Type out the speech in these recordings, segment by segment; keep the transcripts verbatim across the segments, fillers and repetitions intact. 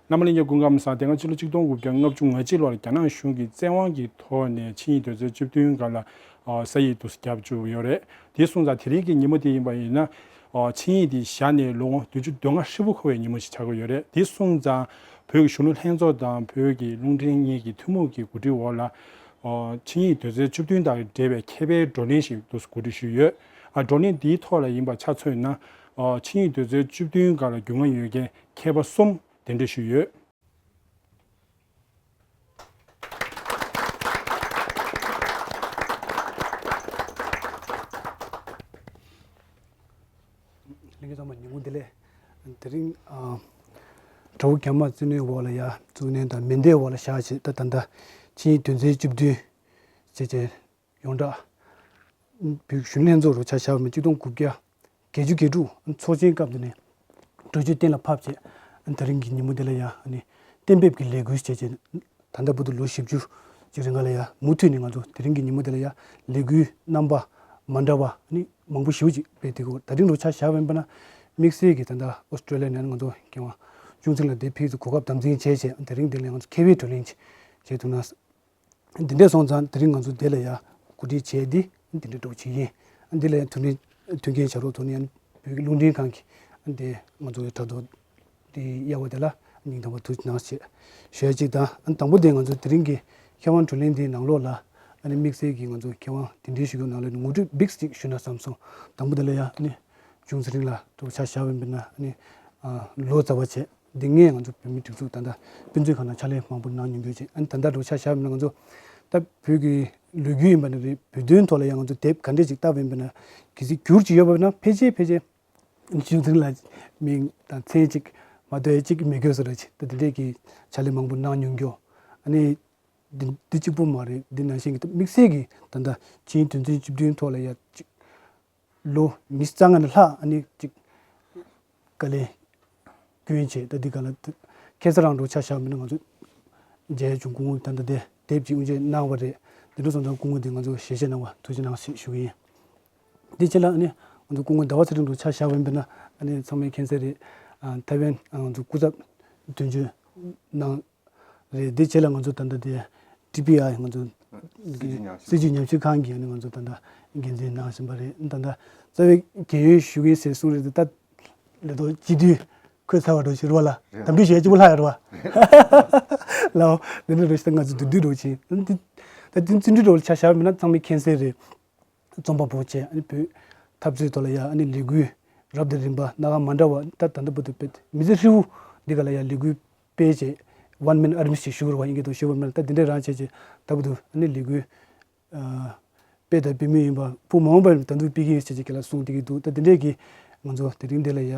རྣམ་པ་ལྷན་རྒྱས་སྐུ་ཁམས་བཟང་། དེ་སྔ་ཕྱི་ལོ་ཆིག་སྟོང་དགུ་བརྒྱ་ལྔ་བཅུ་ང་གཅིག་ལོར་རྒྱ་ནག་གཞུང་གི་བཙན་དབང་གི་ཐོག་ནས་ཆིངས་ཡིག་དོན་ཚན་བཅུ་བདུན་སྒང་ལ་ཨ་ས་ཡིག་དུ་བརྒྱབ་བཅུག་ཡོད་རེད། དེ་སོང་ཙང་དེ་རིང་གི་ཉིན་མོ་དེ་ཡིན་པ་ཡིན་ན། ཨ་ཆིངས་ཡིག་དེ་བཞག་ནས་ལོ་ངོ་བདུན་ཅུ་དོན་ལྔ་ཧྲིལ་པོ་འཁོར་བའི་ཉིན་མོ་ཞིག་ཆགས་ཀྱི་ཡོད་རེད། དེ་སོང་ཙང་བོད་ཀྱི་གཞོན་ནུ་ལྷན་ཚོགས་དང་བོད་ཀྱི་རླུང་འཕྲིན་གཉིས་ཀྱི་ཐུན་མོང་གི་གོ་སྒྲིག་འོག་ལ། ཨ་ཆིངས་ཡིག་དོན་ཚན་བཅུ་བདུན་དང་འབྲེལ་བའི་མཁས་པའི་བགྲོ་གླེང་ཞིག་ཏུ་གོ་སྒྲིག་ཞུས་ཡོད། ཨ་བགྲོ་གླེང་འདིའི་ཐོག་ལ་ཡིན་པ་ཆ་མཚོན་ན། ཨ་ཆིངས་ཡིག་དོན་ཚན་བཅུ་བདུན་སྒང་ལ་རྒྱུས་མངའ་ཡོད་མཁན་མཁས་པ་གསུམ་གདན་འདྲེན་ཞུས་ཡོད། ལྷན་རྒྱས་ཚང་མ་ཉིན་གུང་བདེ་ལེགས། དེ་རིང་ཨ་དགྲ་བོ་རྒྱ་དམར་བཙན་གནོན་འོག་ལ་ཡ་གཙུག་ནན་དང་མེ་མདའི་འོག་ལ་བཞག་བྱས། ད་ད་ལྟ་ཆིངས་ཡིག་དོན་ཚན་བཅུ་བདུན་བྱས་བྱས་ཡོངས་གྲགས་བོད་གཞོན་ལྷན་ཚོགས་རུ་ཆ་བཞག་པ་ཡིན་ན་ཆིག་སྟོང་དགུ་བརྒྱ་བརྒྱད་ཅུ་གྱ་དྲུག་ཚོགས་ཆེན་སྐབས་དེ་ནས་གྲོས་ཆོད་གཏན་ལ་ཕབ་བྱས། དེ་རིང་གི་ཉིན་མོ་འདི་ལ་ཡ་ནི་གཏན་འབེབས་ཀྱི་ལས་འགུལ་བྱས་བྱས། ད་ལྟ་བར་དུ་ལོ་བཞི་བཅུ་ཅིག་རིང་ག་ལ་ཡ་མུ་མཐུད་ནས་ང་ཚོ་དེ་རིང་གི་ཉིན་མོ་འདི་ལ་ཡ་ལས་འགུལ་རྣམ་པ་མ་འདྲ་བ་ནི་མང་པོ་ཞེ་པོ་ཅིག་སྤེལ་བསྡད་ཡོད། ད་རིང་རུ་ཆ་བཞག་པ་ཡིན་པ་ན་དམིགས་བསལ་གྱི་ད་ལྟ་ཨོ་སི་ཀྲོ་ལི་ཡ་ནས་ང་ཚོ་མཁས་དབང་ཆུང་ཚེ་རིང་ལགས་འདིར་ཕེབས་ཏེ་གོ་སྐབས་དམ་འཛིན་བྱས་བྱས། དེ་རིང་འདི་ལ་ང་ཚོ་མཁས་པའི་བགྲོ་གླེང་ཅིག་བྱས་ཐུབ་ན། འདི་འདྲས་སོང་ཙང་དེ་རིང་ང་ཚོ་འདི་ལ་ཡ་གོ་སྒྲིག་བྱས་ཏེ་འདི་འདྲས་འགྲོ་བྱེད་ཡིན། འདི་ལ་ཡ་མཐུན་སྒྲིལ་མཐུན་རྐྱེན་བྱ་རོགས་ཐོག་ནས་བོད་ཀྱི་རླུང་འཕྲིན་ཁང་གི་འདི་ང་ཚོ་དྲ་ཐོག་འདི་གཡར་བ་དེ་ལ་སྙིང་ཐག་པ་ཐུགས་རྗེ་གནང་ཞེས་ཞུ་ཡ་གཅིག་དང་། དང་པོ་དེ་ང་ཚོ་དེ་རིང་གི་མཁས་དབང་བགྲོ་གླེང་འདིའི་ནང་ལོགས་ལ་དམིགས་བསལ་གྱི་ང་ཚོ་མཁས་དབང་གདན་འདྲེན་ཞུ་རྒྱུ་ནང་ལ་ངོ་སྤྲོད་འབིགས་ཅིག་ཞུ་ན་བསམ་སོང་། དང་པོ་དེ་ལ་ཡ་ཆུང་ཚེ་རིང་ལགས་རུ་ཆ་བཞག་པ་ཡིན་པ་ན་ལོ་ཙཱ་བ་བྱས། འདི་སྔོན་ང་ཚོ་བོད་མིའི་སྒྲིག་འཛུགས་ད་ལྟ་དཔེ་མཛོད་ཁང་ནང་ཕྱག་ལས་མང་པོ་གནང་མྱོང་རྒྱུ་བྱས། ཨ་ནི་ད་ལྟ་རུ་ཆ་བཞག་པ་ཡིན་ན་ང་ཚོ་ད་བོད་ཀྱི་ལོ་རྒྱུས་ཡིན་པ་ནི་རེད། བོད་དོན་ཐོག་ལ་ཡང་ང་ཚོ་དེབ་ག་འདྲས་ཅིག་བཏབ་ཡིན་པ་ན་གལ་སྲིད་འགྱུར་ཅིག་ཡོད་པ་ཡིན་ན་ཕལ་ཆེར་ཕལ་ཆེར་ཆུང་ཚེ་རིང་ལགས་མིང་དང་མཚན་ཅིག་མ་གཏོགས་ཅིག་མི་དགོས་བཟོ་འདྲ་ཅིག་ད་དེ་འདྲས་ཀྱི་ཕྱག་ལས་མང་པོ་གནང་མྱོང་རྒྱུ། ཨ་ནི་འདི་འདི་གཅིག་པུ་མ་རེད། འདི་ནང་བཞིན་གྱི་དམིགས་བསལ་གྱི་ད་ལྟ་ཆིངས་ཡིག་དོན་ཚན་བཅུ་བདུན་ཐོག་ལ་ཡ་ཅིག་ལོ་ཉི་ཤུ་རྩ་ལྔ་ནས་ལྷག་ཨ་ནི་ཅིག་དཀའ་ལས་སྐྱོན་བྱས། ད་འདི་ག་ལ་ཁ་སང་རང་འགྲོ་ཆ་བཞག་མིན་ན་ང་ཚོ་མཇལ་བྱུང་། སྐུ་ངོ་ད་ལྟ་དེ་དེབ་ཅིག་དབུ་འབྱེད་གནང་བ་རེད། འདི་འདྲ་སོང་ཙང་སྐུ་ངོ་དེ་ང་ཚོ་ཞལ་བཞེས་གནང་བ་ཐུགས་རྗེ་གནང་ཞེས་ཞུ་གི་ཡིན། འདི་ཕྱི་ལ་ཨ་ནི་ང་ཚོ་སྐུ་ངོ་ཟླ་བ་ཚེ་རིང་འགྲོ་ཆ་བཞག་པ་ཡིན་པ་ན་ཨ་ནི་ཚང་མས་མཁྱེན་གསལ་རེད། ཨ་ཐའེ་ཝན་ང་ཚོ་སྐུ་ཚབ་དོན་གཅོད་གནང་རེད། དེ་རྗེས་ལ་ང་ཚོ་ད་ལྟ་དེ་ཊི་པི་ཨའི་ང་ཚོ་སྲིད་ཇུས་ཉམས་ཞིབ་སྲིད་ཇུས་ཉམས་ཞིབ་ཁང་གི་ཨ་ནི་ང་ཚོ་ད་ལྟ་འགན་འཛིན་གནང་བཞིན་པ་རེད། ད་ལྟ་རྩ་བའི་རྒན་ཡོལ་ཞུ་གི་ཟེར་གསུངས་རེད། ད་ལས་ཐོག་སྤྱི་འཐུས་འཁོད་ཚར་བ་འགྲོ་ཞིག་རེད་བ་ལ། རེད། དམ་འབུལ་ཞུ་ཡ་གཅིག་པོ་ལྷག་ཡོད་རེད་བ། ལའོ། འདི་འདྲ་འགྲོ་ཞིག་ད་ང་ཚོ་བདུད་འདུལ་འགྲོ་ཕྱིན་ད་འདི་ད་འདི་བརྩོན་འགྲུས་འགྲོ་ལ་ཆ་བཞག་མིན་ན་ཚང་མས་མཁྱེན་གསལ་རེད། རྩོམ་པ་པོ་བྱས་ཨ་ནི་བོད་འཐབ་རྩོད་ཐོག་ལ་ཡ་ཨ་ནི་ལས་འགུལ་རབ་དང་རིམ་པ་སྣ་ཁ་མ་འདྲ་བ་ད་ད་ལྟ་བར་དུ་སྤེལ་མི་ཚེ་ཧྲིལ་བོ་འདི་ག་ལ་ཡ་ལས་འགུལ་སྤེལ་བྱས་one man army ཞེས་ཞུ་དགོས་རེད་བ། ཨིན་སྐད་ཐོག་ཞུ་བ་མིན་ན་ད་འདི་འདྲའི་རང་བྱས་བྱས་ད་བར་དུ་ཨ་ནི་ལས་འགུལ་སྤེལ་དང་སྤེལ་མུས་ཡིན་པ་ཕུགས་མ་འོངས་པར་ད་དུང་སྤེལ་གྱི་ཡིན་ཞེས་བྱས་ཁྱེད་ལ་གསུངས་བསྡད་ཀྱི་འདུག་ད་འདི་འདྲས་ཀྱི་ང་ཚོ་དེ་རིང་འདི་ལ་ཡ།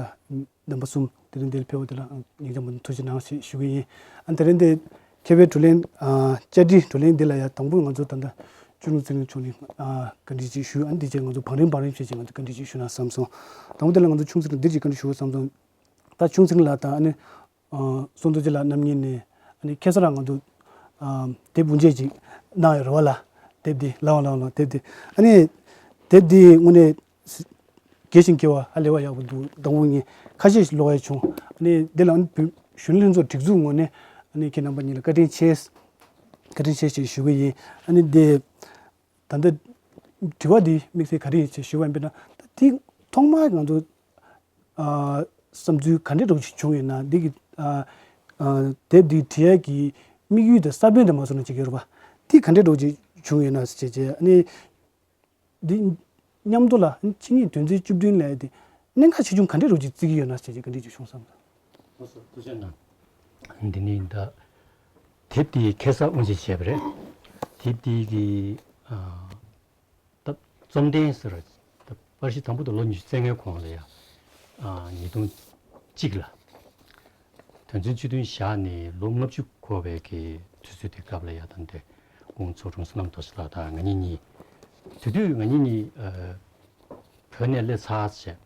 རྣམ་པ་གསུམ་དེ་རིང་འདིར་ཕེབས་པ་དེ་ལ་སྙིང་རྗེ་མོ་ཐུགས་རྗེ་གནང་ཞེས་ཞུ་གི་ཡིན། ཨ་དེ་རིང་འདི་མཁས་པའི་བགྲོ་གླེང་ཨ་བཅར་འདྲི་བགྲོ་གླེང་འདི་ལ་ཡང་དང་པོ་ང་ཚོ་ད་ལྟ་ཆུང་ཚེ་རིང་མཆོག་ནས་ཨ་བཀའ་འདྲི་ཅིག་ཞུ། ཨ་འདི་རྗེས་ང་ཚོ་བང་རིམ་བང་རིམ་བྱས་ཅིག་ང་ཚོ་བཀའ་འདྲི་ཅིག་ཞུ་ན་བསམ་སོང་། དང་པོ་དེ་ལ་ང་ཚོ་ཆུང་ཚེ་རིང་འདིར་ཅིག་བཀའ་འདྲི་ཞུ་བསམ་སོང་། ད་ཆུང་ཚེ་རིང་ལགས་དང་ཨ་ནི་ཨ་བསོད་རྡོ་རྗེ་ལགས་རྣམ་གཉིས་ནས་ཨ་ནི་ཁ་སང་རང་ང་ཚོ་ཨ་དེབ་དབུ་འབྱེད་ཅིག་གནང་ཡོད་རེད་བ་ལ། དེབ་འདི་ལའོ་ལའོ་ལའོ་དེབ་འདི་ཨ་ནི་དེབ་འདི་དངོས་གནས། དགེ་ཞིང་སྐྱེ་བ་ཧ་ལས་པ་ཡག་པོ་འདུག་དང་པོ་ངས་ཁ་ཤས་ཤིག་ཀློག་ཡ་བྱུང་། ཨ་ནི་འདི་ལ་ཨ་ནི་བོད་གཞོན་ལྷན་ཚོགས་སྒྲིག་འཛུགས་ངོས་ནས་ཨ་ནི་ཁྱེད་རྣམ་པ་གཉིས་ལ་བཀའ་དྲིན་ཆེ། བཀའ་དྲིན་ཆེ་ཞེས་ཞུ་གི་ཡིན། ཨ་ནི་འདི་ད་ལྟ་དྲི་བ་འདི་དམིགས་བསལ་ག་རེ་ཡིན་ཞེས་ཞུ་བ་ཡིན་པ་ན། ད་འདི་ཐོག་མར་ང་ཚོ་ཨ་བསམ་ཚུལ་ག་འདྲ་འདྲ་བོ་ཞིག་བྱུང་ཡོད་ན། འདི་གི་ཨ་ཨ་དེབ་འདི་བྲིས་ཡ་གི་དམིགས་ཡུལ་དང་ས་བོན་དེ་མ་སོང་ན་ཅིག་ཡོད་རེད་པ། འདི་ག་འདྲ་འདྲ་བོ་ཅིག་བྱུང་ཡོད་ན་ཞེས་བྱས་ཨ་ནི། འདི་མཉམ་དུ་ལ་ཆིངས་ཡིག་དོན་ཚན་བཅུ་བདུན་ལས་དེ་གནད་འགག་ཆེ་ཆུང་ག་འདྲས་རུ་ཅིག་བརྩི་གི་ཡོད་ན་ཞེས་ཀྱི་ག་འདྲས་ཅིག་བྱུང་བསམ། ལགས་སོ། ཐུགས་རྗེ་གནང་། འདི་ནི་ད་དེབ་དེ་ཁ་སང་དབུ་འབྱེད་བྱས་པ་རེད། དེབ་དེ་གི་ཨ་ད་རྩོམ་ལྡན་ཟེར་བ་ད་པར་གཞི་དང་པོ་དེ་ལོ་ཉི་ཤུ་རྩ་ལྔའི་གོང་ལ་ཡ་ཨ་ཉིས་སྟོང་གཅིག་ལ། དོན་ཚན་བཅུ་བདུན་བཞག་ནས་ལོ་ལྔ་བཅུ་འཁོར་བའི་གི་དུས་ཚོད་དེ་སྐབས་ལ་ཡ་ད་འདི་སྐུ་ངོ་ཚོགས་དྲུང་བསོད་ནམས་རྡོ་རྗེ་ལགས་དང་ང་གཉིས་གཉིས། དེ་དུས་ང་གཉིས་གཉིས་ཨ་བོད་ནས་སླེབས་ཚར་བྱས།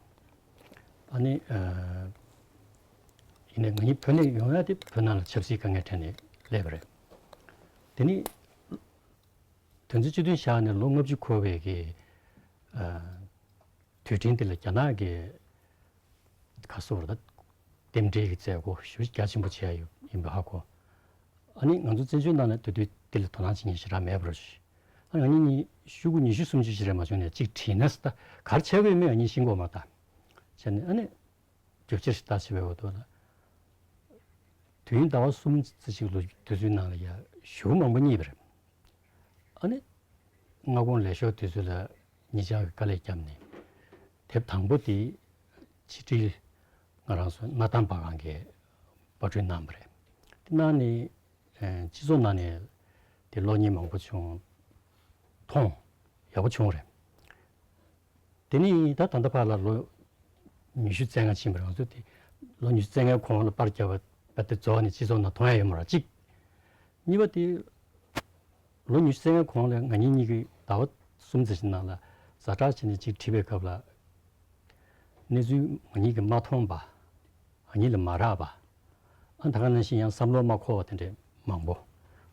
ཨ་ནི་ཨ་ཡིན་ནའི་ང་གཉིས་བོད་ནས་ཡོང་ཡ་དེ་བོད་ནང་ལ་ཆབ་སྲིད་དཀའ་ངལ་འཕྲད་ནས་སླེབས་པ་རེད། དེ་ནི་དོན་ཚན་བཅུ་བདུན་བཞག་ནས་ལོ་ལྔ་བཅུ་འཁོར་བའི་གི་ཨ་དུས་དྲན་དེ་ལ་རྒྱ་ནག་གི་ག་སོ་ར་ད་ རྟེན་འབྲེལ་གྱི་མཛད་སྒོ་ཞེ་པོ་གལ་ཆེན་པོ་བྱས་ཡོད་ཡིན་པ་ཧ་གོ། ཨ་ནི་ང་ཚོ་བཙན་བྱོལ་ནང་ལ་དེ་དུས་དེ་ལ་དོ་སྣང་བྱེད་མཁན་ཞེ་དྲག་མེད་པ་རེད། ཨ་ང་གཉིས་གཉིས་ཤོག་གུ་ཉི་ཤུ་སུམ་ཅུ་ཞིག་རེད་མ་བྱུང་ནས་གཅིག་བྲིས་ན་ད་ག་རེ་བྱས་དགོས་ཡོད་མེད་ང་གཉིས་ཤེས་ཀྱི་ཡོད་མ་རེད། བྱས་ནས་ཨ་ནི་རྒྱུ་ཆ་ཞིག་ལྟ་ཞིབ་པའི་འོག་ཏུ་ལ། དུས་ཡུན་ཟླ་བ་གསུམ་ཙམ་ཞིག་ལོ་དུས་ཚོད་ནང་ལ་ཡ་ཞེ་པོ་མང་པོ་རྙེད་པ་རེད། ཨ་ནི། སྔ་དགོང་ལས་ཞོགས་དུས་ཚོད་ལ་ཉེ་ཆར་གྱི་དཀའ་ལས་བརྒྱབ་ནས། དེབ་དང་པོ་དེ་ཕྱི་དྲིལ་ང་རང་ཚོ་གནའ་གཏམ་པ་ཁང་གིས་པར་སྐྲུན་གནང་བ་རེད། དེ་གནང་ནས་ཨ་སྤྱི་ཚོགས་ནང་ནས་དེ་གློག་བརྙན་མང་པོ་བྱུང་། མཐོང་། ཡག་པོ་བྱུང་རེད། དེ་ནས་ད་ད་ལྟ་བར་ལ་ལོ་ཉི་ཤུ་རྩ་ལྔ་ཕྱིན་པ་རེད། ང་ཚོ་དེ་ལོ་ཉི་ཤུ་རྩ་ལྔའི་གོང་ལ་པར་བརྒྱབ་པ་དེ་རྫོགས་ནས་སྤྱི་ཚོགས་ནང་མཐོང་ཡ་ཡོད་མ་རེད་གཅིག་གཉིས་པ་དེ། ལོ་ཉི་ཤུ་རྩ་ལྔའི་གོང་ལ་ང་གཉིས་གཉིས་ཀྱིས་ཟླ་བ་གསུམ་ཙམ་ཞིག་ནང་ལ་ཛ་དྲག་བྱས་ནས་ཅིག་བྲིས་པའི་སྐབས་ལ། གནས་ཚུལ་ང་གཉིས་ཀྱིས་མ་མཐོང་པ། ང་གཉིས་ལ་མ་རག་པ། ཨ་ད་ག་ནང་བཞིན་ཡང་བསམ་བློ་མ་འཁོར་བ་དེ་འདྲས་མང་པོ།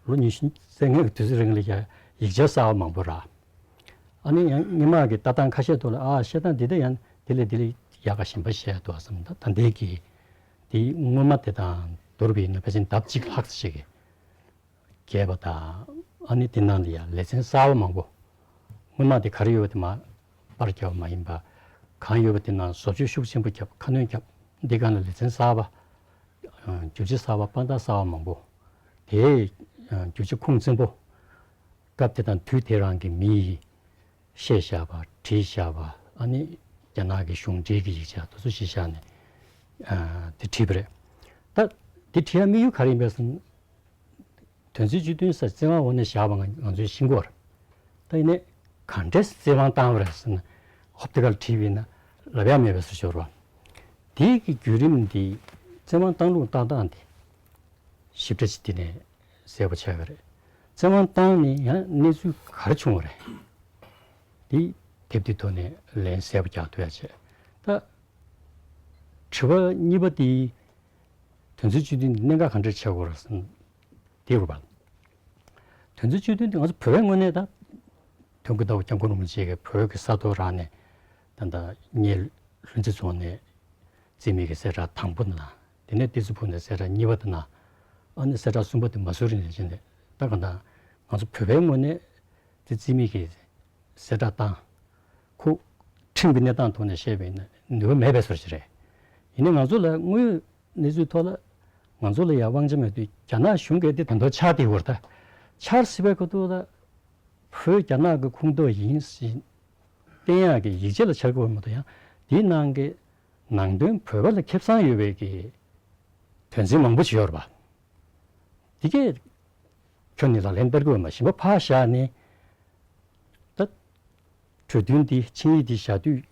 ལོ་ཉི་ཤུ་རྩ་ལྔའི་དུས་ཚོད་རིང་ལ་ཡ་ཡིག་ཆ་གསར་བ་མང་པོ་རག་ཨ་ནི་ཡང་སྔོན་མ་གི་ལྟ་སྟངས་ཁ་ཤས་ཐོག་ལ་ཨ་བཤད་སྟངས་འདི་ད་ཡང་དེ་ལས་དེ་ལས་ཡག་ག་གཞན་པ་བཤད་འདུག་བསམ། ད་ད་ལྟའི་གི་དེ་སྔོན་མ་དེ་དང་བསྡུར་བ་ཡིན་ན་ཕལ་ཆེར་ལྡབ་གཅིག་ལྷག་ཙམ་ཞིག་གི་རྒྱས་པ་དང་། ཨ་ནི་དེ་ནང་ལ་ཡང་ལེ་ཚན་གསར་བ་མང་པོ། སྔོན་མ་དེ་ག་རེ་ཡོད་པ་དེ་མར་པར་བརྒྱབ་པ་མ་ཡིན་པ། གང་ཡོད་པ་དེ་ནང་བཟོ་བཅོས་ཤུགས་ཆེན་པོ་བརྒྱབ། ཁ་སྣོན་བརྒྱབ། འདི་སྒང་ལ་ལེ་ཚན་གསར་བ། ཨ་རྒྱུ་ཆ་གསར་བ། དཔང་རྟགས་གསར་བ་མང་པོ། དེའི་ཨ་རྒྱུ་ཆ་ཁུངས་བཙན་པོ། སྐབས་དེ་དང་དུས་དེ་རང་གི་མིས་བཤད་བཞག་པ། བྲིས་བཞག་པ། ཨ་ནི་རྒྱ་ནག་གི་གཞུང་འབྲེལ་གྱི་ཡིག་ཆ་དེ་ཚོ་གཞི་བཞག་ནས་ཨ་དེ་བྲིས་པ་རེད། ད་དེ་བྲིས་ཡ་དམིགས་ཡུལ་ག་རེ་ཡིན་པས་ཟེར་ན། དོན་ཚན་བཅུ་བདུན་ས་བཙན་དབང་འོག་ནས་བཞག་པ་ང་ང་ཚོས་ཤེས་ཀྱི་ཡོད་རེད། ད་ཡིན་ནའི་ག་འདྲས་བཙན་དབང་བཏང་བ་རེད་ཟེར་ན། ཧོབ་ཏེ་ག་ལ་བྲིས་པ་ཡིན་ན་ལབ་ཡག་མེད་པའི་བཟོ་ཞིག་ཡོད་རེད་བ། དེའི་གི་བརྒྱུད་རིམ་འདི་བཙན་དབང་བཏང་ལུགས་བཏང་སྟངས་འདི་ཞིབ་ཕྲ་ཅིག་དེ་ནས་གསལ་པོ་ཆགས་ཀྱི་རེད། བཙན་དབང་བཏང་ནས་ཡང་གནས་ཚུལ་ག་རེ་བྱུང་བ་རེད། འདི་དེབ་འདིའི་ཐོག་ནས་ལན་གསལ་པོ་རྒྱག་ཐུབ་ཡ་བྱས། ད་དྲི་བ་གཉིས་པ་འདི། དོན་ཚན་བཅུ་བདུན་འདི་གནད་འགག་ག་འདྲ་ཆགས་ཀྱི་ཡོད་རེད་ཟེར་ན། དེ་རེད་བ། དོན་ཚན་བཅུ་བདུན་འདི་ང་ཚོ་བོད་པའི་ངོས་ནས་ད། དོན་ཀུན་ཟླ་བ་སྐྱབས་མགོན་རིན་པོ་ཆེ་གིས་བོད་ཀྱི་ས་ཐོག་རང་ནས་ད་ལྟ་སྔོན་ལྷུན་རྩེ་རྫོང་ནས་བརྩི་མེད་ཀྱི་གསལ་བསྒྲགས་དང་པོ་གནང་། དེ་ནས་ཏི་ཙི་ཕུག་ནས་གསལ་བསྒྲགས་གཉིས་པ་དེ་གནང་། ཨ་ནི་གསལ་བསྒྲགས་གསུམ་པ་དེ་མ་སུ་རི་ནས་བྱས་ནས། ད་ག་ད་ང་ཚོ་བོད་པའི་ངོས་ནས་དེ་བརྩི་མེད་ཀྱི་གསལ་བསྒྲགས་བཏང་། ཁོ་ཁྲིམས་ཀྱི་གནས་སྟངས་ཐོག་ནས་བཤད་པ་ཡིན་ན་ནུས་པ་མེད་པའི་བཟོ་ཞིག་རེད། ཡིན་ནའི་ང་ཚོ་ལ་དངོས་ཡོད་གནས་ཚུལ་ཐོག་ལ་ང་ཚོ་ལ་ཡང་དབང་ཆ་མེད་དུས་རྒྱ་ནག་གཞུང་གིས་དེ་ད་དུང་འཆར་བསྡད་ཡོད་རེད། ད་འཆར་སྲིད་པའི་ཁ་ཐུག་ལ་བོད་རྒྱ་ནག་གི་ཁོངས་གཏོགས་ཡིན་ཞེས་བསྟན་ཡག་གི་ཡིག་ཆ་ལ་འཆར་གྱི་ཡོད་མ་གཏོགས། ཡང་དེའི་ནང་གི་ནང་དོན་བོད་པ་ལ་ཁེ་བཟང་ཡོད་པའི་གི་དོན་ཚན་མང་པོ་ཞིག་ཡོད་རེད་པ། དེ་གས་ཁྱོན་ནས་ལག་ལེན་བསྟར་གྱི་ཡོད་མ། གཞན་པ་ཕར་བཞག་ནས། ད་གྲོས་མཐུན་འདི་ཆིངས་ཡིག་འདི་བཞག་དུས་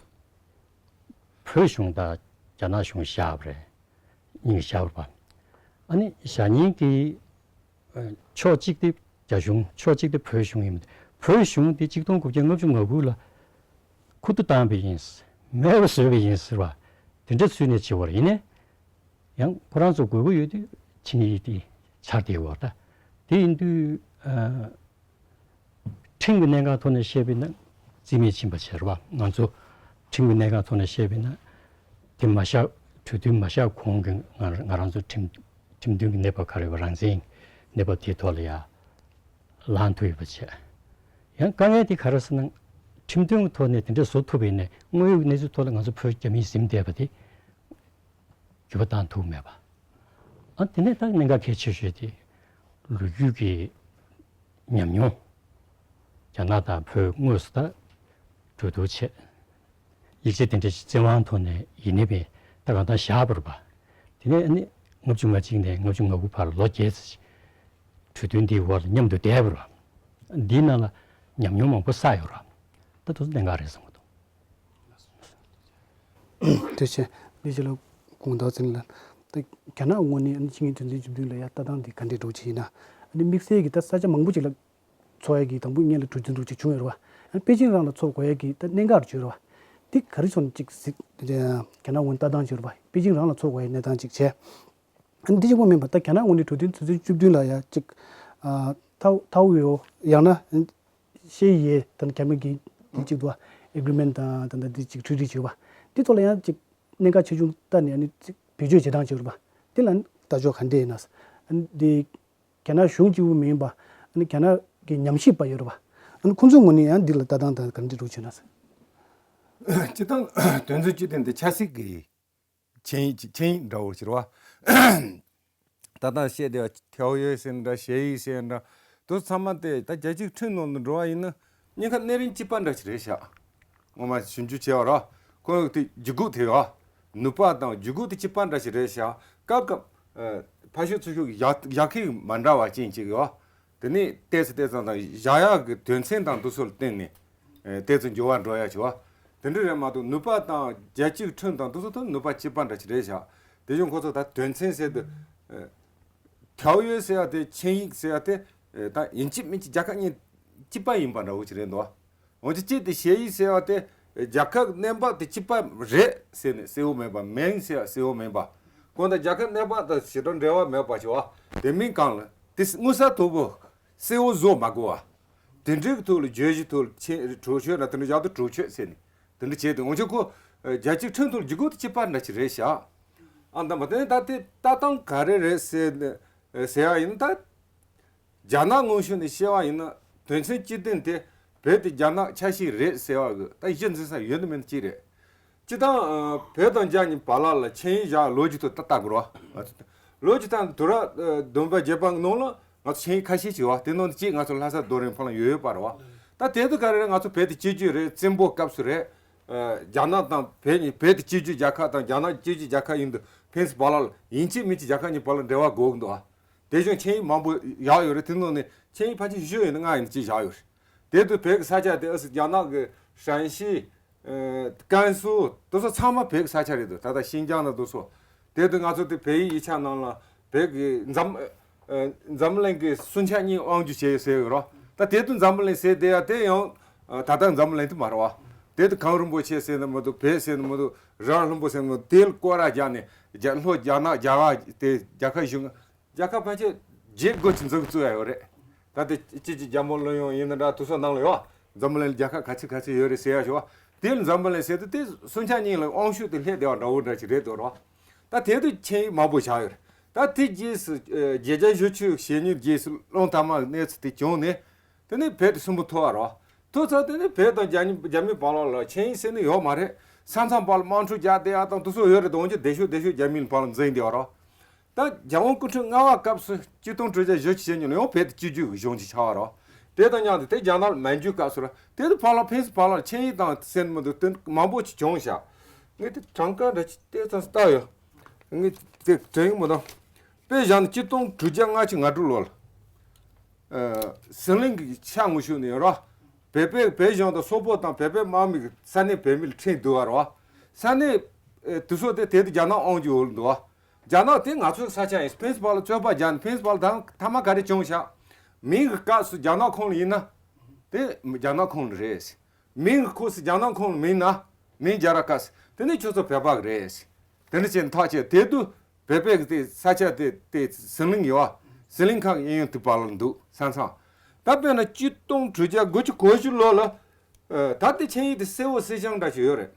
བོད་གཞུང་དང་རྒྱ་ནག་གཞུང་བཞག་པ་རེད། གཉིས་བཞག་པ་རེད་པ། ཨ་ནི་བཞག་མཁན་གྱི་ཕྱོགས་གཅིག་དེ་རྒྱ་གཞུང་། ཕྱོགས་གཅིག་དེ་བོད་གཞུང་ཡིན་པ། བོད་གཞུང་དེ་ཆིག་སྟོང་དགུ་བརྒྱ་ལྔ་བཅུ་ང་དགུ་ལ་ཁུ་བསྡུ་བཏང་བ་ཡིན། མེད་པ་བཟོས་པ་ཡིན་ཟེར་བ། དེ་འདྲ་ཚུལ་ནས་བྱེད་པ་རེད། ཡིན་ནའི་ཡང་ཁོ་རང་ཚོ་དགོས་མཁོ་ཡོད་དུས་ཆིངས་ཡིག་དེ་འཆར་བསྡད་ཡོད་རེད། ད་དེ་ཡིན་དུས་ཨ། ཁྲིམས་ཀྱི་གནད་འགག་ཐོག་ནས་བཤད་པ་ཡིན་ན་རྩིས་མེད་ཕྱིན་པ་བྱས་རེད་པ། ང་ཚོ་ཁྲིམས་ཀྱི་གནད་འགག་ཐོག་ནས་བཤད་པ་ཡིན་ན། དེ་མ་བཞག་གྲོས་མཐུན་མ་བཞག་གོང་གི་ང་ང་རང་ཚོ་ཁྲིམས་ཁྲིམས་མཐུན་གྱི་གནས་བབ་ག་རེ་ཡོད་པ། རང་བཙན་གནས་བབ་དེའི་ཐོག་ལ་ཡ་ལངས་ཐུབ་ཡོད་པ་བྱས། ཡང་དཀའ་ངལ་དེ་ག་རེ་ཟེར་ན། ཁྲིམས་མཐུན་གྱི་ཐོག་ནས་དེ་འདྲ་བཟོ་ཐུབ་པ་ཡིན་ནའི་དངོས་ཡོད་གནས་ཚུལ་ཐོག་ལ་ང་ཚོ་བོད་རྒྱ་མིས་ཟིན་བསྡད་པ་དེ་འགྱུར་བ་བཏང་ཐུབ་མེད་པ། ཨ་དེ་ནས་ད་གནད་འགག་གལ་ཆེ་ཤོས་དེ་ལོ་རྒྱུས་ཀྱི་ཉམས་མྱོང་། རྒྱ་ནག་དང་བོད་དངོས་སུ་ད་གྲོས་བསྡུར་བྱས། ཡིག་ཆ་དེ་འདྲ་ཞིག་བཙན་དབང་ཐོག་ནས་ཡིན་ནའི་པས་ད་གང་ལྟར་བཞག་པ་རེད་པ། དེ་ནས་ཨ་ནི་ལྔ་བཅུ་ང་གཅིག་ནས་ལྔ་བཅུ་ང་དགུ་བར་ལོ་བརྒྱད་ཙམ་ཞིག་གྲོས་མཐུན་འདིའི་འོག་ལ་མཉམ་དུ་བསྡད་པ་རེད་པ། འདིའི་ནང་ལ་ཉམས་མྱོང་མང་པོ་བསགས་ཡོད་རེད་པ། ད་དེ་ཚོ་གནད་འགག་རེད་བསམ་གྱི་འདུག། ཐུགས་རྗེ་ཆེ། ལས་བྱེད་ལ་དགོངས་དག་ཟིན་ལ། ད་རྒྱ་ནག་ངོས་ནས་ཨ་ནི་ཆིངས་ཡིག་དོན་ཚན་བཅུ་བདུན་ལ་ཡ་ལྟ་སྟངས་འདི་ག་འདྲས་འགྲོ་གི་ཡིན་ན། ཨ་ནི་དམིགས་བསལ་གྱི་ད་ས་ཆ་མང་པོ་ཅིག་ལ་ཚོགས་ཡ་གི་དང་པོ་སྔོན་ལ་གྲོས་མཐུན་འདྲ་ཅིག་བྱུང་ཡོད་རེད་པ། ཨ་ནི་པེ་ཅིང་རང་ལ་ཚོགས་དགོས་ཡ་གི་ད་གནད་འགག་བརྗོད་རེད་པ། འདི་ག་རེ་བྱུང་ཅིག་གཟིགས། རྒྱ་ནག་ངོས་ནས་ལྟ་སྟངས་བརྗོད་རེད་པ། པེ་ཅིང་རང་ལ་ཚོགས་དགོས་ཡ་གནས་སྟངས་ཅིག་བྱས། ཨ་ནི་འདི་གཅིག་པོ་མིན་པ་ད་རྒྱ་ནག་ངོས་ནས་གྲོས་མཐུན་དོན་ཚན་བཅུ་བདུན་ལ་ཡ་ཅིག་ཨ་ཐའོ་ཐའོ་ཡོ་ཡང་ན་ཤེ་ཡེ་དང་རྒྱ་མི་གི་འདི་གཅིག་འདུག་པ། ཨེ་གྷི་རི་མེན་ཊི་དང་ད་ལྟ་འདི་གཅིག་ཊི་རི་ཊི་བྱས་པ། འདི་ཐོག་ལ་ཡང་ཅིག་གནད་འགག་ཆེ་ཆུང་ལྟ་ནས་ཨ་ནི་ཅིག་ བེད་སྤྱོད་བྱེད་སྟངས་བྱེད་རུ་བ། དེ་ལ་ལྟ་ཕྱོགས་ག་འདྲ་ཡིན་ན། འདི་རྒྱ་ནག་གཞུང་གཅིག་པུ་མིན་པ། ཨ་ནི་རྒྱ་ནག་གི་ཉམས་ཞིབ་པ་ཡོད་རེད་པ། ཨ་ནི་ཁོང་ཚོའི་ངོས་ནས་ཡང་འདི་ལ་ལྟ་སྟངས་དང་ག་འདྲ་རུ་བྱས་ན། སྤྱིར་བཏང་དོན་ཚན་བཅུ་བདུན་འདི་ཆབ་སྲིད་ཀྱི་ཆིངས་ཡིག་ཆིངས་ཡིག་འདྲ་བོ་ཞིག་རེད་པ། ད་ལྟ་བཤད་བསྡད་པ་ཐའོ་ཡོའེ་ཟེར་འདྲ་ཞེ་ཡིས་ཟེར་འདྲ། དེ་ཚང་མ་དེ་ད་རྒྱལ་སྤྱིའི་ཁྲིམས་ནང་དུ་འགྲོ་བ་ཡིན་ན་ཉེན་ཁ་གནས་རིམ་གཅིག་པ་འདྲ་ཞིག་རེད་ཤག་ངོ་མ་ཞིབ་འཇུག་བྱས་པ་རེད་པ། ཁོ་དེ་འཇུག་སྒོ་དེ་རེད་པ། ནུས་པ་དང་འཇུག་སྒོ་དེ་གཅིག་པ་འདྲ་ཞིག་རེད་ཤག་སྐབས་སྐབས་ཨ་ཕར་ཕྱོགས་ཚུར་ཕྱོགས་ཀྱི་བཞག་བཞག་མཁན་མ་འདྲ་བ་ཅན་ཅིག་ཡོད། དེ་ནས་ཏོག་ཙམ་ཏོག་ཙམ་དང་བཞག་ཡག་གི་དོན་ཚན་དང་དེ་ཚོ་ལ་བརྟེན་ནས་ཨ་ཏོག་ཙམ་འགྱུར་བ་འགྲོ་ཡག་ཅིག་ཡོད། དེ་འདྲ་རེད་མ་གཏོགས་ནུས་པ་དང་རྒྱལ་སྤྱིའི་ཁྲིམས་དང་དེ་ཚོ་དང་ནུས་པ་གཅིག་པ་འདྲ་ཞིག་རེད་ཤག་དེ་བཞིན་ཁོ་ཚོ་ད་དོན་ཚན་ཟེར་དུས་ཨ་ཐའོ་ཡོའེ་ཟེར་ཡག་དེ་ཆིངས་ཡིག་ཟེར་ཡག་དེ་ཨ་ད་ཡིན་གཅིག་མིན་གཅིག་རྒྱལ་ཁབ་གཉིས་གཅིག་པ་ཡིན་པ་འདྲ་བོ་ཅིག་རེད་འདུག་འོན་ཀྱང་གཅིག་དེ་ཞེ་ཡིས་ཟེར་བ་དེ་རྒྱལ་ཁབ་གནས་བབ་དེ་གཅིག་པ་རེད་ཟེར་ནས་གསལ་བོ་མེད་པ། མིན་ཟེར་བ་གསལ་བོ་མེད་པ། གང་ལྟར་རྒྱལ་ཁབ་གནས་བབ་དང་ཞེ་དྲག་འབྲེལ་བ་མེད་པ་ཞིག་བ། དེ་མིན་གང་ལ་དེ་མངོན་གསལ་དོད་པོ་གསལ་བོ་བཟོ་མ་དགོས་པ། དེ་འདྲའི་ཐོག་ལ་བརྗོད་གཞི་ཐོག་ལ་ཆེ་གྲོས་ཆོད་ན་དེ་འདྲ་བཞག་དུས་གྲོས་ཆོད་ཟེར་ནས་དེ་འདྲ་བྱས་ཏེ། འོན་ཀྱང་ཁོ་རྒྱལ་སྤྱིའི་ཁྲིམས་ཐོག་ལ་འཇུག་སྒོ་དེ་གཅིག་པ་འདྲ་ཞིག་རེད་ཤག་ཨ་ད་མ་དེ་ད་དེ་ལྟ་སྟངས་ག་རེ་རེད་ཟེར་ནས་ཟེར་ཡག་ཡིན་ད། རྒྱ་ནག་ངོས་ཕྱོགས་ནས་བཤད་པ་ཡིན་ན་དོན་ཚན་བཅུ་བདུན་དེ་བོད་དེ་རྒྱ་ནག་ཆ་ཤས་རེད་ཟེར་བ་གི་ད་གཞི་འཛིན་ས་ཡོད་ནི་མིན་ནི་གཅིག་རེད། སྤྱིར་བཏང་ཨ་བོད་དང་རྒྱ་གཉིས་བར་ལ་ལ་ཆིངས་ཡིག་བཞག་ལོ་རྒྱུས་ཐོག་ལྟ་ལྟ་དགོས་རེད་བ། ལོ་རྒྱུས་ཐོག་དུས་རབས་ཨ་བདུན་པ་བརྒྱད་པ་གི་ནང་ལ་ང་ཚོ་ཆིངས་ཡིག་ཁ་ཤས་ཤིག་ཡོད་བ། དེ་ནང་ནས་གཅིག་ང་ཚོ་ལྷ་ས་རྡོ་རིང་ཕུ་ལམ་ཡོད་ཡོད་པ་རེད་བ། ད་དེ་དུས་ག་རེ་རེད། ང་ཚོ་བོད་དེ་གཅིག་གྱུར་རེད། བཙན་པོའི་སྐབས་སུ་རེད། ཨ་རྒྱ་ནག་དང་བོད་གཉིས། བོད་དེ་གཅིག་གྱུར་རྒྱལ་ཁབ་དང་རྒྱ་ནག་གཅིག་གྱུར་རྒྱལ་ཁབ་ཡིན་དུས་ཕན་ཚུན་བར་ལ་ཡིན་གཅིག་མིན་གཅིག་རྒྱལ་ཁབ་གཉིས་བར་ལ་འབྲེལ་བ་དགོས་ཀྱི་འདུག་བ། དེ་བཞིན་ཆིངས་ཡིག་མང་པོ་བཞག་ཡོད་རེད། དེ་ནང་ནས་ཆིངས་ཡིག་ཕལ་ཆེར་བཞི་ཡོད་ན་ལྔ་ཡིན་ན་གཅིག་བཞག་ཡོད་རེད། དེ་དུས་བོད་ཀྱི་ས་ཆ་དེ་ཨ་སི་རྒྱ་ནག་གི་ཧྲན་ཞི། ཨ་ཀན་སུའུ་དེ་ཚོ་ཚང་མ་བོད་ཀྱི་ས་ཆ་རེད་འདུག་ད་ལྟ་ཤིན་ཅང་ན་དེ་ཚོ། དེ་དུས་ང་ཚོ་དེ་བོད་ཡིག་ཡིག་ཆ་ནང་ལ་བོད་ཀྱི་འཛམ་ཨ་འཛམ་གླིང་གི་སུན་ཆ་གཉིས་དབང་སྒྱུར་བྱས་ཡོད་ཟེར་ཡོད་རོ། ད་དེ་དུས་འཛམ་གླིང་ཟེར་བསྡད་ཡ་དེ་ཡང་ཨ་ད་ལྟ་འཛམ་གླིང་དེ་མ་རེད་བ། དེ་དུས་གངས་རིན་པོ་ཆེ་ཟེར་ནི་མི་འདུག་བོད་ཟེར་ནི་མི་འདུག་རི་བ་ལྷུན་པོ་ཟེར་ནི་མི་འདུག་དེ་ལ་སྐོར་ར་རྒྱག་ནས་རྒྱ་ལྷོ་རྒྱ་ནག་རྒྱ་གར་དེ་རྒྱལ་ཁབ་གཞུང་རྒྱལ་ཁབ་ཕལ་ཆེར་བརྒྱད་དགུ་ཅིག་འཛུགས་བཙུགས་ཡ་ཡོད་རེད། ད་ལྟ་སྤྱི་སྤྱི་རྒྱལ་མོ་གླུ་དབྱངས་ཡིན་ན་འདྲ་དེ་ཚོ་ནང་ལ་ཡོད། འཛམ་གླིང་ལ་རྒྱལ་ཁབ་ག་ཚོད་ག་ཚོད་ཡོད་རེད་ཟེར་ཡ་ཞོག་དེ་ལ་འཛམ་གླིང་ཟེར་དུས་དེ་སུན་ཆ་གཉིས་ལ་དབང་ཤུགས་དེ་སླེབས་བསྡད་པ་འདྲ་བོ་འདྲ་ཅིག་རེད་འདུག་རོ། ད་དེ་དུས་ཆིངས་ཡིག་མང་པོ་བཞག་ཡོད་རེད། ད་དེ་རྗེས་སུ་ཨ་བརྒྱད་བརྒྱ་ཞེ་བཅུ་ཞེ་གཉིས་རྗེས་སུ་གླང་དར་མ་གི་གནས་ཚུལ་དེ་བྱུང་ནས། དེ་ནས་བོད་དེ་སུན་པོ་ཐོར་བ་རོ། ཐོར་ཚར་དེ་ནས་བོད་དང་རྒྱ་ནི་རྒྱ་མི་བར་ལ་ལ་ཆིངས་ཡིག་ཟེར་ནི་ཡོད་མ་རེད། ས་མཚམས་བར་ལ་དམག་འཁྲུག་རྒྱག་བསྡད་ཡ་དང་དེ་ཚོ་ཡོད་རེད། འོན་ཀྱང་བདེ་ཤོག་བདེ་ཤོག་རྒྱ་མི་ལ་བར་ལ་འཛིང་བསྡད་པ་རོ། ད་རྒྱལ་དབང་སྐུ་ཕྲེང་ལྔ་པ་སྐབས་སུ་གཅིག་སྟོང་དྲུག་བརྒྱ་བཞི་བཅུ་ཞེ་གཉིས་ལ་ཡང་བོད་དེ་གཅིག་གྱུར་གྱི་གཞུང་ཅིག་ཆགས་པ་རོ། དེ་དང་མཉམ་དུ་དེ་རྒྱ་ནག་ལ་མན་ཇུའི་སྐབས་སུ་ར་དེ་དུས་བར་ལ་ཕན་ཚུན་བར་ལ་ཆིངས་ཡིག་དང་ཟེར་མི་འདུག་དེ་མང་པོ་ཅིག་བྱུང་ཤག་ངས་དེ་གྲངས་ཀ་འདྲ་ཅིག་ཏོག་ཙམ་ལྟ་ཡོད། ངས་དེ་དྲན་གྱི་མི་འདུག་དཔེ་བཞག་ན་གཅིག་སྟོང་དྲུག་བརྒྱ་ལྔ་བཅུ་ང་དྲུག་ལོ་ལ། ཨ་ཟི་ལིང་གི་ཤར་ངོས་ཕྱོགས་ནས་ར། བོད་པའི་བོད་གཞུང་དང་སོག་པོ་དང་བོད་པའི་དམག་མི་གི་ས་གནས་བོད་མི་ལ་ཁྲིད་འདུག་བ་ར། ས་གནས་ཨ་དེ་ཚོ་དེ་དེ་དུས་རྒྱ་ནག་དབང་སྒྱུར་འོག་ལ་འདུག་བ། རྒྱ་ནག་དེ་ང་ཚོའི་ས་ཆ་ཡིན། ཕན་ཚུན་བར་ལ་རྩོད་པ་རྒྱག་ནས་ཕན་ཚུན་བར་ལ་ད་མཐའ་མ་ག་རེ་བྱུང་ཤག་མིང་གི་སྐབས་སུ་རྒྱ་ནག་ཁོངས་ལ་ཡིན་ན། དེ་རྒྱ་ནག་ཁོངས་ལ་རེད། མིང་གི་ཁོངས་སུ་རྒྱ་ནག་ཁོངས་ལ་མིན་ན། མིང་རྒྱ་ར་སྐབས་སུ་དེ་ནི་ཁྱོད་ཚོ་བོད་པ་གི་རེད། དེ་འདྲ་བྱས་ནས་ཐག་བཅད། དེ་དུས་བོད་པའི་གི་དེ་ས་ཆ་དེ་དེ་ཟི་ལིང་ཡོད་བ། ཟི་ལིང་ཁ་གི་གཡས་གཡོན་དེ་བར་ལ་འདུག་ས་མཚམས། ད་དཔེར་ན་གཅིག་སྟོང་དྲུག་བརྒྱ་དགུ་བཅུ་གོ་བཞི་ལོ་ལ། ཨ་ད་དེ་ཆིངས་ཡིག་དེ་གསལ་བོ་གསལ་རྐྱང་འདྲ་ཞིག་ཡོད་རེད།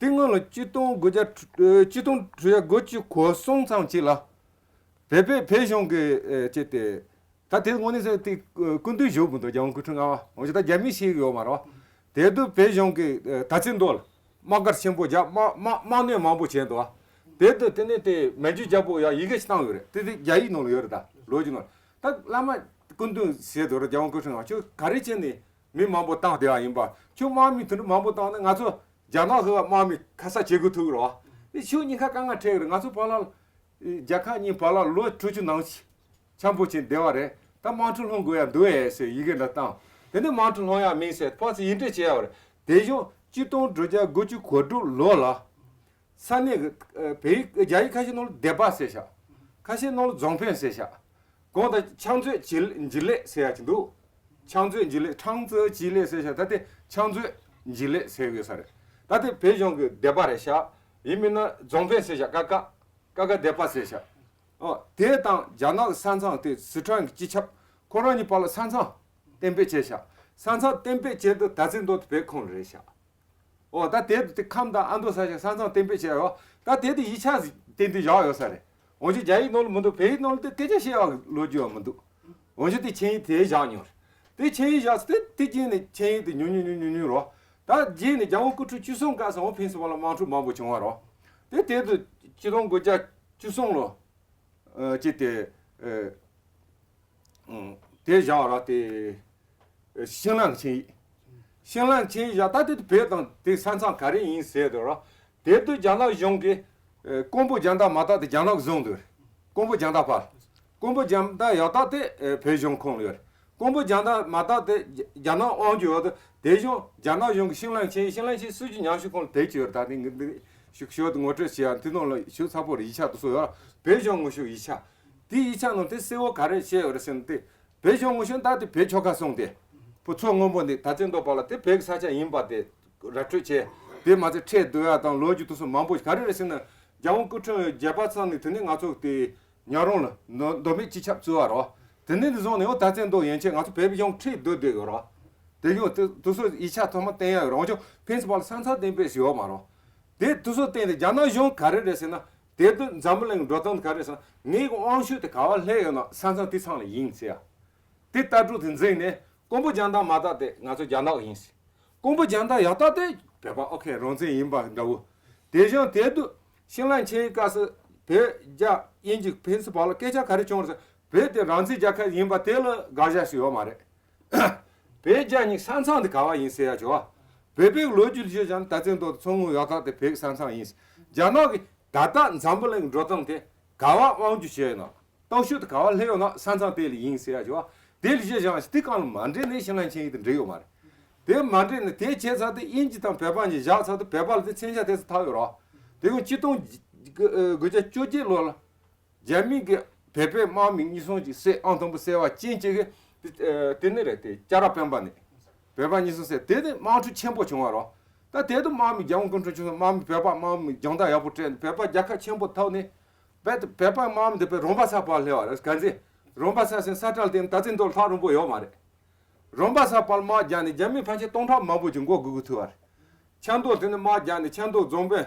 དེ་སྔོན་ལ་གཅིག་སྟོང་དགུ་བརྒྱ་ཨ་གཅིག་སྟོང་དྲུག་བརྒྱ་དགུ་བཅུ་གོ་གསུམ་ཙམ་ཅིག་ལ། བོད་པའི་བོད་གཞུང་གི་ཨ་ཅེ་དེ། ད་དེ་དངོས་གནས་ཟེར་དེ་སྐུ་མདུན་བཞུགས་མི་འདུག་རྒྱལ་དབང་སྐུ་ཕྲེང་ལྔ་པ། འོན་ཀྱང་ད་རྒྱ་མིས་ཤེས་ཀྱི་ཡོད་མ་རེད་བ། དེ་དུས་བོད་གཞུང་གིས་ཨ་དར་རྩེ་མདོ་ལ་དམག་སྒར་ཆེན་པོ་བརྒྱབ། དམག་དམག་དམག་གནོད་མང་པོ་བྱས་འདུག་བ། དེ་དུས་དེ་ནས་དེ་མན་ཇུའི་རྒྱལ་པོ་ཡང་ཡི་གེ་ཞིག་བཏང་ཡོད་རེད། དེ་དེ་རྒྱ་ཡིག་ནང་ལ་ཡོད་རེད། ད་ལོ་རྒྱུས་ནང་ལ། ད་བླ་མ་སྐུ་མདུན་ཟེར་འདུག་ར། རྒྱལ་དབང་སྐུ་ཕྲེང་ལྔ་པ། ཁྱོད་ག་རེ་བྱས་ནས་མི་མང་པོ་བཏང་བསྡད་པ་ཡིན་པ། ཁྱོད་དམག་མི་དེ་འདྲ་མང་པོ་བཏང་ན་ང་ཚོ་རྒྱ་ནག་གི་དམག་མི་ཁ་གསབ་བྱེད་དགོས་ཐུག་རེད་བ། དེ་ཁྱོད་གཉིས་ཀ་དཀའ་ངལ་འཕྲད་ཀྱི་རེད། ང་ཚོ་བར་ལ། རྒྱལ་ཁབ་གཉིས་བར་ལ་ལོ་དྲུག་ཅུ་ནང་བཞིན་འཆམ་པོ་བྱས་བསྡད་པ་རེད། ད་དམག་འཁྲུག་སློང་དགོས་ཡ་འདུག་ཨེ་ཟེར་ཡི་གེ་འདྲ་བཏང་། དེ་ནས་དམག་འཁྲུག་སློང་ཡ་མིན་ཟེར་ཕར་ཚུར་ཡིག་འབྲེལ་བྱས་ཡ་བ་རེད། དེ་བཞིན་གཅིག་སྟོང་དྲུག་བརྒྱ་དགུ་བཅུ་གོ་དྲུག་ལོ་ལ་ས་གནས་ཀྱི་ཨ་བོད་ཡིག་རྒྱ་ཡིག་ཁ་ཤས་ནང་ལ་སྡེ་པ་ཟེར་ཤག་ཁ་ཤས་ནང་ལ་རྫོང་དཔོན་ཟེར་ཤག་གང་ལྟར་ཕྱག་མཛོད་ཇི་ཇི་ལེགས་ཟེར་ཡ་ཅིག་འདུག་ཕྱག་མཛོད་ཇི་ལེགས། ཁྲང་ཙེ་ཇི་ལེགས་ཟེར་ཤག་ད་དེ་ཕྱག་མཛོད་ཇི་ལེགས་ཟེར་དགོས་ས་རེད། ད་དེ་བོད་གཞུང་གི་སྡེ་པ་རེད་ཤག་ཡིན་མིན་ན་རྫོང་དཔོན་ཟེར་ཤག་ཀ་ཀ་ཀ་ཀ་སྡེ་པ་ཟེར་ཤག་ཨོ། དེ་དང་རྒྱ་ནག་གི་ས་མཚམས་དེ་སི་ཁྲོན་གྱི་སྤྱི་ཁྱབ་ཁོ་རང་གཉིས་བར་ལ་ས་མཚམས་གཏན་འབེབས་བྱས་ཤག་ས་མཚམས་གཏན་འབེབས་བྱས་དུས་དར་རྩེ་མདོ་དེ་བོད་ཁོངས་རེད་ཤག་ཨོ། ད་དེ་དུས་དེ་ཁམས་དང་ཨ་མདོ་ས་ཆ་ས་མཚམས་གཏན་འབེབས་བྱས་ཡོད། ད་དེ་དུས་ཡིག་ཆ་ བསྟན་ཏེ་བཞག་ཡོད་ས་རེད། འོན་ཀྱང་རྒྱ་ཡིག་ནང་ལ་མི་འདུག་བོད་ཡིག་ནང་ལ་དེ་སྐད་ཆ་བཤད་ཡག་ལོ་རྒྱུས་ཡང་མི་འདུག་འོན་ཀྱང་དེ་ཆིངས་ཡིག་དེ་བཞག་མྱོང་རེད། དེ་ཆིངས་ཡིག་བཞག་ཚེ་དེ་དེ་རྗེས་ནས་ཆིངས་ཡིག་དེ་ཉུང་ཉུང་ཉུང་ཉུང་ཉུང་རོ། ད་རྗེས་ནས་རྒྱལ་དབང་སྐུ་ཕྲེང་བཅུ་གསུམ་སྐབས་སུ་འོང་ཕིན་སི་བལ་ལ་དམག་འཁྲུག་མང་པོ་བྱུང་བ་རོ། དེ་དེ་དུས་ཆིག་སྟོང་དགུ་བརྒྱ་བཅུ་གསུམ་ལོ། ཨ་ཅི་དེ་ཨ་ཨུམ་དེ་བཞག་ར་དེ་ཨ་ཤིང་ལན་ཆིངས་ཡིག་ཤིང་ལན་ཆིངས་ཡིག་བཞག་ད་དེ་དུས་བོད་དང་དེ་ས་མཚམས་ག་རེ་ཡིན་ཟེར་དུས་ར། དེ་དུས་རྒྱ་ནག་གཞུང་གིས་ཨ་ཀོང་པོ་རྒྱལ་ཟླ་མ་དག་དེ་རྒྱ་ནག་གིས་བཟུང་འདུག་ཀོང་པོ་རྒྱལ་ཟླ་བར། ཀོང་པོ་རྒྱལ་ཟླ་ཡག་དག་དེ་ཨ་བོད་གཞུང་ཁོངས་ལ་ཡོད་རེད། ཀོང་པོ་རྒྱལ་ཟླ་མ་དག་དེ་རྒྱ་རྒྱ་ནག་དབང་སྒྱུར་འོག་ཏུ་དེ་གཞུང་རྒྱ་ནག་གཞུང་གི་ཤིང་ལན་ཆིངས་ཡིག་ཤིང་ལན་ཆིངས་ཡིག་སྲིད་ཇུས་ཉམས་ཞིབ་ཁང་ལ་དེབ་ཅིག་ཡོད་རེད། ད་ནི་ངས་འདི་ཞུ་ཞུ་དུ་ངོ་སྤྲོད་བྱེད་ཡ་དེ་ནང་ལ་ཞུ་ཚགས་པོ་རེད། ཡིག་ཆ་དེ་ཚོ་ཡོད་ར། བོད་གཞུང་ངོ་ཤུགས་ཡིག་ཆ། དེའི་ཡིག་ཆ་ནང་དེ་གསལ་བོ་ག་རེ་བཤད་ཡོད་རེད་ཟེར་ན་དེ། བོད་གཞུང་ངོ་ཤུགས་ད་དེ་བོད་ཆོལ་ཁ་གསུམ་དེ། བུ་ཚོ་སྔོན་པོ་འདི་ད་ཚེ་མདོ་པ་ལ་དེ་བོད་ཀྱི་ས་ཆ་ཡིན་པ་དེ་ར་སྤྲོད་བྱས། དེ་མ་ཚད་ཁྲལ་བསྡུ་ཡ་དང་ལོ་རྒྱུས་དེ་ཚོ་མང་པོ་ག་རེ་རེད་ཟེར་ན། རྒྱལ་དབང་སྐུ་ཕྲེང་བརྒྱད་པ་ཚང་ནས་དེ་ནས་ང་ཚོ་དེ་ཉག་རོང་ལ་མདོ་མདོ་སྨད་སྤྱི་ཁྱབ་བཙུགས་པ་རོ། དེ་ནས་བཟུང་ནས་འོ་ད་ཚེ་མདོ་ཡན་ཆད་ང་ཚོ་བོད་པའི་གཞུང་ཁྲལ་བསྡུ་བསྡད་ཡོད་རོ། དེ་གཞུང་དེ་དེ་ཚོ་ཡིག་ཆ་ཚང་མ་བསྟན་ཡ་ཡོད་རོ། འོན་ཀྱང་ཕིན་སི་བལ་ས་མཚམས་གཏན་འབེབས་ཡོད་མ་རོ། དེ་དེ་ཚོ་བསྟན་ཏེ་རྒྱ་ནག་གཞུང་ག་རེ་རེད་ཟེར་ན། དེ་དུས་འཛམ་བུ་གླིང་འགྲོ་སྟངས་ག་རེ་ཟེར་ན། ངའི་དབང་ཤུགས་དེ་ག་བ་སླེབས་ཡོད་ན་ས་མཚམས་དེ་ཚང་ལ་ཡིན་ཟེར་ཡ། དེ་ལྟ་གྲུབ་དེ་འཛིན་ནས་ཀོང་པོ་རྒྱལ་ཟླ་མ་དག་དེ་ང་ཚོ་རྒྱ་ནག་ཡིན་ཟེར། ཀོང་པོ་རྒྱལ་ཟླ་ཡག་དག་དེ་བོད་པ་ཨོ་ཁེ་རང་བཙན་ཡིན་པ་འདྲ་བོ། དེ་བཞིན་དེ་དུས་ཤིང་ལན་ཆིངས་ཡིག་སྐབས་སུ་བོད་རྒྱ་དབྱིན་ཇི་ཕིན་སི་བལ་ལ་སྐད་ཆ་ག་རེ་བྱུང་རེད་ཟེར། བོད་དེ་རང་བཙན་རྒྱལ་ཁབ་ཡིན་པ་དེ་ལ་དགག་བྱ་ཞིག་ཡོད་མ་རེད། བོད་རྒྱ་གཉིས་ས་མཚམས་དེ་ག་བ་ཡིན་ཟེར་ཡ་ཅོ། བོད་པའི་ལོ་རྒྱུས་ལ་བཞག་ན་ད་ཚེ་མདོ་དང་མཚོ་སྔོན་ཡག་དག་དེ་བོད་ཀྱི་ས་མཚམས་ཡིན། རྒྱ་ནག་གིས་ད་ལྟ་འཛམ་བུ་གླིང་འགྲོ་སྟངས་དེ་ག་བ་དབང་སྒྱུར་བྱས་ཡོད་ན། སྟོབས་ཤུགས་དེ་ག་བ་སླེབས་ཡོད་ན་ས་མཚམས་དེ་ལ་ཡིན་ཟེར་ཡ་ཅོ། དེ་ལ་བཞག་ན་དེ་གང་ལ་མ་འདྲེས་ནས་ཤིང་ལན་ཆིངས་ཡིག་དེ་འགྲིག་ཡོད་མ་རེད། དེ་མ་འདྲེས་ནས་དེ་བྱས་ཚར་དུས་དབྱིན་ཇི་དང་བོད་པ་གཉིས་བཞག་ཚར་དུས་བོད་པ་ལ་དེ་མཚོན་ཆ་དེ་ཚོ་ཐག་ཡོད་རོ། དེ་ཡང་ཆིག་སྟོང་དགུ་བརྒྱ་བཅོ་བརྒྱད་ལོ་ལ། རྒྱ་མི་གིས་བོད་པའི་དམག་མི་གཉིས་གསུམ་ཅིག་བསད། ཨང་དང་པོ་བསད་པ་ཅན་གཅིག་གིས་དེ་དེ་ནི་རེད། དེ་ཅ་ར་སྤེན་པ་ནི་བོད་པ་གཉིས་གསུམ་བསད། དེ་ནི་དམག་འཁྲུག་ཆེན་པོ་བྱུང་བ་རོ། ད་དེ་དུས་དམག་མི་རྒྱལ་དབང་སྐུ་ཕྲེང་བཅུ་གསུམ་དམག་མི་བོད་པ་དམག་མི་རྒྱང་ཐག་ཡག་པོ་སྤྲད་ནས་བོད་པ་རྒྱལ་ཁ་ཆེན་པོ་ཐོབ་ནས། བོད་བོད་པ་དམག་མི་དེ་བོད་རོང་པ་ས་བར་སླེབས་པ་རེད། ག་ཚོད་རོང་པ་ས་ཟེར་ས་ཁྲ་དེ་ད་ཚེ་མདོ་ལ་ཐག་རིང་པོ་ཡོད་མ་རེད། རོང་པ་ས་བར་དམག་རྒྱག་ནས་རྒྱ་མི་ཕལ་ཆེར་སྟོང་ཕྲག་མང་པོ་ཅིག་མགོ་སྒུར་དགོས་ཐུག་པ་རེད། ཆབ་མདོ་དེ་ནས་དམག་རྒྱག་ནས་ཆབ་མདོ་རྫོང་དཔོན་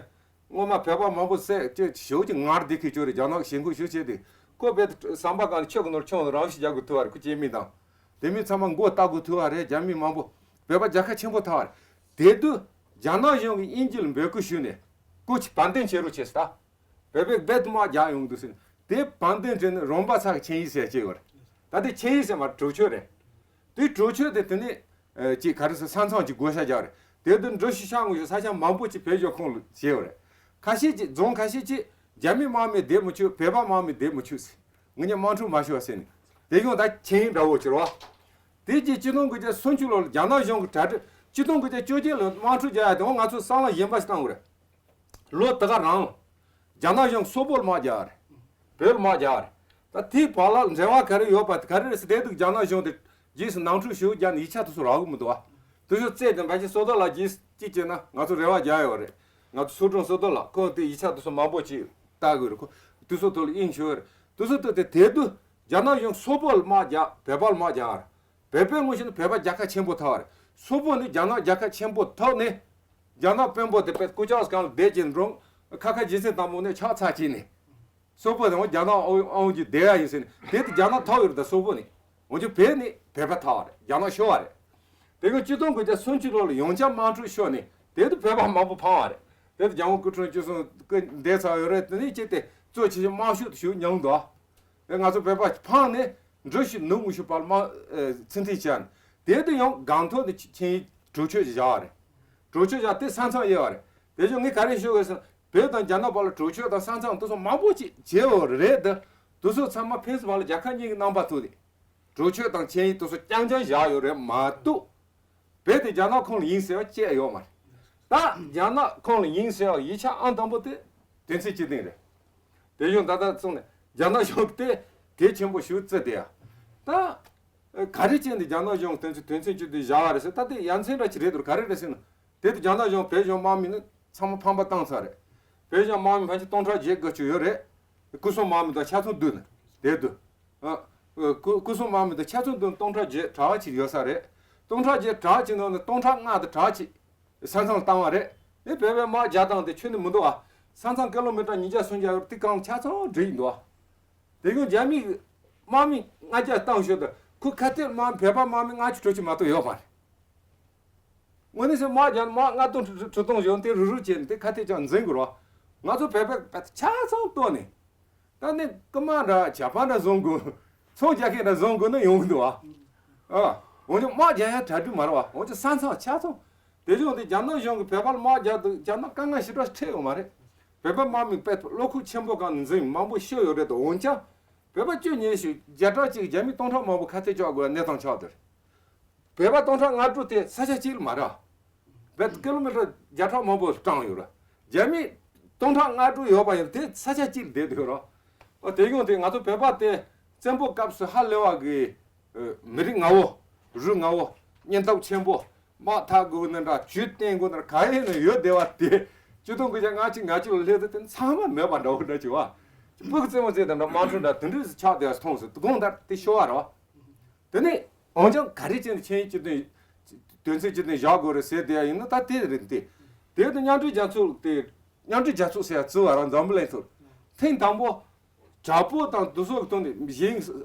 སྔོན་མ་བོད་པ་མང་པོ་བསད་ཅིག་ཞེ་པོ་ཅིག་ངར་བསྡད་མཁན་ཅིག་ཡོད་རེད། རྒྱ་ནག་གིས་ཞེན་ཁུལ་ཞེ་པོ་བྱས་ཏེ་ཁོ་བོད་དུ་ཟམ་པ་སྒང་ནས་ཆུ་གི་ནོར་ཆུང་རང་ཤི་རྒྱག་དགོས་ཐུག་པ་རེད། ཁོ་སྐྱེས་དམན་དང་དེ་མིན་ཚང་མ་མགོ་བཏགས་དགོས་ཐུག་པ་རེད། རྒྱ་མི་མང་པོ་བོད་པ་རྒྱལ་ཁ་ཆེན་པོ་ཐོབ་པ་རེད། དེ་དུས་རྒྱ་ནག་གཞུང་གིས་དབྱིན་ཇི་ལ་འབོད་སྐུལ་ཞུས་ནས་སྐུ་མཁྱེན་བར་འདུམ་བྱེད་རོགས་བྱེད་ཟེར། ད་བོད་པས་རྦད་དེ་དམག་རྒྱག་ཡོང་འདུག་ཟེར་ནས་དེ་བར་འདུམ་བྱས་ནས་རོང་པ་ས་གི་ཆིངས་ཡིག་ཟེར་བྱས་ཡོད་རེད། ད་དེ་ཆིངས་ཡིག་ཟེར་མ་རེད། གྲོས་ཆོད་རེད། དེ་གྲོས་ཆོད་དེ་དེ་ནས་ཨ་ཅིག་ག་རེ་ཟེར་ས་མཚམས་ཀྱི་བགོ་བཤའ་རྒྱག་རེད། དེ་དུས་འབྲི་ཞུ་ཤར་ངོས་ཤོད་ས་ཆ་མང་པོ་ཅིག་བོད་གཞུང་ཁོངས་ལ་བྱས་ཡོད་རེད། ཁ་ཤས་ཅིག་རྫོང་ཁ་ཤས་ཅིག་རྒྱ་མི་དམག་མི་བསྡད་མི་ཆོག་བོད་པ་དམག་མི་བསྡད་མི་ཆོག་ཟེར། ངེད་གཉིས་དམག་འཁྲུག་མ་ཤོར་བ་ཟེར་ནས་དེ་གཞུང་ད་ཆིངས་ཡིག་འདྲ་བོ་ཅིག་རེད་བ། དེ་རྗེས་ཆིག་སྟོང་དགུ་བརྒྱ་སུམ་ཅུ་ལོ་ལ་རྒྱ་ནག་གཞུང་གི་གྲ་སྒྲིག་ཆིག་སྟོང་དགུ་བརྒྱ་བཅོ་བརྒྱད་ལོ་དམག་འཁྲུག་རྒྱག་ཡ་དེ་འོ་ང་ཚོ་བསམ་བློ་གཞན་པ་ཞིག་བཏང་དགོས་རེད། ལོ་དེ་ག་རང་ལ། རྒྱ་ནག་གཞུང་སོག་པོ་ལ་དམག་རྒྱག་པ་རེད། བོད་ལ་དམག་རྒྱག་པ་རེད། ད་དེའི་བར་ལ་འབྲེལ་བ་ག་རེ་ཡོད་པ་དེ་ག་རེ་རེད་ཟེར་དེ་དུས་རྒྱ་ནག་གཞུང་དེ་རྗེས་སུ་ནང་འཁྲུག་ཞུ་རྒྱག་ནས་ཡིག་ཆ་དེ་ཚོ་རག་གི་མི་འདུག་བ། དེ་ཚོ་བཙལ་ཏེ་ཕལ་ཆེར་བསོད་རྡོར་ལགས་རྗེས་གཅིག་བྱས་ན་ང་ཚོ་རེ་བ་རྒྱག་ཡོད་རེད། ང་ཚོ་སོ་སྒྲོན་བསོད་རྡོར་ལགས་ཁོང་དེ་ཡིག་ཆ་དེ་ཚོ་མང་པོ་ཅིག་ལྟ་གི་ཡོད་རེད། ཁོ་དེ་ཚོ་ཐོག་ལ་དབྱིངས་ཞུ་ཡོད་རེད། དེ་ཚོ་ཐོག་དེ་དེ་དུས་རྒྱ་ནག་གཞུང་སོག་པོ་ལ་དམག་རྒྱག་བོད་པ་ལ་དམག་རྒྱག་པ་རེད། བོད་པའི་ངོས་ཤེས་ན་བོད་པ་རྒྱལ་ཁ་ཆེན་པོ་ཐོབ་པ་རེད། སོག་པོ་ནི་རྒྱ་ནག་རྒྱལ་ཁ་ཆེན་པོ་ཐོབ་ནས། རྒྱ་ནག་དཔོན་པོ་དེ་དཔེ་སྐུ་ཕྱྭ་སྒང་ལ་བསྡད་ཀྱིན་འགྲོ། ཁ་ཁ་རྗེ་བཙུན་དམ་པ་ནས་ཕྱག་འཚལ་བྱས་ནས། སོག་པོ་དང་རྒྱ་ནག་དབང་དབང་གི་སྡེ་བ་ཡིན་ཟེར་ནས་དེ་དུས་རྒྱ་ནག་ཐོབ་ཡོད་རེད། ད་སོག་པོ་ནི་འོན་ཀྱང་བོད་ནི་བོད་པ་ཐོབ་པ་རེད། རྒྱ་ནག་ཤོར་བ་རེད། དེ་ག་ཆིག་སྟོང་དགུ་བརྒྱ་སུམ་ཅུ་ལོ་ལ་ཡང་བསྐྱར་དམག་འཁྲུག་ཤོར་ནས་དེ་དུས་བོད་པ་མང་པོ་ཕམ་པ་རེད། དེ་དུས་རྒྱལ་དབང་སྐུ་ཕྲེང་བཅུ་གསུམ་སྐུ་འདས་ཚར་ཡོད་རེད། དེ་ནས་ཅི་སྟེ་གཙོ་ཆེ་ཤོས་དམག་ཤོག་ཏུ་ཞུགས་མྱོང་འདུག་ང་ཚོ་བོད་པ་ཕངས་ནས་འབྲི་ཞུ་ནུབ་ངོས་ཤོད་པར་དམག་ཚུར་འཐེན་བྱས་ནས་དེ་དུས་ཡང་སྒང་ཐོག་ཏུ་ཆིངས་ཡིག་གྲོས་ཆོད་ཅིག་བཞག་པ་རེད། གྲོས་ཆོད་བཞག་དེ་ས་མཚམས་དབྱེ་བ་རེད། དེ་བཞིན་ངས་ག་རེ་ཞུ་དགོས་ཟེར་ན་བོད་དང་རྒྱ་ནག་བར་ལ་གྲོས་ཆོད་དང་ས་མཚམས་དེ་ཚོ་མང་པོ་ཅིག་བྱས་ཡོད་རེད་དེ། དེ་ཚོ་ཚང་མ་ཕིན་སི་བལ་ལ་རྒྱལ་ཁབ་གཉིས་ཀྱི་རྣམ་པ་ཐུག་སྟེ། གྲོས་ཆོད་དང་ཆིངས་ཡིག་དེ་ཚོ་རྐྱང་རྐྱང་བཞག་ཡོད་རེད་མ་གཏོགས། བོད་དེ་རྒྱ་ནག་ཁོངས་ལ་ཡིན་ཟེར་བ་བཅས་ཡོད་མ་རེད། ད་རྒྱ་ནག་ཁོངས་ལ་ཡིན་ཟེར་བ་ཡིག་ཆ་ཨང་དང་པོ་དེ་དོན་ཚན་བཅུ་བདུན་རེད། དེ་བཞིན་ད་ལྟ་སོང་ནས་རྒྱ་ནག་གཞུང་དེ་གལ་ཆེན་པོ་ཞིག་བརྩི་དེ་ཡ། ད་ག་རེ་བྱས་ནས་རྒྱ་ནག་གཞུང་དོན་ཚན་དོན་ཚན་བཅུ་བདུན་བཞག་པ་རེད་ཟེར། ད་དེ་ཡ་མཚན་འདྲ་ཅིག་རེད་འདུག་ག་རེ་རེད་ཟེར་ན། དེ་དུས་རྒྱ་ནག་གཞུང་བོད་གཞུང་དམག་མི་ནི་ཚང་མ་ཕམ་པ་བཏང་ཚར་རེད། བོད་གཞུང་དམག་མི་ཕལ་ཆེར་སྟོང་ཕྲག་བརྒྱད་དགུ་བཅུ་ཡོད་རེད། སྐུ་སྲུང་དམག་མི་དང་ཆ་ཚང་བསྡུས་ནས་དེ་དུས། ཨ། སྐུ་སྐུ་སྲུང་དམག་མི་དང་ཆ་ཚང་བསྡུས་ནས་སྟོང་ཕྲག་བརྒྱད་གྲངས་ཅིག་ཡོད་ས་རེད། སྟོང་ཕྲག་བརྒྱད་གྲངས་ཅིག་ནང་ནས་སྟོང་ཕྲག་ལྔ་དང་གྲངས་ཅིག་ས་མཚམས་བཏང་བ་རེད། ཨེ་བོད་པའི་དམག་རྒྱག་སྟངས་དེ་ཁྱོན་ནས་མི་འདུག་ཨ། ས་མཚམས་ཀི་ལོ་མི་ཊར་ཉིས་བརྒྱ་སུམ་བརྒྱ་ཡོད་རེད། དེ་གང་ཆ་ཚང་སྒྲིག་འདུག་བ། དེ་གཞུང་རྒྱ་མིས་དམག་མི་ལྔ་བརྒྱ་བཏང་ཞོར་དུ་ཁོ་ཁ་གཏད་དམག་བོད་པ་དམག་མི་ལྔ་བཅུ་དྲུག་ཅུ་མ་གཏོགས་ཡོད་མ་རེད། དངོས་གནས་སེ་དམག་རྒྱག་དམག་ལྔ་སྟོང་དྲུག་སྟོང་ཡོད་དེ་རུ་རུ་བྱས་ནས་དེ་ཁ་གཏད་ཅང་འཛིན་དགོས་རོགས། ང་ཚོ་བོད་པ་ཆ་ཚང་གཏོར་ནས། ད་ནི་རྐུན་མ་འདྲ་ཇ་པན་འདྲ་བཟུང་དགོས། ཚོང་རྒྱག་མཁན་འདྲ་བཟུང་དགོས་ན་ཡོང་གི་འདུག་བ། ཨ། འོན་ཀྱང་དམག་རྒྱག་ཡ་གྲ་སྒྲིག་མ་རེད་བ། འོན་ཀྱང་ས་མཚམས་ཆ་ཚང་། དེ་བཞིན་དེ་རྒྱ་ནག་གཞུང་གིས་བོད་པར་དམག་རྒྱག་དུས་རྒྱ་ནག་དཀའ་ངལ་ཞེ་དྲག་འཕྲད་ཡོད་མ་རེད། བོད་པ་དམག་མི་དཔེ་བློ་ཁོག་ཆེན་པོ་གང་ནས་འཛིན་མང་པོ་ཤོར་ཡོད་རེད་དོ། འོན་ཀྱང་བོད་པ་བཅུ་ཉེ་ཤོས་བརྒྱ་ཕྲག་གཅིག་རྒྱ་མི་སྟོང་ཕྲག་མང་པོ་ཁ་གཏད་གཅོག་དགོས་གནས་སྟངས་ཆགས་བསྡད་རེད། བོད་པ་སྟོང་ཕྲག་ལྔ་དྲུག་དེ་ས་ཆ་གཅིག་ལ་མ་རེད། བོད་ཀི་ལོ་མི་ཊར་བརྒྱ་ཕྲག་མང་པོ་བགྲངས་ཡོད་རེད། རྒྱ་མི་སྟོང་ཕྲག་ལྔ་དྲུག་ཡོད་པ་ཡིན་དེ་ས་ཆ་གཅིག་ལ་བསྡད་ཡོད་རེད། ཨོ་དེ་ཡོང་དེ་ང་ཚོ་བོད་པ་དེ་བཙན་པོ་སྐབས་སུ་ཧ་ལས་པ་གི་ཨ་མི་རིགས་ངར་པོ། རུས་ངར་པོ། སྙིང་སྟོབས་ཆེན་པོ། དམག་འཐབ་དགོས་ནི་འདྲ་ཇུས་བསྟན་དགོས་ནི་འདྲ་ག་ཡེ་ནས་ཡོད་བསྡད་པ་དེ། ཆིག་སྟོང་དགུ་བརྒྱ་ལྔ་བཅུ་ང་གཅིག་ལ་སླེབས་དུས་དེ་ཚང་མ་མེད་པ་འདྲ་བོ་འདྲ་བྱུང་བ། སྤུ་གུ་རྩེད་མོ་རྩེ་དང་འདྲ་དམག་འཁྲུག་འདྲ་དེ་འདྲ་ཞིག་ཆགས་བསྡད་པ་མཐོང་སོང་། དགོངས་དག་དེ་ཤོར་བ་རེད་བ། དེ་ནས་འོན་ཀྱང་ག་རེ་བྱས་ནས་ཆིངས་ཡིག་བཅུ་བདུན། དོན་ཚན་བཅུ་བདུན་བཞག་དགོས་རེད་ཟེར་བསྡད་ཡ་ཡིན་ན་ད་དེ་རེད་དེ། དེ་དུ་མཉམ་འབྲེལ་རྒྱལ་ཚོགས་དེ། མཉམ་འབྲེལ་རྒྱལ་ཚོགས་ཟེར་ཡ་བཙུགས་པ་རང་འཛམ་བུ་གླིང་ཐོག་ཐེངས་དང་པོ། དྲག་པོ་དང་དེ་ཚོ་གི་སྟེང་ནས་གཞན་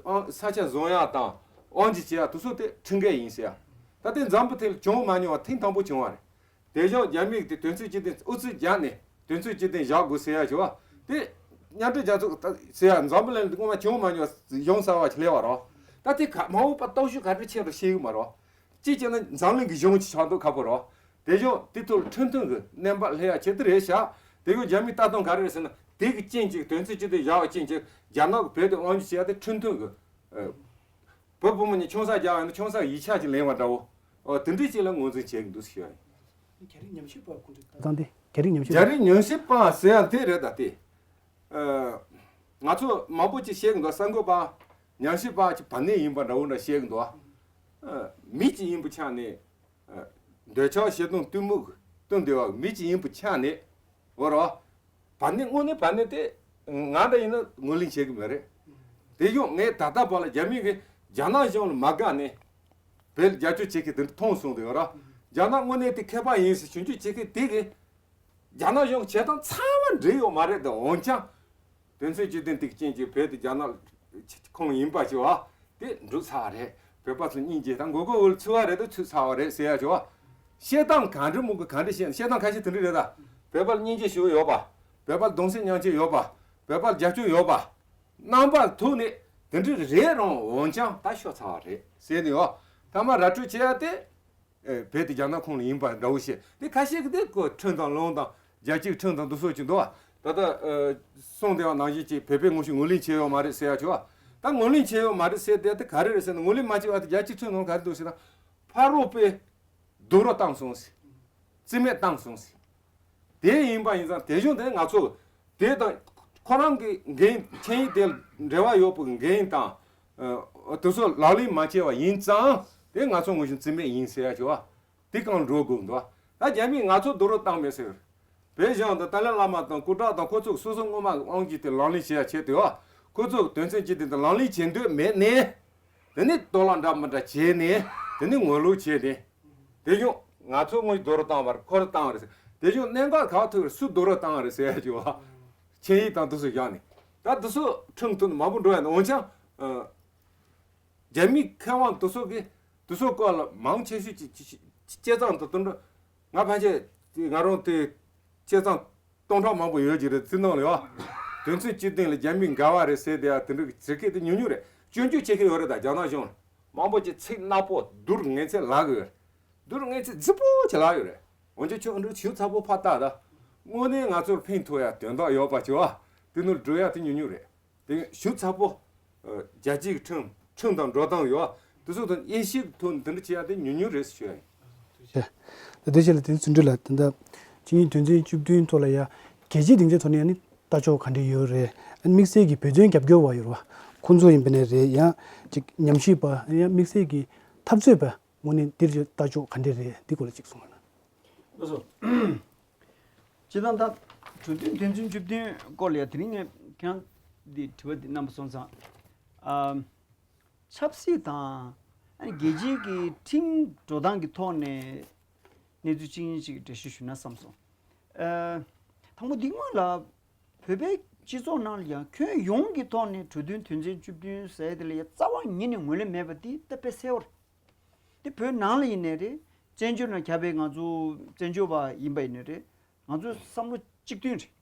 ས་ཆ་བཟུང་ཡ་དང་དབང་སྒྱུར་བྱེད་ཡ་དེ་ཚོ་དེ་ཁྲིམས་འགལ་ཡིན་ཟེར་ཡ། ད་ལྟའི་འཛམ་བུ་གླིང་བྱུང་མ་མྱོང་བ་ཐེངས་དང་པོ་བྱུང་བ་རེད། དེ་བཞིན་རྒྱ་མིས་དེ་དོན་ཚན་བཅུ་བདུན་ཨུ་ཚུགས་བརྒྱབ་ནས་དོན་ཚན་བཅུ་བདུན་བཞག་དགོས་ཟེར་ཡ་བྱུང་བ་དེ། མཉམ་འབྲེལ་རྒྱལ་ཚོགས་ད་ཟེར་ཡ་འཛམ་བུ་གླིང་སྔོན་མ་བྱུང་མ་མྱོང་བ་གཞུང་གསར་བ་ཞིག་སླེབས་པ་རེད། ད་དེ་ག་མ་འོངས་པ་སྟོབས་ཤུགས་ག་འདྲ་ཆེ་རུ་ཤེས་གི་མ་རེད། གཅིག་བྱས་ན་འཛམ་གླིང་གི་གཞུང་ཞིག་ཆགས་མདོག་ཁ་པོ་རེད། དེ་བཞིན་དེ་ཐོག་ལ་ཁྲིམས་མཐུན་གྱི་གནས་བབ་སླེབས་ཡ་ཆེད་དུ་རེད་ཤག་དེ་གི་རྒྱ་མིའི་ལྟ་སྟངས་ག་རེ་རེད་ཟེར་ན་དེ་གི་རྐྱེན་གྱིས་དོན་ཚན་བཅུ་བདུན་བཞག་པའི་རྐྱེན་གྱིས་རྒྱ་ནག་གི་བོད་དེ་དབང་སྒྱུར་བྱེད་ཡ་དེ་ཁྲིམས་མཐུན་གྱི། ཨ། བོད་བུ་མོ་གཉིས་ཆུང་ས་རྒྱག་ཡོང་ན་ཆུང་ས་ཡིག་ཆ་ཅིག་ལེན་པ་འདྲ་བོ། ཨོ་དེ་འདྲའི་ཅིག་ལ་ངོས་འཛིན་བྱེད་ཀྱི་འདུག་ཟེར་ཞུ་ཡ་ཡིན། རྒྱ་རིགས་ཉམས་ཞིབ་པ་ཁོང་ཚོས་ད་ལྟ་འདི་རྒྱ་རིགས་ཉམས་ཞིབ། རྒྱ་རིགས་ཉམས་ཞིབ་པ་ཟེར་ཡ་དེ་རེད་ད་དེ། ཨ། ང་ཚོ་མང་པོ་ཅིག་བཤད་གི་འདུག་གསར་འགོད་པ། ཉམས་ཞིབ་པ་ཅིག་བར་གནས་ཡིན་པ་འདྲ་བོ་འདྲ་བཤད་གི་འདུག་ཨ། མི་ཅིག་ཡིན་པའི་ཆ་ནས། ཨ། འདོད་ཆགས་ཞེ་སྡང་གཏི་མུག་གཏོང་བདེ་བ་མི་ཅིག་ཡིན་པའི་ཆ་ནས། འོ་རོ། བར་གནས་དངོས་གནས་བར་གནས་དེ། ང་འདྲ་ཡིན་ན་ངོས་ལེན་བྱེད་གི་མེད་རེད། དེ་ཡང་ངས་ད་ལྟ་བར་ལ་རྒྱ་མི་གིས་རྒྱ་ནག་གཞུང་ལ་མ་དགའ་ནས། བོད་ལ་རྒྱབ་སྐྱོར་བྱེད་མཁན་དེ་འདྲ་མཐོང་སོང་དུས་ར། རྒྱ་ནག་དངོས་གནས་དེ་མཁས་པ་ཡིན་ཟེར་ཞིབ་འཇུག་བྱེད་མཁན་དེ་གིས། རྒྱ་ནག་གཞུང་གི་བྱེད་སྟངས་ཚང་མ་འགྲིག་ཡོད་མ་རེད་དེ་འོན་ཀྱང་། དོན་ཚན་བཅུ་བདུན་དེ་རྐྱེན་གྱིས་བོད་དེ་རྒྱ་ནག་ཁོངས་ཡིན་པ་ཞིག་བ། དེ་འགྲུབ་ཚར་བ་རེད། བོད་པ་ཚོ་སྙིང་རྗེ་དང་མགོ་སྐོར་འོལ་ཚུད་པ་རེད་དེ་ཚུད་ཚར་བ་རེད་ཟེར་ཡ་ཞིག་བ། བཤད་སྟངས་ག་འདྲ་མོ་གི་ག་འདྲ་བཤད་བཤད་སྟངས་ཁ་ཤས་དེ་འདྲ་རེད་ད། བོད་པར་སྙིང་རྗེ་ཞུ་ཡོད་པ། བོད་པར་གདུང་སེམས་མཉམ་སྐྱེད་ཡོད་པ། བོད་པར་རྒྱབ་སྐྱོར་ཡོད་པ། རྣམ་པ་ཐུག་ནས་དེ་འདྲ་རེད་རུང་འོན་ཀྱང་ད་ཤོར་ཚར་བ་རེད་ཟེར་ནས་ཡོད། ཐ་མ་ར་སྤྲོད་བྱེད་ཡ་དེ། ཨེ། བོད་དེ་རྒྱ་ནག་ཁོངས་ལ་ཡིན་པ་འདྲ་བོ་བཤད་དེ་ཁ་ཤས་ཀྱིས་དེ་ཁོ་ཁྲིམས་དང་ལུགས་དང་རྒྱལ་སྤྱིའི་ཁྲིམས་དང་འདུ་ཚོགས་ཀྱི་འདུག་བ། ད་ལྟ་ཨ་གསུངས་བསྡད་པ་ནང་བཞིན་གྱི་བོད་པས་དངོས་སུ་ངོས་ལེན་བྱས་ཡོད་མ་རེད་ཟེར་ཡ་ཆོག་བ། ད་ངོས་ལེན་བྱས་ཡོད་མ་རེད་ཟེར་དེ་དེ་ག་རེ་རེད་ཟེར་ན་ངོས་ལེན་མ་བྱས་པ་དེ་རྒྱལ་སྤྱིའི་ཁྲིམས་ནང་ག་རེ་འདུག་ཟེར་ན། ཕ་རོལ་པོས་རྡོག་རོལ་བཏང་སོང་ཟེར། རྩིས་མེད་བཏང་སོང་ཟེར། དེ་ཡིན་པ་ཡིན་ཙང་དེ་གཞུང་དེ་ང་ཚོ་དེ་དང་ཁོ་རང་གི་འགན་ཆིངས་ཡིག་དེ་འབྲེལ་བ་ཡོད་པའི་འགན་དང་། ཨ། དེ་ཚོ་ལག་ལེན་མ་བྱས་པ་ཡིན་ཙང་དེ་ང་ཚོ་ངོས་བཞིན་རྩིས་མེད་ཡིན་ཟེར་ཡ་ཆོག་བ། དེ་གང་འགྲོ་དགོས་འདུག་ད་རྒྱ་མིས་ང་ཚོ་རྡོག་རོལ་བཏང་མེད་ཟེར། བོད་གཞུང་དང་ཏཱ་ལའི་བླ་མ་དང་སྐུ་དྲག་དང་ཁོ་ཚོ་སོ་སོ་སྔོན་མ་དབང་སྒྱུར་དེ་ལག་ལེན་བྱེད་ཡ་ཆེད་དུ་ཡོད། ཁོ་ཚོ་དོན་ཚན་གཅིག་དེ་དང་ལག་ལེན་བྱེད་འདོད་མེད་ནས། དེ་ནས་གཏོར་བརླག་འདྲ་མི་འདྲ་བྱས་ནས་དེ་ནས་ངོ་ལོག་བྱས་ནས། དེ་བཞིན་ང་ཚོ་དངོས་རྡོག་རོལ་བཏང་བ་རེད་ཁོ་རང་བཏང་བ་རེད་ཟེར། དེ་བཞིན་གནད་འགག་ག་ཐུག་རེད་སུ་རྡོག་རོལ་བཏང་བ་རེད་ཟེར་ཡ་ཅིག་བ། ཆིངས་ཡིག་དང་དེ་ཚོ་བཞག་ནས། ད་དེ་ཚོ་ཁྲིམས་མཐུན་མང་པོ་འགྲོ་ཡ་ནི་འོན་ཀྱང་། ཨ། རྒྱ་མིའི་མཁས་དབང་དེ་ཚོ་གིས་དེ་ཚོ་སྐོར་ལ་མང་ཆེ་ཤོས་ཀྱི་དཔྱད་རྩོམ་དང་དེ་འདྲ་ང་ཕན་ཆད་ང་རང་དེ་དཔྱད་རྩོམ་སྟོང་ཕྲག་མང་པོ་ཡོད་ཀྱི་རེད་ཚིག་ནང་ལ་ཡོད། དོན་ཚན་བཅུ་བདུན་ལ་རྒྱ་མི་འགལ་བ་རེད་ཟེར་བསྡད་ཡ་དེ་འདྲ་གི་ཟེར་མཁན་དེ་ཉུང་ཉུང་རེད། སྐྱོན་བརྗོད་བྱེད་མཁན་ཡོད་རེད་ད་རྒྱ་ནག་གཞུང་ལ། མང་པོ་ཅིག་ཚིག་ནག་པོ་བསྡུར་ངན་ཚད་ལབ་ཀྱི་ཡོད་རེད། བསྡུར་ངན་ཚད་རྫིག་པོ་ཅིག་ལབ་ཡོད་རེད། འོན་ཀྱང་ཁྱོད་འདྲ་ཞིབ་ཚགས་པོ་ཕར་བལྟ་ད། དངོས་གནས་ང་ཚོར་ཕན་ཐོགས་ཡ་དོན་དག་ཡོད་པ་ཅིག་བ། དེ་ནོར་འགྲོ་ཡ་དེ་ཉུང་ཉུང་རེད། དེ་ཞིབ་ཚགས་པོ། ཨ། རྒྱལ་སྤྱིའི་ཁྲིམས་ཁྲིམས་དང་འགྲོ་སྟངས་ཡོད། དེ་ཚོ་དང་དབྱེ་ཞིབ་ཐོག་འདི་འདྲ་བྱེད་ཡ་དེ་ཉུང་ཉུང་རེད་ཞུ་ཡ་ཡིན། ད་དེ་ཆེད་ལ་དེ་ཚུལ་འདྲི་ལ་ད་ལྟ་ཆིངས་ཡིག་དོན་ཚན་བཅུ་བདུན་ཐོག་ལ་ཡ་རྒྱལ་སྤྱིའི་སྡིངས་ཆ་ཐོག་ནས་ཡང་ནི་ལྟ་ཕྱོགས་ག་འདྲ་ཡོད་རེད། ཨ་ནི་དམིགས་བསལ་གྱི་བོད་དོན་རྒྱབ་སྐྱོར་བ་ཡོད་རེད་བ། ཁོང་ཚོ་ཡིན་པ་ནས་རེད་ཡང་ཅིག་ཉམས་ཞིབ་པ་ཡང་དམིགས་བསལ་གྱི་འཐབ་རྩོད་པ་དངོས་གནས་འདིར་ལྟ་ཕྱོགས་ག་འདྲ་རེད་འདི་སྐོར་ལ་ཅིག་གསུང་བ་ན། ལགས་སོ། སྤྱིར་བཏང་ད་གྲོས་མཐུན་དོན་ཚན་བཅུ་བདུན་སྐོར་ལ་ཡ་དེ་རིང་ངས་ཁྱེད་རང་འདི་དྲི་བ་འདི་གནང་པ་སོང་ཙང་། ཨ། ཆབ་སྲིད་དང་ཨ་ནི་རྒྱལ་སྤྱིའི་གི་ཁྲིམས་འགྲོ་སྟངས་ཀྱི་ཐོག་ནས་གནས་ཚུལ་གཅིག་གཉིས་ཅིག་འགྲེལ་བཤད་ཞུས་ན་བསམ་སོང་། ཨ། དང་པོ་འདི་སྔོན་ལ་བོད་པའི་སྤྱི་ཚོགས་ནང་ལ་ཡང་ཁྱོན་ཡོངས་ཀྱི་ཐོག་ནས་གྲོས་མཐུན་དོན་ཚན་བཅུ་བདུན་ཟེར་དེ་ལ་ཡང་རྩ་བ་ཉིད་ནས་ངོས་ལེན་མེད་པ་འདི་ད་དཔེ་གསལ་བོ་རེད། དེ་བོད་ནང་ལ་ཡིན་ནའི་རེད། བཙན་བྱོལ་ནང་ཁྱབ་པའི་ང་ཚོ་བཙན་བྱོལ་བ་ཡིན་པ་ཡིན་ནའི་རེད། ང་ཚོ་བསམ་བློ་གཅིག་མཐུན་རེད།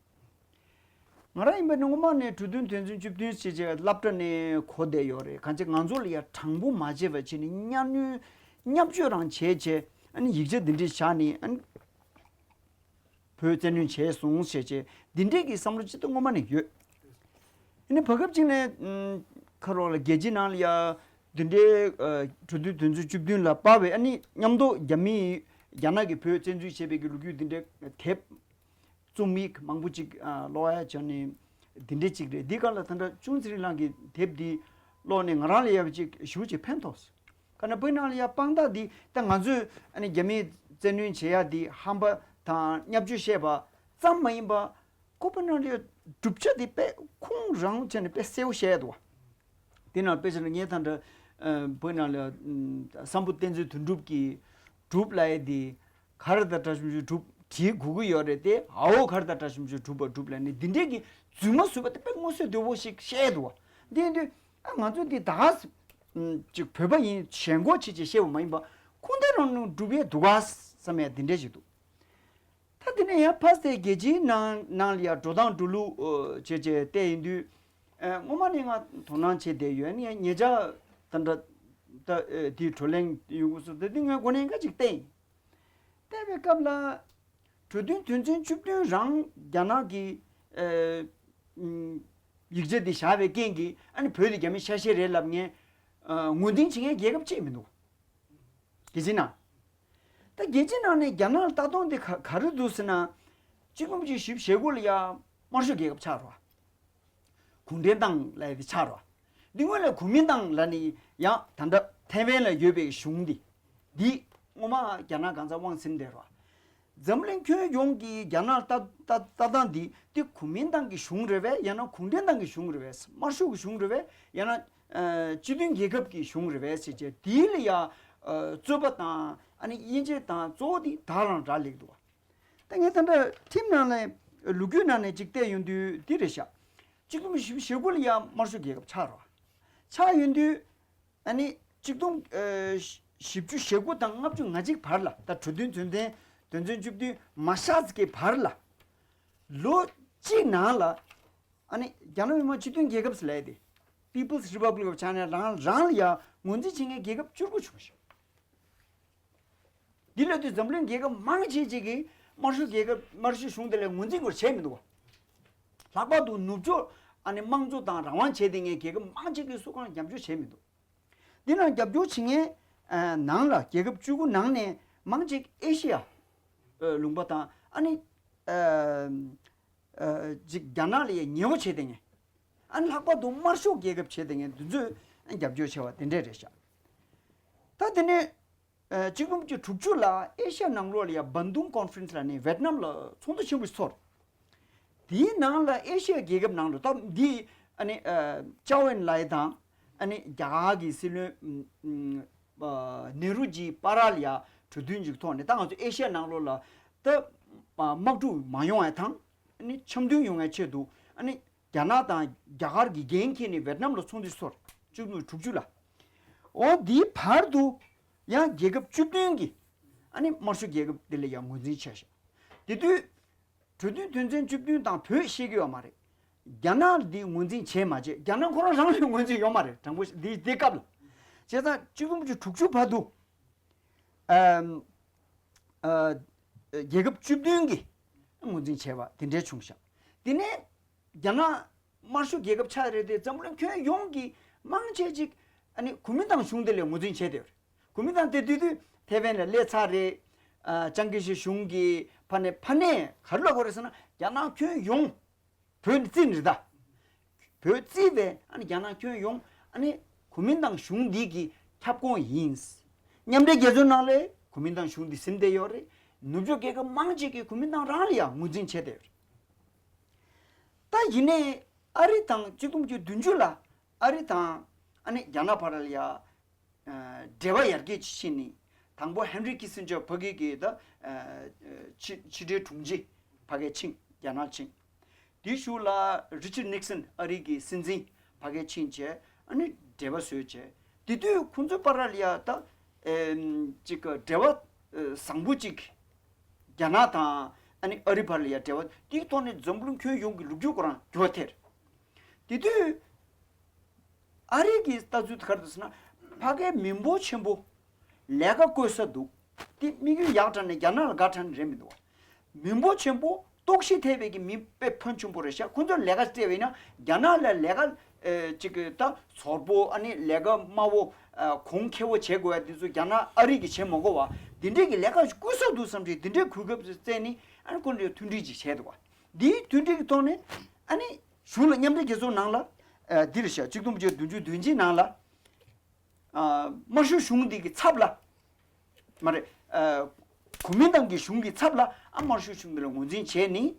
ང་རང་ཡིན་པ་ནི་སྔོན་མ་ནས་གྲོས་མཐུན་དོན་ཚན་བཅུ་བདུན་ཞེས་བྱས་སློབ་གྲྭ་ནས་གོ་བསྡད་ཡོད་རེད། གང་ཅི་ང་ཚོ་ལ་ཡང་དྲང་པོ་མ་བྱས་པ་བྱས་ནས་གཉའ་གནོན་བརྙས་བཅོས་རང་བྱས་བྱས། ཨ་ནི་ཡིག་ཆ་འདི་འདྲས་བཞག་ནས། ཨ་ནི་བོད་བཙན་གནོན་བྱས་སོང་ཞེས་བྱས་འདི་འདྲས་ཀྱི་བསམ་བློ་ཅིག་ཏུ་སྔོན་མ་ནས་ཡོད། ཨ་ནི་བར་སྐབས་ཅིག་ནས་ཁ་རོག་ལ་རྒྱལ་སྤྱིའི་ནང་ལ་ཡ་འདི་འདྲའི་གྲོས་མཐུན་དོན་ཚན་བཅུ་བདུན་ལ་དཔའ་བའི་ཨ་ནི་མཉམ་དུ་རྒྱ་མིས་རྒྱ་ནག་གིས་བོད་བཙན་འཛུལ་བྱས་པའི་གི་ལོ་རྒྱུས་འདི་འདྲའི་དེབ་རྩོམ་ཡིག་མང་པོ་ཅིག་ཀློག་ཡ་བྱས་ནས་འདི་འདྲའི་ཅིག་རེད། འདི་ག་ལ་ད་ལྟ་ཅུན་ཚེ་རིང་ལགས་ཀྱི་དེབ་འདི་ཀློག་ནས་ང་རང་ལ་ཡ་ཅིག་ཞེ་པོ་ཅིག་ཕན་ཐོགས། ག་ན་བོད་ནང་ལ་ཡ་དཔང་རྟགས་འདི་ད་ང་ཚོས་ཨ་ནི་རྒྱ་མིས་བཙན་གནོན་བྱེད་ཡ་འདི་ཧམ་པ་དང་བརྙས་བཅོས་བཤད་པ་ཙམ་མ་ཡིན་པ། ཁོ་བོད་ནང་ལ་ཡ་གྲུབ་ཆ་འདི་དཔེ་ཁུངས་རང་བྱས་ནས་དཔེ་གསལ་པོ་བཤད་ཡ་འདུག་བ། དེ་ནང་དཔེ་ཆ་ནི་ངས་ད་ལྟ་བོད་ནང་ལ་སམ་བྷོ་ཊ་བསྟན་འཛིན་དོན་གྲུབ་ཀྱིས་གྲུབ་ལབ་ཡ་འདི་ག་རེ་དང་འདྲ་ཞིམ་ཞིག་གྲུབ་བྲིས་དགོས་ཀྱི་ཡོད་རེད་དེ། ཨའོ་ག་རེ་དང་འདྲ་ཞིམ་ཞིག་གྲུབ་པ་གྲུབ་ལབ་ནས་འདི་འདྲས་ཀྱི་རྫུན་མ་བཟོས་པ་དེ་དཔེ་མངོན་གསལ་དོད་པོ་ཞིག་བཤད་འདུག་བ། འདི་ཡིན་དུས་ཨ་ང་ཚོ་འདི་ད་ག་ཅིག་བོད་པ་ཡིན་ཞེན་ཁོག་བྱེད་ཅེས་བཤད་པ་མ་ཡིན་པ་ཁུངས་ལྡན་རང་ནས་གྲུབ་ཡས་འདུག་ག་བསམ་ཡ་འདི་འདྲས་ཞིག་འདུག་ད་དེ་ནས་ཡང་ཕ་སྟེ་རྒྱལ་སྤྱིའི་ནང་ནང་ལ་ཡང་འགྲོ་སྟངས་འགྲོ་ལུགས་བྱས་བྱས་བལྟས་ཡིན་དུས། སྔོན་མ་ནས་ང་དོ་སྣང་བྱས་བསྡད་ཡོད། ཡང་ཉེ་ཆར་ད་འདྲ་ད་དེའི་བགྲོ་གླེང་ཡོང་དགོས་སུ་ད་དེ་ངས་གོ་ནས་འགའ་ཅིག་བལྟས་ཡིན། བལྟས་པའི་སྐབས་ལ་གྲོས་མཐུན་དོན་ཚན་བཅུ་བདུན་རང་རྒྱ་ནག་གི་ཡིག་ཆ་འདི་བཞག་པའི་རྐྱེན་གྱིས་ཨ་ནི་བོད་དེ་རྒྱ་མི་ཆ་ཤས་རེད་ལབ་མཁན་ངོས་འཛིན་བྱེད་མཁན་རྒྱལ་ཁབ་གཅིག་མི་འདུག་རྒྱལ་སྤྱིའི་ནང་། ད་རྒྱལ་སྤྱིའི་ནང་ནས་རྒྱ་ནག་ལ་ལྟ་སྟངས་དེ་ག་ག་རེ་འདུག་ཟེར་ན། གཅིག་སྟོང་དགུ་བརྒྱ་བཞི་བཅུ་ཞེ་དགུ་ལ་ཡ་དམར་ཤོག་རྒྱལ་ཁབ་ཆགས་རོགས། གུང་ཁྲན་ཏང་ལབ་ཡ་དེ་ཆགས་རོགས། འདི་སྔོན་ལ་གོ་མིན་ཏང་ལབ་ནས་ཡང་ད་ལྟ་ཐའེ་ཝན་ལ་ཡོད་པའི་གཞུང་འདི། འདི་སྔོན་མ་རྒྱ་ནག་གང་ཚ་དབང་ཟིན་བསྡད་རོགས། འཛམ་གླིང་ཁྱོན་ཡོངས་ཀྱི་རྒྱ་ནག་ལྟ་ལྟ་ལྟ་སྟངས་འདི་འདི་གོ་མིན་ཏང་གི་གཞུང་རེད་བས། ཡང་ན་གུང་ཁྲན་ཏང་གི་གཞུང་རེད་བས། དམར་ཤོག་གི་གཞུང་རེད་བས། ཡང་ན་སྤྱི་མཐུན་རྒྱལ་ཁབ་ཀྱི་གཞུང་རེད་བས་ཟེར་བྱས་དེའི་ལ་ཡ་རྩོད་པ་དང་ཨ་ནི་དབྱེ་འབྱེད་དང་གཙོ་བོ་འདི་དག་རང་རག་ལས་འདུག་བ། ད་ངས་ད་ལྟ་ཁྲིམས་ནང་ནས་ལོ་རྒྱུས་ནང་ནས་ཅིག་བལྟས་ཡོང་དུས་འདི་རེད་ཤག་གཅིག་སྟོང་དགུ་བརྒྱ་བཞི་བཅུ་ཞེ་དགུ་ལ་ཡ་དམར་ཤོག་རྒྱལ་ཁབ་ཆགས་རོགས། ཆགས་ཡོང་དུས། ཨ་ནི་གཅིག་སྟོང་བཞི་བཅུ་ཞེ་དགུ་དང་ལྔ་བཅུ་ང་གཅིག་བར་ལ་ད་གྲོས་མཐུན་དོན་ཚན་དོན་ཚན་བཅུ་བདུན་མ་བཞག་ཙམ་གྱི་བར་ལ། ལོ་གཅིག་ནང་ལ་ཨ་ནི་རྒྱ་ནག་མི་དམངས་སྤྱི་མཐུན་རྒྱལ་ཁབ་ཟེར་ལབ་ཡ་དེ། People's Republic of China རང་རང་ལ་ཡ་ངོས་འཛིན་བྱེད་མཁན་རྒྱལ་ཁབ་བཅུ་དགུ་བྱུང་ཞིང་། འདི་ལ་དུས་འཛམ་གླིང་རྒྱལ་ཁབ་མང་ཆེ་ཅིག་གིས་དམར་ཤོག་རྒྱལ་ཁབ་དམར་ཤོག་གཞུང་དེ་ལ་ངོས་འཛིན་སྐོར་བྱས་མི་འདུག་བ། ལྷག་པར་དུ་ནུབ་ཕྱོགས་ཨ་ནི་དམངས་གཙོ་དང་རང་དབང་བྱས་བསྡད་མཁན་རྒྱལ་ཁབ་མང་ཆེ་གིས་སུ་གང་རྒྱབ་སྐྱོར་བྱས་མི་འདུག་འདི་ནང་རྒྱབ་སྐྱོར་བྱེད་མཁན་ནང་ལ་རྒྱལ་ཁབ་བཅུ་དགུ་ནང་ནས་མང་ཆེ་ཨེ་ཤི་ཡ་ལུང་པ་དང་ཨ་ནི་ཅིག་རྒྱ་ནག་ལ་ཡ་ཉེ་བོ་བྱས་བསྡད་མཁན། ཨ་ནི་ལྷག་པར་དུ་དམར་ཤོག་རྒྱལ་ཁབ་བྱས་བསྡད་མཁན་འདི་ཚོས་རྒྱབ་སྐྱོར་བྱས་པ་དེ་འདྲས་རེད་ཤག་ད་དེ་ནས། གཅིག་སྟོང་དགུ་བརྒྱ་དྲུག་ཅུ་ལ་ཨེ་ཤ་ཡ་ནང་ལོགས་ལ་ཡ་བན་དུང་ཀོན་ཧྥ་རན་སི་ལ་ནི་ཝེ་ཏི་ནམ་ལ་ཚོགས་འདུ་ཆེན་པོ་ཞིག་ཚོགས། དེའི་ནང་ལ་ཨེ་ཤ་ཡ་རྒྱལ་ཁབ་ནང་ལ་ད་འདི་ཨ་ནི་ཅའོ་ཨེན་ལའེ་དང་ཨ་ནི་རྒྱ་གར་གྱི་སྲིད་བློན་ནེ་རུ་ཇི་པ་ར་ལ་ཡ་གྲོས་མཐུན་ཅིག་ཐོག་ནས་ད་ང་ཚོ་ཨེ་ཤ་ཡ་ནང་ལོགས་ལ་ད་དམག་འཁྲུག་མ་ཡོང་བ་དང་ཨ་ནི་འཆམ་མཐུན་ཡོང་བའི་ཆེད་དུ་ཨ་ནི། རྒྱ་ནག་དང་རྒྱ་གར་གྱི་འགན་འཁྱེར་ནས་ཝེ་ཏི་ནམ་ལ་ཚོགས་འདུ་ཚོགས་བཅུ་དྲུག་ཅུ་ལ། འོ་དེའི་བར་དུ་ཡང་རྒྱལ་ཁབ་བཅུ་བདུན་གྱིས་ཨ་ནི་དམར་ཤོག་རྒྱལ་ཁབ་དེ་ལ་ཡང་ངོས་འཛིན་བྱས་ཤག་དེ་དུས་གྲོས་མཐུན་དོན་ཚན་བཅུ་བདུན་དང་བོད་བཤད་ཀྱི་ཡོད་མ་རེད། རྒྱ་ནག་འདི་ངོས་འཛིན་བྱས་མ་བྱས་རྒྱ་ནག་ཁོ་རང་རང་ལ་ངོས་འཛིན་ཡོད་མ་རེད་དྲང་པོ་འདི་འདི་སྐབས་ལ། བྱས་ཙང་གཅིག་སྟོང་དགུ་བརྒྱ་དྲུག་ཅུ་བར་དུ་ཨམ་ཨ་རྒྱལ་ཁབ་བཅུ་བདུན་གྱིས་ངོས་འཛིན་བྱས་པ་དེ་འདྲའི་བྱུང་ཤག་དེ་ནས། རྒྱ་ནག་དམར་ཤོག་རྒྱལ་ཁབ་ཆགས་རེད་དེ་འཛམ་གླིང་ཁྱོན་ཡོངས་ཀྱི་མང་ཆེ་ཅིག་ཨ་ནི་གོ་མིན་ཏང་གཞུང་དེ་ལ་ངོས་འཛིན་བྱས་བསྡད་ཡོད་རེད། གོ་མིན་ཏང་དེ་དུས་དུས་ཐེ་ཝན་ལ་སླེབས་ཚར་རེད། ཨ་ཅང་ཀེ་ཤི་གཞུང་གི་ཕ་ནས་ཕ་ནས་ག་རེ་ལབ་དགོས་རེད་ཟེར་ན་རྒྱ་ནག་ཁྱོན་ཡོངས་བོད་ནི་རྩིས་ནི་རེད་ད། བོད་རྩིས་པས་ཨ་ནི་རྒྱ་ནག་ཁྱོན་ཡོངས་ཨ་ནི་གོ་མིན་ཏང་གཞུང་འདི་གི་ཁྱབ་ཁོངས་ཡིན། མཉམ་འབྲེལ་རྒྱལ་ཚོགས་ནང་ལ་གོ་མིན་ཏང་གཞུང་འདི་ཟིན་བསྡད་ཡོད་རེད། ནུབ་ཕྱོགས་རྒྱལ་ཁབ་མང་ཆེ་གིས་གོ་མིན་ཏང་རང་ལ་ཡང་ངོས་འཛིན་བྱས་བསྡད་ཡོད་རེད། ད་ཡིན་ནའི་ཨ་རི་དང་གཅིག་སྟོང་དགུ་བརྒྱ་བདུན་ཅུ་ལ་ཨ་རི་དང་ཨ་ནི་རྒྱ་ནག་བར་ལ་ཡ་འབྲེལ་བ་ཡར་རྒྱས་ཕྱིན་ནས་དང་པོ་ཧན་རི་ཁི་སིན་ཇར་ཕ་གི་གི་ད་ཕྱི་ཕྱི་འབྲེལ་དྲུང་ཆེ་ཕ་གིར་ཕྱིན། རྒྱ་ནག་ཕྱིན། དེའི་གཞུག་ལ་རི་ཅར་ནིག་སན་ཨ་རི་གི་སྲིད་འཛིན་ཕ་གིར་ཕྱིན་བྱས་ཨ་ནི་འབྲེལ་བ་བཟོས་བྱས། དེ་དུས་ཁོང་ཚོའི་བར་ལ་ཡ་ད་ཨེམ་ཅིག་གི་འབྲེལ་བ་ཨེ་བཟང་པོ་ཅིག་རྒྱ་ནག་དང་ཨ་ནི་ཨ་རི་བར་ལ་ཡ་འབྲེལ་བ་དེའི་ཐོག་ནས་འཛམ་གླིང་ཁྱོན་ཡོངས་ཀྱི་ལོ་རྒྱུས་ཁོ་རང་འགྱུར་བ་ཐེབས། དེ་དུས་ཨ་རི་གི་ལྟ་ཚུལ་དེ་ག་རེ་འདུག་ཟེར་ན། ཕ་གིའི་མི་འབོར་ཆེན་པོ་ལས་ཀ་བཀོལ་ས་འདུག་དེ་དམིགས་ཡུལ་ཡག་དྲགས་ནས་རྒྱ་ནག་ལ་དགའ་དྲགས་ནས་རེད་མི་འདུག་མི་འབོར་ཆེན་པོ་ལྟོགས་ཤི་ཐེབས་པའི་གི་མི་དཔེ་ཕོན་ཆེན་པོ་རེད་ཤག་ཁོང་ཚོར་ལས་ཀ་སྤྲད་པ་ཡིན་ན་རྒྱ་ནག་ལ་ལས་ཀ་ཨེ་ཅིག་གི་ད་ཟོར་པོ་ཨ་ནི་ལས་ཀ་དམའ་བོ་ཨ་གོང་ཁེ་བོ་བྱེད་དགོས་ཡ་དེ་ཚོ་རྒྱ་ནག་ཨ་རི་གིས་བྱེད་མ་དགོས་པ་དེ་འདྲས་ཀྱི་ལས་ཀ་བཀོལ་ས་འདུག་བསམ་གྱི་དེ་འདྲས་གོ་སྐབས་བཙལ་ནས་ཨ་ནི་ཁོང་ཚོས་མཐུན་སྒྲིལ་ཅིག་བྱས་འདུག་བ། འདིའི་མཐུན་སྒྲིལ་གྱི་ཐོག་ནས་ཨ་ནི་གཞུང་ལ་མཉམ་འབྲེལ་རྒྱལ་ཚོགས་ནང་ལ་ཨ་འདི་རེད་ཤག་ཆིག་སྟོང་དགུ་བརྒྱ་བདུན་ཅུ་དོན་གཅིག་ནང་ལ་ཨ་དམར་ཤོག་གཞུང་འདི་གི་ཚབ་ལ་མ་རེད། ཨ་གོ་མིན་ཏང་གི་གཞུང་གི་ཚབ་ལ་ཨ་དམར་ཤོག་གཞུང་འདི་ལ་ངོས་འཛིན་བྱས་ནས་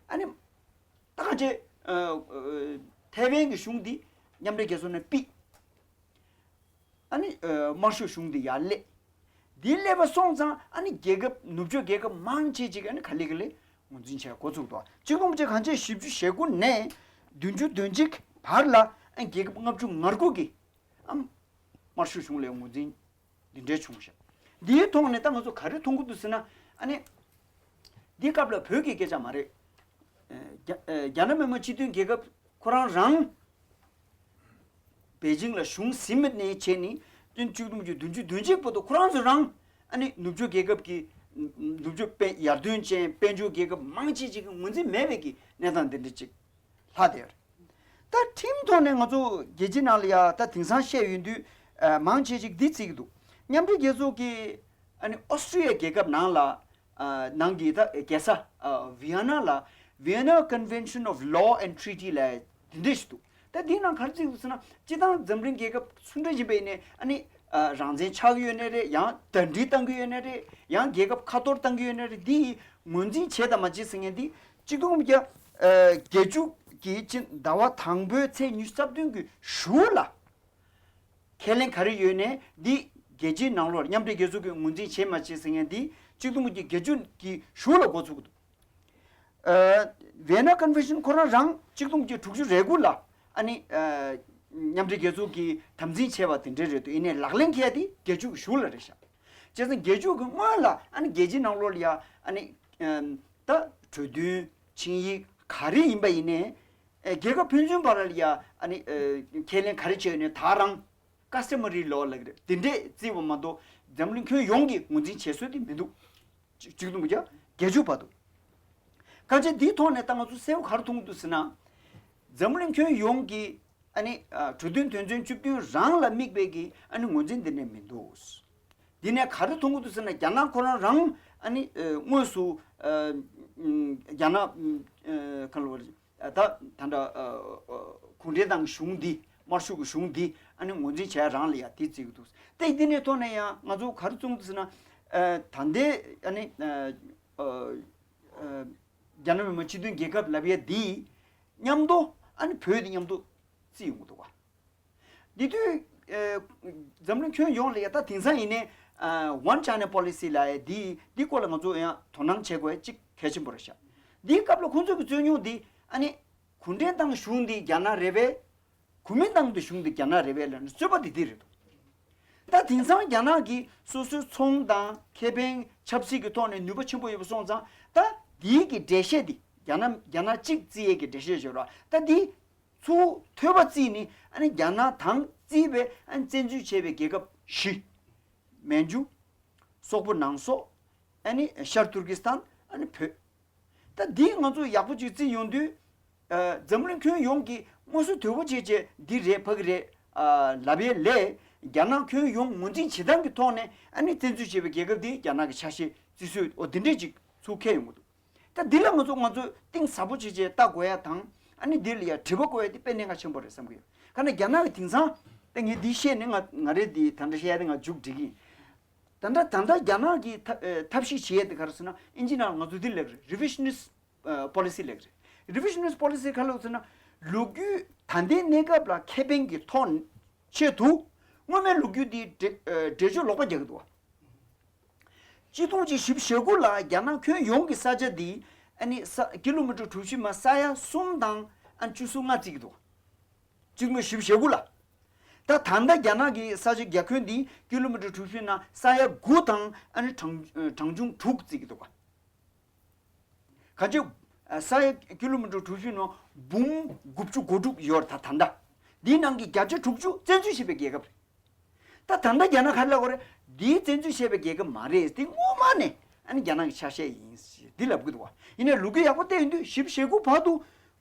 ཨ་ནི་ད་ག་ཅེ་ཨ་ཨ་ཐའེ་ཝན་གྱི་གཞུང་འདི་མཉམ་འབྲེལ་རྒྱལ་ཚོགས་ནས་ཕུད། ཨ་ནི་ཨ་དམར་ཤོག་གཞུང་འདི་ཡར་སླེབས། འདི་སླེབས་པ་སོང་ཙང་ཨ་ནི་རྒྱལ་ཁབ་ནུབ་ཕྱོགས་རྒྱལ་ཁབ་མང་ཆེ་ཅིག་ཨ་ནི་ག་ལེ་ག་ལེ་ངོས་འཛིན་བྱས་འགོ་ཚུགས་འདུག་ཆིག་སྟོང་དགུ་བརྒྱ་བཞི་བཅུ་ཞེ་དགུ་ནས་བདུན་ཅུ་དོན་གཅིག་བར་ལ་ཨ་ནི་རྒྱལ་ཁབ་ལྔ་བཅུ་ང་དགུ་གིས་ཨ་དམར་ཤོག་གཞུང་ལ་ངོས་འཛིན་འདི་འདྲའི་བྱུང་ཤག་འདིའི་ཐོག་ནས་ད་ང་ཚོ་ག་རེ་མཐོང་གི་འདུག་ཟེར་ན། ཨ་ནི་འདི་སྐབས་ལ་བོད་ཀྱི་སྐད་ཆ་མ་རེད། ཨ་རྒྱ་ཨ་རྒྱ་ནག་མི་དམངས་སྤྱི་མཐུན་རྒྱལ་ཁབ་ཁོ་རང་རང་པེ་ཅིང་ལ་གཞུང་ཟིན་པ་ནས་བྱས་ནས་སྤྱི་ལོ་ཆིག་སྟོང་དགུ་བརྒྱ་བདུན་ཅུ་དོན་གཅིག་བར་དུ་ཁོ་རང་ཚོ་རང་ཨ་ནི་ནུབ་ཕྱོགས་རྒྱལ་ཁབ་ཀྱི་ནུབ་ཕྱོགས་དཔལ་ཡར་ཐོན་ཅན་དཔལ་འབྱོར་རྒྱལ་ཁབ་མང་ཆེ་ཅིག་གི་ངོས་འཛིན་མེད་པའི་གི་གནས་སྟངས་འདི་འདྲ་ཅིག་ལྷག་བསྡད་ཡོད་རེད། ད་ཁྲིམས་ཐོག་ནས་ང་ཚོ་རྒྱལ་སྤྱིའི་ནང་ལ་ཡ་ད་དེང་སང་བཤད་ཡོང་དུས་ཨ་མང་ཆེ་ཅིག་འདི་བརྩི་གི་འདུག་མཉམ་འབྲེལ་རྒྱལ་ཚོགས་ཀྱི་ཨ་ནི་ཨོ་སི་ཀྲི་ཡ་རྒྱལ་ཁབ་ནང་ལ་ཨ་ནང་གི་ད་རྒྱལ་ས་ཨ་ཝི་ཡ་ན་ལ་Vienna Convention of Law and Treaty ལབ་དེ་འདྲ་ཞིག་འདུག་ད་དེའི་ནང་ག་རེ་བརྩིས་འདུག་ཟེར་ན། སྤྱིར་བཏང་འཛམ་གླིང་རྒྱལ་ཁབ་སུ་འདྲ་ཡིན་པ་ཡིན་ནའི་ཨ་ནི་ཨ་རང་བཙན་ཆགས་ཀྱི་ཡོད་ནའི་རེད། ཡང་ཟླ་སྒྲིལ་བཏང་གི་ཡོད་ནའི་རེད། ཡང་རྒྱལ་ཁབ་ཁ་གཏོར་བཏང་གི་ཡོད་ནའི་རེད། འདི་ཡི་ངོས་འཛིན་བྱས་དང་མ་བྱས་ཟེར་མཁན་འདི་ཆིག་སྟོང་དགུ་བརྒྱ་ཨ་བརྒྱད་ཅུ་གི་སྤྱི་ཟླ་བ་དང་པོའི་ཚེས་ཉི་ཤུ་རྩ་བདུན་གྱི་གཞུག་ལ་ཁས་ལེན་ག་རེ་ཡོད་ནའི་འདི་རྒྱལ་སྤྱིའི་ནང་ལོགས་མཉམ་འབྲེལ་རྒྱལ་ཚོགས་ཀྱིས་ངོས་འཛིན་བྱས་མ་བྱས་ཟེར་མཁན་འདི་ཆིག་སྟོང་དགུ་བརྒྱ་བརྒྱད་ཅུ་གི་གཞུག་ལ་འགོ་ཚུགས་ཀྱི་འདུག་ཨ་ཝི་ཡེ་ན་ཀོན་ཝེན་ཤན་ཁོ་རང་རང་ཆིག་སྟོང་དགུ་བརྒྱ་དྲུག་ཅུ་རེ་དགུ་ལ་ཨ་ནི་ཨ་མཉམ་འབྲེལ་རྒྱལ་ཚོགས་ཀྱིས་དམ་འཛིན་བྱས་པ་དེ་འདྲ་རེད་འདུག་ཡིན་ནའི་ལག་ལེན་འཁེལ་ཡ་དེ་བརྒྱད་ཅུ་གི་གཞུག་ལ་རེད་ཤག་བྱས་ཙང་བརྒྱད་ཅུ་གི་སྔོན་ལ་ཨ་ནི་རྒྱལ་སྤྱིའི་ནང་ལོགས་ལ་ཡ་ཨ་ནི་ཨ་ད་གྲོས་མཐུན་ཆིངས་ཡིག་ག་རེ་ཡིན་པ་ཡིན་ནའི་ཨ་རྒྱལ་ཁབ་ཕན་ཚུན་བར་ལ་ཡ་ཨ་ནི་ཨ་ཁས་ལེན་ག་རེ་བྱས་ཡོད་ནའི་ད་རང་ཀ་སི་ཊ་མ་རི་ལོ་ལབ་ཀྱི་རེད། དེ་འདྲས་བརྩིས་པ་མ་གཏོགས་འཛམ་གླིང་ཁྱོན་ཡོངས་ཀྱིས་ངོས་འཛིན་བྱེད་སྲོལ་དེ་མི་འདུག་ཆིག་སྟོང་དགུ་བརྒྱ་བརྒྱད་ཅུ་བར་དུ། གང་ཅི་འདིའི་ཐོག་ནས་ད་ང་ཚོ་གསལ་པོ་ག་རེ་མཐོང་གི་འདུག་ཟེར་ན། འཛམ་གླིང་ཁྱོན་ཡོངས་ཀྱི་ཨ་ནི་ཨ་གྲོས་མཐུན་དོན་ཚན་བཅུ་བདུན་རང་ལ་དམིགས་པའི་གི་ཨ་ནི་ངོས་འཛིན་འདི་ནས་མི་འདུག་འདི་ནས་ག་རེ་མཐོང་གི་འདུག་ཟེར་ན། རྒྱ་ནག་ཁོ་རང་རང་ཨ་ནི་ཨ་དངོས་སུ་ཨ་ཨ་རྒྱ་ནག་ཨ་ག་ལ་བར་ཨ་ད་ད་ལྟ་ཨ་ཨ་གུང་ཁྲན་ཏང་གཞུང་འདི་དམར་ཤོག་གི་གཞུང་འདི་ཨ་ནི་ངོས་འཛིན་བྱས་རང་ལ་ཡ་དེ་བརྩི་གི་འདུག་དེ་འདི་ནས་ཐོག་ནས་ཡང་ང་ཚོ་ག་རེ་བཙུགས་འདུག་ཟེར་ན། ཨ་ད་ལྟའི་ཨ་ནི་ཨ་ཨ་ཨ་རྒྱ་ནག་མི་དམངས་སྤྱི་མཐུན་རྒྱལ་ཁབ་ལབ་ཡ་འདི་མཉམ་དུ་ཨ་ནི་བོད་འདི་མཉམ་དུ་བརྩི་ཡོང་གི་འདུག་བ། འདི་དུས་ཨ་འཛམ་གླིང་ཁྱོན་ཡོངས་ལ་ཡ་ད་དེང་སང་ཡིན་ནའི་ཨ་One China Policy ལབ་ཡ་འདི་འདི་སྐོར་ལ་ང་ཚོ་ཡང་དོ་སྣང་བྱེད་དགོས་ཡ་གཅིག་གལ་ཆེན་པོ་རེད་ཤག་འདིའི་སྐབས་ལ་ཁོང་ཚོ་གི་རྩོད་རྙོག་འདི་ཨ་ནི་གུང་ཁྲན་ཏང་གཞུང་འདི་རྒྱ་ནག་རེད་པས། གོ་མིན་ཏང་གི་གཞུང་འདི་རྒྱ་ནག་རེད་པས་ལབ་ནས་རྩོད་པ་འདི་འདི་རེད་འདུག་ད་དེང་སང་རྒྱ་ནག་གིས་སོ་སོའི་ཚོང་དང་ཁེ་ཕན་ཆབ་སྲིད་ཀྱི་ཐོག་ནས་ནུས་པ་ཆེན་པོ་ཡོད་པ་སོང་ཙང་། ད་འདིའི་གི་འགྲེལ་བཤད་འདི་རྒྱ་ནག་རྒྱ་ནག་གཅིག་བརྩི་ཡས་ཀྱི་འགྲེལ་བཤད་ཡོད་ར། ད་འདི་ཚུར་ཐོས་པ་བརྩིས་ནས་ཨ་ནི་རྒྱ་ནག་དང་བརྩིས་པའི་ཨ་ནི་བཙན་འཛུལ་བྱས་པའི་རྒྱལ་ཁབ་བཞི། མན་ཇུ། སོག་པོ་ནང་སོག་ཨ་ནི་ཤར་ཏུར་ཀི་སི་ཐན། ཨ་ནི་བོད། ད་འདི་ང་ཚོ་ཡག་པོ་ཅིག་བརྩིས་ཡོང་དུས། ཨ་འཛམ་གླིང་ཁྱོན་ཡོངས་ཀྱིས་དངོས་སུ་དོད་པོ་བྱས་བྱས་འདི་རེད་ཕ་གི་རེད་ཨ་ལབ་ཡས་ལས། རྒྱ་ནག་ཁྱོན་ཡོངས་ངོས་འཛིན་བྱེད་སྟངས་ཀྱི་ཐོག་ནས་ཨ་ནི་བཙན་འཛུལ་བྱས་པའི་རྒྱལ་ཁབ་འདི་རྒྱ་ནག་གི་ཆ་ཤས་བརྩི་སྲོལ་འོ་འདི་འདྲས་ཅིག་ཚུར་འཁྱེར་ཡོང་གི་འདུག་ད་འདི་ལ་ང་ཚོ་ང་ཚོས་གཏིང་ཟབ་པོ་བྱས་བྱས་ལྟ་དགོས་ཡ་དང་། ཨ་ནི་འདི་ལ་ཡ་དྲི་བ་བཀོད་ཡ་དེ་དཔེ་གནད་འགག་ཆེན་པོ་རེད་བསམ་གི་ཡོད། ག་ནས་རྒྱ་ནག་གི་དེང་སང་ད་ངས་འདི་བཤད་ནས་ང་ང་རེ་འདི་ད་ལྟ་བཤད་ཡ་དེ་ང་མཇུག་སྒྲིལ་གི་ཡིན། ད་ལྟ་ད་ལྟ་རྒྱ་ནག་གི་ཐབས་ཨེ་ཐབས་ཤེས་བྱེད་ཡས་དེ་ག་རེ་ཟེར་ན། ཨིན་ཇི་ནང་ང་ཚོ་འདི་ལབ་རེད། རི་བི་ཤི་ནི་སི་ཨ་པོ་ལི་སི་ལབ་རེད། རི་བི་ཤི་ནི་སི་པོ་ལི་སི་ག་ལབ་ཟེར་ན། ལོ་རྒྱུས་ད་ལྟའི་གནས་སྐབས་ལ་ཁེ་ཕན་གྱི་ཐོག་ཆེད་དུ་སྔོན་མའི་ལོ་རྒྱུས་འདི་འགྲེལ་ཨ་འགྲེལ་བརྗོད་ལོག་པ་རྒྱག་གི་འདུག་བ། གཅིག་སྟོང་གཅིག་བཞི་བཅུ་ཞེ་དགུ་ལ་རྒྱ་ནག་ཁྱོན་ཡོངས་ཀྱི་ས་ཆ་འདི་ ཨ་ནི་ས་ཀི་ལོ་མི་ཊར་གྲུ་བཞི་མ་ས་ཡ་གསུམ་དང་ཨ་ནི་བཅུ་གསུམ་ལྔ་བརྩི་གི་འདུག་གཅིག་མོ་བཞི་བཅུ་ཞེ་དགུ་ལ། ད་ད་ལྟ་རྒྱ་ནག་གི་ས་ཆ་རྒྱ་ཁྱོན་འདི་ཀི་ལོ་མི་ཊར་གྲུ་བཞི་ན་ས་ཡ་དགུ་དང་ཨ་ནི་གྲངས་གྲངས་ཆུང་དྲུག་བརྩི་གི་འདུག་ག་ག་ཅི། ས་ཡ་ཀི་ལོ་མི་ཊར་གྲུ་བཞི་ནང་འབུམ་དགུ་བཅུ་གོ་དྲུག་ཡོད་རེད་ད་ད་ལྟ། འདིའི་ནང་གི་བརྒྱ་ཆ་དྲུག་ཅུ་བཙན་འཛུལ་བྱས་པའི་རྒྱལ་ཁབ་རེད། ད་ད་ལྟ་རྒྱ་ནག་ག་རེ་ལབ་དགོས་རེད། འདིའི་བཙན་འཛུལ་བྱས་པའི་རྒྱལ་ཁབ་མ་རེད། འདི་སྔོན་མ་ནས་ཨ་ནི་རྒྱ་ནག་གི་ཆ་ཤས་ཡིན་ཞེས་འདི་ལབ་གི་འདུག་བ། ཡིན་ནའི་ལོ་རྒྱུས་ཡག་པོ་བལྟས་ཡོང་དུས་བཞི་བཅུ་ཞེ་དགུ་བར་དུ་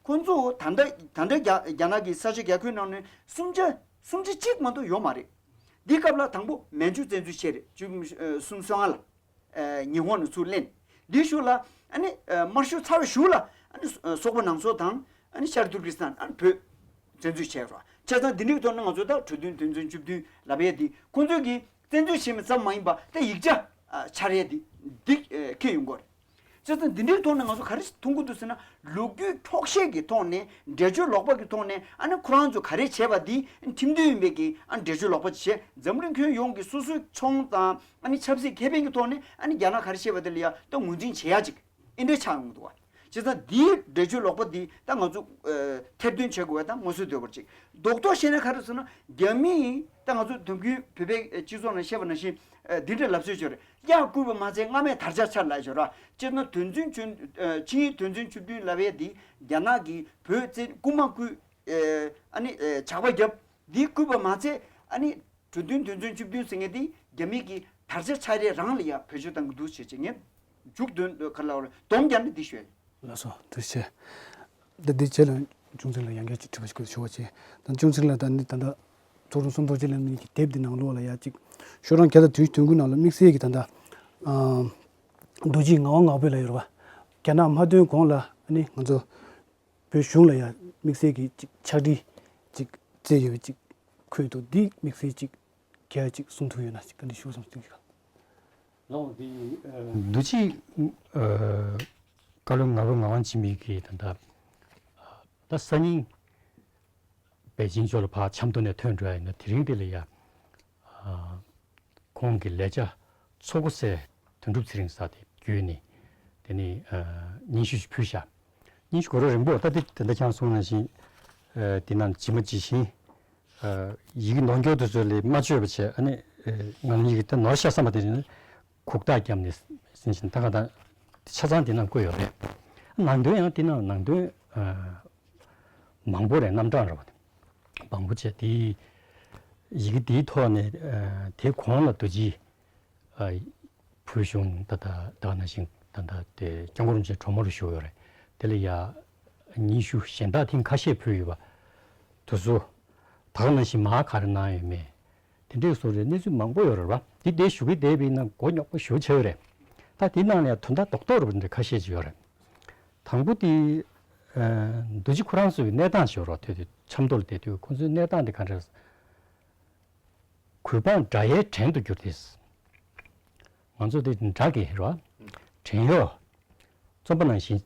ཁོང་ཚོ་ད་ལྟ་ད་ལྟ་རྒྱ་རྒྱ་ནག་གི་ས་ཆ་རྒྱ་ཁྱོན་ནང་ནས་སུམ་ཆ་སུམ་ཆ་གཅིག་མ་གཏོགས་ཡོད་མ་རེད། འདི་སྐབས་ལ་དང་པོ་མན་ཇུ་བཙན་འཛུལ་བྱས་རེད་བཅུ་གསུམ་སོ་ལྔ་ལ། ཉི་ཧོང་ནས་ཚུར་ལེན། འདི་གཞུག་ལ་ཨ་ནི་དམར་ཤོག་ཚར་བའི་གཞུག་ལ་ཨ་ནི་སོག་པོ་ནང་སོག་དང་ཨ་ནི་ཤར་ཏུར་ཀི་སི་ཐན་ཨ་ནི་བོད་བཙན་འཛུལ་བྱས་རོགས། བྱས་ཙང་འདི་འདྲའི་ཐོག་ནས་ང་ཚོ་ད་གྲོས་མཐུན་དོན་ཚན་བཅུ་བདུན་ལབ་ཡས་འདི་ཁོང་ཚོས་ཀྱིས་བཙན་འཛུལ་བྱས་མིན་ཙམ་མ་ཡིན་པ་ད་ཡིག་ཆ་འཆར་ཡས་འདི་འདི་འཁེལ་ཡོང་གི་རེད། བྱས་ཙང་འདི་འདྲའི་ཐོག་ནས་ང་ཚོ་ག་རེ་མཐོང་གི་འདུག་ཟེར་ན་ལོ་རྒྱུས་འཁྱོག་བཤད་ཀྱི་ཐོག་ནས་འགྲེལ་བརྗོད་ལོག་པ་གི་ཐོག་ནས་ཨ་ནི་ཁོ་རང་ཚོ་ག་རེ་བྱས་པ་འདི་ཁྲིམས་མཐུན་ཡིན་པའི་གི་ཨ་འགྲེལ་བརྗོད་ལོག་པ་བྱས། འཛམ་གླིང་ཁྱོན་ཡོངས་ཀྱི་སོ་སོའི་ཚོང་དང་ཨ་ནི་ཆབ་སྲིད་ཁེ་ཕན་གྱི་ཐོག་ནས་ཨ་ནི་རྒྱ་ནག་ག་རེ་བཤད་པ་དེ་ལ་ཡང་ད་ངོས་འཛིན་བྱེད་ཡ་ཅིག་ཨེ་འདྲ་ཆགས་ཡོང་གི་འདུག་བ། བྱས་ཙང་འདིའི་འགྲེལ་བརྗོད་ལོག་པ་འདི་ད་ང་ཚོ་ཐེར་འདོན་བྱེད་དགོས་པ་དང་ངོ་སོ་དོད་པར་ཅིག་རྡོག་རྡོག་བཤད་ན་ག་རེ་ཟེར་ན་རྒྱ་མིས་ད་ང་ཚོ་དོན་ཀུན་བོད་པའི་སྤྱི་ཚོགས་ནང་བཤད་པ་ནང་བཞིན་འདི་འདྲའི་ལབ་སྲོལ་ཅིག་ཡོད་རེད། གཡག་བརྐུས་པ་མ་ཚད་རྔ་མས་དར་ལྕོག་འཕྱར་ལབ་ཡ་ཅིག་ཡོད་ར། སྤྱིར་ན་དོན་ཚན་བཅུ་ཆིངས་ཡིག་དོན་ཚན་བཅུ་བདུན་ལབ་ཡ་འདི་རྒྱ་ནག་གིས་བོད་བཙན་རྐུན་མ་བརྐུས། ཨ་ནི་ཇག་པ་བརྒྱབ། འདི་བརྐུས་པ་མ་ཚད་ཨ་ནི་གྲོས་མཐུན་དོན་ཚན་བཅུ་བདུན་ཟེར་མཁན་འདི་རྒྱ་མི་གིས་དར་ཆ་འཕྱར་ཡས་རང་ལ་ཡ་བེད་སྤྱོད་བཏང་གི་འདུག་ཞེས་བྱས་ངས་མཇུག་དོན་ག་ལ་བར་སྡོམ་རྒྱག་ནས་འདི་ཞུས། ལགས་སོ་ཐུགས་རྗེ་ཆེ། ད་འདི་རྗེས་ལ་ཅུང་ཙམ་ལ་ཡང་བསྐྱར་ཅིག་དྲི་བ་ཞིག་ཞུ་བ་བྱས། ད་ཅུང་ཙམ་ལ་ད་ནི་ད་ལྟ་ཚོགས་དྲུང་སུམ་མདོ་སྤྱི་ལས་མི་གི་དེབ་འདི་ནང་ལོགས་ལ་ཡ་ཅིག་ཤོག་གྲངས་བརྒྱ་དང་བདུན་ཅུ་དོན་དགུ་ནང་ལ་དམིགས་བསལ་གྱི་ད་ལྟ་རྡོ་རྗེ་ངག་དབང་ངག་དཔལ་ལ་ཡོད་རེད་བ། རྒྱ་ནག་མ་ཐོན་གོང་ལ་ནི་ང་ཚོ་བོད་གཞུང་ལ་ཡང་དམིགས་བསལ་གྱི་ཅིག་ཕྱག་བྲིས་ཅིག་བསྩལ་ཡོད་པའི་ཅིག་ཁུལ་དུ་འདི་དམིགས་བསལ་ཅིག་གལ་ཅིག་གསུང་ཐུབ་ཡོད་ན་ཅིག་བཀའ་འདྲི་ཞུ་བསམ་སྟེ་གི། ལོ་འདི་འདུ་བྱེད་བཀའ་བློན་ངག་དབང་ངག་དབང་འཆི་མེད་ཀྱིས་ད་ལྟ་ད་སང་ཉིན་པེ་ཅིང་ཕྱོགས་ལ་ཕར་ཆབ་མདོ་ནས་ཐོན་འགྲོ་ཡ་ཡིན་ན་དེ་རིང་འདི་ལ་ཡ། ཁོང་གི་ལས་བྱ་ཚོགས་གཙོ་སྲས་དོན་གྲུབ་ཚེ་རིང་ཟེར་དེ་བརྒྱུད་ནས་དེ་ནས་སྙན་ཞུ་ཞིག་ཕུལ་བཞག་སྙན་ཞུ་གོ་རོ་རིང་པོ་ད་དེ་དེ་འདྲ་ཁྱང་སོང་ནང་བཞིན་དེ་རྣམས་ཇི་མ་ཇི་བཞིན་ཡི་གེ་ནོར་འཁྱོག་དེ་ཚོ་ལས་མ་བཅོས་པ་བྱས་ཨ་ནི་ང་ལ་ཡི་གེ་ད་ནོར་ཤ་བསམ་པ་དེ་རིང་ཁུག་རྟགས་བརྒྱབ་ནས་ཟིན་བཞིན་ད་ག་ད་ཆ་ཚང་དེ་རྣམས་བཀོད་ཡོད་རེད། ནང་དོན་ཡང་དེ་རྣམས་ནང་དོན་མང་པོ་རེད། རྣམ་གྲངས་རེད་བ། མང་པོ་བྱས་དེ་ཡི་གེ་དེའི་ཐོག་ནས་དེ་གོང་ལ་རྡོ་རྗེ་ཨ་བོད་གཞུང་ད་ལྟ་ད་ནང་བཞིན་ད་ལྟ་དེ་སྐྱབས་མགོན་རིན་པོ་ཆེ་གྲོས་མོལ་ཞུ་ཡོད་རེད། དེ་ལ་ཡ་སྙན་ཞུ་གཞན་དག་ཐེངས་ཁ་ཤས་ཕུལ་ཡོད་པ་དེ་ཚོ་ད་ག་ནང་བཞིན་མར་ག་རེ་གནང་ཡོད་མེད་དེ་འདྲའི་བཟོ་འདྲའི་གནས་ཚུལ་མང་པོ་ཡོད་རེད་བ། དེ་དེ་ཞུ་གི་བསྡད་པ་ཡིན་ན་མགོ་རྙོག་པོ་ཞེ་པོ་ཆགས་ཡོད་རེད། ད་དེའི་ནང་ལ་ཡ་དོན་དག་རྡོག་རྡོག་རེད་པ་འདྲ་ཁ་ཤས་ཅིག་ཡོད་རེད། དང་པོ་དེ་རྡོ་རྗེ་ཁོ་རང་ཚོའི་གནས་སྟངས་ཞིག་ཡོད་རེད་བ། དེ་དུས་ཆབ་མདོ་ལ་བསྡད་དུས་ཁོ་ཚོའི་གནས་སྟངས་དེ་ག་འདྲ། གུས་འབངས་དགྲ་ཡའི་བྲན་དུ་གྱུར་ཏེ། ང་ཚོ་དེ་དགྲ་གི་རེད་བ། བྲན་གཡོག་བཙོན་པ་ནང་བཞིན་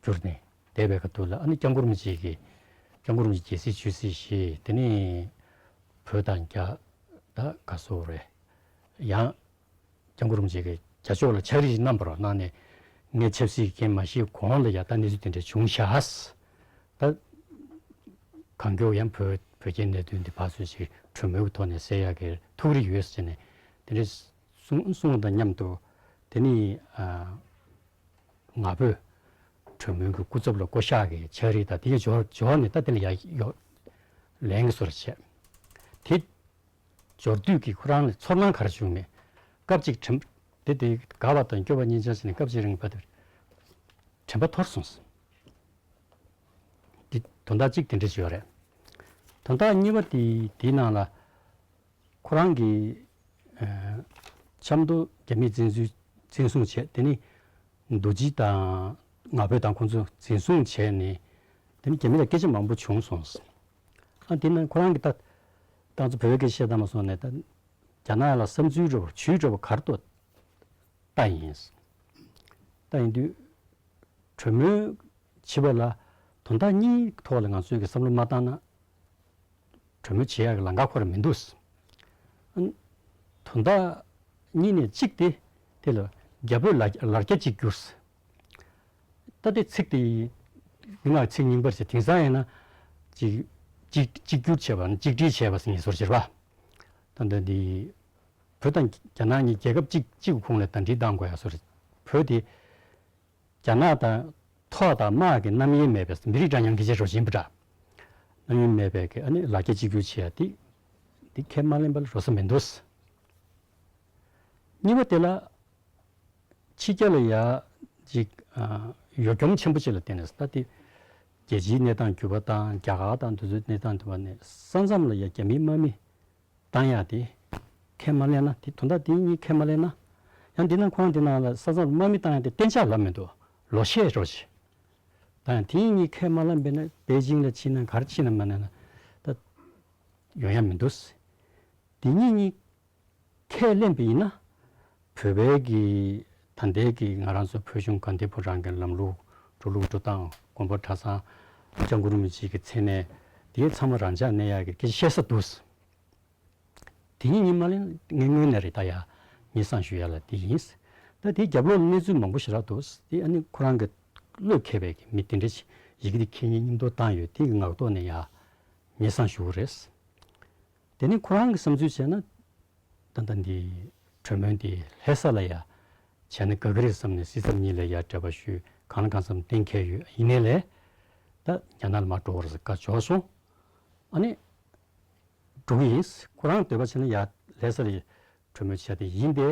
གྱུར་ནས་བསྡད་པའི་ཁ་ཐུག་ལ་ཨ་ནི་སྐྱབས་མགོན་རིན་པོ་ཆེ་གིས་སྐྱབས་མགོན་རིན་པོ་ཆེ་རྒྱལ་སྲིད་བྱོས་སྲིད་ཞེས་དེ་ནས་བོད་དང་རྒྱ་ད་ག་སོག་རེད། ཡང་སྐྱབས་མགོན་རིན་པོ་ཆེ་གིས་རྒྱ་ཕྱོགས་ལ་ཕྱག་བྲིས་ཤིག་གནང་བ་རོགས་གནང་ནས་ངས་ཆབ་སྲིད་ཀྱི་མ་ཤེས་གོང་ལ་ཡ་ད་གནས་ཚུལ་དེ་འདྲ་བྱུང་ཤག་ད་གང་མགྱོགས་ཡང་བོད་བོད་རྒྱའི་གནད་དོན་འདི་ཕར་ཚུར་ཞིག་གྲོས་མོལ་གྱི་ཐོག་ནས་སེལ་ཡག་གི་ཐུགས་རེ་ཡོད་ཟེར་ནས་དེ་འདྲ་གསུང་གསུང་བ་དང་མཉམ་དུ་དེ་ནི་ང་ཕོད་གྲོས་མོལ་གྱི་སྐུ་ཚབ་ལ་བསྐོ་གཞག་གི་ཕྱག་བྲིས་དང་དེ་གའི་འབྱོར་འབྱོར་ནས་ད་དེ་ལ་ཡ་ཡོ་ལན་གྱི་བཟོ་འདྲ་བྱས། དེ་འབྱོར་དུས་ཀྱི་ཁོ་རང་ལ་ཚོར་སྣང་ག་རེ་བྱུང་མེད། སྐབས་གཅིག་དྲན་དེ་དེ་དགའ་བ་དང་སྐྱོ་བ་གཉིས་ཆར་བྱས་ནས་སྐབས་གཅིག་རིང་བར་དུ་དྲན་པ་འཐོར་སོང་། འདི་དོན་དག་གཅིག་དེ་འདྲ་ཞིག་ཡོད་རེད། དོན་དག་གཉིས་པ་དེ་དེའི་ནང་ལ་ཁོ་རང་གིས་ཨ་ཆབ་མདོ་རྒྱ་མིས་བཙན་འཛུལ་བཙན་བཟུང་བྱས་དེ་ནི་རྡོ་རྗེ་དང་ང་ཕོད་དང་ཁོང་ཚོ་འཛིན་བཟུང་བྱས་ནས་དེ་ནི་རྒྱ་མི་ལ་སྐད་ཆ་མང་པོ་བྱུང་སོང་། ཨ་དེ་ན་ཁོ་རང་གིས་ད་ད་ང་ཚོ་བོད་པའི་སྐད་ཆ་བཤད་སྟངས་མ་སོང་ནས་ད་རྒྱ་ནག་ལ་བསམ་ཚུལ་འདྲ་པོ་ཇུས་འདྲ་པོ་ག་རེ་འདུག་ལྟ་ཡིན། ལྟ་ཡིན་དུས་གྲོས་མོལ་བྱེད་པ་ལ་དོན་དག་གཉིས་ཐོག་ལ་ང་ཚོས་ཀྱི་བསམ་བློ་མ་བཏང་ན་གྲོས་མོལ་བྱེད་ཡག་གི་ལམ་ཁ་ཁོ་རང་མི་འདུག་ཨ་དོན་དག་གཉིས་ནས་གཅིག་དེ་དེ་ལ་རྒྱ་བོད་ལ་ལར་རྒྱ་གཅིག་གྱུར། ད་དེ་ཚིག་དེ་ཡི་ང་ཚིག་རྙིང་པར་བྱས། དེང་སང་ཡིན་ན་གཅིག་གཅིག་གཅིག་གྱུར་བྱས་པ་ན་གཅིག་སྒྲིལ་བྱས་པ་ཟེར་ངེས་སོར་བྱེད་པ། ད་ལྟ་འདི་བོད་དང་རྒྱ་ནག་གཉིས་རྒྱལ་ཁབ་གཅིག་གཅིག་གི་ཁོངས་ལ་ཟླ་སྒྲིལ་བཏང་དགོས་ཡ་སོར། བོད་དེ་རྒྱ་ནག་དང་ཐོག་དང་དམག་གི་རྣམ་གཡེང་མེད་པའི་མི་རིགས་འདྲ་མཉམ་གྱི་རྗེས་འགྲོ་བཞིན་པ་འདྲ། རྣམ་གཡེང་མེད་པའི་གི་ཨ་ནི་ལ་རྒྱ་གཅིག་གྱུར་བྱེད་ཡ་དེ་འདི་ཁས་མ་ལེན་པ་ལ་འགྲོ་ས་མི་འདུག། གཉིས་པ་དེ་ལ་ཕྱི་རྒྱལ་ལ་ཡ་ཅིག་ཨ་ཡོ་འཁྱོམ་ཆེན་པོ་ཅིག་ལ་བརྟེན་ནས། ད་དེ་རྒྱལ་སྤྱིའི་གནས་སྟངས་འགྱུར་བ་དང་རྒྱ་གར་དང་དེ་ཚོའི་གནས་སྟངས་འགྱུར་བ་ནས་ས་མཚམས་ལ་ཡ་རྒྱ་མིའི་དམག་མི་བཏང་ཡ་དེ་ཁས་མ་ལེན་ན། དེ་དོན་དག་དེ་གཉིས་ཁས་མ་ལེན་ན། ཡང་དེ་ནང་ཁོ་རང་དེ་ནང་ལ་ས་མཚམས་དམག་མི་བཏང་ཡ་དེ་གཏན་འཇགས་ལབ་མི་འདུག། ལོ་ཤས་འགྲོ་ཅིག་ད་ཡང་དེ་གཉིས་ཁས་མ་ལེན་པས་ན་པེ་ཅིང་ལ་ཕྱིན་ན་ག་རེ་ཕྱིན་ན་མ་ལེན་ན་ད་ཡོང་ཡ་མི་འདུག། དེ་གཉིས་གཉིས་ཁས་ལེན་པ་ཡིན་ན། བོད་པའི་གི་ད་ལྟའི་གི་ང་རང་ཚོ་བོད་གཞུང་དགའ་ལྡན་ཕོ་བྲང་གི་ལམ་ལུགས་འགྲོ་ལུགས་འགྲོ་སྟངས། དགོན་པ་གྲྭ་ཚང་། སྐྱབས་མགོན་རིན་པོ་ཆེ་གི་མཚན་གནས་དེ་ཚང་མ་རང་འཇགས་གནས་ཡག་གི་སྐད་ཆ་བཤད་ས་འདུག། དེ་གཉིས་གཉིས་མ་ལེན་ངས་སྔོན་ནས་རེད། ད་ཡ་ངེས་གསང་ཞུ་ཡ་ལ་དེ་ཡིན། ད་དེའི་རྒྱབ་ལོགས་ལ་གནས་ཚུལ་མང་པོ་ཞེ་དྲག་འདུག། དེ་ཨ་ནི་ཁོ་རང་གི་བློས་འཁེལ་བའི་གི་མི་དེ་འདྲ་ཞིག་ཡི་གེ་དེ་ཁས་ཉིན་སྙིང་སྟོབས་བཏང་ཡོད། དེ་གི་ངག་ཐོག་ནས་ཡ་ངེས་གསང་ཞུ་གི་རེད། དེ་ནས་ཁོ་རང་གི་བསམ་ཚུལ་བྱས་ན། ད་ལྟ་འདི་གྲོས་མོལ་འདི་ལྷ་ས་ལ་ཡ་བྱས་ན་དགའ་གི་རེད་བསམ་ནས་སྲིད་ཚབ་གཉིས་ལ་ཡ་འབྲེལ་བ་ཞུས། གང་ལ་གང་འཚམ་གཏན་འཁེལ་ཡོད། ཡིན་ནའི་ལས་ད་རྒྱ་ནག་ལ་མར་འགྲོ་བར་བཀའ་འབྱོར་སོང་། ཨ་ནི་འགྲོ་གི་ཡིན། ཁོ་རང་འདོད་པ་བྱས་ན་ཡ་ལྷ་ས་ལ་གྲོས་མོལ་བྱས་ཏེ་ཡིན་ཏེ།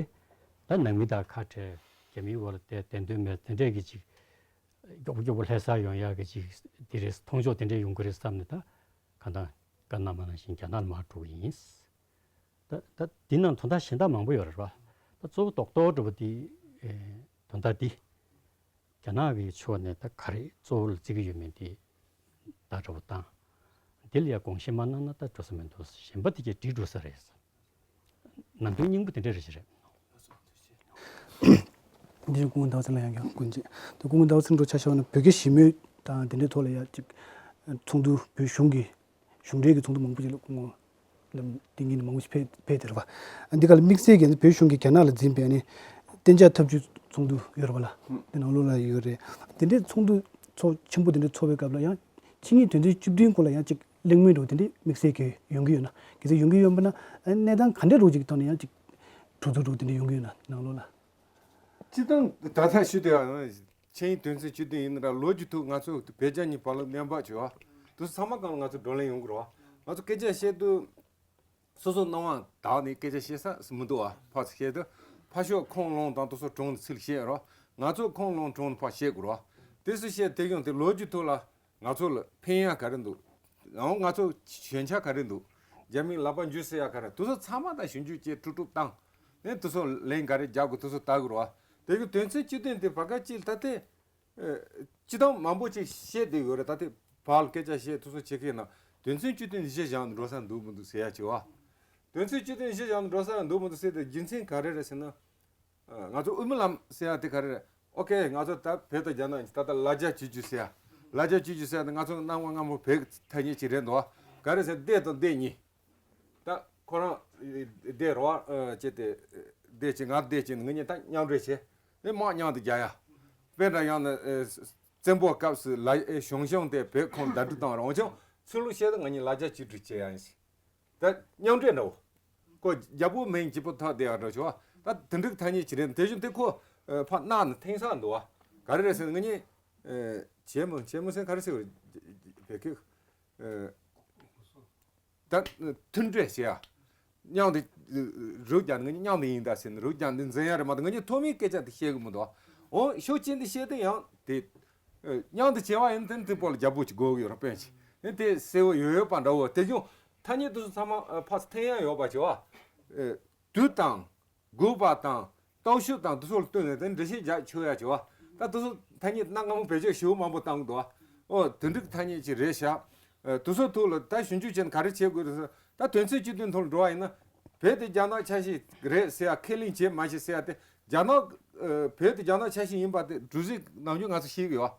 ད་ནང་མི་དང་ཁ་བྲལ། རྒྱ་མིའི་འོག་ལ་བསྡད། བདེན་དོན་མེད། དེ་འདྲས་ཀྱི་ཅིག་མགྱོགས་པོ་མགྱོགས་པོ་ལྷ་ས་ཡོང་ཡག་གི་ཅིག་དེ་རེད། མཐོང་ཕྱོགས་དེ་འདྲས་ཡོང་གི་རེད་བསམ་ནས། ད་གང་ལྟར་བཀའ་གནང་མ་གནང་བཞིན་རྒྱ་ནག་ལ་མར་འགྲོ་གི་ཡིན། ད་ད་འདི་ནང་དོན་དག་གཞན་དག་མང་པོ་ཡོད་རེད་པ། ད་གཙོ་བོ་རྡོག་རྡོག་འདྲ་པོ་འདི། ཨེ། དོན་དག་འདི་རྒྱ་ནག་གི་ཕྱོགས་ནས་ད་ག་རེ་གཙོ་བོ་ལ་བརྩི་གི་ཡོད་མེད་འདི་ད་འདྲ་པོ་བཏང་། འདི་ལ་ཡ་དགོངས་བཞེས་མ་གནང་ན་ད་འགྲོ་ས་མི་འདུག། གཞན་པ་དེ་གས་འགྲིག་འགྲོ་ས་རེད། ནང་དོན་སྙིང་པོ་དེ་འདྲ་རེད་ཅེས་རེད། འདི་སྐུ་ངོ་ཟླ་བ་ཚེ་ལ་ཡང་ཡང་སྐུ་མཁྱེན། དེ་སྐུ་ངོ་ཟླ་བ་ཚེ་འགྲོ་ཆ་བཞག་ན་བོད་རྒྱ་ཞི་མོལ་དང་དེ་འདྲའི་ཐོག་ལ་ཡ་ཅིག་ཚོགས་འདུ་བོད་གཞུང་གི་གཞུང་འབྲེལ་གྱི་ཚོགས་འདུ་མང་པོ་ཞིག་ལ་སྐུ་ངོ་ལམ་ཏིང་ངེ་འཛིན་མང་པོ་ཞིག་ཕེབས་ཕེབས་དེ་རེད་པ། འདི་ག་ལ་དམིགས་བསལ་གྱི་བོད་གཞུང་གིས་རྒྱ་ནག་ལ་འཛིན་པའི་ནི་གཏན་འཇགས་ཐབས་ཇུས་ཚོགས་འདུ་ཡོད་རེད་པ་ལ། དེ་ནང་ལོགས་ལ་ཡོད་རེད། དེ་འདྲའི་ཚོགས་འདུ་ཚོགས་ཆེན་པོ་དེ་འདྲ་ཚོགས་པའི་སྐབས་ལ་ཡང་ཕྱི་ཉིན་དོན་ཚན་བཅུ་བདུན་སྐོར་ལ་ཡང་ཅིག་གླེང་མོལ་འདྲ་བོ་དེ་འདྲའི་དམིགས་བསལ་གྱི་ཡོང་གི་ཡོད་ན། གལ་སྲིད་ཡོང་གི་ཡོད་པ་ན་གནས་སྟངས་ག་འདྲ་འདྲ་བོ་ཅིག་ཐོག་ནས་ཡང་ཅིག་གྲོས་ཚོགས་འདྲ་བོ་དེ་འདྲ་ཡོང་གི་ཡོད་ན་ནང་ལོགས་ལ། སྤྱིར་བཏང་ད་ལྟ་ཞུ་དེ་ཡང་ཕྱི་ཉིན་དོན་ཚན་བཅུ་བདུན་ཡིན་ན་ར། ལོ་རྒྱུས་ཐོག་ང་ཚོ་བོད་རྒྱ་གཉིས་བར་ལ་གནས་བབ་བྱས་པ་དེ་ཚོ་ཚང་མ་སྒང་ལ་ང་ཚོ་བགྲོ་གླེང་ཡོང་གི་རེད་པ། ང་ཚོ་སྐད་ཆ་བཤད་དུས་སོ་སོ་སྣང་བ་དག་ནས་སྐད་ཆ་བཤད་ས་མི་འདུག་པ། ཕར་ཚུར་བཤད་དུས་ཕར་ཕྱོགས་ཁོང་ལུང་དང་དེ་ཚོ་དྲུང་ནས་ཚུར་བཤད་རོགས། ང་ཚོ་ཁོང་ལུང་དྲུང་ནས་ཕར་བཤད་དགོས་རོགས། དེ་ཚོ་བཤད་དེ་ཡོང་དེ་ལོ་རྒྱུས་ཐོག་ལ་ང་ཚོ་ལ་ཕན་ཡག་ག་རེ་འདུག། ཡང་ང་ཚོ་ཞན་ཆ་ག་རེ་འདུག། རྒྱ་མིའི་ལག་པ་འཇུ་ཟེར་ཡག་ག་རེ། དེ་ཚོ་ཚང་མ་ད་ཞིབ་འཇུག་བྱས་དཀྲུག་དཀྲུག་བཏང་ནས་དེ་ཚོ་ལན་ག་རེ་རྒྱག་དགོས་དེ་ཚོ་ལྟ་དགོས་རེད་པ། དེ་གི་དོན་ཚན་བཅུ་བདུན་དེ་བར་སྐབས་ཅིག་ད་ལྟའི་ཨེ། སྤྱིར་བཏང་མང་པོ་ཅིག་བཤད་བསྡད་ཡོད་རེད། ད་ལྟའི་བར་སྐད་ཆ་བཤད་དེ་ཚོ་བྱེད་མཁན་ནང་དོན་ཚན་བཅུ་བདུན་གཞི་བཞག་ནས་འགྲོ་ས་འདུག་མི་འདུག་ཟེར་ཡག་བྱས་པ། དོན་ཚན་བཅུ་བདུན་གཞི་བཞག་ནས་འགྲོ་ས་འདུག་མི་འདུག་ཟེར་དེ་རྒྱུ་མཚན་ག་རེ་རེད་ཟེར་ན། ཨ། ང་ཚོ་དབུ་མའི་ལམ་ཟེར་ཡག་དེ་ག་རེ་རེད། ཨོ་ཁེ། ང་ཚོ་ད་བོད་དང་རྒྱ་ནག་གཉིས་ད་ལྟ་ལ་རྒྱ་བྱེད་རྒྱུ་ཟེར་ཡག་ལ་རྒྱ་བྱེད་རྒྱུ་ཟེར་ཡག་དེ་ང་ཚོ་གནའ་སྔ་མོ་བོད་ཐ་སྙད་ཅིག་རེད་འདུག། ག་རེ་ཟེར། སྡེ་དང་སྡེ་གཉིས། ད་ཁོ་རང་སྡེ་རེད་པ། ཨ། ཅེ་དེ་སྡེ་གཅིག་ང་སྡེ་གཅིག་ནི་ང་གཉིས་ད་མཉམ་འབྲེལ་བྱས་ནས་དམག་མཉམ་དུ་རྒྱག་ཡག། དཔེར་ན་ཡང་ན། ཨེ། བཙན་པོའི་སྐབས་སུ་ལ། ཨེ། ཞང་ཞུང་དེ་བོད་ཁོངས་ཟླ་སྒྲིལ་བཏང་བ་རེད། འོན་ཀྱང་ཚུར་ལོག་བཤད་ན་ང་གཉིས་ལ་རྒྱ་གཅིག་སྒྲིལ་བྱས་ཡག་ཡིན་ཟེར། ད་མཉམ་འབྲེལ་འདྲ་བོ། ཁོ་རྒྱལ་པོ་མིང་གཅིག་པོ་ཐོགས་བསྡད་ཡག་འདྲ་བོ་བྱུང་བ། ད་དེ་འདྲའི་ཐ་སྙད་ཅིག་རེད། དེ་བཞིན་དེ་ཁོ་ཕར་གནའ་ནས་འཐེན་ས་འདུག་པ། ག་རེ་རེད་ཟེར་ན་ང་གཉིས། ཨེ། བྱེད་མི་བྱེད་མི་ཟེར་ག་རེ་ཟེར་བ་རེད། བོད་སྐད། ཨེ། ད་མཐུན་འབྲེལ་བྱེད་ཡག། མཉམ་དུ་རོགས་རྒྱག་ནི་ང་གཉིས་མཉམ་དུ་ཡིན་ད་ཟེར་ནས་རོགས་རྒྱག་འདི་འཛིན་ཡག་རེད་མ་གཏོགས་ང་གཉིས་ཐོག་མའི་སྐད་ཆ་དེ་བཤད་གི་མི་འདུག། འོ་ཤོག་ཅན་དེ་བཤད་དུས་ཡང་དེ། ཨེ། མཉམ་དུ་བྱེད་པ་ཡིན་དེ་དེ་པོ་ལ་རྒྱལ་པོ་ཅིག་དགོས་ཀྱི་ཡོད་རེད། དཔོན་ཅིག་ནི་དེ་གསལ་བོ་ཡོད་ཡོད་པ་འདྲ་བོ། དེ་བཞིན་ཐ་སྙད་དེ་ཚོ་ཚང་མ་ཕར་ཚུར་འཐེན་ཡག་ཡོད་པ་བྱེད་པ། ཨེ། དུས་དང་། དགོས་པ་དང་སྟོབས་ཤུགས་དང་དེ་ཚོ་ལ་བསྟུན་ནས་དེ་འགྲེལ་བཤད་རྒྱག་ཆོག་ཡག་བྱེད་པ། ད་དེ་ཚོ་ཐ་སྙད་གནའ་སྔ་མོ་བེད་སྤྱོད་ཞེ་པོ་མང་པོ་བཏང་གི་འདུག། ཨོ། དེ་འགྲིག་ཐ་སྙད་ཅིག་རེད་ཤག། ཨ། དེ་ཚོ་ཐོག་ལ་ད་ཞིབ་འཇུག་བྱས་ནས་ག་རེ་བྱེད་དགོས་རེད་ཟེར། ད་དོན་ཚན་བཅུ་བདུན་ཐོག་ལ་འགྲོ་བ་ཡིན་ན་བོད་དེ་རྒྱ་ནག་ཆ་ཤས་རེད་ཟེར་ཡག། ཁས་ལེན་བྱེད་མ་བྱེད་ཟེར་ཡག་དེ་རྒྱ་ནག། ཨ། བོད་དེ་རྒྱ་ནག་ཆ་ཤས་ཡིན་པ་དེ་གྲུ་གཟིངས་ནམ་རྒྱུན་ང་ཚོ་ཤེས་ཀྱི་ཡོད།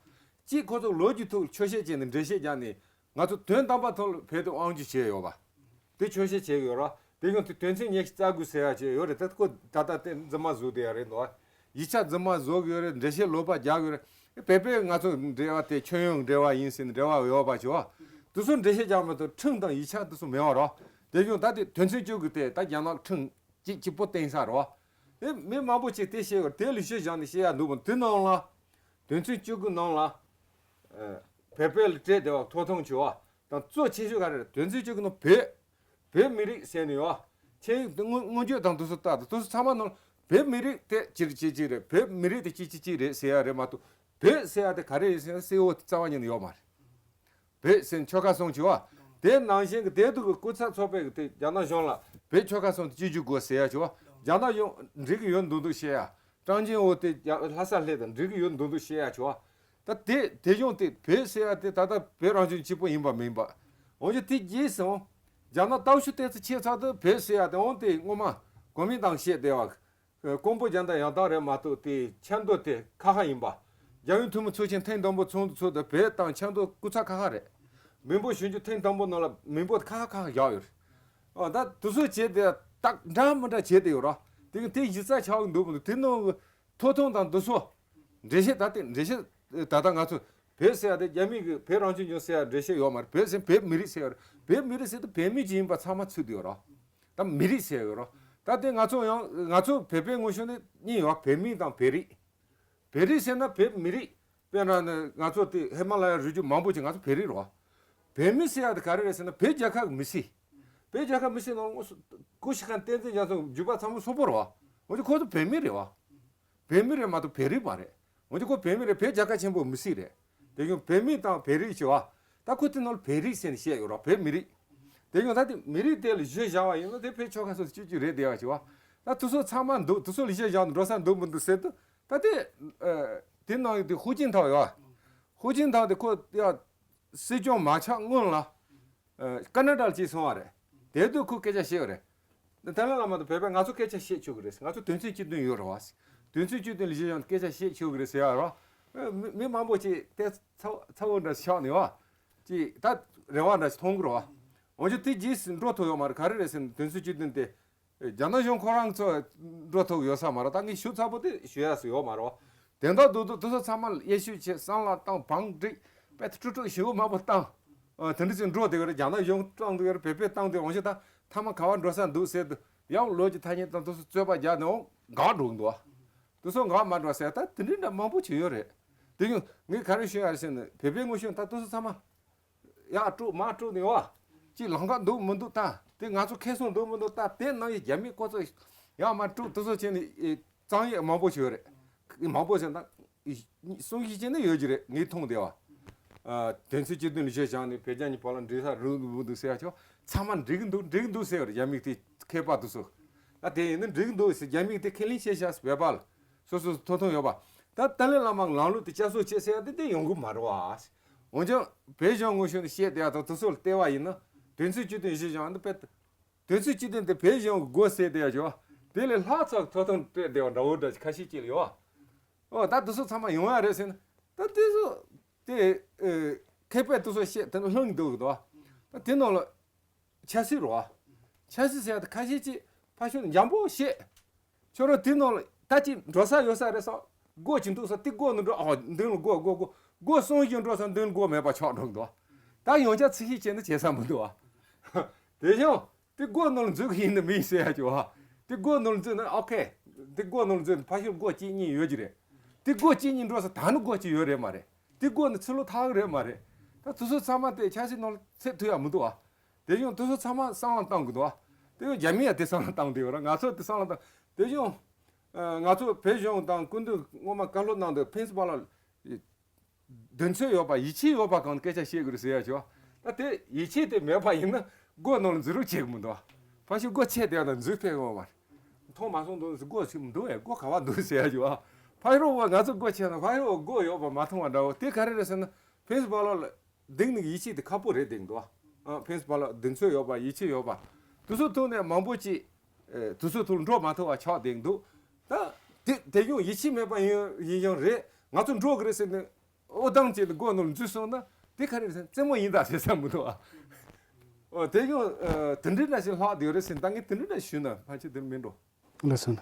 གཅིག་ཁོ་ཚོ་ལོ་རྒྱུས་ཐོག་ཆོག་ཤེས་བྱས་ནས་འགྲེལ་བཤད་རྒྱག་ནས། ང་ཚོ་དོན་དམ་པ་ཐོག་ལ་བོད་དེ་དབང་སྒྱུར་བྱས་ཡོད་པ་དེ་ཆོག་ཤེས་བྱེད་ཀྱི་ཡོད་རེད། དེ་ཡང་དེ་དོན་ཚན་ཉི་ཤུ་རྩ་དགུ་ཟེར་ཡག་ཅིག་ཡོད་རེད། ད་ཁོ་ད་ལྟ་དེ་རྫུན་མ་བཟོས་བསྡད་ཡག་རེད་འདུག། ཡིག་ཆ་རྫུན་མ་བཟོ་གི་ཡོད་རེད། འགྲེལ་བཤད་ལོག་པ་རྒྱག་གི་ཡོད་རེད། བོད་པས་ང་ཚོ་འབྲེལ་བ་དེ་ཁྱོན་ཡོངས་འབྲེལ་བ་ཡིན་ཟེར་ནས་འབྲེལ་བ་ཡོད་པ་ཞིག་བ། དེ་ཚོ་འགྲེལ་བཤད་རྒྱག་མི་ཐུབ། ཁྲིམས་དང་ཡིག་ཆ་དེ་ཚོ་མེད་པ་རོ། དེ་བཞིན་ད་དེ་དོན་ཚན་བཅུ་དགུ་དེ་ད་རྒྱ་ནག་ཁྲིམས་གཅིག་གཅིག་པོ་བསྟན་ས་རོ། དེ་མི་མང་པོ་ཅིག་དེ་བཤད་ཡོད། དེ་ལ་གཞི་བཞག་ནས་བཤད་ཡ་འདུག་པ། དེ་ནང་ལ་དོན་ཚན་བཅུ་དགུ་ནང་ལ་བོད་པའི་ལ་སྤྲད་བསྡད་པ་ཐོབ་ཐང་བྱུང་བ་དང་། གཙོ་ཆེ་ཤོས་ག་རེ་རེད། དོན་ཚན་བཅུ་དགུ་ནང་བོད་བོད་མི་རིགས་ཟེར་ནས་ཡོད། ཆེད་དུ་སྔོན་སྔོན་བརྗོད་དང་དེ་ཚོ་ལྟ་དང་། དེ་ཚོ་ཚང་མ་ནང་བོད་མི་རིགས་དེ་ཅིག་ཅིག་ཅིག་རེད། བོད་མི་རིགས་དེ་ཅིག་ཅིག་ཅིག་རེད་ཟེར་ཡ་རེད་མ་གཏོགས། བོད་ཟེར་ཡ་དེ་ག་རེ་རེད་ཟེར་ན་གསལ་བོ་རྩ་བ་ཉིད་ནས་ཡོད་མ་རེད། བོད་ཟེར་ན་ཆོལ་ཁ་གསུམ་བྱས་པ། དེ་ནང་བཞིན་གྱི་དེ་དུས་ཀྱི་སྐུ་ཚབ་ཚོགས་པས་ཀྱི་དེ་རྒྱ་ནག་གཞུང་ལ་བོད་ཆོལ་ཁ་གསུམ་དེ་གཅིག་གྱུར་དགོས་ཟེར་ཡ་བྱས་པ། རྒྱ་ནག་གཞུང་འགྲིག་གི་ཡོད་འདུག་འདུག་བཤད་ཡ། ཀྲང་ཅིན་ཝུ་དེ་རྒྱ་ལྷ་ས་སླེབས་དང་འགྲིག་གི་ཡོད་འདུག་འདུག་བཤད་ཡ་བྱས་པ། ད་དེ་དེ་གཞུང་དེ་བོད་ཟེར་ཡ་དེ་ད་ལྟ་བོད་རང་སྐྱོང་གཅིག་པོ་ཡིན་པ་མིན་པ། འོན་ཀྱང་དེ་རྗེས་སུ་རྒྱ་ནག་སྟོབས་ཤུགས་དེ་ཚོ་ཆེ་ཚར་དུས་བོད་ཟེར་ཡ་དེ་འོང་དེ་སྔོན་མ་གོ་མིན་ཏང་བཤད་བསྡད་པ། ཀོང་པོ་རྒྱལ་དར་ཡང་དག་རེད་མ་གཏོགས་དེ་ཆབ་མདོ་དེ་ཁ་ཁ་ཡིན་པ། རྒྱལ་ཡོངས་འཐུས་མི་ཚོགས་ཆེན་ཐེངས་དང་པོ་ཚོགས་འདུ་ཚོགས་དུས་བོད་དང་ཆབ་མདོ་སྐུ་ཚབ་ཁ་ཁ་རེད། མི་འབོར་ཞིབ་འཇུག་ཐེངས་དང་པོ་ནང་ལ་མི་འབོར་ཁ་ཁ་ཁ་ཁ་བཞག་ཡོད་རེད། ཨ་ད་དེ་ཚོ་བྱས་ཏེ་རྟགས་འདྲ་མི་འདྲ་བྱས་ཏེ་ཡོད་ར། དེ་གི་དེ་གཞི་རྩ་ཆགས་ཀྱི་འདུག་མི་འདུག་དེ་ནང་གི་ཐོབ་ཐང་དང་དེ་ཚོ་འགྲེལ་བཤད། ད་དེ་འགྲེལ་བཤད་ད་ལྟ་ང་ཚོ་བོད་ཟེར་ཡ་དེ་རྒྱ་མི་གི་བོད་རང་སྐྱོང་ལྗོངས་ཟེར་ཡ་འགྲེལ་བཤད་ཡོད་མ་རེད། བོད་ཟེར་བོད་མི་རིགས་ཟེར་ཡ་རེད། བོད་མི་རིགས་ཟེར་དུས་བོད་མི་ཅིག་ཡིན་པ་ཚང་མ་ཚུད་དེ་ཡོད་ར། ད་མི་རིགས་ཟེར་ཡོད་ར། ད་དེ་ང་ཚོ་ཡང་ང་ཚོ་བོད་པའི་ངོ་ཤེས་ནི་གཉིས་ཡོད། བོད་མི་དང་བོད་རིགས། བོད་རིགས་ཟེར་ན་བོད་མི་རིགས། དཔེར་ན་ནི་ང་ཚོ་དེ་ཧི་མ་ལ་ཡ་རི་རྒྱུད་མང་པོ་ཅིག་ང་ཚོ་བོད་རིགས་རེད་བ། བོད་མི་ཟེར་ཡ་དེ་ག་རེ་རེད་ཟེར་ན་བོད་རྒྱལ་ཁབ་ཀྱི་མི་སེར། བོད་རྒྱལ་ཁབ་མི་སེར་ནང་སྐུ་ཞབས་བསྟན་འཛིན་རྒྱ་མཚོ་བརྒྱུད་པ་ཚང་མ་སོག་པོ་རེད་བ། འོན་ཀྱང་ཁོ་ཚོ་བོད་མི་རེད་བ། བོད་མི་རེད་མ་གཏོགས་བོད་རིགས་མ་རེད། འོན་ཀྱང་ཁོ་བོད་མི་རེད། བོད་རྒྱལ་ཁབ་ཆེན་པོའི་མི་སེར་རེད། དེ་བཞིན་བོད་མི་དང་བོད་རིགས་ཞེས་བ། ད་ཁོ་དེ་ནང་ལ་བོད་རིགས་ཟེར་ནས་བཤད་ཡོད་ར། བོད་མི་རིགས། དེ་བཞིན་ད་དེ་མི་རིགས་དེ་ལ་གཞི་བཞག་པ་ཡིན་ན་དེ་བོད་ཆོལ་ཁ་སོ་སོ་གཅིག་གཅིག་རེད་བསྡད་པ་ཞེས་བ། ད་དེ་ཚོ་ཚང་མ་འདུག་དེ་ཚོ་ལ་གཞི་བཞག་ནས་འགྲོ་ས་འདུག་མི་འདུག་ཟེར་དུས། ད་དེ་ཨ་དེ་ནང་ཡོད་དེ་ཧུའུ་ཅིན་ཐའོ་ཡོད་བ། ཧུའུ་ཅིན་ཐའོ་དེ་ཁོ་ཡ་སྲིད་སྐྱོང་མ་ཆགས་སྔོན་ལ་ཨ་ཀ་ན་ཌ་ལ་སྐྱེས་སོང་བ་རེད། དེ་དུས་ཁོ་སྐད་ཆ་བཤད་པ་རེད། ཏཱ་ལའི་བླ་མ་དང་བོད་པས་ང་ཚོ་སྐད་ཆ་བཤད་ཆོག་གི་རེད། ང་ཚོ་དོན་ཚན་བཅུ་བདུན་ཡོད་རེད་བ། དོན་ཚན་བཅུ་བདུན་ལ་གཞི་བཞག་སྐད་ཆ་བཤད་ཆོག་གི་རེད་ཟེར་ཡ་རེད་བ། མི་མི་མང་པོ་ཅིག་དེ་ཚ་ཚ་བོ་འདྲ་ཆགས་ནས་བ། ཅིག་ད་རེ་བ་འདྲ་མཐོང་གི་རེད་བ། འོན་ཀྱང་དེ་རྗེས་སུ་འགྲོ་ཐུབ་ཡོད་མ་རེད། ག་རེ་རེད་ཟེར་ན་དོན་ཚན་བཅུ་བདུན་དེ་རྒྱ་ནག་གཞུང་ཁོ་རང་ཚོ་འགྲོ་ཐུབ་ཡོད་ས་མ་རེད། ད་ངས་ཞུ་ཚ་པོ་དེ་ཞུ་ཡ་སུ་ཡོད་མ་རེད་བ། དེ་འདྲ་འདུག་འདུག་དེ་ཚོ་ཚང་མ་དབྱེ་ཞིབ་བྱས། བསམ་བློ་བཏང་། བང་སྒྲིག་པད་དཀྲུག་དཀྲུག་ཞེ་པོ་མང་པོ་བཏང་། ཨ་དེ་འདྲ་ཅིག་འགྲོ་བསྡད་ཡོད་རེད། རྒྱ་ནག་གཞུང་བཏང་བསྡད་ཡོད་རེད། བོད་པས་བཏང་བསྡད་ཡོད། འོན་ཀྱང་ད་མཐའ་མ་ག་པར་འགྲོ་ས་འདུག་ཟེར་དུས་ཡང་ལོ་རྒྱུས་ཐ་སྙད་དང་དེ་ཚོ་རྩོད་པ་རྒྱག་ནས་འོང་འགག་འགྲོ་གི་འདུག་དེ་ཚོ་འགག་མ་འགྲོ་ཟེར། ད་དེ་འདྲ་འདྲ་མང་པོ་ཅིག་ཡོད་རེད། དེ་ཡང་ངས་ག་རེ་ཞུ་ཡ་རེད་ཟེར་ན། བོད་པའི་ངོ་ཤེས་ད་དེ་ཚོ་ཚང་མ་ཡར་དཀྲུག་མར་དཀྲུག་ནས་བ། ཅིག་ལམ་ཁ་འདུག་མི་འདུག་ལྟ། དེ་ང་ཚོ་ཁེ་བཟང་འདུག་མི་འདུག་ལྟ། དེ་ནང་གི་རྒྱ་མི་ཁོ་ཚོ་ཡར་མར་དཀྲུག་དེ་ཚོ་བྱས་ནས་ཨེ་གཙང་ཡིག་མང་པོ་ཞིག་ཡོད་རེད། མང་པོ་ཟེར་ན་གསུང་བཤད་བྱས་ནས་ཡོད་ཀྱི་རེད། ངས་མཐོང་བསྡད་པ། ཨ་དོན་ཚན་བཅུ་བདུན་ལ་གཞི་བཞག་ནས་བོད་རྒྱ་གཉིས་བར་ལ་འགྲིག་ས་རུ་འདུག་མི་འདུག་ཟེར་ཡ་ཆོག་ཚང་མ་འགྲིག་གི་འདུག་འགྲིག་གི་འདུག་ཟེར་བ་རེད། རྒྱ་མི་དེ་མཁས་པ་དེ་ཚོ། ད་དེ་ཡིན་ན་འགྲིག་གི་འདུག་ཟེར། རྒྱ་མི་དེ་ཁས་ལེན་བྱས་བཞག་བོད་པ་ལ་སོ་སོ་ཐོབ་ཐང་ཡོད་པ། ད་ཏཱ་ལའི་བླ་མ་ལམ་ལུགས་དེ་བསྐྱར་གསོ་བྱེད་ཟེར་ཡ་དེ་དེ་ཡོང་གི་མ་རེད་བ། འོན་ཀྱང་བོད་གཞུང་ངོས་ནས་བཤད་བསྡད་ཡ་དང་དེ་ཚོ་ལ་བལྟས་པ་ཡིན་ན། དོན་ཚན་བཅུ་བདུན་གཞི་བཞག་ན་དཔེ། དོན་ཚན་བཅུ་བདུན་དེ་བོད་གཞུང་གི་དགོས་ཟེར་བསྡད་ཡ་ཅིག་བ། དེ་ལས་ལྷག་ཙམ་ཐོབ་ཐང་སྤྲད་བསྡད་པ་འདྲ་བོ་འདྲ་ཅིག་ཁ་ཤས་ཅིག་ལ་ཡོད་བ། ཨོ་ད་དེ་ཚོ་ཚང་མ་ཡོང་ཡ་རེད་ཟེར་ན། ད་དེ་ཚོ་དེ་ཨེ་མཁས་པས་དེ་ཚོ་བཤད་དེ་ནི་ལྷུང་འདུག་གི་འདུག་བ། ད་དེ་ནང་ལ་ཆབ་སྲིད་རེད་བ། ཆབ་སྲིད་ཟེར་ཡ་དེ་ཁ་ཤས་ཅིག་ཕར་ཕྱོགས་ནས་འཇམ་པོ་བཤད། ཁྱོད་རང་དེ་ནང་ལ་ད་ཅིག་འགྲོ་ས་ཡོད་ས་རེད་བསམ། སྒོ་ཅིག་འདུག་བསམ། དེ་སྒོ་ནང་འགྲོ། ཨོ་མདུན་ལ་སྒོ་སྒོ་སྒོ་སྒོ་གསུམ་བཞི་འགྲོ་བསམ། མདུན་ལ་སྒོ་མེད་པ་ཆགས་འགྲོ་གི་འདུག་ད་ཡང་བསྐྱར་ཚིག་ཤིག་བྱས་ན་བྱེད་ས་མི་འདུག་བ། དེ་བཞིན་དེ་སྒོ་ནང་ལ་འཛུལ་གི་ཡིན་ན་མི་ཡིན་ཟེར་ཡ་ཅིག་བ། དེ་སྒོ་ནང་ལ་འཛུལ་ན་ཨོ་ཁེ། དེ་སྒོ་ནང་ལ་འཛུལ་ན་ཕར་ཕྱོགས་སྒོ་གཅིག་གཉིས་ཡོད་ཀྱི་རེད། དེ་སྒོ་གཅིག་གཉིས་འགྲོ་ས་ད་ནི་སྒོ་གཅིག་ཡོད་རེད་མ་རེད། དེ་སྒོ་ནི་ཚུར་ལོག་ཐར་གི་རེད་མ་རེད། ད་དེ་ཚོ་ཚང་མ་དེ་ཆབ་སྲིད་ནང་ལ་ཚུད་ཐུབ་ཡ་མི་འདུག་བ། དེ་བཞིན་དེ་ཚོ་ཚང་མ་བསམ་བློ་བཏང་དགོས་འདུག་བ། དེ་བཞིན་རྒྱ་མི་ཡ་དེ་བསམ་བློ་བཏང་བསྡད་ཡོད་ར། ང་ཚོ་དེ་བསམ་བློ་བཏང་། དེ་བཞིན་ཨ་ང་ཚོ་བོད་གཞུང་དང་སྐུ་མདུན་སྔོན་མ་བཀའ་སློབ་གནང་དུས་ཕན་ཚུན་བར་ལ་དོན་ཚན་ཡོད་པ་ཡིད་ཆེས་ཡོད་པ་གང་སྐད་ཆ་བཤད་དགོས་རེད་ཟེར་ཡ་ཅིག་བ། ད་དེ་ཡིད་ཆེས་དེ་མེད་པ་ཡིན་ན་སྒོ་ནང་ལ་འཛུལ་རོགས་བྱེད་གི་མི་འདུག་བ། ཕར་ཕྱོགས་སྒོ་ཕྱེ་བསྡད་ན་འཛུལ་ཕེབས་ཡོང་བ་མ་རེད། མཐོང་མ་སོང་འདུག་ཟེར། སྒོ་ཞིག་མི་འདུག་ཨེ། སྒོ་ག་བ་འདུག་ཟེར་ཡ་ཅིག་བ། ཕར་ཕྱོགས་བ་ང་ཚོ་སྒོ་ཕྱེ་ན་ཕར་ཕྱོགས་སྒོ་ཡོད་པ་མ་མཐོང་བ་འདྲ་བོ། དེ་ག་རེ་རེད་ཟེར་ན་ཕན་ཚུན་བར་ལ་གདེང་ནི་ཡིད་ཆེས་དེ་ཁག་པོ་རེད་འདུག་བ། ཨ་ཕན་ཚུན་བར་ལ་གདེང་ཚོད་ཡོད་པ་ཡིད་ཆེས་ཡོད་པ། དེ་ཚོ་ཐོག་ནས་མང་པོ་ཅིག་ཨེ་དེ་ཚོ་ཐོག་ལ་འགྲོ་མ་ཐུབ་པ་ཆགས་བསྡད་འདུག་ད་དེ་དེ་ཡང་ཡིད་ཆེས་མེད་པ་ཡིན་ཡིན་ཡང་རེད། ང་ཚོ་འགྲོ་གི་རེད་ཟེར་ནས་ཨོ་དང་བྱས་ནས་སྒོ་ནང་ལ་འཛུལ་སོང་ན་དེ་ག་རེ་རེད་ཟེར་ན་རྩེད་མོ་ཡིན་ད་ཟེར་ས་མི་འདུག་ཨ། ཨོ་དེ་ཡང་ཨ་དེ་འདྲའི་འདྲ་ཞིག་ལྷག་བསྡད་ཡོད་རེད་ཟེར་ནས་ད་ངས་དེ་འདྲའི་འདྲ་ཞུས་ན་ཕལ་ཆེར་དེ་མིན་འགྲོ། ལགས་སོ།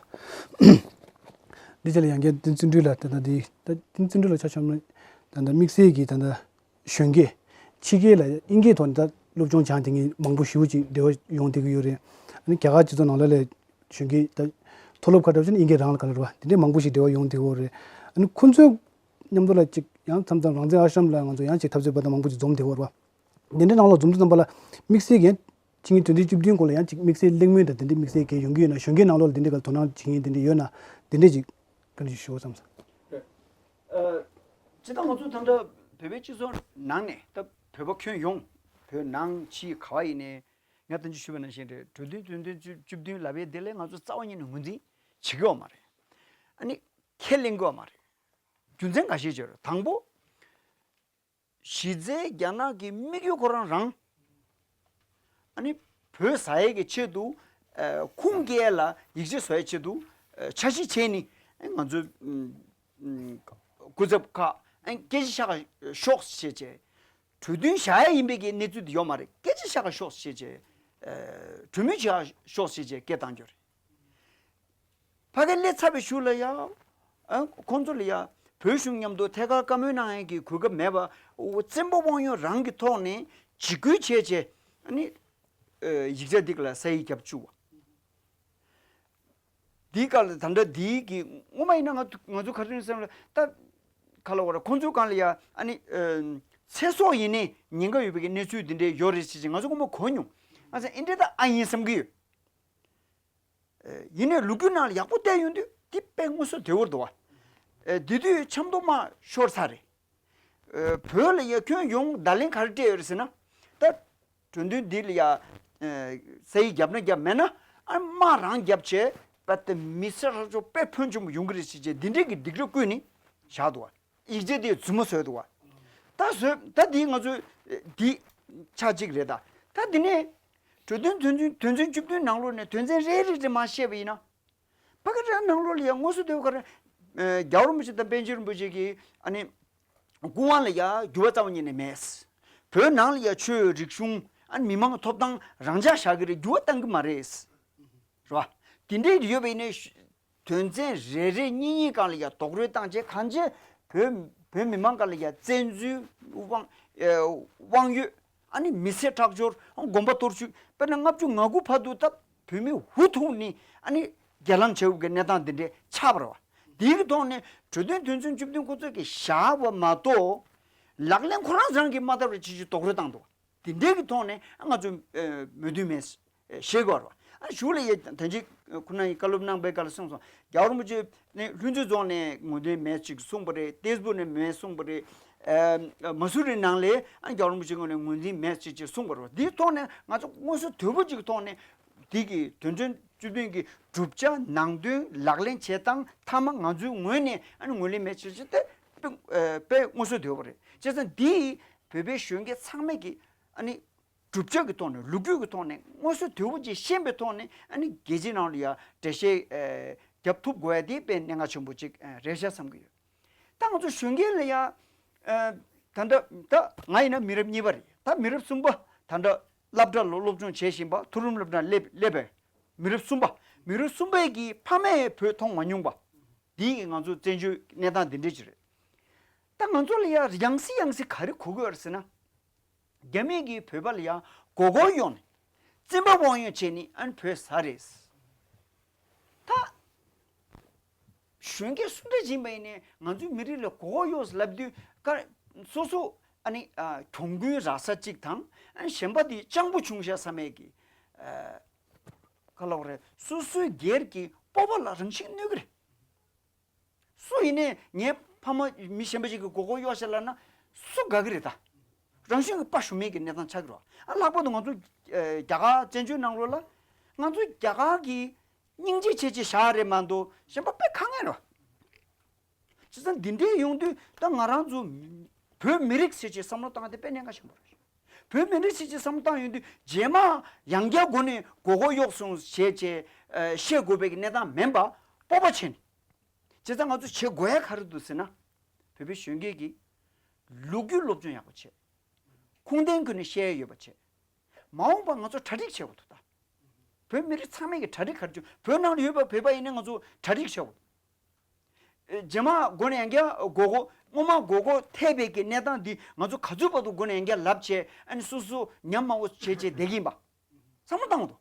འདི་ཆ་ལ་ཡང་བསྐྱར་བསྟན་འཛིན་བརྩོན་འགྲུས་ལ་ད་ལྟ་འདི་ད་བསྟན་འཛིན་བརྩོན་འགྲུས་ལ་ཆ་བཞག་ན་ད་ལྟ་དམིགས་བསལ་གྱི་ད་ལྟ་གཞོན་སྐྱེས་ཕྱི་རྒྱལ་ལ་དབྱིན་སྐད་ཐོག་ནས་ད་སློབ་སྦྱོང་སྦྱངས་བསྡད་མཁན་མང་པོ་ཞེ་པོ་ཅིག་འབྲེལ་བ་ཡོང་བསྡད་ཀྱི་ཡོད་རེད། ཨ་ནི་རྒྱ་གར་སྤྱི་ཚོགས་ནང་ལོགས་ལ་གཞོན་སྐྱེས་ད་མཐོ་སློབ་ཁག་འདྲ་བོ་ཅིག་ནི་དབྱིན་སྐད་རང་ལ་ག་ལ་རེད་བ། དེ་འདྲའི་མང་པོ་ཞིག་འབྲེལ་བ་ཡོང་བསྡད་ཀྱི་ཡོད་རེད། ཨ་ནི་ཁོ་ཚོའི་མཉམ་དུ་ལ་ཅིག་ཡང་མཚམས་མཚམས་རང་བཙན་ཨ་ཤྲམ་ལ་ང་ཚོ་ཡང་ཅིག་འཐབ་རྩོད་པ་དང་མང་པོ་ཅིག་འཛོམས་བསྡད་ཀྱི་ཡོད་རེད་བ། དེ་འདྲའི་ནང་ལ་འཛོམས་དུས་ཙམ་པ་ལ་དམིགས་བསལ་གྱི་ཕྱི་ཉིན་དོན་ཚན་བཅུ་བདུན་སྐོར་ལ་ཡང་ཅིག་དམིགས་བསལ་གླེང་མོལ་དང་དེ་འདྲའི་དམིགས་བསལ་གྱི་ཡོང་གི་ཡོད་ན། གཞོན་སྐྱེས་ནང་ལོགས་ལ་དེ་འདྲའི་ག་དོ་སྣང་བྱེད་མཁན་དེ་འདྲ་ཡོད་ན་དེ་འདྲས་ཅིག་བཀའ་འདྲི་ཞུ་བསམ་སོང་། ཨ། སྤྱིར་བཏང་ང་ཚོ་ད་ལྟ་བོད་པའི་སྤྱི་ཚོགས་ནང་ནས་ད་བོད་པ་ཁྱོན་ཡོངས་བོད་ནང་ཕྱི་ག་བ་ཡིན་ནའི་ང་ད་ཅི་ཞུས་པ་ནང་བཞིན་རེད། གྲོས་མཐུན་དོན་ཚན་བཅུ་བཅུ་བདུན་ལབ་ཡས་དེ་ལས་ང་ཚོ་རྩ་བ་ཉིད་ནས་ངོས་འཛིན་བྱེད་ཀྱི་ཡོད་མ་རེད། ཨ་ནི་ཁས་ལེན་གྱི་ཡོད་མ་རེད། རྒྱུ་མཚན་འགའ་ཤས་ཅིག་ཡོད་རེད། དང་པོ། གཞི་རྩའི་རྒྱ་ནག་གི་དམིགས་ཡུལ་ཁོ་རང་རང་། ཨ་ནི་བོད་ཟ་ཡས་ཀྱི་ཆེད་དུ། ཨ། ཁུངས་སྐྱེལ་ལ་ཡིག་ཆ་བཟོ་ཡས་ཆེད་དུ། ཨ། འཆར་གཞི་བྱས་ནི། ཨ། ང་ཚོའི་ཨམ། ཨམ། སྐུ་ཚབ་ཁག་ཨ། སྐད་ཆ་བཤད་ག་ཤོག་ཅེས་བྱས། གྲོས་མཐུན་བཞག་ཡས་ཡིན་པའི་གི་གནས་ཚུལ་དེ་ཡོད་མ་རེད། སྐད་ཆ་བཤད་ག་ཤོག་ཅེས་བྱས། ཨ། གྲོས་མོལ་བྱེད་ག་ཤོག་ཅེས་བྱས་སྐད་བཏང་རྒྱུ་རེད། ཕ་གིར་སླེབས་ཚར་བའི་གཞུག་ལ་ཡང་། ཨ། ཁོང་ཚོ་ལ་ཡང་བོད་གཞུང་མཉམ་དུ་ཐད་ཀར་བཀའ་མོལ་གནང་ཡས་ཀྱི་གོ་སྐབས་མེད་པ། བཙན་པོ་དབང་ཡོད་རང་གི་ཐོག་ནས་འཇིགས་སྐུལ་བྱས་བྱས། ཨ་ནི། ཨ། ཡིག་ཆ་འདི་ག་ལ་ས་ཡིག་བརྒྱབ་བཅུག་པ། འདིའི་སྐབས་ལ་ད་ལྟ་འདིའི་གི་སྔོན་མ་ཡིན་ན་ང་ང་ཚོ་ག་རེ་བསམ་ལ་ད། ག་ལ་བ་ར་ཁོང་ཚོའི་སྒང་ལ་ཡ་ཨ་ནི། ཨ། ཚེ་སྲོག་ཡིན་ནའི་ཉེན་ཁ་ཡོད་པའི་གི་གནས་ཚུལ་འདི་འདྲའི་ཡོད་རེད་ཟེར་ཅིག་ང་ཚོ་སྔོན་མ་གོ་མྱོང་། ང་ཚོ་ཨེ་འདྲས་ད་ཨ་ཡིན་བསམ་གི་ཡོད། ཨ། ཡིན་ནའི་ལོ་རྒྱུས་ནང་ལ་ཡག་པོ་བལྟས་ཡོང་དུས་འདི་དཔེ་དངོས་སུ་བདེ་བོར་འདུག་བ། ཨ། འདི་དུས་ཆབ་མདོ་དམག་ཤོར་ཚར་རེད། ཨ། བོད་ལ་ཡ་ཁྱོན་ཡོངས་བརྡ་ལན་ག་རེ་སྤྲད་ཡོད་རེད་ཟེར་ན། ད་གྲོས་མཐུན་འདི་ལ་ཡ། ཨ། ས་ཡིག་བརྒྱབ་ན་བརྒྱབ་མེད་ན་ཨ་དམག་རང་བརྒྱབ་བྱས་པ་དེ་མི་སེར་ཧྲག་ཅོག་དཔེ་ཕོན་ཆེན་པོ་ཡོང་གི་རེད་ཟེར་བྱས་འདི་འདྲས་ཀྱི་སྡིགས་ར་བསྐུལ་ནས་བཞག་འདུག་བ། ཡིག་ཆ་དེ་རྫུན་མ་བཟོས་འདུག་བ། ད་བཟོས་ད་འདི་ང་ཚོ་འདི་ཆ་གཅིག་རེད་ད། ད་འདི་ནས་གྲོས་མཐུན་དོན་ཚན་དོན་ཚན་བཅུ་བདུན་ནང་ལོགས་ནས་དོན་ཚན་རེ་རེ་རེ་མར་བཤད་པ་ཡིན་ན། ཕ་གི་རང་ནང་ལོགས་ལ་ཡ་དངོས་སུ་དེ་ག་རེ། ཨ། རྒྱལ་བ་རིན་པོ་ཆེ་དང་པཎ་ཆེན་རིན་པོ་ཆེ་གི་ཨ་ནི་སྐུ་དབང་ལ་ཡ་འགྱུར་བ་རྩ་བ་ཉིད་ནས་མེད། བོད་ནང་ལ་ཡ་ཆོས་རིག་གཞུང་ཨ་ནི་མི་མང་ཐོབ་ཐང་རང་འཇགས་བཞག་གི་རེད། འགྱུར་བ་གཏང་གི་མ་རེད། རེད་བ། དེ་འདྲའི་ཡོད་པ་ཡིན་ནའི་དོན་ཚན་རེ་རེ་གཉིས་གཉིས་སྒང་ལ་ཡ་རྡོག་རོལ་བཏང་བྱས་གང་བྱས་བོད་བོད་མི་མང་སྒང་ལ་ཡ་བཙན་འཛུལ་དབང་ཨ་དབང་ཡོད། ཨ་ནི་མི་སེར་ཁྲག་སྦྱོར་དགོན་པ་གཏོར་བཤིག་དཔེར་ན་ལྔ་བཅུ་ང་དགུ་བར་དུ་ད་བོད་མི་འུ་ཐུག་ནས་ཨ་ནི་སྒེར་ལངས་བྱེད་དགོས་ཀྱི་གནས་སྟངས་འདི་འདྲའི་ཆགས་པ་རེད་བ། དེའི་གི་ཐོག་ནས་གྲོས་མཐུན་དོན་ཚན་བཅུ་བདུན་ཁོ་ཚོས་ཀྱི་བཞག་པ་མ་གཏོགས་ལག་ལེན་ཁོ་རང་རང་གིས་མ་བསྟར་བའི་ཕྱི་ཕྱི་རྡོག་རོལ་བཏང་འདུག་དེ་འདྲའི་གི་ཐོག་ནས་ང་ཚོ་མོས་མཐུན་མེད་ཞེས་གོ་བ། ཨ་གཞུག་ལ་ཡ་ད་ཅི་ཁོ་ན་ཡི་བཀའ་སློབ་གནང་པའི་སྐབས་ལ་གསུངས་སོང་། རྒྱལ་བ་རིན་པོ་ཆེ་ནི་ལྷུན་རྩེ་རྫོང་ནས་ངོས་འཛིན་མེད་ཅིག་གསུངས་པ་རེད། ཏེས་པུར་ནས་མེད་གསུངས་པ་རེད། ཨ་མ་སུ་རི་ནང་ལས་ཨ་རྒྱལ་བ་རིན་པོ་ཆེ་ངོས་ནས་ངོས་འཛིན་མེད་ཅིག་ཅིག་གསུངས་པ་རེད། འདིའི་ཐོག་ནས་ང་ཚོ་དངོས་སུ་དོད་པོ་ཅིག་གི་ཐོག་ནས་འདི་གི་དོན་ཚན་བཅུ་བདུན་གྱི་གྲུབ་ཆ་ནང་དོན་ལག་ལེན་བྱེད་སྟངས་མཐའ་མ་ང་ཚོའི་ངོས་ནས་ཨ་ནི་ངོས་ལེན་མེད་ཅིག་ཅིག་དེ་དཔེ་དཔེ་དངོས་སུ་དོད་པོ་རེད། བྱས་ཙང་འདི་བོད་པའི་གཞོན་སྐྱེས་ཚང་མས་ཀྱི་ཨ་ནི། གྲུབ་ཆ་གི་ཐོག་ནས་ལོ་རྒྱུས་ཀྱི་ཐོག་ནས་དངོས་སུ་དོད་པོ་ཅིག་ཤེས་པའི་ཐོག་ནས་ཨ་ནི་རྒྱལ་སྤྱིའི་ནང་ལ་ཡ་འགྲེལ་བཤད་ཨེ་རྒྱབ་ཐུབ་དགོས་ཡ་དེ་དཔེ་གནད་འགག་ཆེན་པོ་ཅིག་ཨེ་རེད་ཤག་བསམ་གྱི་ཡོད། ད་ང་ཚོ་གཞོན་སྐྱེས་ལ་ཡ་ཨེ་ད་ལྟ་ད་ང་ཡིན་ན་མི་རབས་གཉིས་པ་རེད། ད་མི་རབས་གསུམ་པ་ད་ལྟ་སློབ་གྲྭ་ལ་སློབ་སྦྱོང་བྱེད་བཞིན་པ། མཐོ་རིམ་སློབ་གྲྭ་སླེབས་སླེབས་པའི་མི་རབས་གསུམ་པ། མི་རབས་གསུམ་པའི་གི་ཕ་མས་བོད་མཐོང་མ་མྱོང་པ། འདི་ཡི་ང་ཚོ་བཙན་བྱོལ་གནས་སྟངས་འདི་འདྲ་ཅིག་རེད། ད་ང་ཚོ་ལ་ཡ་ཡང་སེ་ཡང་སེ་ག་རེ་གོ་གི་ཡོད་རེད་ཟེར་ན། རྒྱ་མི་གིས་བོད་པ་ལ་ཡང་མགོ་སྐོར་གཡོགས་ནས་བཙན་པོ་དབང་ཡོད་བྱས་ནས་ཨ་ནི་བོད་ཟ་རེད། ད་གཞོན་སྐྱེས་སུ་འདྲ་ཡིན་པ་ཡིན་ནའི་ང་ཚོའི་མི་རིགས་ལ་མགོ་སྐོར་གཡོགས་ཟེར་ལབ་དུས་ཀ་སོ་སོ་ཨ་ནི་ཨ་གྱོང་གུན་རག་ས་གཅིག་དང་ཨ་ནི་གཞན་པ་དེ་སྤྱང་པོ་བྱུང་ཤག་བསམ་ཡས་ཀྱི་ཨ་ག་ལབ་དགོས་རེད། སོ་སོའི་སྒེར་གྱི་སྤོབས་པ་ལ་རང་ཤུགས་གནོད་ཀྱི་རེད། སུ་ཡིན་ནའི་ངའི་ཕ་མ་མི་གཞན་པ་ཞིག་གིས་མགོ་སྐོར་གཡོགས་ཤག་ལབ་ན་སུ་དགའ་གི་རེད་ད། རང་བཞིན་གྱི་དཔའ་ཞུམ་མེད་ཀྱི་གནས་སྟངས་ཆགས་ཀྱི་རེད་བ། ཨ་ལྷག་པར་དུ་ང་ཚོ་ཨ་རྒྱ་གར་བཙན་བྱོལ་ནང་ལོགས་ལ་ང་ཚོ་རྒྱ་གར་གྱི་སྙིང་རྗེ་ཆེ་ཆེ་བཞག་རེད་མ་གཏོགས་གཞན་པ་དཔེ་ཁག་ངན་རེད་བ། བྱས་ཙང་འདི་འདྲའི་ཡོང་དུས་ད་ང་རང་ཚོ་བོད་མི་རིགས་ཟེར་ཅིག་བསམ་བློ་བཏང་སྟེ་དཔེ་གནད་འགག་ཆེན་པོ་རེད། བོད་མི་རིགས་ཟེར་ཅིག་བསམ་བློ་བཏང་ཡོང་དུས་རྗེས་མ་ཡང་བསྐྱར་སྒོ་ནས་མགོ་སྐོར་གཡོགས་སོང་ཞེས་བྱས་ཨ་བཤད་དགོས་པའི་གི་གནས་སྟངས་མིན་པ་སྤོབས་པ་བྱས་ནས། བྱས་ཙང་ང་ཚོ་བྱེད་དགོས་ཡ་ག་རེ་འདུག་ཟེར་ན། བོད་པའི་གཞོན་སྐྱེས་ཀྱིས་ལོ་རྒྱུས་སློབ་སྦྱོང་ཡག་པོ་བྱེད། ཁུངས་ལྡན་ཀུན་ནས་བཤད་ཡ་ཡོད་པ་བྱེད། མ་འོངས་པ་ང་ཚོ་གྲ་སྒྲིག་བྱེད་དགོས་འདུག་ད། བོད་མི་རིགས་ཚང་མས་ཀྱི་གྲ་སྒྲིག་ག་རེ་བྱུང་། བོད་ནང་ལ་ཡོད་པ་བོད་པ་ཡིན་ན་ང་ཚོ་གྲ་སྒྲིག་བྱེད་དགོས། རྗེས་མ་མགོ་ནས་ཡང་བསྐྱར་སྒོར་སྒོར་སྔོན་མ་སྒོར་སྒོར་ཐེབས་པའི་གི་གནས་སྟངས་འདི་ང་ཚོ་ག་ཚོད་བར་དུ་མགོ་ནས་ཡང་བསྐྱར་ལབ་བྱས། ཨ་ནི་སོ་སོ་ཉམས་དམའ་བོ་བྱས་བྱས་བསྡད་ཀྱི་ཡིན་པ། བསམ་བློ་བཏང་དགོས་འདུག་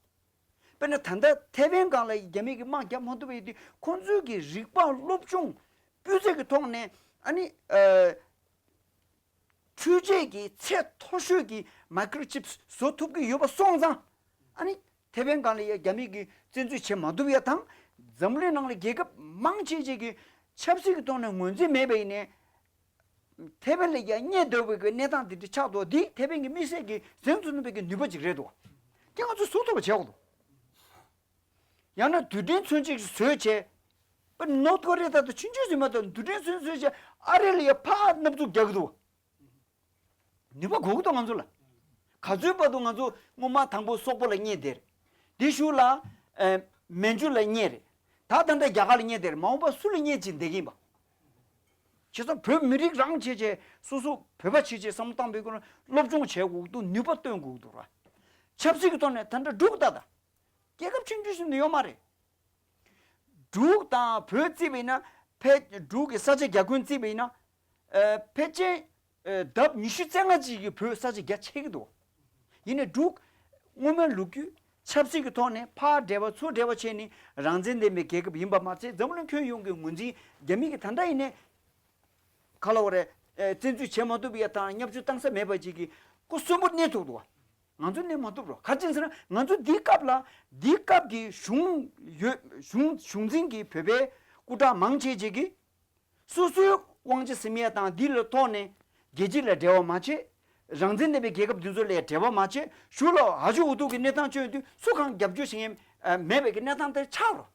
དཔེར་ན་ད་ལྟ་ཐེ་ཝན་སྒང་ལ་རྒྱ་མི་གི་དམག་རྒྱག་མ་ཐུབ་པའི་དུས། ཁོང་ཚོའི་གི་རིག་པ་སློབ་སྦྱོང་སྤུས་ཚད་ཀྱི་ཐོག་ནས། ཨ་ནི་ཨ་འཕྲུལ་ཆས་ཀྱི་ཚད་མཐོ་ཤོས་ཀྱི་མའི་ཀྲོ་ཅིབ་བཟོ་ཐུབ་ཀྱི་ཡོད་པ་སོང་ཙང་། ཨ་ནི་ཐེ་ཝན་སྒང་ལ་ཡ་རྒྱ་མི་གིས་བཙན་འཛུལ་བྱེད་མ་ཐུབ་ཡ་དང་། འཛམ་གླིང་ནང་ལ་རྒྱལ་ཁབ་མང་ཆེ་ཆེ་གིས་ཆབ་སྲིད་ཀྱི་ཐོག་ནས་ངོས་འཛིན་མེད་པ་ཡིན་ནའི། ཐེ་ཝན་ལ་ཡ་རྙེད་འདོད་པའི་གི་གནས་སྟངས་དེ་འདྲ་ཆགས་འདུག་འདི་ཐེ་ཝན་གྱི་དམིགས་བསལ་གྱི་གཟེངས་ཚུགས་ནུས་པའི་གི་ནུས་པ་ཅིག་རེད་འདུག་དེ་ང་ཚོས་བཟོ་ཐུབ་པ་བྱེད་དགོས་འདུག་ཡང་ན་རྡུལ་ཕྲན་མཚོན་ཆ་ཞིག་བཟོས་བྱས། པ་ནོར་ཐ་ཀོ་རི་ཡ་ད་ལྟ་ཆུང་ཆུང་ཟིག་མ་གཏོགས། རྡུལ་ཕྲན་མཚོན་ཆ་བཟོས་བྱས་ཨ་རི་ལ་ཡ་ཕར་མནབ་འཛུགས་རྒྱག་གི་འདུག་ནུས་པ་དགོས་ཀྱི་འདུག་ང་ཚོ་ལ། ག་ཚོད་བར་དུ་ང་ཚོ་སྔོན་མ་དང་པོ་སོག་པོ་ལ་རྙེད་དེ་རེད། དེ་གཞུག་ལ་ཨ་མན་ཇུ་ལ་རྙེད་རེད། ད་ད་ལྟ་རྒྱ་གར་ལ་རྙེད་དེ་རེད། མ་འོངས་པ་སུ་ལ་རྙེད་ཅིག་བསྡད་ཀྱི་ཡིན་པ། བྱས་ཙང་བོད་མི་རིགས་རང་བྱས་བྱས། སོ་སོ་བོད་པ་བྱས་བྱས་བསམ་བློ་བཏང་པའི་སྐོར་ལ་སློབ་སྦྱོང་བྱེད་དགོས་འདུག་ནུས་པ་བཏོན་དགོས་འདུག་ར། ཆབ་སྲིད་ཀྱི་ཐོག་ནས་ད་ལྟ་འབྲུག་ད་ད་རྒྱལ་ཁབ་ཆུང་ཆུང་ཞིག་ནས་ཡོད་མ་རེད། འབྲུག་དང་བོད་བརྩིས་པ་ཡིན་ན། ཕལ། འབྲུག་གི་ས་ཆ་རྒྱ་ཁྱོན་བརྩིས་པ་ཡིན་ན། ཨ་ཕལ་ཆེར་ཨ་ལྡབ་ཉི་ཤུ་རྩ་ལྔ་ཅིག་གིས་བོད་ས་ཆ་རྒྱ་ཆེ་གི་འདུག་ཡིན་ནའི་འབྲུག་སྔོན་མའི་ལོ་རྒྱུས་ཆབ་སྲིད་ཀྱི་ཐོག་ནས་ཕར་འབྲེལ་བ་ཚུར་འབྲེལ་བ་བྱས་ནས་རང་བཙན་ལྡན་པའི་རྒྱལ་ཁབ་ཡིན་པ་མ་ཚད། འཛམ་གླིང་ཁྱོན་ཡོངས་ཀྱི་ངོས་འཛིན་རྒྱ་མི་གིས་ད་ལྟ་ཡིན་ནའི་ག་ལབ་དགོས་རེད། ཨ་བཙན་འཛུལ་བྱེད་མ་ཐུབ་ཡ་དང་བརྙས་བཅོས་བཏང་ས་མེད་པ་ཅིག་གི་སྐུ་གསོན་པོ་གནས་ཐུབ་འདུག་ང་ཚོ་གནས་མ་ཐུབ་རོགས། ག་རེ་བྱས་ཟེར་ན། ང་ཚོ་འདིའི་སྐབས་ལ། འདིའི་སྐབས་ཀྱི་གཞུང་ཡོད། གཞུང་གཞུང་འཛིན་གྱི་བོད་པའི་སྐུ་དྲག་མང་ཆེ་ཅིག་གིས་སོ་སོའི་དབང་ཆ་ཟིན་ཡ་དང་འདི་ལ་ཐོག་ནས་རྒྱལ་སྤྱི་ལ་འབྲེལ་བ་མ་བྱེད། རང་བཙན་ལྡན་པའི་རྒྱལ་ཁབ་འདི་ཚོ་ལ་འབྲེལ་བ་མ་བྱེད། གཞུག་ལ་ཨ་ཅོ་འུ་ཐུག་གི་གནས་སྟངས་བྱུང་དུས་སུ་གང་རྒྱབ་སྐྱོར་བྱེད་མཁན་མེད་པའི་གི་གནས་སྟངས་དེ་ཆགས་རོགས།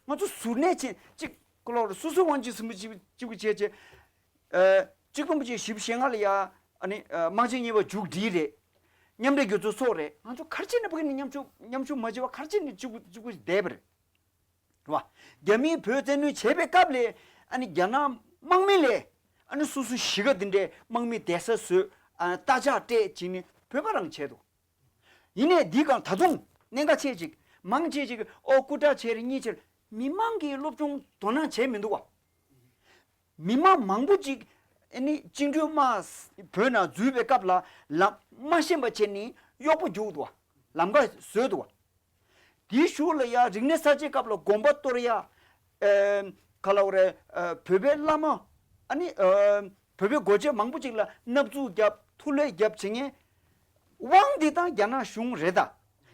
ང་ཚོ་གཟུར་གནས་ཅན་ཅིག་ཀློག་རེད། སོ་སོའི་དབང་ཆ་ཟིན་པོ་གཅིག་གཅིག་པུ་བྱས་བྱས། ཨ་གཅིག་སྟོང་དགུ་བརྒྱ་བཞི་བཅུ་ཞེ་ལྔ་ལ་ཡ། ཨ་ནི་ཨ་དམག་ཆེན་གཉིས་པ་མཇུག་སྒྲིལ་རེད། མཉམ་འབྲེལ་རྒྱལ་ཚོགས་སོགས་རེད། ང་ཚོ་ག་རེ་བྱས་ནས་ཕ་གི་ནས་མཉམ་ཞུགས་མཉམ་ཞུགས་མ་བྱས་པ། ག་རེ་བྱས་ནས་གཅིག་པུ་གཅིག་པུ་བསྡད་པ་རེད། རེད་བ། རྒྱ་མིས་བོད་བཙན་གནོན་བྱས་པའི་སྐབས་ལ། ཨ་ནི་རྒྱ་ནག་དམག་མི་ལ། ཨ་ནི་སོ་སོ་གཞིས་ཀ་འདི་འདྲའི་དམག་མི་བསྡད་ས་བཟོས། ཨ་རྟ་ལྕག་སྤྲད་བྱས་ནས་བོད་པ་རང་བྱས་འདུག་ཡིན་ནའི་འདི་གང་ད་དུང་གནད་འགག་ཆེ་ཅིག་མང་ཆེ་ཅིག་ཨོ་སྐུ་དྲག་བྱས་རེད་གཉིས་བྱས་རེད། མི་མང་གིས་སློབ་སྦྱོང་དོ་སྣང་བྱས་མི་འདུག་བ། མི་མང་མང་པོ་ཅིག་ཨ་ནི་བཅིངས་འགྲོལ་དམག་བོད་ནང་འཛུལ་བའི་སྐབས་ལ་ལམ་མ་ཤེས་པ་བྱས་ནས་གཡོག་པོ་རྒྱུགས་འདུག་བ། ལམ་ཁ་བཟོས་འདུག་བ། དེའི་གཞུག་ལ་ཡ་རིག་གནས་གསར་བརྗེའི་སྐབས་ལ་དགོན་པ་གཏོར་ཡ། ཨེ་ག་ལབ་དགོས་རེད། ཨ་བོད་པའི་བླ་མ། ཨ་ནི་ཨ་བོད་པའི་སྒོ་འབྱེད་མང་པོ་ཅིག་ལ་མནར་གཅོད་བརྒྱབ། ཐུག་ལུགས་བརྒྱབ་བྱེད་མཁན། དབང་འདི་ད་རྒྱ་ནག་གཞུང་རེད་ད།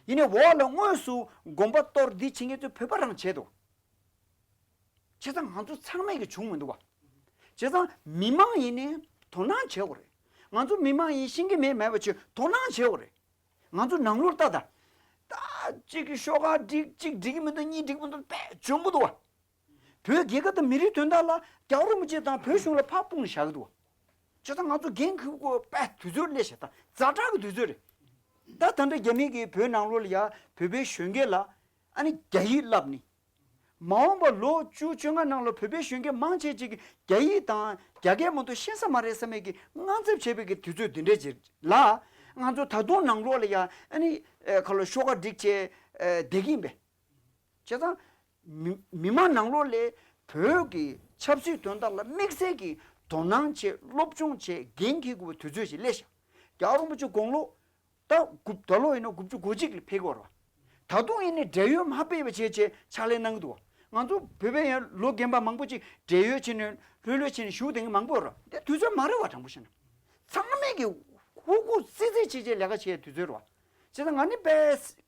ཡིན་ནའི་འོག་ལ་དངོས་སུ་དགོན་པ་གཏོར་འདི་བྱེད་མཁན་ཚོ་བོད་པ་རང་བྱས་འདུག་བྱས་ཙང་ང་ཚོ་ཚང་མས་ཀྱི་བྱུང་མི་འདུག་བ། བྱས་ཙང་མི་མང་ཡིན་ནའི་དོ་སྣང་བྱེད་དགོས་རེད། ང་ཚོ་མི་མང་ཡིན་ཤེས་ཀྱི་མེད་མེད་པ་བྱས་དོ་སྣང་བྱེད་དགོས་རེད། ང་ཚོ་ནང་ལོགས་ལྟ་ད། ད་གཅིག་གི་ཤོག་ཁ་སྒྲིག་གཅིག་སྒྲིག་གི་མི་འདུག་གཉིས་སྒྲིག་མི་འདུག་དཔེ་འཇོན་པོ་འདུག་བ། བོད་རྒྱལ་ཁབ་དང་མི་རིགས་དོན་དག་ལ་རྒྱལ་བ་རིན་པོ་ཆེ་དང་བོད་གཞུང་ལ་ཕར་དཔུང་བཞག་གི་འདུག་བ། བྱས་ཙང་ང་ཚོ་འགན་འཁུར་དགོས་དཔེ་དུས་ཚོད་སླེབས་ཤག་ད་ཛ་དྲག་གི་དུས་ཚོད་རེད། ད་ད་ལྟ་རྒྱ་མི་གིས་བོད་ནང་ལོགས་ལ་ཡ་བོད་པའི་གཞོན་སྐྱེས་ལ་ཨ་ནི་རྒྱ་ཡིག་བསླབ་ནི། མ་འོངས་པ་ལོ་བཅུ་བཅོ་ལྔ་ནང་ལ་བོད་པའི་གཞོན་སྐྱེས་མང་ཆེ་ཅིག་གིས་རྒྱ་ཡིག་དང་རྒྱ་སྐད་མ་གཏོགས་ཤེས་ས་མ་རེད་བསམ་མེད་ཀྱི་དངངས་འཚབ་བྱེད་པའི་གི་དུས་ཚོད་འདི་འདྲས་ཅིག་ལ། ང་ཚོ་ད་དུང་ནང་ལོགས་ལ་ཡ་ཨ་ནི་ཨེ་ག་ལོ་ཤོག་ཁ་སྒྲིག་བྱས་ཨེ་བསྡད་ཀྱི་ཡིན་པས། བྱས་ཙང་མི་མི་མང་ནང་ལོགས་ལ་བོད་ཀྱི་ཆབ་སྲིད་དོན་དག་ལ་དམིགས་བསལ་གྱི་དོ་སྣང་བྱས། སློབ་སྦྱོང་བྱས། འགན་འཁྱེར་དགོས་པའི་དུས་ཚོད་ཅིག་སླེབས་ཤག་རྒྱལ་བ་རིན་པོ་ཆེ་དགུང་ལོ། ད་དགུ་ད་ལོ་ཡིན་ན་དགུ་བཅུ་གོ་གཅིག་ལ་ཕེབས་ཀྱི་ཡོད་རེད་བ། ད་དུང་ཡིན་ནའི་བགྲེས་ཡོལ་མ་ཕེབས་པ་བྱས་བྱས་ཕྱག་ལས་གནང་གི་འདུག་བ། ང་ཚོ་བོད་པའི་ཡང་ལོ་རྒན་པ་མང་པོ་ཅིག་བགྲེས་ཡོལ་བྱས་ནས་ལྷོད་ལྷོད་བྱས་ནས་བཞུགས་བསྡད་མཁན་མང་པོ་ཡོད་རེད་བ། དེ་དུས་ཚོད་མ་རེད་བ། དྲང་པོ་བཤད་ན། ཚང་མས་ཀྱི་ཧུར་ཐག་བརྩེ་བརྩེ་བྱས་བྱས་ལས་ཀ་བྱེད་ཡའི་དུས་ཚོད་རེད་བ། བྱས་ཙང་ང་ནི་དཔེ་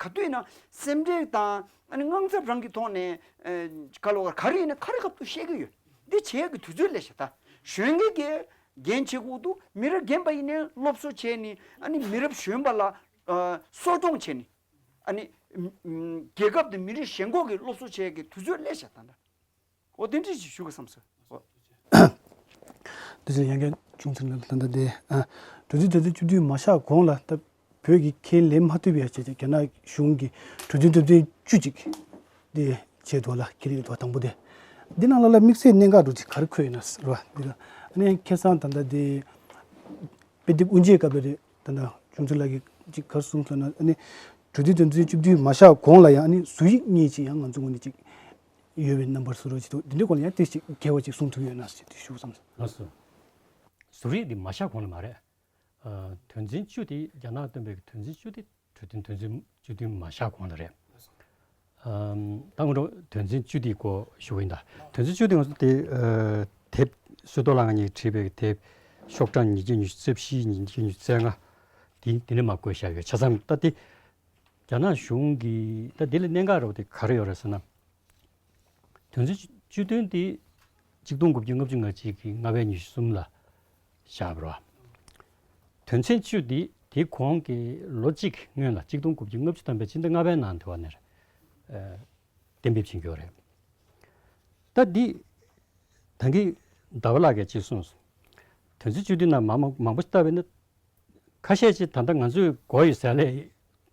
ག་དུས་ཡིན་ན་སེམས་ཁྲལ་དང་ཨ་ནི་དངངས་འཚབ་རང་གི་ཐོག་ནས་ཨ་ག་ལབ་དགོས་རེད། ག་རེ་ཡིན་ན་ག་རེ་སྐབས་སུ་བཤད་ཀྱི་ཡོད། འདི་བྱེད་ཡ་གི་དུས་ཚོད་སླེབས་ཤག་ད་གཞོན་སྐྱེས་ཀྱིས་འགན་བྱེད་དགོས་འདུག་མི་རབས་རྒན་པ་ཡིན་ནའི་སློབ་གསོ་བྱས་ནས། ཨ་ནི་མི་རབས་གཞོན་པ་ལ་ཨ་གསོ་སྐྱོང་བྱས་ནས། ཨ་ནི་ཨམ་ཨམ་རྒྱལ་ཁབ་དང་མི་རིགས་ཞེན་ཁོག་གི་སློབ་གསོ་བྱེད་ཡ་གི་དུས་ཚོད་སླེབས་ཤག་ད་ལྟ། འོ་དེ་འདྲ་ཞིག་ཞུ་དགོས་བསམ་སོང་། འོ། དེ་ཚོ་ཡང་བསྐྱར་བྱུང་ཚུལ་ལ་ད་ལྟ་དེ། ཨ་གྲོས་ཚོགས་དེ་ཚོ་བཅུ་བདུན་མ་ཆགས་གོང་ལ་ད་བོད་ཀྱི་ཁས་ལེན་མ་ཐུབ་པའི་ཆེད་དུ་རྒྱ་ནག་གཞུང་གིས་གྲོས་མཐུན་དོན་ཚན་བཅུ་གཅིག་དེ་བྱས་འདུག་ལ་འཁྱེར་ཡོད་འདུག་དང་པོ་དེ། འདི་ནང་ལ་ལ་དམིགས་བསལ་གནད་འགག་འདྲ་ཅིག་ག་རེ་འཁོད་ཡོད་ན་ཟེར་བ་འདི་ལ། ཨ་ནི་ཁ་སང་ད་ལྟ་དེ་དཔེ་དེབ་དབུ་འབྱེད་སྐབས་ལ་རེད། ད་ལྟ་བྱུང་ཚུལ་ལ་གི་ཅིག་ག་རེ་གསུངས་སོང་ན། ཨ་ནི་གྲོས་མཐུན་དོན་ཚན་བཅུ་བདུན་མ་ཆགས་གོང་ལ་ཡང་ཨ་ནི་ཟུར་ཡིག་གཉིས་ཅིག་ཡང་ང་ཚོ་ངོས་ནས་ཅིག་ཡོད་པའི་རྣམ་པར་བཟོ་རོགས་ཅིག་འདུག་འདི་འདྲའི་སྐོར་ལ་ཡང་ཏོག་ཙམ་རྒྱས་པ་ཅིག་གསུང་ཐུབ་ཡོད་ན་ཞེས་དེ་ཞུ་བསམ་སོང་། ལགས་སོ། ཟུར་ཡིག་འདི་མ་བཞག་གོང་ལ་མ་རེད། ཨ། དོན་ཚན་བཅུ་དེ་རྒྱ་ནག་བཏོན་པའི་དོན་ཚན་བཅུ་དེ་གྲོས་མཐུན་དོན་ཚན་བཅུ་བདུན་མ་བཞག་གོང་ལ་རེད། ཨམ། ད་ང་ཚོ་དོན་ཚན་བཅུ་དེའི་སྐོར་ཞུ་གི་ཡིན་ད། དོན་ཚན་བཅུ་དེ་ང་ཚོ་དེ། ཨ། དེབ་བསོད་རྡོར་ལགས་ང་གཉིས་བྲིས་པའི་དེབ་ཤོག་གྲངས་ཉིས་བརྒྱ་ཉི་ཤུ་རྩ་བཞི། ཉིས་བརྒྱ་ཉི་ཤུ་རྩ་ལྔ། དེ་དེ་ནས་མར་བཀོད་བཞག་ཡོད། ཆ་ཚང་ད་དེ་རྒྱ་ནག་གཞུང་གིས་ད་དེ་ལ་གནད་འགག་རེད་པ། དེ་ག་རེ་ཡོད་རེད་ཟེར་ན། དོན་ཚན་བཅུ་བདུན་དེ་གཅིག་སྟོང་དགུ་བརྒྱ་ལྔ་བཅུ་ང་གཅིག་གི་ལྔ་པའི་ཉི་ཤུ་གསུམ་ལ་བཞག་པ་རེད་པ། དོན་ཚན་བཅུ་དེ་དེ་གོང་གི་ལོ་གཅིག་སྔོན་ལ། གཅིག་སྟོང་དགུ་བརྒྱ་ལྔ་བཅུ་ཐམ་པའི་ཕྱི་ཟླ་ལྔ་པའི་ནང་དེ་བ་ནས་གཏན་འབེབས་ཕྱིན་ཡོད་རེད། ད་འདི་ད་གིན་ཟླ་བ་ལགས་ཀྱིས་ཅིག་གསུངས་སོང་། དོན་ཚན་བཅུ་བདུན་ནང་མང་མང་མང་པོ་ཞིག་བལྟས་པ་ཡིན་ན། ཁ་ཤས་ཅིག་ད་ལྟ་ང་ཚོའི་གོ་ཡི་ཟེར་ལས་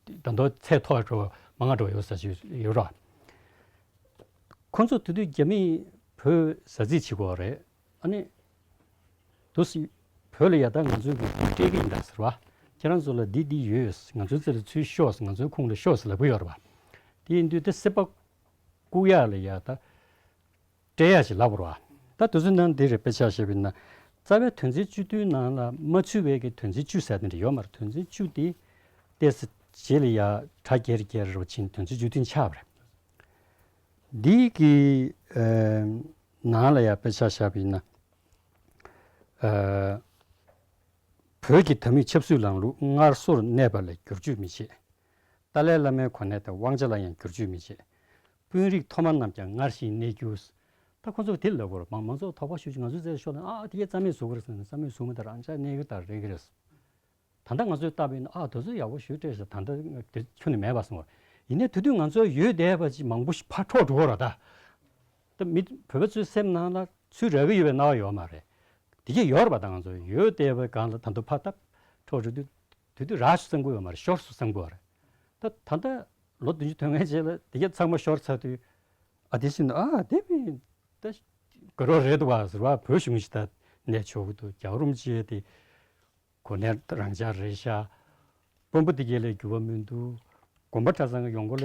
ད་དུང་ཚད་མཐོ་འགྲོ་མང་འགྲོ་ཡོད་ས་ཞིག་ཡོད་རེད། ཁོ་ཚོ་དེ་དུས་རྒྱ་མིས་བོད་ཟ་རྩིས་བྱེད་ཀྱི་ཡོད་རེད། ཨ་ནི་དུས་བོད་ལ་ཡ་ད་ང་ཚོའི་གི་སྤྲད་ཀྱི་ཡིན་ད་ཟེར་བ། ཁྱེད་རང་ཚོ་ལ་འདི་འདི་ཡོད། ང་ཚོའི་རྩེ་ལ་ཚུར་ཤོག་ཟེར། ང་ཚོའི་ཁོངས་ལ་ཤོག་ཟེར་ལབ་ཀྱི་ཡོད་རེད་པ། དེ་ཡིན་དུས་དེ་སྲིད་པ་བཀུག་ཡག་ལ་ཡ་ད་སྤྲད་ཡག་ཞིག་ལབ་པ་རེད་པ། ད་དུས་ཚོད་ནང་འདི་རེད། དཔེ་ཆ་བཞག་པ་ཡིན་ན། རྩ་བའི་དོན་ཚན་བཅུ་བདུན་ནང་ལ་མ་ཚུད་པའི་གི་དོན་ཚན་བཅུ་ཟེར་དེ་འདྲ་ཡོད་མ་རེད། དོན་ཚན་བཅུ་དེ་ཏོག་ཙམ་རྗེས་ལ་ཡ་གྲ་རྒྱས་རྒྱས་རུ་ཕྱིན། དོན་ཚན་བཅུ་བདུན་ཆགས་པ་རེད། འདི་གི་ཨ་ནང་ལ་ཡ་དཔེ་ཆ་བཞག་པ་ཡིན་ན། ཨ། བོད་ཀྱི་དམ་ཡུལ་ཆབ་སྲིད་ལམ་ལུགས་སྔར་སྲོལ་གནས་པ་ལ་བསྒྱུར་བཅོས་མི་བྱེད། ཏཱ་ལའི་བླ་མའི་གོ་གནས་དང་དབང་ཆ་ལ་ཡང་བསྒྱུར་བཅོས་མི་བྱེད། དཔོན་རིགས་ཐོག་མ་རྣམས་ཀྱང་སྔར་བཞིན་གནས་རྒྱུ། ད་ཁོ་ཚོས་དེ་ལབ་དགོས་རེད། མང་མང་ཚོགས་དོགས་པ་ཞུ་ཅིག་ང་ཚོའི་རྩེར་ཤོག་ལབ་ན། ཨ། དེ་གས་རྩ་མེད་བཟོ་དགོས་རེད་ཟེར་ན། རྩ་མེད་བཟོ་མི་དང་རང་ཅག་གནས་རྒྱུ་དང་རེད་ཀྱི་རེད། ད་ལྟ་ང་ཚོས་བལྟས་པ་ཡིན་ན། ཨ། དེ་ཚོ་ཡག་པོ་ཞེ་དྲག་ཤག་ད་ལྟ་དེ་ཁྱོན་ནས་མེད་པ་སོང་བ། ཡིན་ནའི་དེ་དུས་ང་ཚོ་ཡོད་བསྡད་པ་ཅིག་མང་པོ་ཞིག་ཕར་འཕྲོག་འགྲོ་གི་རེད་ད། ད་མི་བོད་པ་ཚོའི་སེམས་ནང་ལ་ཚུར་རག་གི་ཡོད་པའི་སྣང་བ་ཡོད་མ་རེད། དེ་གས་ཡོད་རེད་པ། ད་ང་ཚོ་ཡོད་བསྡད་པའི་སྒང་ལ་ད་དུང་ཕར་ད་འཕྲོག་འགྲོ་དུས། དེ་དུས་རག་སོང་བསམ་གྱི་ཡོད་མ་རེད། ཤོར་སོང་བསམ་གྱི་ཡོད་རེད། ད་ད་ལྟ་ལོ་བདུན་ཅུ་དོན་ལྔའི་རྗེས་ལ་དེ་གས་ཚང་མ་ཤོར་ཚར་དུས། ཨ། དེ་བཞིན་དུ། ཨ། དེ་མིན་ད་དགའ་རོགས་རེད་འདུག་པ་ཟེར་བ། བོད་གཞུང་ཞིག་ད་གནས་ཆོག་གི་འདུག་རྒྱལ་བ་རིན་པོ་ཆེ་དེ་གོ་གནས་རང་འཇགས་རེད་ཤག་དཔོན་པོ་དེ་གས་ལ་འགྱུར་བ་མི་འདུག་དགོན་པ་གྲྭ་ཚང་གི་ཡོང་སྒོ་ལ་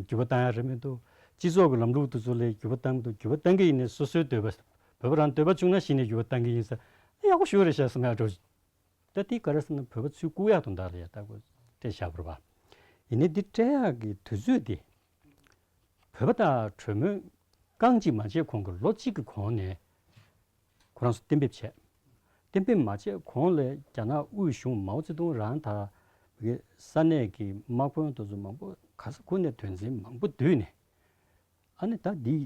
འགྱུར་བ་བཏང་ཡག་རེད་མི་འདུག་སྤྱི་ཚོགས་ཀྱི་ལམ་ལུགས་དེ་ཚོ་ལ་འགྱུར་བ་བཏང་གི་འདུག་འགྱུར་བ་བཏང་གི་ཡིན་ནའི་སོ་སོའི་འདོད་པ། བོད་པ་རང་འདོད་པ་བཅུག་ན་གཞི་ནས་འགྱུར་བ་བཏང་གི་ཡིན་ཟེར། ཡག་པོ་ཞེ་པོ་རེད་ཤག་བསམ་ཡག་འདྲ་བོ། ད་དེ་ག་རེ་ཟེར་ན། བོད་པ་ཚུར་བཀུག་ཡག་དོན་དག་ལ་ཡ་ད་གོ་སྤྲད་བཞག་པ་རེད་པ། ཡིན་ནའི་འདི་སྤྲད་ཡག་གི་དུས་ཚོད་དེ། བོད་པ་དང་གྲོས་མོལ་རྐང་གཅིག་མ་བྱས་གོང་གི་ལོ་གཅིག་གི་གོང་ནས་ཁོ་རང་ཚོ་གཏན་འབེབས་བྱས། གཏན་འབེབས་མ་བྱས་གོང་ལ་རྒྱ་ནག་དབུས་གཞུང་མའོ་ཙེ་ཏུང་རང་དང་། ས་གནས་ཀྱི་དམག་དཔོན་དེ་ཚོ་མང་པོ་ག་ས་ག་ནས་དོན་ཚན་མང་པོ་བསྡུས་ནས། ཨ་ནི་ད་འདི་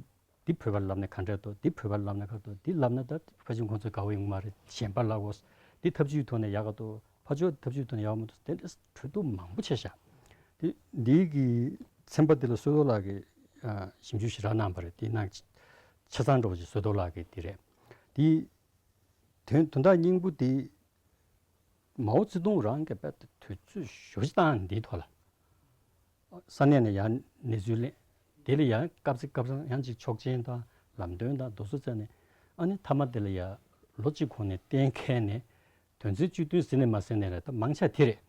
འདི་བོད་པ་ལབ་ན་ག་འདྲ་འདུག་འདི་བོད་པ་ལབ་ན་ག་འདུག་འདི་ལབ་ན་ད་ཕལ་ཆེར་ཁོང་ཚོ་དགའ་བོ་ཡོང་གི་མ་རེད། གཞན་པ་ལབ་དགོས། འདི་ཐབས་ཇུས་ཐོག་ནས་ཡག་ག་འདུག་ཕར་ཕྱོགས་ཐབས་ཇུས་ཐོག་ནས་ཡག་མི་འདུག་དེ་འདྲ་གྲོས་བསྡུར་མང་པོ་བྱས་ཤག་དེ་འདི་གི་ཚན་པ་འདི་ལ་བསོད་རྡོར་ལགས་ཀྱིས་ཨ་ཞིབ་འཇུག་ཞེ་དྲག་གནང་བ་རེད། དེ་ནང་ཆ་ཚང་འགྲོ་བ་ཅིག་བསོད་རྡོར་ལགས་ཀྱི་འདི་རེད། དེ་དོན་དོན་དག་སྙིང་པོ་དེ། མའོ་ཙེ་ཏུང་རང་གིས་རྦད་དེ་དུས་ཚོད་ཞེ་པོ་ཅིག་བཏང་། འདིའི་ཐོག་ལ་ས་གནས་ནས་ཡང་གནས་ཚུལ་ལེན། དེ་ལ་ཡང་སྐབས་སུ་སྐབས་སུ་ཡང་ཅིག་ཆོག་མཆན་དང་ལམ་སྟོན་དང་དེ་ཚོ་བསྩལ་ནས། ཨ་ནི་མཐའ་མ་དེ་ལ་ཡང་ལོ་གཅིག་གོང་ནས་གཏན་འཁེལ་ནས། དོན་ཚན་བཅུ་བདུན་ཟིན་ནས་མ་ཟིན་ནས་རེད། ད་མང་ཆེ་དེ་རེད།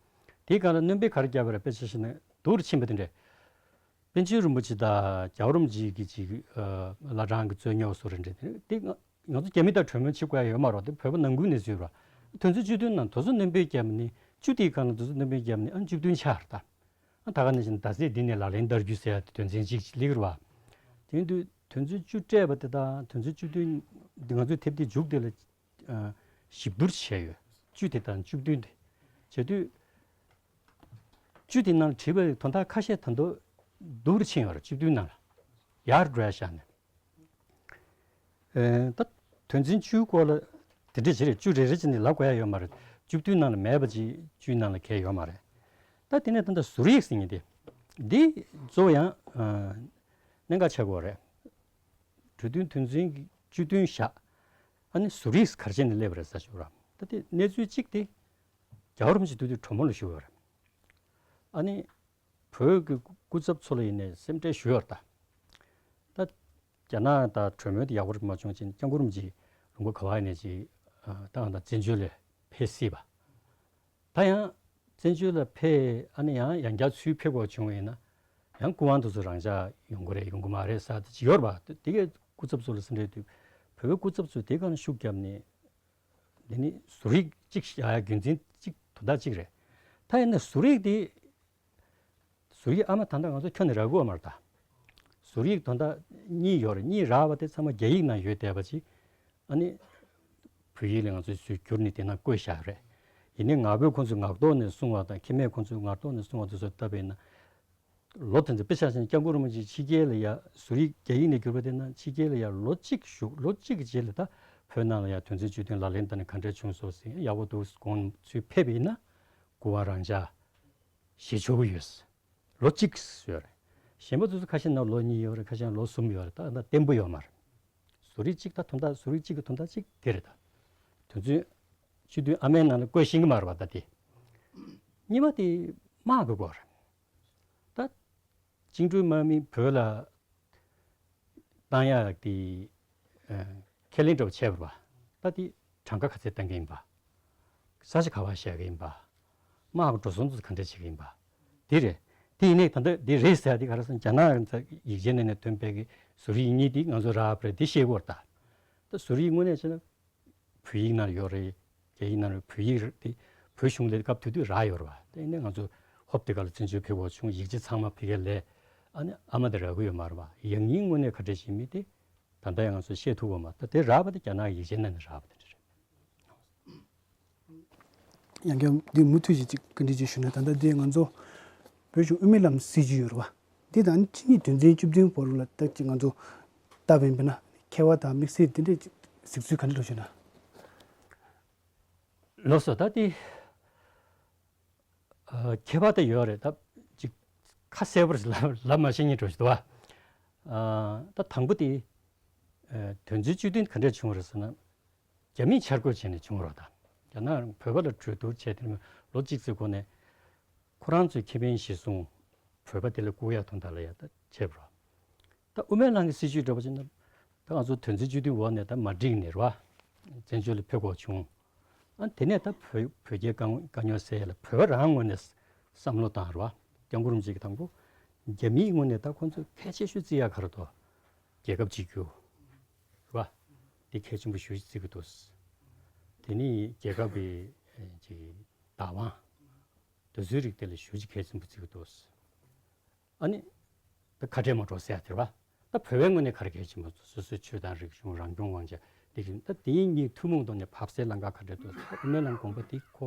དེའི་སྒང་ལ་སྣོན་པ་ག་རེ་བརྒྱབ་པ་རེད། དཔེ་ཆ་བཞག་ན་སྡུག་རུ་ཕྱིན་པ་དེ་འདྲས། པཎ་ཆེན་རིན་པོ་ཆེ་དང་རྒྱལ་བ་རིན་པོ་ཆེ་གི་ཅིག་ཨ་བླ་བྲང་གི་རྩོད་རྙོག་བཟོ་འདྲ་འདྲ་དེ་རེད། དེ་ང་ང་ཚོ་རྒྱ་མི་དང་གྲོས་མོལ་བྱེད་དགོས་ཡ་ཡོད་མ་རེད། དེ་བོད་པ་ནང་ཁུལ་གནས་ཚུལ་རེད། དོན་ཚན་བཅུ་བདུན་ནང་དེ་ཚོ་སྣོན་པ་བརྒྱབ་ནས། བཅུ་དེའི་སྒང་ལ་དེ་ཚོ་སྣོན་པ་བརྒྱབ་ནས། ཨ་ནི་བཅུ་བདུན་ཆགས་རེད་ད། ཨ་ད་ག་ནང་བཞིན་ཟླ་ཚེས་འདི་ནས་ལག་ལེན་བསྟར་རྒྱུ་ཟེར་ཡ་དེ་དོན་ཚན་གཅིག་སླེབས་རེད་པ། དེ་ཡིན་དུས་དོན་ཚན་བཅུ་སྤྲད་པ་དེ་དང་དོན་ཚན་བཅུ་བདུན་འདི། ང་ཚོའི་དེབ་དེའི་མཇུག་དེ་ལ་ཨ་ཞིབ་བསྡུར་བྱས་ཡོད། བཅུ་དེ་དང་བཅུ་བདུན་དེ་བྱེད་དུས། བཅུ་དེ་ནང་བྲིས་པའི་དོན་དག་ཁ་ཤས་ད་དུང་སྡུག་རུ་ཕྱིན་ཡོད་རེད། བཅུ་བདུན་ནང་ལ་ཡར་འགྲོ་ཡ་བཞག་ནས། ཨེ་ད་དོན་ཚན་བཅུའི་སྐོར་ལ་དེ་འདྲ་ཞིག་རེད། བཅུ་རེ་རེ་བྱས་ནས་ལབ་དགོས་ཡ་ཡོད་མ་རེད། བཅུ་བདུན་ནང་ལ་མེད་པ་ཅིག་བཅུའི་ནང་ལ་གང་ཡང་ཡོད་མ་རེད། ད་དེ་ནས་ད་ལྟ་ཟུར་ཡིག་ཟེར་མཁན་དེ། འདི་གཙོ་བོ་ཡང་ཨ་གནད་འགག་ཆགས་ཀྱི་ཡོད་རེད། གྲོས་མཐུན་དོན་ཚན་གྱི་བཅུ་བདུན་བཞག་ཨ་ནི་ཟུར་ཡིག་ག་རེ་བྱས་ནས་སླེབས་པ་རེད་ཟེར་ཞུ་ར། ད་དེ་གནས་ཚུལ་གཅིག་དེ། རྒྱལ་བ་རིན་པོ་ཆེ་དེ་དུས་གྲོས་མོལ་ལ་བཞུགས་ཡོད་རེད། ཨ་ནི་བོད་ཀྱི་སྐུ་ཚབ་ཚོ་ལ་ཡིན་ནའི་སེམས་ཁྲལ་ཞུས་ཡོད་རེད་ད། ད་རྒྱ་ནག་དང་གྲོས་མོལ་དེ་ཡག་པོ་མ་བྱུང་ཕྱིན། སྐྱབས་མགོན་རིན་པོ་ཆེ་ལུང་པ་ག་པར་ཡིན་ནའི་ཅིག་ཨ་ད་ང་དང་བཙན་བྱོལ་ལ་ཕེབས་སྲིད་པ། ད་ཡང་བཙན་བྱོལ་ལ་ཕེབས། ཨ་ནི་ཡང་ཡང་བསྐྱར་ཚུར་ཕེབས་དགོས་བྱུང་བ་ཡིན་ན། ཡང་སྐུ་དབང་དེ་ཚོ་རང་འཇགས་ཡོང་གི་རེད་ཡོང་གི་མ་རེད་ཟེར་དེ་ཅིག་ཡོད་རེད་པ། དེ་དེ་གའི་སྐུ་ཚབ་ཚོ་ལ་སེམས་ཁྲལ་དུས་བོད་པའི་སྐུ་ཚབ་ཚོས་དེ་ག་ནས་ཤུགས་བརྒྱབ་ནས། དེ་ནི་བཟོ་རིག་ཅིག་བཞག་ཡ་རྒྱུ་མཚན་ཅིག་དོན་དག་ཅིག་རེད། ད་ཡིན་ན་བཟོ་རིག་དེ། བཟོ་རིག་ཨ་མ་ད་ལྟ་ང་ཚོ་ཁྱོན་ནས་རག་གི་ཡོད་མ་རེད་ད། བཟོ་རིག་དོན་དག་གཉིས་ཡོད་རེད། གཉིས་རག་པ་དེ་ཚང་མ་རྒྱ་ཡིག་ནང་ཡོད་བསྡད་པ་ཅིག་ཨ་ནི། བོད་ཡིག་ལ་ང་ཚོས་ཚུར་བསྒྱུར་ནས་དེ་ནང་བཀོད་བཞག་རེད། ཡིན་ནའི་ངག་དབང་ཁོང་ཚོས་ངག་ཐོག་ནས་གསུང་བ་དང་ཁེ་མེད་ཁོང་ཚོས་ངག་ཐོག་ནས་གསུང་བ་དེ་ཚོ་ལྟ་བས་ན། ལོ་དེ་ཚོ་དཔེ་ཆ་བཞག་ན་སྐྱབས་མགོན་རིན་པོ་ཆེ་ཕྱི་རྒྱལ་ལ་ཡ་བཟོ་རིག་རྒྱ་ཡིག་ནས་བསྒྱུར་བ་དེ་ན་ཕྱི་རྒྱལ་ལ་ཡ་ལོ་གཅིག་བཞུགས། ལོ་གཅིག་གི་རྗེས་ལ་ད་བོད་ནང་ལ་ཡ་དོན་ཚན་བཅུ་བདུན་ལག་ལེན་བསྟར་ནས་ག་འདྲ་བྱུང་སོང་ཟེར་ཡག་པོ་འདུག་དགོངས་ཚུལ་ཕེབས་པ་ཡིན་ན་སྐུ་དབང་རང་འཇགས་བཞེས་ཆོག་གི་ཡོད། ལོ་གཅིག་ཡོད་རེད། གཞན་པ་ཚོ་ཁ་ཤས་ན་ལོ་གཉིས་ཡོད་རེད། ཁ་ཤས་ན་ལོ་གསུམ་ཡོད་རེད། ད་ད་བརྟན་པོ་ཡོད་མ་རེད། བཟོ་རིག་གཅིག་ད་དོན་དག་བཟོ་རིག་གཅིག་གི་དོན་དག་གཅིག་དེ་རེད་ད། དོན་ཚན་བཅུ་བདུན་ཨ་མའི་ནང་ལ་བཀོད་ཤེས་ཀྱི་མ་རེད་པ་ད་དེ། གཉིས་པ་དེ་དམག་གི་སྐོར་རེད། ད་བཅིངས་འགྲོལ་དམག་མི་བོད་ལ་བཏང་ཡག་དེ་ཨ་ཁས་ལེན་འདྲ་པོ་བྱས་པ་རེད་པ། ད་དེ་གྲངས་ཀ་ག་ཚད་བཏང་གི་ཡིན་པ། ས་ཆ་ག་པར་བཞག་གི་ཡིན་པ། དམག་གི་འགྲོ་སོང་དེ་ཚོ་ག་འདྲ་བྱེད་ཀྱི་ཡིན་པ། དེ་རེད། དེ་ཡིན་ནའི་ད་ལྟ་དེ་རེད་ཟེར་ཡག་དེ་ག་རེ་ཟེར་ན་རྒྱ་ནག་ཡིག་ཆའི་ནང་ནས་ཐོན་པའི་གི་བཟོ་རིག་གཉིས་དེ་ང་ཚོ་རག་པ་རེད། དེ་ཤེས་དགོས་རེད་ད། ད་བཟོ་རིག་དངོས་གནས་བྱས་ན། བོད་ཡིག་ནང་ཡོད་རེད། རྒྱ་ཡིག་ནང་ཡོད་རེད། བོད་ཡིག་རེད་དེ། བོད་གཞུང་ལ་སྐབས་དེ་དུས་རག་ཡོད་རེད་པ། དེ་ནས་ང་ཚོ་ཧོབ་དེ་ག་ལ་བཙན་བྱོལ་ཕེབས་དགོས་བྱུང་། ཡིག་ཆ་ཚང་མ་ཕ་གིར་ལས། ཨ་ནི་ཨ་མ་དེ་རག་གི་ཡོད་མ་རེད་པ། ཡང་སྙིང་དངོས་གནས་ག་འདྲ་ཞིག་མིན་དེ་ད་ལྟ་ཡང་ང་ཚོ་ཤེས་ཐུབ་ཀྱི་ཡོད་མ་རེད། ད་དེ་རག་པ་དེ་རྒྱ་ནག་ཡིག་ཆའི་ནང་ནས་རག་པ་དེ་འདྲ་རེད། ཡང་བསྐྱར་འདི་མུ་མཐུད་ཅིག་ཅིག་བཀའ་འདྲི་ཅིག་ཞུ་ན། ད་ལྟ་འདི་ང་ཚོ་བོད་གཞུང་དབུ་མའི་ལམ་སྲིད་བྱུས་ཡོད་རེད་པ། འདི་དང་ཕྱི་གཉིས་དོན་ཚན་བཅུ་བདུན་བར་ལ་ད་ཅིག་ང་ཚོ་ལྟ་བ་ཡིན་པ་ན་ཁྱད་པར་དང་དམིགས་བསལ་དེ་འདྲས་ཅིག་གཟིགས་ཚུལ་ག་འདྲ་འདུག་ཞུ་ན། ལགས་སོ། ད་དེ་ཨ་ཁྱད་པར་དེ་ཡོད་རེད། ད་ཅིག་ཁ་གསལ་པོར་ལབ་ལབ་མ་ཤེས་མཁན་འདྲ་ཞིག་འདུག་པ། ཨ་ད་དང་པོ་དེ་ཨ་དོན་ཚན་བཅུ་བདུན་ག་འདྲས་བྱུང་བ་རེད་ཟེར་ན། རྒྱ་མིས་འཆར་འགོད་བྱས་ནས་བྱུང་བ་རེད་ད། རྒྱ་ནག་བོད་པ་ལ་གྲོས་བསྡུར་བྱས་དེ་ནས་ལོ་གཅིག་ཙམ་གོང་ནས་ཁོ་རང་ཚོའི་ཁེ་ཕན་གཞིར་བཟུང་བོད་པ་དེ་ལ་བཀུག་ཡག་དོན་དག་ལ་ཡ་ད་བྱས་པ་རེད། ད་དབུ་མའི་ལམ་གྱི་སྲིད་བྱུས་འདྲ་པོ་ཅིག་ན། ད་ང་ཚོ་དོན་ཚན་བཅུ་བདུན་འོག་ནས་ད་མ་འགྲིག་ནས་རེད་པ། བཙན་བྱོལ་ལ་ཕེབས་དགོས་བྱུང་། ཨ་དེ་ནས་ད་བོད་བོད་རྒྱའི་དཀའ་དཀའ་རྙོག་སེལ་ཡག་ལ་བོད་པ་རང་ངོས་ནས་བསམ་བློ་བཏང་རེད་པ། སྐྱབས་མགོན་རིན་པོ་ཆེ་གིས་དང་པོ་རྒྱ་མིའི་ངོས་ནས་ད་ཁོང་ཚོས་གལ་ཆེ་ཤོས་བརྩི་ཡག་ག་རེ་འདུག་རྒྱལ་ཁབ་གཅིག་གྱུར་རེད་པ། འདི་གལ་ཆེན་པོ་ཞེ་པོ་ཅིག་བརྩི་གི་འདུག་དེ་ནས་རྒྱལ་ཁབ་ཀྱི་ཨེ་ཅིག་བདག་དབང་། དེ་ཚོའི་རིགས་དེ་ལ་ཞེ་པོ་ཅིག་གལ་ཆེན་པོ་བརྩི་གི་འདུག་ཨ་ནི། ད་ཁ་བྲལ་མ་འགྲོ་ཟེར་ཡག་དེ་རེད་པ། ད་བོད་པའི་ངོས་ནས་ག་རེ་གལ་ཆེན་པོ་སོ་སོའི་ཆོས་དང་རིག་གཞུང་རང་སྐྱོང་དབང་ཆ་འདི་བཞིན། ད་དེ་གཉིས་ཐུན་མོང་ཐོག་ནས་བབས་སའི་ལམ་ཁ་ག་འདྲ་འདུག་དབུ་མའི་ལམ་དགོངས་པ་འདི་ཁོ།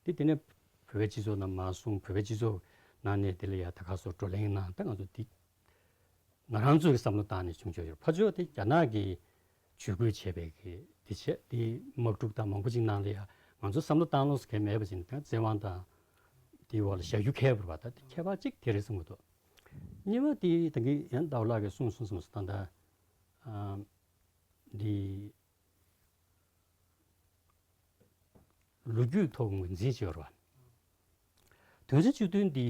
འདི་དེ་ནས་བོད་པའི་སྤྱི་ཚོགས་ནང་མར་སོང་། བོད་པའི་སྤྱི་ཚོགས་ནང་ནས་དེ་ལ་ཡ་ད་ག་སོ་བགྲོ་གླེང་གནང་། ད་ང་ཚོ་འདི་ང་རང་ཚོའི་བསམ་བློ་བཏང་ནས་བྱུང་ཆོག་ཡོད། ཕར་ཕྱོགས་དེ་རྒྱ་ནག་གིས་ཇུས་འགོད་བྱས་པའི་གི་དེ་བྱས་དེ་དམག་འཁྲུག་དང་མང་པོ་ཅིག་ནང་ལ་ཡ་ང་ཚོ་བསམ་བློ་བཏང་ལོང་ཟེར་མཁན་མེད་པ་ཅིག་ནི། ད་བཙན་དབང་དང་དེའི་འོག་ལ་བཞག་རྒྱུ་ཁེལ་བ་རེད་པ། ད་དེ་ཁྱད་པར་གཅིག་དེ་རེད་བསམ་གྱི་འདུག་གཉིས་པ་དེ་ད་གིན་ཡང་ཟླ་བ་ལགས་ཀྱིས་གསུངས་སོང་བསམ་སོང་། ད་ལྟ་ཨ་འདི་ལོ་རྒྱུས་ཐོག་ངོས་འཛིན་བྱས་པ་རེད་པ། དོན་ཚན་བཅུ་བདུན་འདི་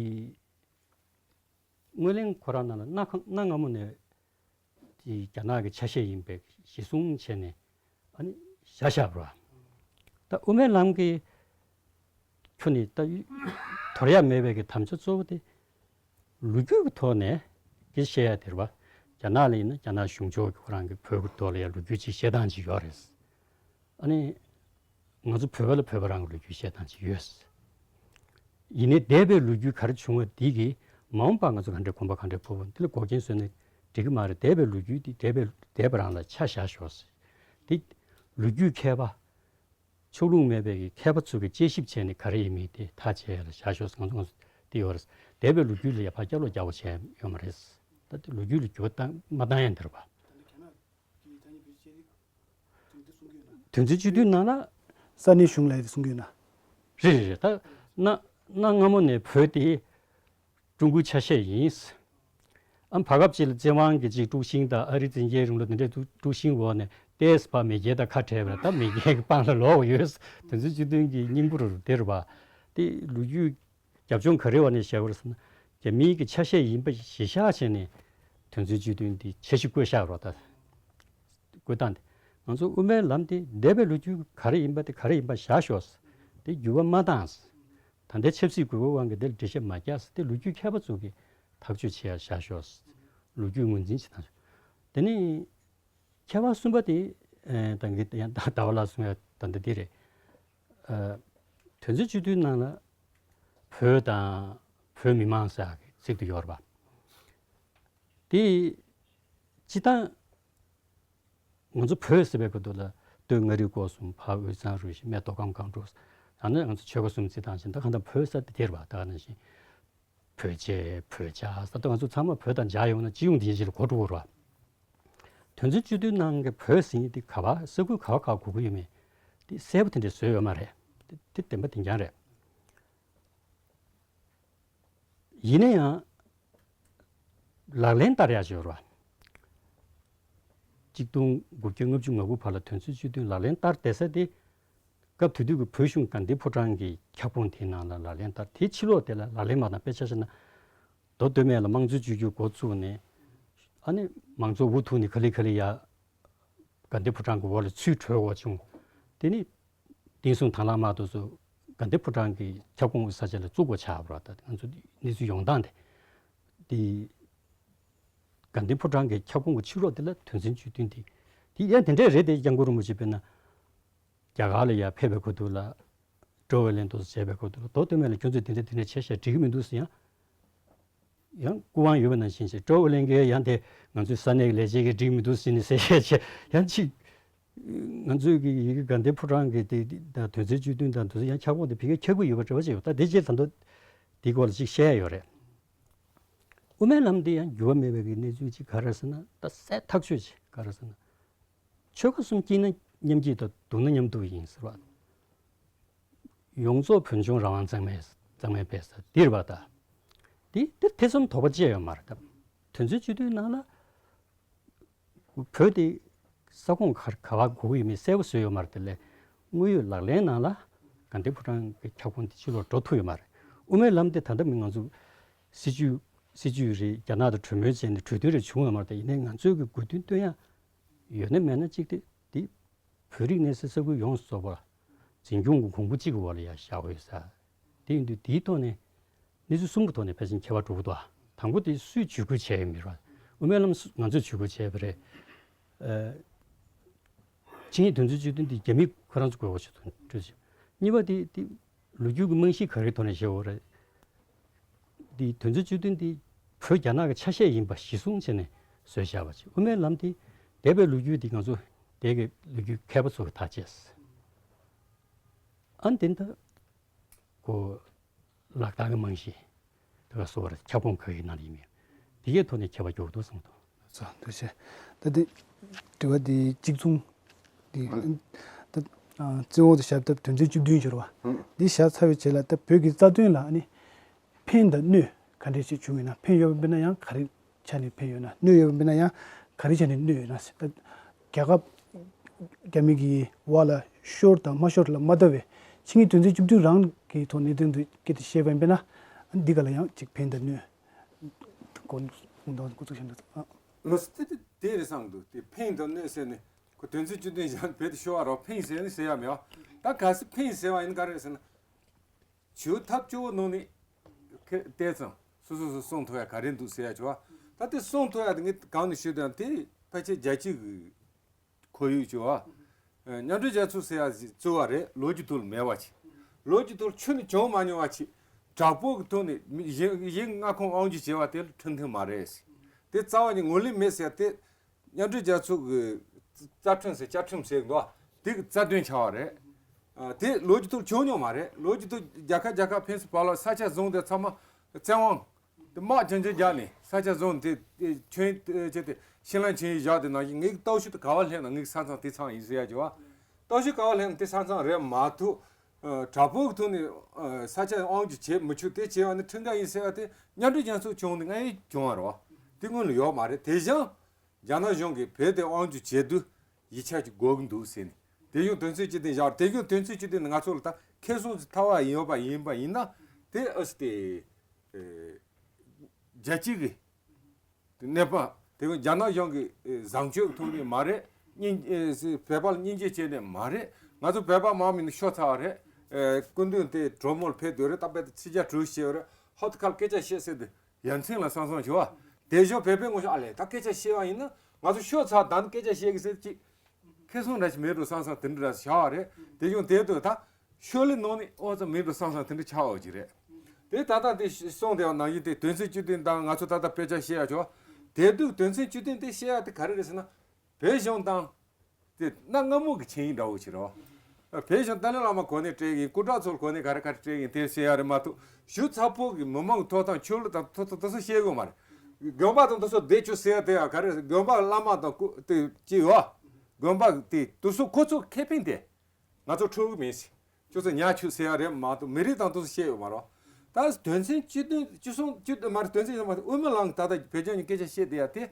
སྔོན་གླེང་ཁོ་རང་ནང་ལ་གནའ་ག་གནའ་སྔ་མོ་ནས་དེ་རྒྱ་ནག་གི་ཆ་ཤས་ཡིན་པའི་གཞི་བཟུང་བྱས་ནས་ཨ་ནི་བཞག་བཞག་པ་རེད་པ། ད་དབུ་མའི་ལམ་གྱི་ཁྱོན་ནས་ད་དོར་ཡག་མེད་པའི་གི་དམ་བཅའ་གཙོ་བོ་དེ་ལོ་རྒྱུས་ཀྱི་ཐོག་ནས་གི་བཤད་ཡག་དེ་རེད་པ། རྒྱ་ནག་ལ་ཡིན་ན་རྒྱ་ནག་གཞུང་ཕྱོགས་ཀྱི་ཁོ་རང་གི་བོད་ཀྱི་ཐོག་ལ་ཡང་ལོ་རྒྱུས་ཅིག་བཤད་སྟངས་ཅིག་ཡོད་རེད། ཨ་ནི་ང་ཚོ་བོད་པ་ལ་བོད་པ་རང་གི་ལོ་རྒྱུས་བཤད་སྟངས་ཅིག་ཡོད། ཡིན་ནའི་འདས་པའི་ལོ་རྒྱུས་ག་རེ་བྱུང་བ་འདི་གིས་མ་འོངས་པ་ང་ཚོ་ག་འདྲའི་གོམ་པ་ག་འདྲའི་སྤོ་བ་འདི་ལ་འགོག་རྐྱེན་བཟོས་ན་འགྲིག་གི་མ་རེད། འདས་པའི་ལོ་རྒྱུས་འདི་འདས་པའི་འདས་པ་རང་ལ་ཆ་བཞག་ཤོག་ཟེར། འདི་ལོ་རྒྱུས་མཁས་པ། ཕྱོགས་ལྷུང་མེད་པའི་གི་མཁས་པ་ཚོ་གིས་དཔྱད་ཞིབ་བྱས་ནས་ག་རེ་ཡིན་མིན་དེ་ཐག་བཅད་ཡག་ལ་བཞག་ཤོག་ཟེར། ང་ཚོ་ང་ཚོ་འདི་ཡོད་རེད། འདས་པའི་ལོ་རྒྱུས་ལ་ཡ་ཕར་སྐྱོར་ལོག་རྒྱག་པ་བྱས་ཡོད་མ་རེད། ད་དེ་ལོ་རྒྱུས་ལ་འགྱུར་བ་བཏང་མ་བཏང་ཡག་འདི་རེད་པ། དོན་ཚན་བཅུ་བདུན་ནང་ལ། ས་གནས་གཞུང་ལ་ཡ་དེ་གསུང་གི་ཡོད་ན། རེད་རེད་རེད། ད་གནའ་གནའ་སྔ་མོ་ནས་བོད་དེ་ཀྲུང་གོའི་ཆ་ཤས་ཡིན། ཨ་བར་སྐབས་ཅིག་ལ་བཙན་དབང་གིས་ཅིག་དཀྲུག་ཤིང་དང་ཨ་རིའི་བཙན་རྒྱལ་རིང་ལུགས་དེ་འདྲའི་དཀྲུག་དཀྲུག་ཤིང་འོག་ནས་ཏོག་ཙམ་ཕར་མེས་རྒྱལ་དང་ཁ་བྲལ་བ་རེད། ད་མེས་རྒྱལ་གྱི་པང་ལ་ལོག་ཡོད། དོན་ཚན་བཅུ་བདུན་གྱི་སྙིང་པོ་རུ་དེ་རེད་པ། དེ་ལོ་རྒྱུས་རྒྱབ་ལྗོངས་ག་རེ་བ་ནས་བཤད་པ་རེད་ཟེར་ན། རྒྱ་མིའི་གི་ཆ་ཤས་ཡིན་པ་གཞི་བཞག་བྱས་ནས་དོན་ཚན་བཅུ་བདུན་འདི་འཆར་གཞི་བཀོད་བཞག་རོགས་ད། བཀོད་སྟངས་དེ་ང་ཚོ་དབུ་མའི་ལམ་དེ་འདས་པའི་ལོ་རྒྱུས་ག་རེ་ཡིན་པ་དེ་ག་རེ་ཡིན་པ་བཞག་ཤོག་ཟེར། དེ་འགྱུར་བ་མ་བཏང་ཟེར། ད་ལྟའི་ཆབ་སྲིད་དགོས་མཁོའི་དབང་གིས་དེ་ལ་འགྲེལ་བཤད་མ་རྒྱག་ཟེར། དེ་ལོ་རྒྱུས་མཁས་པ་ཚོ་གིས་ ཐག་གཅོད་བྱེད་ཡ་བྱ་ཤོག་ལོ་རྒྱུས་ངོས་འཛིན་བྱེད་སྟངས་ཤོག་དེ་ནས་ཁྱད་པར་གསུམ་པ་དེ་ད་གིན་ཡང་ཟླ་བ་ལགས་གསུང་ཡ་ད་འདི་དེ་རེད། དོན་ཚན་བཅུ་བདུན་ནང་ལ་བོད་དང་བོད་མི་མང་ཟེར་ཡ་གི་ཚིག་དེ་ཡོད་རེད་པ། དེ་སྤྱི་བཏང་ང་ཚོ་བོད་ཟེར་བའི་སྐབས་དུ་ལ་སྟོད་མངའ་རིས་སྐོར་གསུམ། ཕར་དབུས་གཙང་རུ་བཞི། སྨད་མདོ་ཁམས་སྒང་དྲུག་ཡང་ན་ང་ཚོ་ཆོལ་ཁ་གསུམ་རྩི་སྟངས་བཞིན་ད་གང་ལྟར་བོད་ཟེར་དེ་དེ་རེད་པ། ད་ག་ནང་བཞིན་བོད་ཆས་བོད་ཇ་ཟེར་དུས་ང་ཚོ་ཚང་མ་བོད་དང་ཇ་ཡོང་ན་སྤྱི་ཡོངས་དེ་ཡིན་ཞིག་ལ་གོ་འགྲོ་གི་རེད་པ། དོན་ཚན་བཅུ་བདུན་ནང་གི་བོད་ཟེར་མཁན་དེ་ག་པར་ས་ཁུལ་ག་པར་ག་པར་གོ་གི་ཡོད་མེད་དེ་གསལ་པོ་དེ་འདྲ་བཟོས་ཡོད་མ་རེད། དེ་དེ་བདེན་པ་དེ་འདྲ་རེད། ཡིན་ན་ཡང་ལག་ལེན་བསྟར་ཡག་ཅིག་ཡོད་རེད་པ། གཅིག་སྟོང་དགུ་བརྒྱ་ལྔ་བཅུ་ང་དགུ་བར་ལ་དོན་ཚན་བཅུ་བདུན་ལག་ལེན་བསྟར་བསྡད་ས་དེ་སྐབས་དེ་དུས་ཀྱི་བོད་གཞུང་དགའ་ལྡན་ཕོ་བྲང་གི་ཁྱབ་ཁོངས་དེའི་ནང་ལ་ལག་ལེན་བསྟར། དེའི་ཕྱི་ལོགས་དེ་ལ་ལག་ལེན་མ་བསྟར། དཔེ་ཆ་བཞག་ན་མདོ་སྟོད་སྨད་ལ་དམངས་གཙོའི་བཅོས་བསྒྱུར་འགོ་བཙུགས་ནས་ཨ་ནི་མང་གཙོ་འུ་ཐུག་ནས་ག་ལེ་ག་ལེ་ཡ་དགའ་ལྡན་ཕོ་བྲང་གི་འོག་ལ་ཚུར་བྲོས་དགོས་བྱུང་། དེ་ནི་བསྟན་སྲུང་དང་བླངས་དམག་དེ་ཚོ་དགའ་ལྡན་ཕོ་བྲང་གི་ཁྱབ་ཁོངས་ཀྱི་ས་ཆ་ལ་བཙུགས་དགོས་ཆགས་པ་རེད། ད་ང་ཚོ་གནས་ཚུལ་ཡོང་སྟངས་དེ་དེ་དགའ་ལྡན་ཕོ་བྲང་གི་ཁྱབ་ཁོངས་ཀྱི་ཕྱི་ལོགས་དེ་ལ་དོན་ཚན་བཅུ་བདུན་དེ་དེ་ཡང་དེ་འདྲས་རེད་དེ། སྐྱབས་མགོན་རིན་པོ་ཆེ་དཔེར་ན་རྒྱ་གར་ལ་ཡར་ཕེབས་པའི་སྐབས་དུ་ལ་སྤྲོ་བའི་གླེང་དུ་བྱས་པའི་སྐབས་དུ་ལ་མདོ་སྟོད་སྨད་ལ་ཁྱོད་ཚོས་དེ་འདྲས་དེ་འདྲས་བྱས་བཞག་འགྲིག་གི་མི་འདུག་ཟེར་ཡང་ཡང་སྐུ་དབང་ཡོད་པ་ནང་བཞིན་བྱས་སྤྲོ་བོ་གླིང་གིས་ཡང་དེ་ང་ཚོའི་ས་གནས་ཀྱི་ལས་བྱེད་ཀྱིས་འགྲིག་མི་འདུག་ཟེར་ནས་ཟེར་བཤད་བྱས་ཡང་ཅིག་ང་ཚོའི་གི་ཡི་གེ་དགའ་ལྡན་ཕོ་བྲང་གི་དེ་དང་དོན་ཚན་བཅུ་བདུན་དང་དེ་ཚོ་ཡང་ཁྱབ་ཁོངས་དེ་ཕ་གིར་ཁྱབ་ཀྱི་ཡོད་པ་འདྲ་བ་ཅིག་ཡོད། ད་དེ་རྗེས་ད་མདོ་དེའི་སྐོར་ལ་ཅིག་བཤད་ཡ་ཡོད་རེད། དབུ་མའི་ལམ་འདི་ཡང་འགྱུར་བ་མེད་པའི་གི་གནས་ཚུལ་ཅིག་ག་རེ་ཟེར་ན། ད་གསལ་ཐག་ཆོད་ཅིག་ག་རེ་ཟེར་ན། ཆོལ་ཁ་གསུམ་སྐྱིད་ན་མཉམ་སྐྱིད་དང་སྡུག་ན་མཉམ་སྡུག་ཡིན་ཟེར་བ། ཡོངས་རྫོགས་བོད་ལྗོངས་རང་དབང་གཙང་མའི་གཙང་མའི་དཔེ་ས་འདིར་བ་ད། འདི་འདིར་ཐེ་ཚོམ་དོགས་པ་ཅི་ཡང་ཡོད་མ་རེད། ད་དོན་ཚན་བཅུ་བདུན་ནང་ལ་བོད་དེ་ས་ཁོངས་ག་ག་བ་གོ་གི་ཡོད་མེད་གསལ་པོ་བཟོས་ཡོད་མ་རེད། དེ་ལས་དངོས་ཡོད་ལག་ལེན་ནང་ལ་དགའ་ལྡན་ཕོ་བྲང་གི་ཁྱབ་ཁོངས་དེ་ཕྱི་ལོགས་འགྲོ་ཐུབ་ཡོད་མ་རེད། དབུ་མའི་ལམ་དེ་ད་ལྟ་མི་ང་ཚོ་སྲིད་ཇུས་སྲིད་ཇུས་རེད། རྒྱ་ནག་དང་གྲོས་མོལ་བྱས་ནས་གྲོས་མཐུན་རེ་བྱུང་ཡོད་མ་རེད། ད་ཡིན་ནའི་ང་ཚོའི་གི་དགོས་འདུན་བཏོན་ཡ་ཡོད་ན་མེད་ན་གཅིག་དེ་འདི་བོད་རིགས་གནས་སའི་ས་ཁུལ་ཡོངས་སུ་རྫོགས་པ་འཛིན་སྐྱོང་གི་གོང་བུ་གཅིག་གི་འོག་ལ་ཡ་བཞག་དགོས་ས། དེ་ཡིན་དུས་དེའི་ཐོག་ནས་གནས་ཚུལ་གསུམ་གྱི་ཐོག་ནས་ཕལ་ཆེར་ཁྱད་པར་འགྲོ་གི་འདུག་དང་པོ་དེ་སུས་ཇུས་འགོད་བྱས་ཡོད་མེད་རེད། དབུ་མའི་ལམ་སུ་ང་ཚོས་ཇུས་འགོད་བྱས་པ་རེད། ཆིངས་ཡིག་དོན་ཚན་བཅུ་བདུན་དེ་རྒྱ་མི་ཁོ་རང་ཚོ་དགོས་པ་ཞིག་ཏུ་འགྲོ་ཞིང་། གཉིས་པ་དེ་དེ་ལོ་རྒྱུས་ཀྱི་རྨང་གཞི་ག་རེའི་ཐོག་ནས་བཞག་ཡོད་རེད། དེ་དོན་ཚན་བཅུ་བདུན་དེ་བོད་རྒྱ་ནག་གི་ཆ་ཤས་ཡིན་པ་གཞི་བཟུང་བྱས་ནས་བཟོས་བཞག་པ་ཅིག་དབུ་མའི་ལམ་དེ་འདས་པའི་ལོ་རྒྱུས་དེ་ང་ཚོ་འདས་ཀྱི་ལོ་རྒྱུས་མཁས་པ་ཚོ་གིས་ཐག་བཅད། ཨ་ནི་དེ་འདྲ་ཁོ་ལག་བསྟར་གྱི་རྨང་གཞི་དེ་ག་སོགས་པར་ཁྱབ་ཁོངས་ག་གི་ནང་ལ་ཡིན་མིན་དེ་གའི་ཐོག་ནས་ཁྱད་པར་འགྱུར་འདུག་བསམ་འདུག་ཚོ་འདུ་ཤེས། ད་དེ་དྲི་བ་དེ་གཅིག་མཚུངས་དེ་ད་གཙོ་བོ་དེ་ཞབས་ཐབས་དོན་ཚན་བཅུ་བདུན་སྦྱོར་བ་འདི་བཞག་ཚར་བའི་རྗེས་ལ་ད་བོད་ཀྱི་རྩ་དོན་ལ་ནི་ཕན་དང་གནོད་ག་འདྲས་ཞིག་བྱུང་ཡོད་ན། ཕན་ཡོད་པ་ཡིན་ན་ཡང་ག་རེ་ཆ་ནས་ཕན་ཡོད་ན། གནོད་ཡོད་པ་ཡིན་ན་ཡང་ག་རེ་ཆ་ནས་གནོད་ཡོད་ན་ཟེར། ད་རྒྱལ་ཁབ་རྒྱ་མི་གི་བར་ལ་ཤོར་དང་མ་ཤོར་ལ་མ་ལྟ་བའི་ཆིངས་ཡིག་དོན་ཚན་བཅུ་བདུན་རང་གི་ཐོག་ནས་དོན་དུ་སྐད་དེ་བཤད་པ་ཡིན་ན་འདི་ག་ལ་ཡང་ཅིག་ཕན་དང་གནོད་སྐོར་འགོ་ཚུགས་བཞིན་འདུག་ཨ། ལོ་སི་ཏི་ཏི་དེ་རེད་བསམ་འདུག་དེ་ཕན་དང་གནོད་ཟེར་ནས་ཁོ་དོན་ཚན་བཅུ་བདུན་བཞག་བོད་དུ་ཤོར་བ་རོགས་ཕན་ཟེར་ནས་ཟེར་ཡ་མེད་བ། ད་གལ་སྲིད་ཕན་ཟེར་བ་ཡིན་ག་རེ་ཟེར་ན། བྱེད་ཐབས་སྐྱོ་བོ་ནང་ནས་ཁེ་བལྟས་ཙང་སོ་སོ་སོ་སྲུང་ཐུབ་ཡ་ག་རེ་འདུག་ཟེར་ཡ་བྱུང་བ། ད་དེ་སྲུང་ཐུབ་ཡ་དེ་ངས་གང་ནས་ཤེས་དོན་དེ་ཕལ་ཆེར་རྒྱལ་སྤྱི་གི་ཁོར་ཡུག་བྱུང་བ། མཉམ་འབྲེལ་རྒྱལ་ཚོགས་ཟེར་ཡ་ཞིག་བཙུགས་པ་རེད། ལོ་རྒྱུས་ཐོག་ལ་མེད་པ་ཅིག་ལོ་རྒྱུས་ཐོག་ལ་ཆུ་ནས་བྱུང་མ་མྱོང་བ་ཅིག་དྲག་པོ་གི་ཐོག་ནས་མི་གཞན་གཞན་མངའ་ཁོངས་དབང་སྒྱུར་བྱས་པ་དེ་ལ་ཁྲིམས་མཐུན་མ་རེད། དེ་རྩ་བ་ནས་ངོས་ལེན་མེད་ཟེར་ཡ་དེ། མཉམ་འབྲེལ་རྒྱལ་ཚོགས་ཀྱི་རྩ་ཁྲིམས་ཟེར་བཅའ་ཁྲིམས་ཟེར་གི་འདུག་དེ་གི་རྩ་དོན་ཆགས་པ་རེད། ཨ། དེ་ལོ་རྒྱུས་ཐོག་བྱུང་མྱོང་མ་རེད། ལོ་རྒྱུས་ཐོག་རྒྱལ་ཁབ་རྒྱལ་ཁབ་ཕན་ཚུན་བར་ལ་ས་ཆ་བཟུང་དེ་ཚང་མ་བཙན་དབང་དེ་དམག་ཅན་ཅན་རྒྱག་ནས་ས་ཆ་བཟུང་དེ་དེ་ཆིངས་ཡིག་བྱས་ཏེ་ཕྱི་ལན་ཆིངས་ཡིག་བཞག་དེ་ནང་བཞིན་ངེད་ཀྱི་སྟོབས་ཤུགས་དེ་ག་བ་སླེབས་ན་ངེད་ཀྱི་ས་མཚམས་དེ་ཚང་ཡིན་ཟེར་ཡ་གི་བ། སྟོབས་ཤུགས་ག་བ་སླེབས་ན་དེ་ས་མཚམས་རེད་མ་གཏོགས། ཨ། དྲག་པོའི་ཐོག་ནས་ཨ་ས་ཆ་དབང་སྒྱུར་བྱེད་མི་ཆོག་དེ་བྱས་པ་ནི་ཁྲིམས་འགལ་ཡིན་ཟེར་བ་དེ་མཉམ་འབྲེལ་རྒྱལ་ཚོགས་བྱུང་ནས་སྔ་ཡིན་བྱུང་བ་རེད་བ། དེ་སྔོན་ལ་ཡོད་མ་རེད། དེ་བཞིན། རྒྱ་ནག་གཞུང་གིས་བོད་དེ་དབང་སྒྱུར་བྱེད་དུས་ཡིག་ཆ་ཅིག་དགོས་ཀྱི་འདུག་ཟེར་ནས། དེ་གཞུང་དོན་ཚན་བཅུ་བདུན་བཞག་དེ་གཞུང་དོན་ཚན་བཅུ་བདུན་ནི་ང་ཚོ་ལ་ད་ཁེ་བཟང་ཅིག་ཐོབ་པ་ཡིན་ཡོད་པ་ཡིན་པ་ཡིན་ན། དེ་ཨ་སི་དེ་ཨེ་རྒྱལ་སྤྱི་གི་གནས་སྟངས་དེ་རྒྱ་ནག་གཞུང་གི་ཨེ་བཟང་སྤྱོད་ཀྱི་ཐོག་ནས་མ་རེད། སྙིང་ཨེ་བོད་པ་ལ་སྙིང་རྗེ་བྱས་ནས་མ་རེད། ང་ཚོ་བོད་པ་མང་མི་ནི་ཤོར་ཚར་བ་རེད། ཨེ་སྐུ་མདུན་དེ་གྲོས་མོལ་ཕེབས་འདོད་རེད། ད་བོད་དེ་ཕྱི་རྒྱལ་གྲོས་བྱས་པ་རེད། ཧོ་ཏི་ཁ་ལ་སྐད་ཆ་བཤད་ཟེར་དུས། ཡ་མཚན་ལ་བསམ་བསམ་བྱུང་བ། དེ་བཞིན་བོད་པའི་ངོ་ཤེས་ཨ་ལས་ད་སྐད་ཆ་བཤད་པ་ཡིན་ན་ང་ཚོ་ཤོད་ཚར་ད་ནི་སྐད་ཆ་བཤད་གི་ཟེར་ཅིག་ཁེ་བཟང་འདྲ་ཞིག་མེད་འགྲོ་བསམ་བསམ་དེ་འདྲ་ར་བྱ་བ་རེད། དེ་བཞིན་དེ་དུས་ད་ཤོད་ལེ་ནང་ནས་ཨོ་ཙམ་མེད་འགྲོ་བསམ་བསམ་དེ་འདྲ་ཆགས་འོ་ཅིག་རེད། དེ་ད་ལྟ་དེ་གསུངས་བསྡད་པ་ནང་བཞིན་དེ་དོན་ཚན་བཅུ་བདུན་དང་ང་ཚོ་ད་ལྟ་དཔེ་ཆ་བཤད་ཡ་ཆོག་དེ་དུས་དོན་ཚན་བཅུ་བདུན་དེ་བཤད་ཡ་དེ་ག་རེ་རེད་ཟེར་ན། བོད་གཞུང་དང་། དེ་གནའ་སྔ་མོ་གི་ཆིངས་ཡིག་འདྲ་བོ་ཞིག་རེད། བོད་གཞུང་ཏཱ་ལའི་བླ་མ་གོ་གནས་སྤྲད་ཡིན། སྐུ་དྲག་ཚོར་གོ་གནས་ག་རེ་ག་རེ་སྤྲད་ཡིན་དེ་བཤད་ཡ་རེད་མ་གཏོགས་གཞུང་ཚབ་པོ་གི་མི་མང་གི་ཐོབ་ཐང་ཆོས་ལུགས་དང་ཐོབ་ཐང་དེ་ཚོ་བཤད་དགོས་མ་རེད། དགོན་པ་དང་དེ་ཚོ་བསྡད་ཆོག་ཟེར་ཡ་དེ་ཡང་ག་རེ་དགོན་པ་བླ་མ་དང་སྐུ་དེ་ཅི་ཡོད། དགོན་པ་དེ་དེ་ཚོ་ཁོ་ཚོ་ཁེ་ཕན་དེ། ང་ཚོ་འཕྲོད་གི་མིན་ཟེར། ཁྱོད་ཚོ་ཉར་ཆུག་ཟེར་ཡ་རེད་མ་གཏོགས་མི་རིགས་དང་དེ་ཚོ་བཤད་ཡོད་མ་རེད། ད་དོན་ཚན་བཅུ་བདུན་བཅུ་གསུམ་བཅུ་བདུན་མ་རེད་དོན་ཚན་བཅུ་གསུམ་མ་རེད་དབུ་མའི་ལམ་ད་ལྟ་བོད་ལྗོངས་ཀྱི་སྐད་ཆ་བཤད་བསྡད་ཡ་དེ།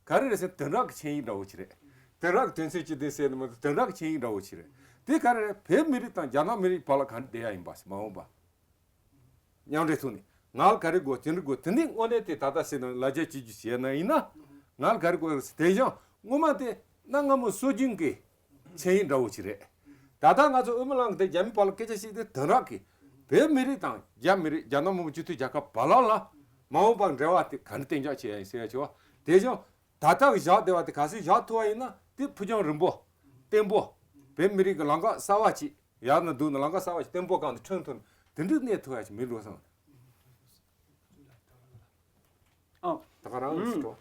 ག་རེ་རེད་ཟེར་ན་དོན་དག་གི་ཆིངས་ཡིག་འདྲ་བོ་ཅིག་རེད། དོན་དག་གི་དོན་ཚན་བཅུ་བདུན་ཟེར་ནི་མ་གཏོགས་དོན་དག་གི་ཆིངས་ཡིག་འདྲ་བོ་ཅིག་རེད། དེ་ག་རེ་རེད་བོད་མི་རིགས་དང་རྒྱ་ནག་མི་རིགས་བར་ལ་ག་འདྲ་བསྡད་ཡ་ཡིན་པ་ཞིག་མ་འོངས་པ། མཉམ་འབྲེལ་ཐོག་ནས་ང་ལ་ག་རེ་དགོས་ཅི་འདྲ་དགོས་དེ་འདྲའི་དངོས་གནས་དེ་ད་ལྟ་ཟེར་ན་ལ་རྒྱ་སྐྱིད་རྒྱུ་བྱས་ན་ཡིན་ན། ང་ལ་ག་རེ་དགོས་རེད་ཟེར་དེ་བཞིན་སྔོན་མ་དེ་གནའ་སྔ་མོ་སྲོལ་རྒྱུན་གྱི་ཆིངས་ཡིག་འདྲ་བོ་ཅིག་རེད། ད་ལྟ་ང་ཚོ་དབུ་མའི་ལམ་གྱི་དེ་རྒྱ་མི་བར་ལ་སྐད་ཆ་བཤད་དེ་དོན་དག་གི་བོད་མི་རིགས་དང་རྒྱ་མི་རིགས་རྒྱ་ནག་མི་དམངས་སྤྱི་མཐུན་རྒྱལ་ཁབ་བར་ལ་ལ་མ་འོངས་པར་འབྲེལ་བ་དེ་ག་འདྲ་གཏན་འཇགས་བྱེད་ཡ་ཡིན་ཟེར་ཡ་ཆེ་བ། དེ་བཞིན་ད་ལྟ་གི་བཞག་བསྡད་པ་དེ་ག་ཚོད་བཞག་ཐུབ་པ་ཡིན་ན་དེ་ཕུགས་རྒྱང་རིང་པོ་བརྟན་པོ་བོད་མི་རིགས་ཀྱི་ལམ་ཁ་གསར་བ་ཅིག་ཡར་ནས་བསྡུས་ནས་ལམ་ཁ་གསར་བ་ཞིག་བརྟན་པོ་གང་དུ་ཁྲིད་ཐུབ་ན་དེ་འདྲའི་གནས་ཐུབ་ཡ་ཞིག་མི་འགྲོ་བསམ། ཨོ། ད་ག་རང་ལ་སྲིད་འགྲོ།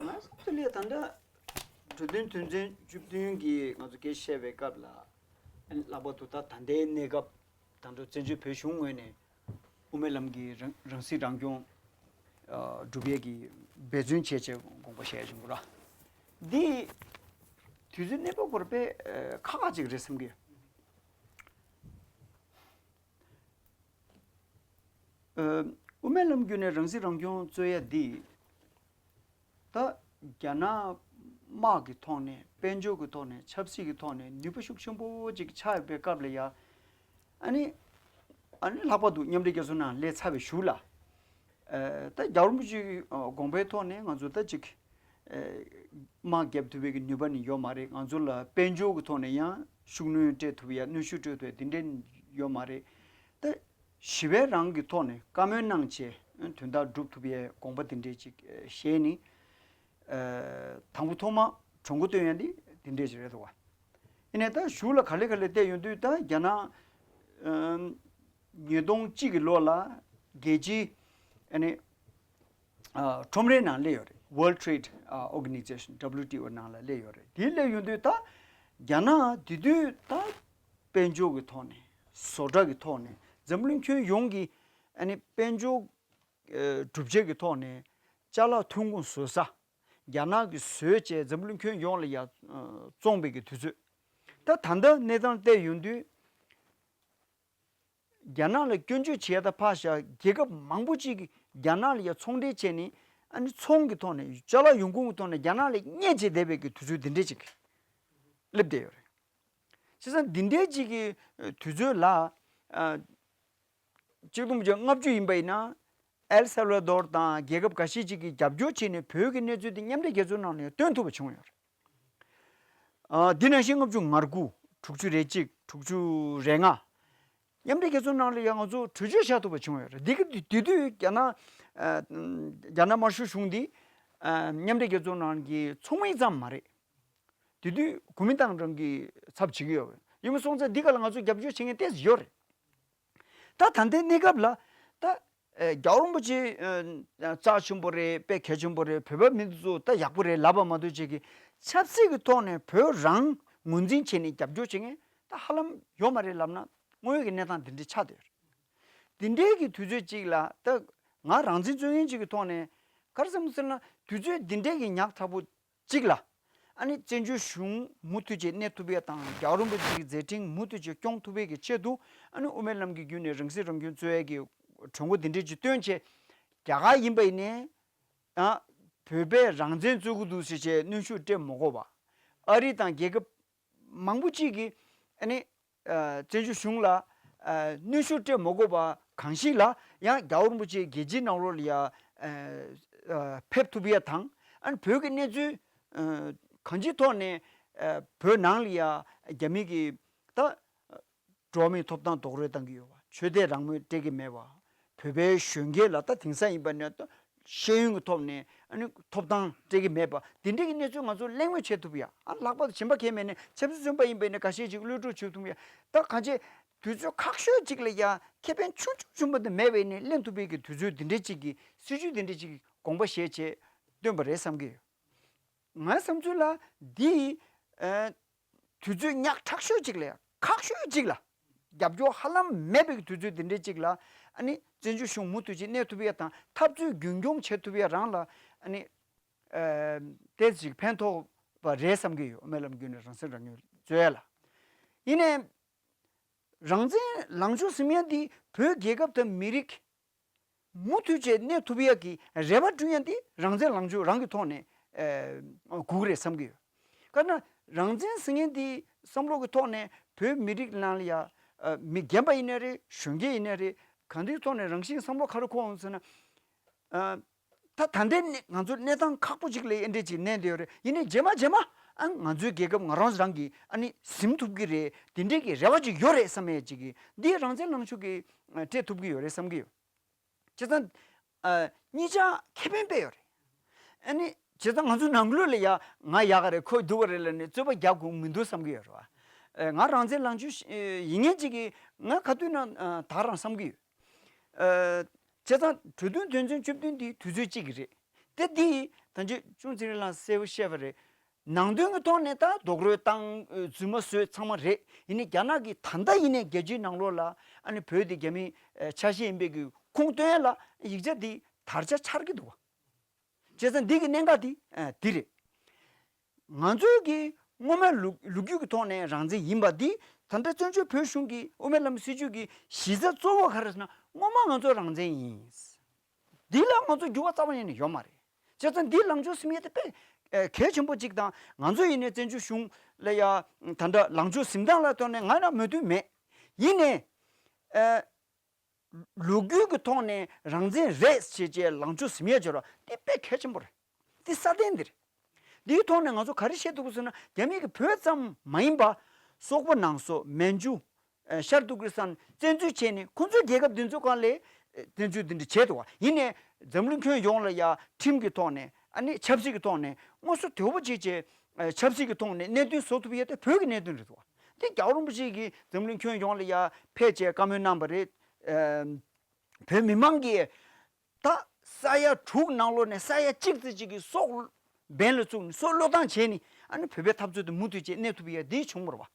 ང་ཚོ་ལས་ད་ལྟ་གྲོས་མཐུན་དོན་ཚན་བཅུ་བདུན་གྱི་ང་ཚོ་སྐད་ཆ་བཤད་པའི་སྐབས་ལ་ལྷག་པར་དུ་ད་ད་ལྟའི་གནས་སྐབས་དང་དུ་བཙན་བྱོལ་བོད་གཞུང་ངོས་ནས། དབུ་མའི་ལམ་གྱི་རང་རང་སྲིད་རང་སྐྱོང་ཨ་སྒྲུབ་ཡས་ཀྱི་འབད་བརྩོན་བྱས་བྱས་དགོངས་པ་བཞེས་བྱུང་གི་ར། འདི་དུས་ཚོད་གནས་བབ་སྐོར་དཔེ་ཨ་ཁག་ཁག་ཅིག་རེད་བསམ་གི། ཨ་དབུ་མའི་ལམ་བརྒྱུད་ནས་རང་སྲིད་རང་སྐྱོང་རྩོད་ཡ་འདི། ད་རྒྱ་ནག་དམག་གི་ཐོག་ནས་དཔལ་འབྱོར་གྱི་ཐོག་ནས་ཆབ་སྲིད་ཀྱི་ཐོག་ནས་ནུས་པ་ཤུགས་ཆེན་པོ་ཅིག་ཆགས་ཡོད་པའི་སྐབས་ལ་ཡ། ཨ་ནི། ཨ་ནི་ལྷག་པར་དུ་མཉམ་འབྲེལ་རྒྱལ་ཚོགས་ནང་སླེབས་ཚར་བའི་གཞུག་ལ། ཨ་ད་རྒྱལ་བ་རིན་པོ་ཆེའི་དགོངས་པའི་ཐོག་ནས་ང་ཚོ་ད་ཅིག་ཨ་དམག་རྒྱབ་ཐུབ་པའི་གི་ནུས་པ་ནི་ཡོད་མ་རེད། ང་ཚོ་ལ་དཔལ་འབྱོར་གྱི་ཐོག་ནས་ཡང་ཤུགས་སྣོན་སྤྲད་ཐུབ་ཡ་གནོན་ཤུགས་སྤྲོད་ཐུབ་ཡ་དེ་འདྲའི་ཡོད་མ་རེད། ད། ཞི་བའི་རང་གི་ཐོག་ནས་བཀའ་མོལ་གནང་བྱས་དོན་དག་སྒྲུབ་ཐུབ་པའི་དགོངས་པ་དེ་འདྲས་ཅིག་བཞེས་ནས། དང་པོ་ཐོག་མ་གྲོས་འགོ་བཏོན་ཡ་འདི་དེ་འདྲས་ཅིག་རེད་འདུག་བ། ཡིན་ནའི་ད་གཞུག་ལ་ག་ལེ་ག་ལེ་བལྟས་ཡོང་དུས་ད་རྒྱ་ནག་ཉིས་སྟོང་གཅིག་གི་ལོ་ལ་རྒྱལ་སྤྱིའི་ཨ་ནི་ཁྲོམ་རའི་ནང་སླེབས་ཡོད་རེད། World Trade Organization W T O ནང་ལ་སླེབས་ཡོད་རེད། དེ་སླེབས་ཡོང་དུས་ད་རྒྱ་ནག་དེ་དུས་ད། དཔལ་འབྱོར་གྱི་ཐོག་ནས་བཟོ་གྲྭ་གི་ཐོག་ནས་འཛམ་གླིང་ཁྱོན་ཡོངས་ཀྱི་ཨ་ནི་དཔལ་འབྱོར་ཨ་གྲུབ་ཆ་གི་ཐོག་ནས་ཅ་ལག་ཐོན་ཁུངས་བཟོ་ས་རྒྱ་ནག་གིས་བཟོས་བྱས་འཛམ་གླིང་ཁྱོན་ཡོངས་ལ་ཡ་བཙོང་པའི་གི་དུས་ཚོད། ད་ད་ལྟ་གནས་སྟངས་བལྟས་ཡོང་དུས་རྒྱ་ནག་ལ་སྐྱོན་བརྗོད་བྱས་ད་ཕར་བཞག་རྒྱལ་ཁབ་མང་པོ་ཅིག་གིས་རྒྱ་ནག་ལ་ཡ་ཚོང་འབྲེལ་བྱས་ནས་ཨ་ནི་ཚོང་གི་ཐོག་ནས་ཅ་ལག་ཡོང་ཁུངས་ཀྱི་ཐོག་ནས་རྒྱ་ནག་ལ་བརྙས་བྱས་བསྡད་པའི་གི་དུས་ཚོད་འདི་འདྲས་ཅིག་སླེབས་བསྡད་ཡོད་རེད། བྱས་ཙང་འདི་འདྲའི་ཅིག་གི་དུས་ཚོད་ལ། ཨ་གཅིག་སྟོང་དགུ་བརྒྱ་ལྔ་བཅུ་ཡིན་པ་ཡིན་ན། ཨེལ་སལ་ཝ་དོར་དང་རྒྱལ་ཁབ་འགའ་ཤས་ཅིག་གིས་རྒྱབ་སྐྱོར་བྱས་ནས་བོད་ཀྱི་གནས་ཚུལ་དེ་མཉམ་འབྲེལ་རྒྱལ་ཚོགས་ནང་ལ་ཡང་བཏོན་ཐུབ་པ་བྱུང་ཡོད་རེད། ཨ་འདི་ནང་བཞིན་ལྔ་བཅུ་ང་དགུ། དྲུག་ཅུ་རེ་གཅིག་དྲུག་ཅུ་རེ་ལྔ། མཉམ་འབྲེལ་རྒྱལ་ཚོགས་ནང་ལ་ཡང་ང་ཚོ་གྲོས་ཆོད་བཞག་ཐུབ་པ་བྱུང་ཡོད་རེད། འདི་གི་དེ་དུས་རྒྱ་ནག་ཨ་རྒྱ་ནག་དམར་ཤོག་གཞུང་འདི་ཨ་མཉམ་འབྲེལ་རྒྱལ་ཚོགས་ནང་གི་ཚོགས་མི་ཙམ་མ་རེད། དེ་དུས་གོ་མིན་ཏང་ཀྲུང་གི་ཚབ་བྱེད་ཀྱི་ཡོད་རེད། ཡིན་པ་སོང་ཙང་འདི་ག་ལ་ང་ཚོ་རྒྱབ་སྐྱོར་བྱེད་མཁན་ཏོག་ཙམ་ཡོད་རེད། ད་ད་ལྟའི་གནས་སྐབས་ལ་ད་ཨ་རྒྱལ་བ་རིན་པོ་ཆེ་ཨ་རྩ་ཆེན་པོ་རེད། དཔེ་གལ་ཆེན་པོ་རེད། བོད་པ་མི་ཚོ་ད་ཡག་པོ་རེད་ལབ་པ་མ་གཏོགས་ཅིག་གི་ཆབ་སྲིད་ཀྱི་ཐོག་ནས་བོད་རང་ངོས་འཛིན་བྱས་ནས་རྒྱབ་སྐྱོར་བྱེད་མཁན་ད་ཧ་ལམ་ཡོད་མ་རེད་ལབ་ན་དངོས་ཡོད་ཀྱི་གནས་སྟངས་འདི་འདྲའི་ཆགས་བསྡད་ཡོད་རེད། འདི་འདྲའི་གི་དུས་ཚོད་ཅིག་ལ་ད་ང་རང་བཙན་རྩོད་མཁན་ཅིག་གི་ཐོག་ནས་ག་རེ་བསམ་ཟེར་ན་དུས་ཚོད་འདི་འདྲའི་གི་ཉག་ཕྲ་པོ་གཅིག་ལ། ཨ་ནི་བཙན་བྱོལ་གཞུང་མུ་མཐུད་ཅིག་གནས་ཐུབ་ཡ་དང་རྒྱལ་བ་རིན་པོ་ཆེ་གི་མཛད་འཕྲིན་མུ་མཐུད་ཅིག་སྐྱོང་ཐུབ་ཡས་ཀྱི་ཆེད་དུ་ཨ་ནི་དབུ་མའི་ལམ་གྱི་བརྒྱུད་ནས་རང་སྲིད་རང་སྐྱོང་རྩོད་ཡས་ཀྱི་གྲོས་འགོ་འདི་འདྲས་ཅིག་བཏོན་བྱས། རྒྱ་གར་ཡིན་པ་ཡིན་ནའི་ཨ་བོད་པས་རང་བཙན་རྩོད་ཀྱི་འདུག་ཟེར་བྱས་གནོན་ཤུགས་སྤྲད་མ་དགོས་པ། ཨ་རི་དང་རྒྱལ་ཁབ་མང་པོ་ཅིག་གིས་ཨ་ནི་ཨ་བཙན་བྱོལ་གཞུང་ལ་ཨ་གནོན་ཤུགས་སྤྲད་མ་དགོས་པ་གང་ཞིག་ལ་ཡང་རྒྱལ་བ་རིན་པོ་ཆེ་རྒྱལ་སྤྱིའི་ནང་ལོགས་ལ་ཡ་ཨ་ཨ་ཕེབས་ཐུབ་ཡ་དང་ཨ་ནི་བོད་ཀྱི་གནས་ཚུལ་ཨ་གང་ཅིའི་ཐོག་ནས་ཨ་བོད་ནང་ལ་ཡ་རྒྱ་མི་གིས་ད་ འགྲོ་བ་མིའི་ཐོབ་ཐང་རྡོག་རོལ་བཏང་གི་ཡོད་པ། ཆོས་དད་རང་མོས་སྤྲད་ཀྱི་མེད་པ། བོད་པའི་གཞོན་སྐྱེས་ལ་ད་དེང་སང་ཡིན་པ་ནས་ད་ཤེས་ཡོན་གྱི་ཐོག་ནས་ཨ་ནི་ཐོབ་ཐང་སྤྲད་ཀྱི་མེད་པ། དེ་འདྲའི་གི་གནས་ཚུལ་ང་ཚོ་གླེང་མོལ་བྱེད་ཐུབ་ཡ། ཨ་ལྷག་པར་དུ་གཞན་པ་གང་ཡང་མེད་ནས་ཆབ་སྲིད་བཙོན་པ་ཡིན་པ་ཡིན་ན་འགའ་ཤས་ཅིག་གློད་བཀྲོལ་བྱེད་ཐུབ་ཡ། ད་གང་ཅི་དུས་ཚོད་ཁག་ཤོས་ཅིག་ལ་ཡ་ཁེ་ཕན་ཆུང་ཆུང་ཆུང་པ་དེ་མེད་པ་ཡིན་ནའི་གླེང་ཐུབ་པའི་གི་དུས་ཚོད་འདི་འདྲའི་ཅིག་གི་སྲིད་བྱུས་འདི་འདྲའི་ཅིག་གི་དགོངས་པ་བཞེས་བྱས་བཏོན་པ་རེད་བསམ་གྱི་ཡོད། ངའི་བསམ་ཚུལ་ལ་འདི་ཨ་དུས་ཚོད་ཉག་ཕྲ་ཤོས་ཅིག་ལ་ཡ་ཁག་ཤོས་ཅིག་ལ་རྒྱབ་སྐྱོར་ཧ་ལམ་མེད་པའི་གི་དུས་ཚོད་འདི་འདྲའི་ཅིག་ལ་ཨ་ནི་བཙན་བྱོལ་གཞུང་མུ་མཐུད་ཅིག་གནས་ཐུབ་ཡ་དང་འཐབ་རྩོད་རྒྱུན་སྐྱོང་བྱེད་ཐུབ་ཡ་རང་ལ་ཨ་ནི་ཨ་ཏོག་ཙམ་ཅིག་ཕན་ཐོགས་པ་རེད་བསམ་གྱི་ཡོད། དབུ་མའི་ལམ་བརྒྱུད་ནས་རང་སེམས་རང་ཉིད་རྩོད་ཡ་ལ། ཡིན་ནའི་རང་བཙན་ལངས་ཕྱོགས་ཟེར་ཡ་འདི་བོད་རྒྱལ་ཁབ་དང་མི་རིགས་མུ་མཐུད་བྱས་གནས་ཐུབ་ཡག་གི་རེ་བ་བསྐྲུན་ཡ་འདི་རང་བཙན་ལངས་ཕྱོགས་རང་གི་ཐོག་ནས་ཨེ་དགོས་ཀྱི་རེད་བསམ་གྱི་ཡོད། ག་ན་རང་བཙན་ཟེར་མཁན་འདི་བསམ་བློ་གི་ཐོག་ནས་བོད་མི་རིགས་ནང་ལ་ཡ་ཨ་མི་རྒན་པ་ཡིན་ནའི་རེད། གཞོན་སྐྱེས་ཡིན་ནའི་རེད། གང་འདྲའི་ཐོག་ནས་རང་བཞིན་བསམ་བློ་ག་རེ་འཁོར་འོང་ཟེར་ན། ཨ་ད་ད་ལྟའི་གནས་ང་ཚོ་གནས་སྟངས་ཁག་པོ་ཅིག་ལ་ཨེ་འདྲས་ཅིག་གནས་བསྡད་ཡོད་རེད། ཡིན་ནའི་རྗེས་མ་རྗེས་མ་ཨ་ང་ཚོའི་རྒྱལ་ཁབ་ང་རང་རང་གིས་ཨ་ནི་ཟིན་ཐུབ་ཀྱི་རེད། དེ་འདྲས་ཀྱི་རེ་བ་ཅིག་ཡོད་རེད་བསམ་ཡས་ཅིག་གིས་འདི་རང་བཙན་ལངས་ཕྱོགས་ཀྱིས་ཨ་སྤྲད་ཐུབ་ཀྱི་ཡོད་རེད་བསམ་གྱི་ཡོད། བྱས་ཙང་ཨ་གཉིས་ཆ་ཁེ་ཕན་དཔེ་ཡོད་རེད། ཨ་ནི་བྱས་ཙང་ང་ཚོ་ནང་ལོགས་ལ་ཡ་ང་ཡག་ག་རེད་ཁོ་སྡུག་ག་རེད་ལབ་ནས་རྩོད་པ་རྒྱག་དགོས་མི་འདུག་བསམ་གྱི་ཡོད་རེད་བ། ཨ་ང་རང་བཙན་ལངས་ཕྱོགས་ཡིན་མཁན་ཅིག་གིས་ང་ག་དུས་ན་ཨ་ད་རང་བསམ་གྱི་ཡོད། ཨ་བྱས་ཙང་གྲོས་མཐུན་དོན་ཚན་བཅུ་བདུན་འདི་དུས་ཚོད་གཅིག་གི་རེད། དེ་འདི་ད་ཅི་ཅུང་ཚེ་རིང་ལགས་གསལ་པོ་བཤད་པ་རེད། ནང་དོན་གྱི་ཐོག་ནས་ད་རྡོག་རོལ་བཏང་རྫུན་མ་བཟོས་ཚང་མ་རེད། ཡིན་ནའི་རྒྱ་ནག་གིས་ད་ལྟ་ཡིན་ནའི་རྒྱལ་སྤྱིའི་ནང་ལོགས་ལ་ཨ་ནི་བོད་དེ་རྒྱ་མིའི་ཆ་ཤས་ཡིན་པའི་གི་ཁུངས་སྟོན་ལ་ཡིག་ཆ་འདི་དར་ཆ་འཕྱར་གྱི་འདུག་བ། བྱས་ཙང་འདི་གི་གནད་འགག་འདི་ཨ་འདི་རེད། ང་ཚོའི་གི་སྔོན་མའི་ལོ་ལོ་རྒྱུས་ཀྱི་ཐོག་ནས་རང་བཙན་ཡིན་པ་འདི་ད་ལྟ་བཙན་བྱོལ་བོད་གཞུང་གི་དབུ་མའི་ལམ་སྲིད་བྱུས་ཀྱི་གཞི་རྩ་གཙོ་བོ་ག་རེ་ཟེར་ན་སྔོན་མ་ང་ཚོ་རང་བཙན་ཡིན། འདི་ལ་ང་ཚོ་འགྱུར་བ་རྩ་བ་ཉིད་ནས་ཡོད་མ་རེད། བྱས་ཙང་འདི་ལངས་ཕྱོགས་ཟེར་མཁན་དེ་དཔེ་ཨེ་གལ་ཆེན་པོ་གཅིག་དང་ང་ཚོ་ཡིན་ནའི་བཙན་བྱོལ་གཞུང་ལ་ཡ་ད་ལྟ་ལངས་ཕྱོགས་ཟིན་སྟངས་ལ་ཐོག་ནས་ང་ཡང་མོས་མཐུན་མེད། ཡིན་ནའི་ཨེ་ལོ་རྒྱུས་ཀྱི་ཐོག་ནས་རང་བཙན་རེད་ཞེས་བྱས་ལངས་ཕྱོགས་ཟིན་ཡ་བྱོས་ར་འདི་དཔེ་གལ་ཆེན་པོ་རེད། འདི་སྲ་བརྟན་འདི་རེད། འདིའི་ཐོག་ནས་ང་ཚོ་ག་རེ་བཤད་ཐུབ་ཀྱི་ཟེར་ན་རྒྱ་མི་གི་བོད་ཙམ་མ་ཡིན་པ་སོག་པོ་ནང་སོག་མན་ཇུ། ཨ་ཤར་ཏུར་ཀི་སི་ཐན་བཙན་འཛུལ་བྱས་ནས་ཁོང་ཚོའི་རྒྱལ་ཁབ་འདི་ཚོ་སྒང་ལ་ཨ་བཙན་འཛུལ་འདི་འདྲ་བྱས་འདུག་བ། ཡིན་ནའི་འཛམ་གླིང་ཁྱོན་ཡོངས་ལ་ཡ་ཁྲིམས་ཀྱི་ཐོག་ནས་ཨ་ནི་ཆབ་སྲིད་ཀྱི་ཐོག་ནས་དངོས་སུ་དོད་པོ་བྱས་བྱས་ཨ་ཆབ་སྲིད་ཀྱི་ཐོག་ནས་གནད་དོན་བཟོ་ཐུབ་ཡས་དེ་བོད་ཀྱི་གནད་དོན་རེད་འདུག་བ། དེ་རྒྱལ་བ་རིན་པོ་ཆེ་གིས་འཛམ་གླིང་ཁྱོན་ཡོངས་ལ་ཡ་ཕེབས་བྱས་བཀའ་མོལ་གནང་བ་རེད། ཨ་བོད་མི་མང་གིས་ད་ས་ཡ་དྲུག་ནང་ལོགས་ནས་ས་ཡ་གཅིག་ཙམ་ཅིག་གིས་སྲོག་འབེན་ལ་བཙུགས་ནས་སྲོག་བློས་བཏང་བྱས་ནས་ཨ་ནི་བོད་པའི་འཐབ་རྩོད་དེ་མུ་མཐུད་བྱས་གནས་ཐུབ་ཡ་འདི་བྱུང་བ་རེད་བ།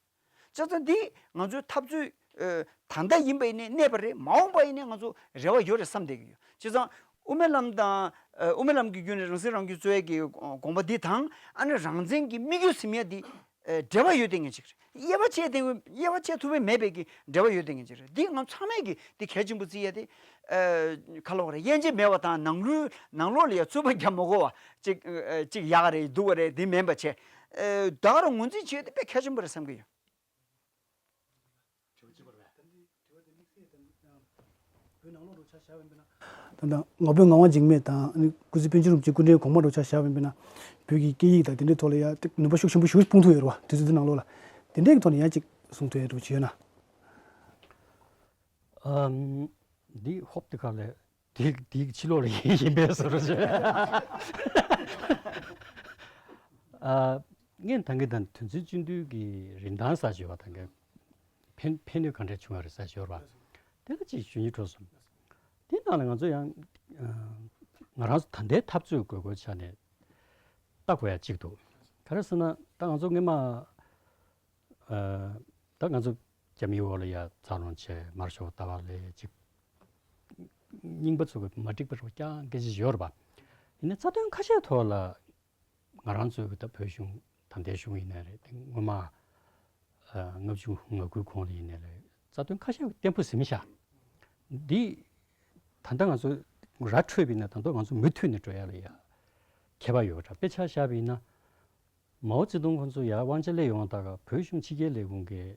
བྱས་ཙང་འདི་ང་ཚོའི་འཐབ་རྩོད་ཨ་ད་ལྟ་ཡིན་པ་ཡིན་ནའི་གནས་པ་རེད། མ་འོངས་པ་ཡིན་ནའི་ང་ཚོ་རེ་བ་ཡོད་རེད་བསམ་བསྡད་ཀྱི་ཡོད། བྱས་ཙང་དབུ་མའི་ལམ་དང་ཨ་དབུ་མའི་ལམ་གྱི་བརྒྱུད་ནས་རང་སྲིད་རང་སྐྱོང་རྩོད་ཡས་ཀྱི་དགོངས་པ་འདི་དང་ཨ་ནི་རང་བཙན་གྱི་དམིགས་ཡུལ་ཟེར་ཡ་འདི་ཨ་འབྲེལ་བ་ཡོད་བསྡད་མཁན་ཅིག་རེད། དབྱེ་བ་ཕྱེ་བསྡད་དབྱེ་བ་ཕྱེ་ཐུབ་པ་མེད་པའི་གི་འབྲེལ་བ་ཡོད་བསྡད་མཁན་ཅིག་རེད། འདི་ང་ཚང་མས་གི་འདི་གལ་ཆེན་པོ་བརྩི་ཡ་དེ་ཨ་ག་ལབ་དགོས་རེད། དབྱེ་འབྱེད་མེད་པ་དང་ནང་ལོགས་ནང་ལོགས་ལ་ཡ་རྩོད་པ་རྒྱག་མ་དགོས་པ་ཅིག་ཨ་ཅིག་ཡག་ག་རེད་སྡུག་ག་རེད་འདི་མིན་པ་བྱས་ཨ་ད་ག་རང་ངོས་འཛིན་བྱེད་ཡ་དེ་དཔེ་གལ་ཆེན་པོ་རེད་བསམ་གི་ཡོད། ད་ལྟ་ང་ཕོད་ངག་དབང་འཇིགས་མེད་དང་ཨ་ནི་སྐུ་ཚེ་དཔལ་འབྱོར་རིན་པོ་ཆེ་སྐུ་ཕྲེང་གོང་མ་འདྲ་ཆ་བཞག་པ་ཡིན་པ་ན་བོད་ཀྱི་སྐད་ཡིག་དང་དེ་འདྲའི་ཐོག་ལ་ཡང་ནུས་པ་ཤུགས་ཆེན་པོ་ཞིག་སྤུངས་ཐུབ་ཡོད་རེད་བ། དུས་ཚོད་འདི་ནང་ལོགས་ལ་དེ་འདྲའི་ཐོག་ནས་ཡང་ཅིག་གསུང་ཐུབ་ཡ་འདྲ་པོ་ཅིག་ཡོད་ན། ཨམ། འདི་ཧོབ་དེ་ག་ལས་དེ་དེའི་ཕྱི་ལོགས་ལ་ཡིན་པའི་བཟོ་འདྲ་ཅིག་ཨ། ངས་ད་གིན་ད་དོན་ཚན་བཅུ་བདུན་གྱི་རིན་ཐང་ཟེར་ཅིག་ཡོད་པ། ད་གིན་ཕན་ཕན་ནུས་ག་འདྲ་བྱུང་བ་རེད་ཟེར་ཅིག་ཡོད་རེད་བ། དེ་ལ་ཅིག་ཞུ་སྙིང་བྲོ་སོང་། དེ་ནང་ལ་ང་ཚོ་ཡང་ཨ་ང་རང་ཚོ་ད་ལྟའི་འཐབ་རྩོད་དགོས་མཁོའི་ཆ་ནས་ལྟ་དགོས་ཡ་གཅིག་འདུག་ག་རེ་ཟེར་ན་ད་ང་ཚོ་སྔོན་མ་ཨ་ད་ང་ཚོ་རྒྱ་མིའི་འོག་ལ་ཡ་འཚར་ལོངས་བྱས་མར་ཤོག་ལྟ་བ་ལས་ཅིག་རྙིང་པ་ཚོ་གི་མ་འགྲིག་པ་རུ་རྐྱང་སྐད་ཆ་ཡོད་རེད་པ། ཡིན་ནའི་རྩ་དོན་ཁ་ཤས་ཐོག་ལ་ང་རང་ཚོའི་གི་ད་བོད་གཞུང་ད་ལྟའི་གཞུང་ཡིན་ནའི་རེད། དེ་སྔོན་མ་ཨ་ལྔ་བཅུ་ང་དགུའི་གོང་ལ་ཡིན་ནའི་རེད། རྩ་དོན་ཁ་ཤས་བརྟན་པོ་ཟིན་ཤག་འདི་ད་ལྟ་ང་ཚོ་ར་འཕྲོད་པ་ཡིན་ན་ད་དུང་ང་ཚོ་མུ་མཐུད་ནས་འགྲོ་ཡ་ལ་ཡ་ཁྱད་པར་ཡོད་པ་འདྲ། དཔེ་ཆ་བཞག་པ་ཡིན་ན། མའོ་ཙེ་ཏུང་ཁོང་ཚོ་ཡར་དབང་ཆ་སླེབས་ཡོང་ད་ག་བོད་གཞུང་ཕྱི་རྒྱལ་ལས་ཁུངས་ཀྱིས་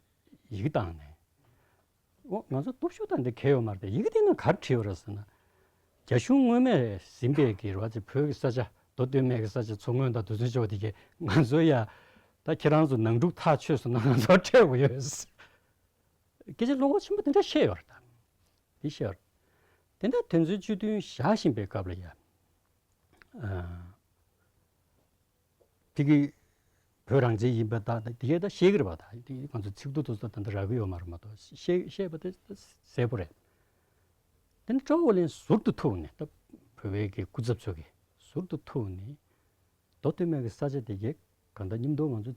ཡི་གེ་བཏང་ནས། འོ་ང་ཚོ་སྟོབས་ཤུགས་དང་འདི་གལ་ཡོད་མ་རེད་དེ། ཡི་གེ་དེ་ནང་ག་རེ་བྲིས་ཡོད་རེད་ཟེར་ན། རྒྱ་གཞུང་སྔོན་མས་ཟིན་པའི་གི་རེད་བ། ཅིག་བོད་ཀྱི་ས་ཆ་མདོ་སྟོད་སྨད་ཀྱི་ས་ཆ་མཚོ་སྔོན་དང་དེ་ཚོའི་ཕྱོགས་དེ་གས་ང་ཚོ་ཡ་ད་ཁྱེད་རང་ཚོ་ནང་འཁྲུག་ཐག་ཆོད་སོང་ན་ང་ཚོ་སྤྲད་དགོས་ཡོད། སྐད་ཆ་བློ་ཁོག་ཆེན་པོ་དེ་འདྲ་བཤད་ཡོད་རེད་ད། དེ་བཤད་ཡོད་རེད། དེ་འདྲ་དོན་ཚན་བཅུ་བདུན་བཞག་བཞིན་པའི་སྐབས་ལ་ཡ། ཨ། དེ་གི་བོད་རང་བཙན་ཡིན་པ་དང་དེ་གས་ད་བཤད་ཀྱི་རེད་པ། ད་དེ་ང་ཚོ་ཚིག་ཐོ་དེ་ཚོ་ད་ལྟ་རག་གི་ཡོད་མ་རེད་མ་གཏོགས། བཤད་བཤད་པ་དེ་གསལ་པོ་རེད། དེ་ནས་ཀྲོའུ་ཝེ་ལིན་ཟུར་དུ་ཐུག་ནས། ད་བོད་པའི་གི་སྐུ་ཚབ་ཚོ་གིས་ཟུར་དུ་ཐུག་ནས་མདོ་སྟོད་སྨད་ཀྱི་ས་ཆ་དེ་གས་གང་ལྟར་མཉམ་དུ་ང་ཚོ་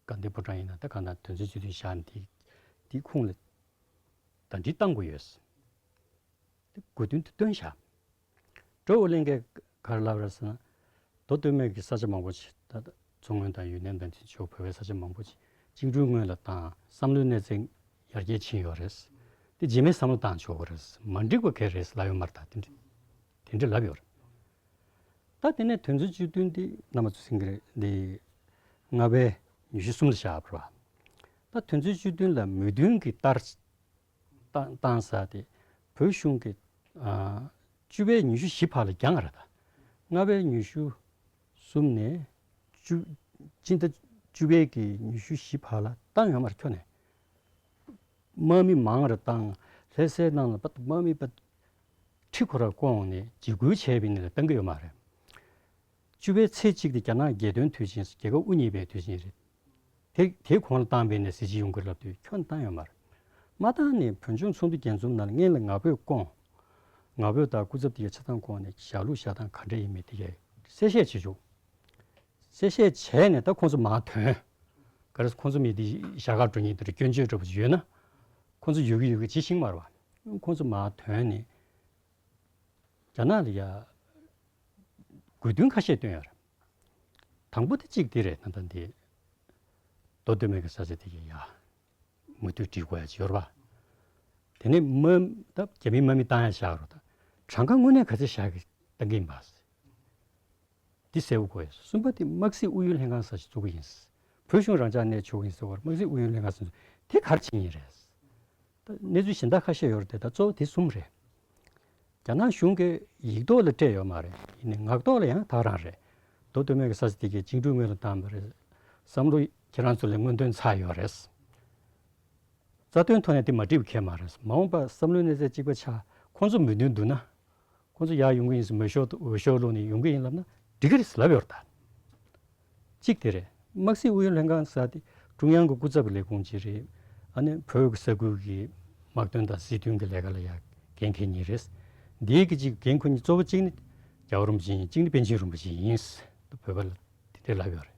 དགའ་ལྡན་ཕོ་བྲང་ཡིན་ན་ད་གང་ལྟར་དོན་ཚན་བཅུ་བདུན་བཞག་ནས་དེ་དེའི་ཁོངས་ལ་ཟླ་སྒྲིལ་གཏང་དགོས་ཡོད། དེ་དགོས་འདུན་དེ་བཏོན་བཞག་ཀྲོའུ་ཝེ་ལིན་གྱིས་ག་རེ་ལབ་རེད་ཟེར་ན། མདོ་སྟོད་སྨད་ཀྱི་ས་ཆ་མང་པོ་ཞིག་ད་ལྟ་མཚོ་སྔོན་དང་ཡུན་ནན་དང་དེ་ཚོ་བོད་པའི་ས་ཆ་མང་པོ་ཞིག་བཅིངས་འགྲོལ་སྔོན་ལ་བཏང་། བསམ་བློའི་གནས་ཚད་ཡར་རྒྱས་ཕྱིན་ཡོད་རེད། དེ་རྗེས་མའི་བསམ་བློ་བཏང་ཆོག་གི་རེད། མ་འགྲིག་པ་ག་རེ་རེད་ལབ་ཡོད་མ་རེད། ད་དེ་འདྲ་དེ་འདྲ་ལབ་ཡོད་རེད། ད་དེ་ནས་དོན་ཚན་བཅུ་བདུན་དེ་རྣམ་པ་ཚོ་ཤེས་ཀྱི་རེད། འདི་ལྔ་པའི་ཉི་ཤུ་གསུམ་ལ་བཞག་པ་རེད་པ། ད་དོན་ཚན་བཅུ་བདུན་ལ་མོས་མཐུན་གྱི་ལྟར་བཏང་བཏང་ས་དེ་བོད་གཞུང་གིས་ཨ་བཅུ་པའི་ཉི་ཤུ་བཞི་བར་ལ་བརྒྱངས་རེད་ད། ལྔ་པའི་ཉི་ཤུ་གསུམ་ནས་བཅུ་སྤྱི་ཟླ་བཅུ་པའི་གི་ཉི་ཤུ་བཞི་བར་ལ་བཏང་ཡོད་མ་རེད། ཁྱོན་ནས་དམག་མི་མང་རུ་བཏང་། ལྷ་སའི་ནང་ལ་དམག་མི་པ་ཁྲི་ཁོ་ར་བསྐོངས་ནས་འཇིགས་སྐུལ་བྱས་པའི་ནང་ལ་བཏང་གི་ཡོད་མ་རེད། བཅུ་པའི་ཚེས་གཅིག་དེ་རྒྱ་ནག་རྒྱལ་སྟོན་དུས་ཆེན། རྒྱལ་ཁབ་དབུ་བརྙེས་པའི་དུས་ཆེན་རེད། དེ་དེའི་གོང་ལ་བཏང་པས་ན་གཟི་བརྗིད་ཡོང་གི་རེད་ལབ་དུས་ཁྱོན་བཏང་ཡོད་མ་རེད། མ་བཏང་ནས་བོད་ལྗོངས་ཚོགས་འདུ་རྒྱས་འཛོམས་ནང་ལ་སྔོན་ལ་ང་ཕོད་བསྐོངས། ང་ཕོད་དང་སྐུ་ཚབ་དེ་གའི་ཆ་ཚང་བསྐོངས་ནས་བཞག་ལུགས་བཞག་སྟངས་ག་འདྲ་ཡིན་མིན་དེ་གའི་གསལ་བཤད་བྱེད་ཆོག་གསལ་བཤད་བྱས་ནས་ད་ཁོང་ཚོ་མར་ཐོན། ག་རེ་ཁོང་ཚོ་མི་དེ་ཞྭ་སྒར་འགྲོ་མཁན་དེ་འདྲ་སྐྱོན་བརྗོད་འདྲ་པོ་ཡོད་ན། ཁོང་ཚོ་ཡོད་གི་ཡོད་གི་ཇི་ཤིང་མར་བ། ཁོང་ཚོ་མར་ཐོན་ནས་རྒྱ་ནག་ལ་ཡ་དགོས་འདུན་ཁ་ཤས་བཏོན་ཡོད་རེད། དང་པོ་དེ་གཅིག་དེ་རེད། ད་ལྟ་འདི་མདོ་སྟོད་སྨད་ཀྱི་ས་ཆ་དེ་གའི་ཡ་མུ་མཐུད་སྒྲིག་དགོས་ཡ་ཅིག་ཡོད་རེད་པ། དེ་ནས་དམག་ད་རྒྱ་མིའི་དམག་མི་བཏང་ཡ་བཞག་རོགས། ད་གྲངས་ཀ་དངོས་གནས་ག་ཚད་བཞག་གི་བཏང་གི་ཡིན་པ། འདི་གསལ་པོ་དགོས། གསུམ་པ་དེ་དམག་སྲིད་ཨུ་ཡོན་ལྷན་ཁང་ཟེར་ཞིག་བཙུགས་ཀྱི་ཡིན། བོད་གཞུང་རང་འཇགས་གནས་ཆོག་གི་ཡིན་ཟེར་བར། དམག་སྲིད་ཨུ་ཡོན་ལྷན་ཁང་ཟེར་དེ་ག་རེ་བྱེད་ཀྱི་ཡིན་རེད། ད་གནས་ཚུལ་གཞན་དག་ཁ་ཤས་ཡོད་རེད་དེ། ད་གཙོ་བོ་དེ་གསུམ་རེད། རྒྱ་ནག་གཞུང་གིས་ཡིག་ཐོག་ལ་སྤྲད་ཡོད་མ་རེད། ཡིན་ནའི་ངག་ཐོག་ལ་ཡང་དག་རང་རེད། མདོ་སྟོད་སྨད་ཀྱི་ས་ཆ་དེ་གའི་བཅིངས་འགྲོལ་སྔོན་ལ་བཏང་བ་རེད། བསམ་བློ་ཁྱེད་རང་ཚོ་ལ་སྔོན་ཐོན་ཚར་ཡོད་རེད། རྩ་དོན་ཐོག་ནས་དེ་མ་འགྲིག་པ་གང་ཡང་མ་རེད། མ་འོངས་པ་བསམ་བློའི་གནས་ཚད་གཅིག་པ་ཆགས། ཁོང་ཚོ་མོས་མཐུན་འདུག་ན། ཁོང་ཚོ་ཡར་ཡོང་གི་ཡིན་ཟེར། འོས་ཤོག་འོས་ཤོག་བླུགས་ནས་ཡོང་གི་ཡིན་ལབ་ན་འགྲིག་གི་རེད་ཟེར་ལབ་ཡོད་རེད་ད། གཅིག་དེ་རེད། དམག་སྲིད་ཨུ་ཡོན་ལྷན་ཁང་ཟེར་དེ་ཀྲུང་དབྱང་གི་སྐུ་ཚབ་ཀྱི་ལས་ཁུངས་གཅིག་རེད། ཨ་ནི་བོད་ཀྱི་ས་ཁུལ་གྱི་དམག་དོན་དང་སྲིད་དོན་གྱི་ལས་ཀ་ལ་ཡ་འགན་འཁྱེར་མཁན་རེད། འདིའི་གི་གཅིག་འགན་འཁུར་མཁན་གཙོ་བོ་གཅིག་ནི་རྒྱལ་བ་རིན་པོ་ཆེ་ཡིན། གཅིག་ནི་པཎ་ཆེན་རིན་པོ་ཆེ་ཡིན་ཟེར་བོད་པ་ལ་དེ་འདྲ་ལབ་ཡོད་རེད།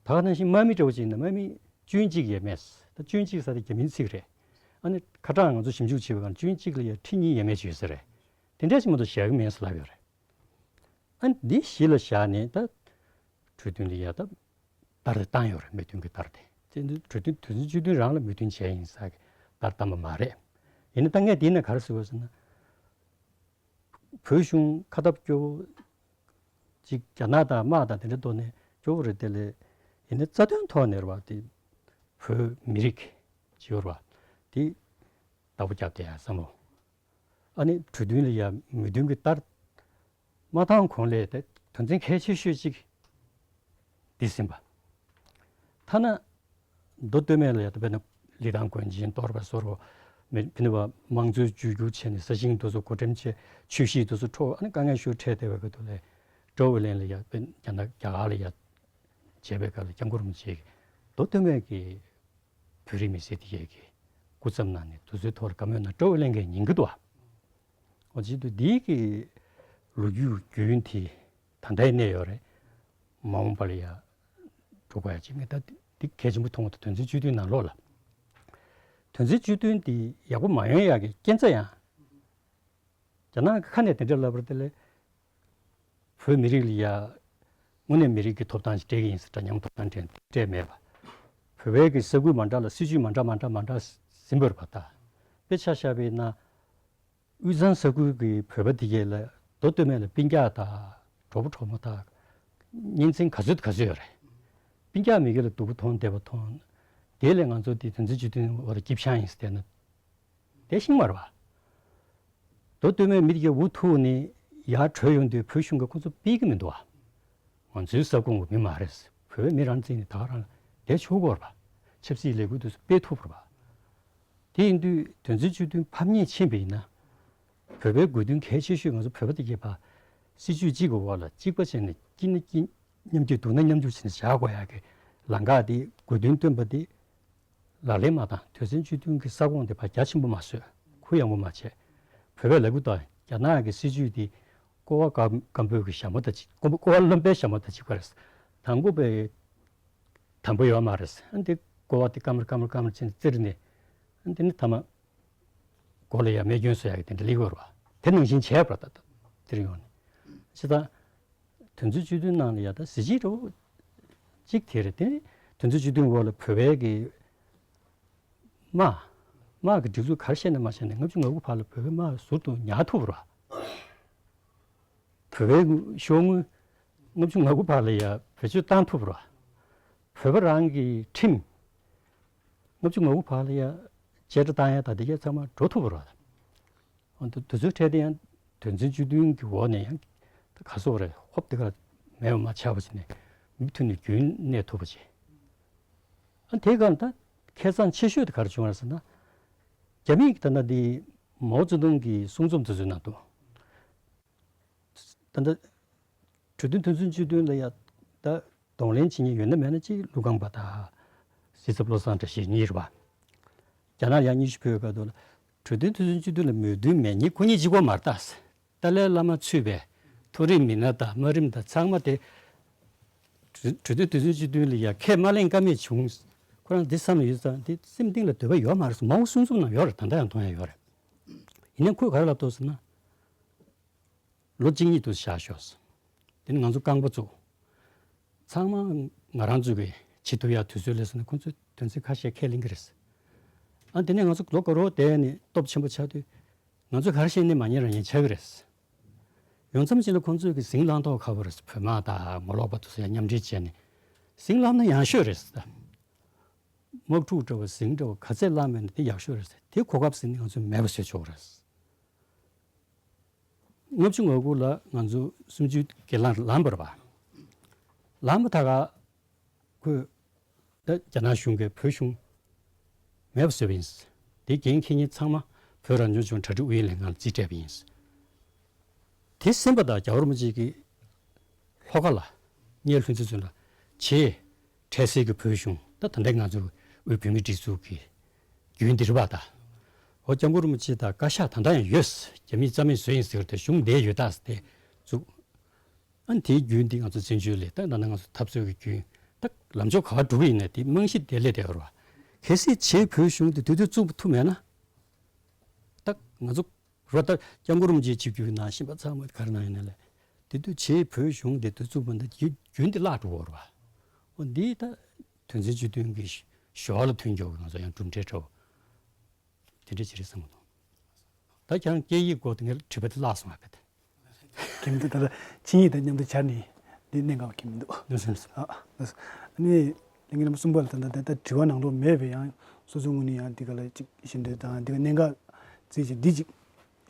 ད་ག་ནང་བཞིན་དམག་མི་འདྲ་བོ་ཅིག་ཡིན་ན་དམག་མི་བཅུ་གཅིག་ཡས་མས། ད་བཅུ་གཅིག་ཟེར་དེ་རྒྱ་མིའི་ཚིག་རེད། ཨ་ནི་ཁ་གྲངས་ང་ཚོ་ཞིབ་འཇུག་བྱས་པའི་སྒང་བཅུ་གཅིག་ལ་ཡ་ཁྲི་གཉིས་ཡས་མས་ཅིག་ཡོད་ས་རེད། དེ་འདྲ་ཞིག་མ་གཏོགས་བཞག་གི་མེད་ཟེར་ལབ་ཡོད་རེད། ཨ་ནི་འདི་གཞི་ལ་བཞག་ནས་ད་གྲོས་མཐུན་ལ་ཡ་ད་བསྟར་དེ་བཏང་ཡོད་རེད། མོས་མཐུན་གྱི་བསྟར་དེ། དེ་འདི་གྲོས་མཐུན་དོན་ཚན་བཅུ་བདུན་རང་ལ་མོས་མཐུན་བྱས་ཡིན་ཟེར་གི་བསྟར་བཏང་བ་མ་རེད། ཡིན་ན་ད་ངས་འདི་ན་ག་རེ་ཟེར་དགོས་ཟེར་ན། བོད་གཞུང་ཁ་སྟབས་སྐྱོ་བོ་ཅིག་རྒྱ་ནག་དང་དམག་དང་དེ་འདྲ་ཐོག་ནས་སྐྱོ་བོ་རེད་དེ་ལས། ཡིན་ནའི་རྩ་དོན་ཐོག་ནས་རེད་པ། དེ་བོད་མི་རིགས་ཅིག་ཡོད་རེད་པ། དེ་བདག་པོ་རྒྱབ་བསྡད་ཡ་བསམ་བློ། ཨ་ནི་གྲོས་མཐུན་ལ་ཡ་མོས་མཐུན་གྱི་བསྟར་མ་བཏང་གོང་ལ་དེ་དོན་ཚན་གལ་ཆེ་ཤོས་ཅིག་འདི་ཟིན་པ། ཐ་ན་མདོ་སྟོད་སྨད་ལ་ཡ་ད་དཔེར་ན་ལི་ཐང་དགོན་ཆེན་གཏོར་བ་སོགས་རོ། མི་ཕི་ནི་བ་དམངས་གཙོའི་བཅོས་བསྒྱུར་བྱས་ནས་ས་ཞིང་དེ་ཚོ་བགོ་འགྲེམས་བྱས། ཆུ་བཞི་དེ་ཚོ་འཕྲོག་ཨ་ནི་དཀའ་ངལ་ཤུགས་འཕྲད་བསྡད་པའི་སྐབས་དུ་ལ། ཀྲོའུ་ཝེ་ལིན་ལ་ཡ་དཔེར་རྒྱ་ནག་རྒྱ་གར་ལ་ཡ་བྱས་པའི་སྐབས་ལ་སྐྱབས་མགོན་རིན་པོ་ཆེ་གིས་མདོ་སྟོད་སྨད་ཀྱི་བོད་རིགས་མི་སེར་དེ་གས་ཀྱི་སྐུ་ཚབ་གནང་ནས་དུས་ཚོད་ཐོག་ལ་བཀའ་མོལ་གནང་། ཀྲོའུ་ཝེ་ལིན་གྱིས་ཉན་གྱི་འདུག་ཨ། འོ་བྱེད་དུས་འདིའི་གི་ལོ་རྒྱུས་རྒྱུན་དེ་ད་ལྟའི་གནས་ཡོད་རེད། མ་འོངས་པ་ལ་ཡ་འགྲོ་དགོས་ཡ་ཅིག་ངས་ད་འདི་གལ་ཆེན་པོ་མཐོང་གི་འདུག་དོན་ཚན་བཅུ་བདུན་ནང་ལོགས་ལ། དོན་ཚན་བཅུ་བདུན་འདི་ཡག་པོ་མ་ཡོང་ཡག་གི་རྐྱེན་རྩ་ཡང་། རྒྱ་ནག་གི་ཁ་ནས་དེ་འདྲ་ལབ་པ་དེ་ལས། བོད་མི་རིགས་ལ་ཡ་དངོས་གནས་མི་རིགས་ཀྱི་ཐོབ་ཐང་ཞིག་སྤྲད་ཀྱི་ཡིན་ཟེར། འདྲ་མཉམ་ཐོབ་ཐང་སྤྲད་སྤྲད་མེད་པ། བོད་པའི་གི་ས་ཁུལ་མ་འདྲ་ལ་སྲིད་ཇུས་མ་འདྲ་མ་འདྲ་མ་འདྲ་ཟིན་པ་རེད་པ། ད་དཔེ་ཆ་བཞག་པ་ཡིན་ན། དབུས་གཙང་ས་ཁུལ་གྱི་བོད་པ་དེ་གས་ལ་མདོ་སྟོད་སྨད་ལ་སྤུན་ཀྱག་དང་གྲོགས་པོ་གྲོགས་མོ་དང་གཉེན་ཚན་ག་ཚོད་ག་ཚོད་ཡོད་རེད། སྤུན་ཀྱག་མི་སྒེར་ལ་སྡུག་པོ་མཐོང་བསྡད་པ་མཐོང་། དེ་ལས་ང་ཚོ་དེ་དོན་ཚན་བཅུ་བདུན་འོག་ལ་སྐྱིད་ཤང་ཡིན་ཟེར་བསྡད་ན། དེ་ཤིང་མ་རེད་པ། མདོ་སྟོད་སྨད་མི་དེ་གས་འུ་ཐུག་ནས་ཡར་བྲོས་ཡོང་དུས་བོད་གཞུང་གིས་ཁོང་ཚོ་སྤེལ་གྱི་མི་འདུག་ཨ། ང་ཚོའི་ས་ཁོངས་ཀྱི་མི་མ་རེད། བོད་པའི་མི་རང་བཙན་ནས་ད་ག་རང་ལ་བསྡད་ཆོག་གི་རེད་པ། ཆབ་སྲིད་ལས་འགུལ་དེ་ཚོ་སྤེལ་ཐུབ་རེད་པ། དེ་ཡིན་དུས་དོན་ཚན་བཅུ་བདུན་ཕབ་ཉེས་ཕྱིན་པ་ཡིན་ན། བོད་པའི་དགོས་འདུན་གལ་ཆེ་ཤོས་ང་ཚོ་བོད་པ་དེ་གས་ཕར་སྲིད་ཇུས་གཅིག་གི་འོག་ལ་གཅིག་པ་བྱས་ནས་སྐྱིད་ན་སྐྱིད། མཉམ་སྐྱིད། སྡུག་ན་མཉམ་སྡུག་བྱས་ནས་བཞག་དགོས་ཡག་གི་ལམ་ཁ་དེ། དགོས་འདུན་བཏོན་པ་དེ་ལག་ལེན་མ་བཏང་། དོན་ཚན་བཅུ་བདུན་གྱི་ས་ཁོངས་དེ་ཕར་རྒྱ་ཆེན་པོ་མ་བཟོས། གུ་ཡངས་པོ་མ་བྱས། བོད་པས་ལབ་ཀྱི་འདུག་རྒྱ་ནག་གི་སྲིད་ཇུས་དེ་ཀོ་བ་སྐམ་སྐམ་པོའི་གི་ཞྭ་མོ་དང་གཅིག་ཀོ་བ་ཀོ་བ་རློན་པའི་ཞྭ་མོ་དང་གཅིག་པ་རེད། དང་པོ་པའི་དམ་པོ་ཡོད་མ་རེད། ཨ་འདི་ཀོ་བ་དེ་སྐམ་ར་སྐམ་ར་སྐམ་ར་བྱས་ནས་བཙིར་ནས། ཨ་འདི་ནི་མཐའ་མ་མགོ་ལ་ཡ་རྨས་སྐྱོན་བཟོ་ཡག་གི་དེ་འདྲ་སླེབས་ཡོད་རེད་པ། དེ་ནང་བཞིན་བྱས་པ་རེད་ད། དེར་ཡོང་ནས་བྱས་ཙང་། དོན་ཚན་བཅུ་བདུན་ནང་ལ་ཡ་ད་གཟི་བརྗིད་འདྲ་བོ་གཅིག་དེ་རེད་དེ། དོན་ཚན་བཅུ་བདུན་འོག་ལ་བོད་པའི་གི་དམག་དམག་གི་སྒྲིག་འཛུགས་ག་རེ་བཤད་ན་མ་བཤད་ན་ལྔ་བཅུ་ང་དགུ་བར་ལ་བོད་པའི་དམག་ཟུར་དུ་ཉར་ཐུབ་རེད་པ། བོད་པའི་ཤོག་ངོས་ལྔ་བཅུ་ང་དགུ་བར་ལ་ཡ་བེད་སྤྱོད་བཏང་ཐུབ་རེད་པ། བོད་པ་རང་གི་ཁྲིམས་ལྔ་བཅུ་ང་དགུ་བར་ལ་ཡ་བཅད་ཁྲ་བཏང་ཡ་ད་དེ་གས་ཚང་མ་འགྲོ་ཐུབ་རེད་པ། འོ་དེ་དེ་ཚོའི་གྲས་དེ་ཡང་དོན་ཚན་བཅུ་བདུན་གྱི་འོག་ནས་ཡང་ད་ག་སོག་རེད། ཧོབ་དེ་ག་མེད་པ་མ་ཆགས་པ་བྱས་ནས་མུ་མཐུད་ནས་རྒྱུན་གནས་ཐུབ་པ་བྱས། ཨ་དེའི་སྐབས་ད་ཁེ་བཟང་ཆེ་ཤོས་དེ་ག་རེ་བྱུང་བ་རེད་ཟེར་ན། རྒྱ་མིས་ད་ལྟ་འདི་མའོ་ཙེ་ཏུང་གི་གསུང་རྩོམ་དེ་ཚོའི་ནང་དུ། ད་ལྟ་གྲོས་མཐུན་དོན་ཚན་བཅུ་བདུན་ལ་ཡ་ད་གདོང་ལེན་བྱེད་མཁན་ཡོད་ན་མེད་ན་གཅིག་ཀླུ་ཁང་པ་དང་སྲིད་ཚབ་བློ་བཟང་བཀྲ་ཤིས་གཉིས་རེད་པ། རྒྱ་ནག་ཡང་སྙན་ཞུ་ཕུལ་བའི་སྐབས་དུ་ལ་གྲོས་མཐུན་དོན་ཚན་བཅུ་བདུན་ལ་མོས་མཐུན་མེད་མཁན་ཁོ་གཉིས་གཅིག་པོ་མ་རེད་ད། ཏཱ་ལའི་བླ་མ་ཚུད་པའི་མཐོ་རིམ་མི་སྣ་དང་དམའ་རིམ་དང་ཚང་མ་དེ་གྲོས་གྲོས་མཐུན་དོན་ཚན་བཅུ་བདུན་ལ་ཡ་ཁས་མ་ལེན་ཀ་མེད་བྱུང་། ཁོ་རང་འདི་བསམ་ཡོད་ཙང་འདི་སེམས་གཏིང་ལ་འདོད་པ་ཡོད་མ་རེད་ཟེར། མའོ་གསུང་རྩོམ་ནང་ཡོད་རེད། ད་ལྟ་ཡང་མཐོང་ཡ་ཡོད་རེད། ཡིན་ནའི་ཁོས་ག་རེ་ལབ་འདུག་ཟེར་ན། ལོ་གཅིག་གཉིས་དུ་བཞག་ཤོག་ཟེར། དེ་ནི་ང་ཚོ་རྐང་པ་བཙུགས། ཚང་མ་ང་རང་ཚོ་གི་བྱེད་ཐུབ་ཡག་དུས་ཚོད་སླེབས་སོང་ན་ཁོང་ཚོས་དོན་ཚན་ཁ་ཤས་ཁས་ལེན་གྱི་རེད། ཨ་དེ་ནས་ང་ཚོ་ལོ་དགའ་རོགས་བསྡད་ནས་སྟོབས་ཆེན་པོ་ཆགས་དུས། ང་ཚོ་ག་རེ་བཤད་ནས་མ་ཉན་རང་ཉན་ཆགས་ཀྱི་རེད། ཡོང་མཚམས་ཅིག་ལ་ཁོང་ཚོས་ཀྱི་ཟིང་ལངས་མདོག་ཁ་པོ་རེད། བོད་དམག་དང་ངོ་ལོག་པ་དེ་ཚོ་ཡང་མཉམ་འབྲེལ་བྱས་ནས་ཟིང་ལངས་ན་ཡག་ཤོས་རེད། དམག་འཁྲུག་འདྲ་བོ་ཟིང་འདྲ་བོ་ག་ཚད་ལངས་པ་ཡིན་ན་དེ་ཡག་ཤོས་རེད། དེ་གོ་སྐབས་ཟིན་ནས་ང་ཚོས་མེད་པ་བཟོས་ཆོག་རེད། ལྔ་བཅུ་ང་དགུ་ལ་ང་ཚོ་སུམ་ཅུ་སྒེར་ལངས་ལངས་པ་རེད་པ། ལངས་པ་ད་ག་ཁོས་ད་རྒྱ་ནག་གཞུང་གིས་བོད་གཞུང་མེད་པ་བཟོས་པ་ཡིན། དེའི་འགན་འཁྱེར་མཁན་ཚང་མ་བོད་རང་སྐྱོང་ལྗོངས་གྲ་སྒྲིག་ཨུ་ཡོན་ལྷན་ཁང་ལ་རྩིས་སྤྲད་པ་ཡིན། དེ་ཟིན་པ་དང་རྒྱལ་བ་རིན་པོ་ཆེ་གིས་ལྷོ་ཁ་ལ་གཉལ་ལྷུན་རྩེ་ཚུན་ལ་བྱེད། འཕྲལ་སེལ་གྱི་བོད་གཞུང་ད་ད་ལྟ་ང་ཚོ་དབུས་བོད་མིའི་སྒྲིག་འཛུགས་ཀྱི་རྒྱུན་འདི་རེད་པ་ད། འོ་སྐྱབས་མགོན་རིན་པོ་ཆེ་དང་བཀའ་ཤག་ད་ལྟ་ཡང་ཡོད། རྒྱ་མིས་རྩ་མེད་བཟོས་ཡིན་ཟེར་ཏེ་གཞུང་འདིར་ཡོད་ད་ཟེར་ཏེ་བཙུགས། ཨ་ནི་དེའི་རྒྱུན་འདི་ང་ཚོ་བཙན་བྱོལ་ལ་ད་ད་ནང་ང་ཚོ་འཐབ་རྩོད་ཀྱི་རྒྱུན་ད་ལམ་ཕྱོགས་ག་པར་འགྲོ་གི་ཡིན་ན་དེ་རྨང་གཞི་དེ་སླེབས་བསྡད་ཡོད་རེད་པ། གལ་སྲིད་བྱེད་བོད་གཞུང་དེ་དུས་ཚོད་བཙུགས་ཐུབ་མེད་ན། ད་ང་ཚོ་རོ་ལྟར་སྐྱབས་མགོན་རིན་པོ་ཆེའི་ཆིབས་བསྒྱུར་གྱི་ནང་གཞན་པ་ཚང་མ་ག་རེ་གནང་ཡོད་ན་ལས། དེ་དུས་བྱེད་བོད་གཞུང་དེ་དུས་བཙུགས་པ་འདི་རྒྱུ་རྒྱུན་དེ་བརླག་འགྲོ་གི་རེད་པ། འོ་འདི་ད་དོན་ཚན་བཅུ་བདུན་གྱི་ཞོར་ལ་ཐོན་རྒྱུ་གི་ང་ཚོ་ཡང་གྲུབ་འབྲས་འདྲ་བོ་དེ་འདྲ་ཅིག་རེད་བསམ་གྱི་འདུག་ད་ཁྱེད་རང་སྐད་ཡིག་སྐོར་དེ་ངས་དྲི་བ་དེ་བརླག་སོང་བ་བས། ཁྱིམ་དུ་ད་ལྟ་ཆིངས་ཡིག་དང་མཉམ་དུ་སྦྱར་ནས་འདི་གནད་འགག་པ་ཁྱིམ་འདུག་ལགས་སོ། ལགས་སོ། ཨ་ནི་ལྷན་རྒྱས་རྣམ་པ་གསུམ་པ་ལ་ད་ལྟ་ད་ལྟ་དྲི་བ་ནང་ལོགས་མེད་པས་ཡང་སོ་སོའི་ངོས་ནས་ཡང་འདི་ག་ལ་ཅིག་ཞུ་འདོད་དང་འདི་ག་གནད་འགག་རྩིས་ཀྱི་འདི་ཅིག་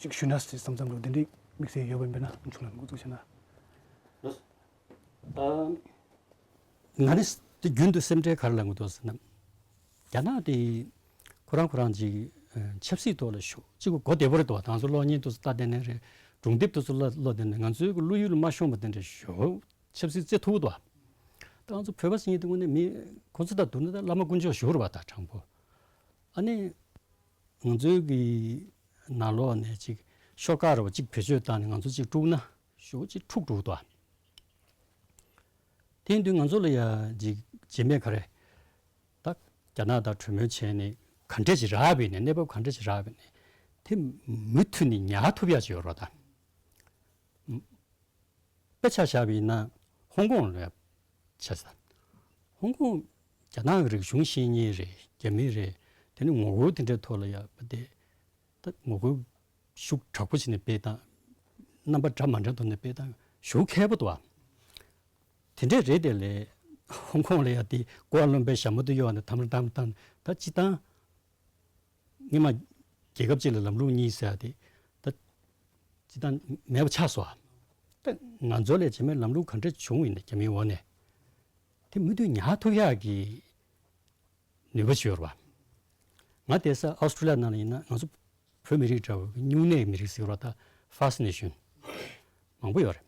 ཅིག་ཞུ་ན་ཟེར་བསམ་བསམ་འགྲོ་དེ་འདྲའི་དམིགས་བསལ་ཡོད་པ་ཡིན་པས་ན་ཁྱུང་ལ་འགོ་བཙུགས་བྱས་ན། ལགས་སོ། ཨ། ང་ནི་དེ་རྒྱུན་དུ་སེམས་ཁྲལ་ག་རེ་ལ་འགོ་འདུག་ཟེར་ན། རྒྱ་ནག་དེ་ཁོ་རང་ཁོ་རང་ཅིག་ཆབ་སྲིད་ཐོག་ལ་ཞུགས་གཅིག་གོ་གོ་བདེ་པོ་རེད་འདུག་ད་ང་ཚོ་གློག་བརྙན་དུ་ལྟ་བསྡད་ནའི་རེད། སྒྲུང་དེབ་དུ་ཚོ་ཀློག་ཀློག་བསྡད་ནའི་ང་ཚོའི་བློ་ཡུལ་ལ་མ་ཤོང་བ་དེ་འདྲ་ཞུ་ཆབ་སྲིད་རྩེ་ཐུབ་འདུག་ད་ང་ཚོ་བོད་པ་ཟེར་མཁན་དེ་དངོས་གནས་མི་ཁོ་ཚོ་དང་བསྡུར་ན་ད་བླ་མ་དཀོན་མཆོག་ཞུ་རེད་པ་ད་དྲང་པོ། ཨ་ནི་ང་ཚོའི་གི་ནང་ལོགས་ནས་ཅིག་ཤོག་ཁག་རེ་བ་ཅིག་བེད་སྤྱོད་བཏང་ནས་ང་ཚོ་ཅིག་དཀྲུགས་ན་ཞུ་ཅིག་འཁྲུག་འགྲོ་འདུག་དེ་ཡིན་དུས་ང་ཚོ་ལ་ཡ་ཅིག་བྱེད་མེད་ག་རེ། ད་རྒྱ་ནག་དང་གྲོས་མོལ་བྱས་ནས་ག་འདྲས་ཅིག་རག་པ་ཡིན་ནའི་གནས་བབ་ག་འདྲས་ཅིག་རག་པ་ཡིན་ནའི་དེ་མུ་མཐུད་ནས་ཉར་ཐུབ་ཡག་ཅིག་ཡོད་རེད་པ་ད། དཔེ་ཆ་བཞག་པ་ཡིན་ན་ཧོང་ཀོང་ལ་ཆ་ས། ཧོང་ཀོང་རྒྱ་ནག་གི་རིག་གཞུང་ཤེས་མཁན་རེད། རྒྱ་མི་རེད། དེ་ནི་ངོ་རྒོལ་དེ་འདྲའི་ཐོག་ལ་ཡ་བ་དེ་ད་ངོ་རྒོལ་ཤུགས་དྲག་པོ་བྱས་ནས་སྤེལ་སྟངས་རྣམ་པ་འདྲ་མ་འདྲ་ཐོག་ནས་སྤེལ་སྟངས་ཞུ་མཁས་པོ་འདུག་ཨ། དེ་འདྲས་རེད་དེ་ལས་ཧོང་ཀོང་ལ་ཡ་དེ་ཀོ་བ་ལུམ་པའི་ཞྭ་མོ་དེ་གཡོགས་ནས་དམ་ར་དམ་དམ་ད་སྤྱི་བཏང་། སྔོན་མ་རྒྱལ་ཁབ་ཅིག་ལ་ལམ་ལུགས་གཉིས་ཟེར་ཡ་དེ་ད་ཅི་ལྟར་མེད་པ་ཆགས་སོང་ཨ། ད་ང་ཚོ་ལས་བྱེད་མེད་ལམ་ལུགས་ག་འདྲ་བྱུང་ཡིན་ན་རྒྱ་མིའི་འོག་ནས་དེ་མུ་མཐུད་ཉར་ཐུབ་ཡག་གི་ནུས་པ་ཞིག་ཡོད་རེད་པ། ང་བསྡད་ས་ཨོ་སི་ཀྲུ་ལི་ཡ་ནང་ལ་ཡིན་ན་ང་ཚོ་བོད་མི་རིགས་འདྲ་བོ་སྨྱུང་གནས་མི་རིགས་ཟེར་བ་ད་First Nation མང་པོ་ཡོད་རེད།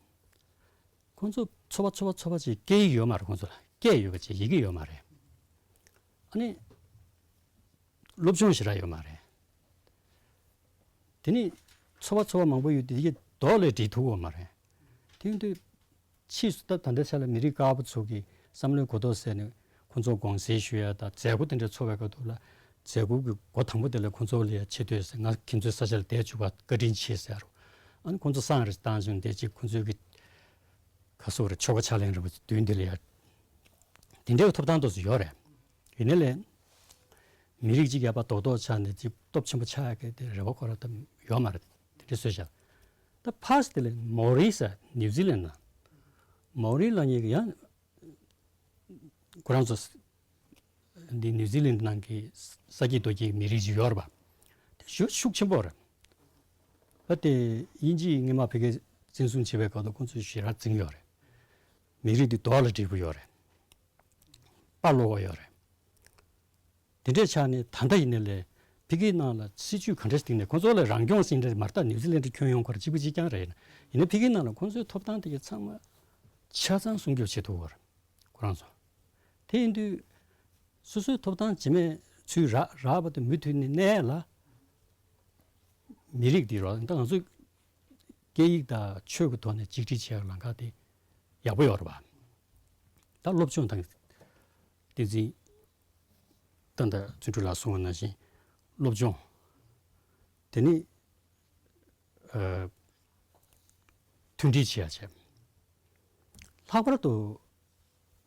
ཁོང་ཚོ་ཚོ་པ་ཚོ་པ་ཚོ་པ་ཅིག་སྐད་ཡིག་ཡོད་མ་རེད། ཁོང་ཚོ་ལ་སྐད་ཡོད་པ་ཅིག་ཡི་གེ་ཡོད་མ་རེད། ཨ་ནི་སློབ་སྦྱོང་ཞེ་དྲག་ཡོད་མ་རེད། དེ་ནི་ཚོ་པ་ཚོ་པ་མང་པོ་ཡོད་དེ་ཡི་གེ་རྡོག་ལས་འབྲི་ཐུབ་ཡོད་མ་རེད། དེ་ཡིན་དུས་ཕྱིས་སུ་ད་ད་ལྟའི་ཆ་ལ་མི་རིགས་དཀར་པོ་ཚོ་གི་བསམ་བློའི་གོ་རྟོགས་ཟེར་ནས་ཁོང་ཚོ་དགོངས་སེལ་ཞུ་ཡ་དང་མཛད་སྒོ་དེ་འདྲ་ཚོགས་པའི་སྐབས་དུ་ལ་མཛད་སྒོ་གི་འགོ་དང་པོ་དེ་ལ་ཁོང་ཚོ་ལ་ཡ་ཆེ་བསྟོད་ཟེར། ང་ཁྱེད་ཚོའི་ས་ཆ་ལ་བསྡད་བཅུག་པ་བཀའ་དྲིན་ཆེ་ཟེར་རོ། ཨ་ནི་ཁོང་ཚོ་བསང་རེ་བཏང་བྱུང་དེ་གཅིག་ཁོང་ཚོའི་གི་ཁ་སོ་རེ་ཆོ་ག་ཕྱག་ལེན་རེ་བ་མདུན་དེ་ལ་ཡ་དེ་འདྲའི་ཐོབ་ཐང་དུ་ཡོད་རེད། ཡིན་ནའི་ལས་མི་རིགས་གཅིག་ཡར་པ་རྡོག་རྡོག་ཆགས་ནས་གཅིག་སྟོབས་ཆེན་པོ་ཆགས་ཡ་གི་དེ་རེ་བ་ཁོ་ར་ད་ཡོད་མ་རེད། དེ་འདྲ་བཟོས་བཞག་ད་ཕར་སི་དེ་ལས་མོ་རི་ཟེར་ནིའུ་ཛི་ལན་ན་མོ་རི་ལབ་མཁན་གྱི་ཡང་ཁོ་རང་ཚོ་འདི་ནིའུ་ཛི་ལན་ནང་གི་ས་སྐྱེས་རྡོ་སྐྱེས་མི་རིགས་ཅིག་ཡོད་རེད་པ། དེ་ཤུགས་ཤུགས་ཆེན་པོ་རེད། ད་དེ་དབྱིན་ཇིས་སྔོན་མ་ཕ་གིར་བཙན་བཟུང་བྱས་པའི་སྐབས་དུ་ཁོང་ཚོས་ཞེ་དྲག་འཛིང་ཡོད་རེད། མི་རིགས་འདི་རྡོག་ལ་སྒྲིལ་པོ་ཡོད་རེད། དཔའ་ལོག་པ་ཡོད་རེད། དེ་འདྲའི་ཆ་ནས་ད་ལྟ་ཡིན་ནའི་ལས་ཕ་གིའི་ནང་ལ་སྲིད་ཇུས་ག་འདྲ་ཞིག་བཏིང་ནས་ཁོང་ཚོ་ལ་རང་སྐྱོང་ཟེར་འདྲ་མ་རེད། ད་ནིའུ་ཛི་ལན་ཁྱོན་ཡོངས་ཁོ་ར་གཅིག་པ་གཅིག་རྐྱང་རེད། ཡིན་ནའི་ཕ་གིའི་ནང་ལ་ཁོང་ཚོའི་ཐོབ་ཐང་དེ་གའི་ཚང་མ་ཆ་ཚང་སྲུང་སྐྱོབ་བྱེད་ཐུབ་པ་རེད་ཁོ་རང་ཚོ། དེ་ཡིན་དུས་སོ་སོའི་ཐོབ་ཐང་ཇི་མེད་ཚུལ་རག་རག་པ་དེ་མུ་མཐུད་ནས་གནས་ལ་མི་རིགས་འདི་རོ། ད་ང་ཚོས་སྐད་ཡིག་དང་ཆོས་ཀྱི་ཐོག་ནས་གཅིག་སྒྲིལ་བྱེད་ཡག་ལམ་ཁ་དེ་ཡག་པོ་ཡོད་རེད་པ། ད་སློབ་སྦྱོང་དང་བསྟན་འཛིན་ད་ལྟ་བརྩོན་འགྲུས་ལགས་གསུངས་པ་ནང་བཞིན་སློབ་སྦྱོང་དེ་ནི་ཨ་མཐུན་སྒྲིལ་བྱེད་ཡག་བྱས། ལྷག་པར་དུ་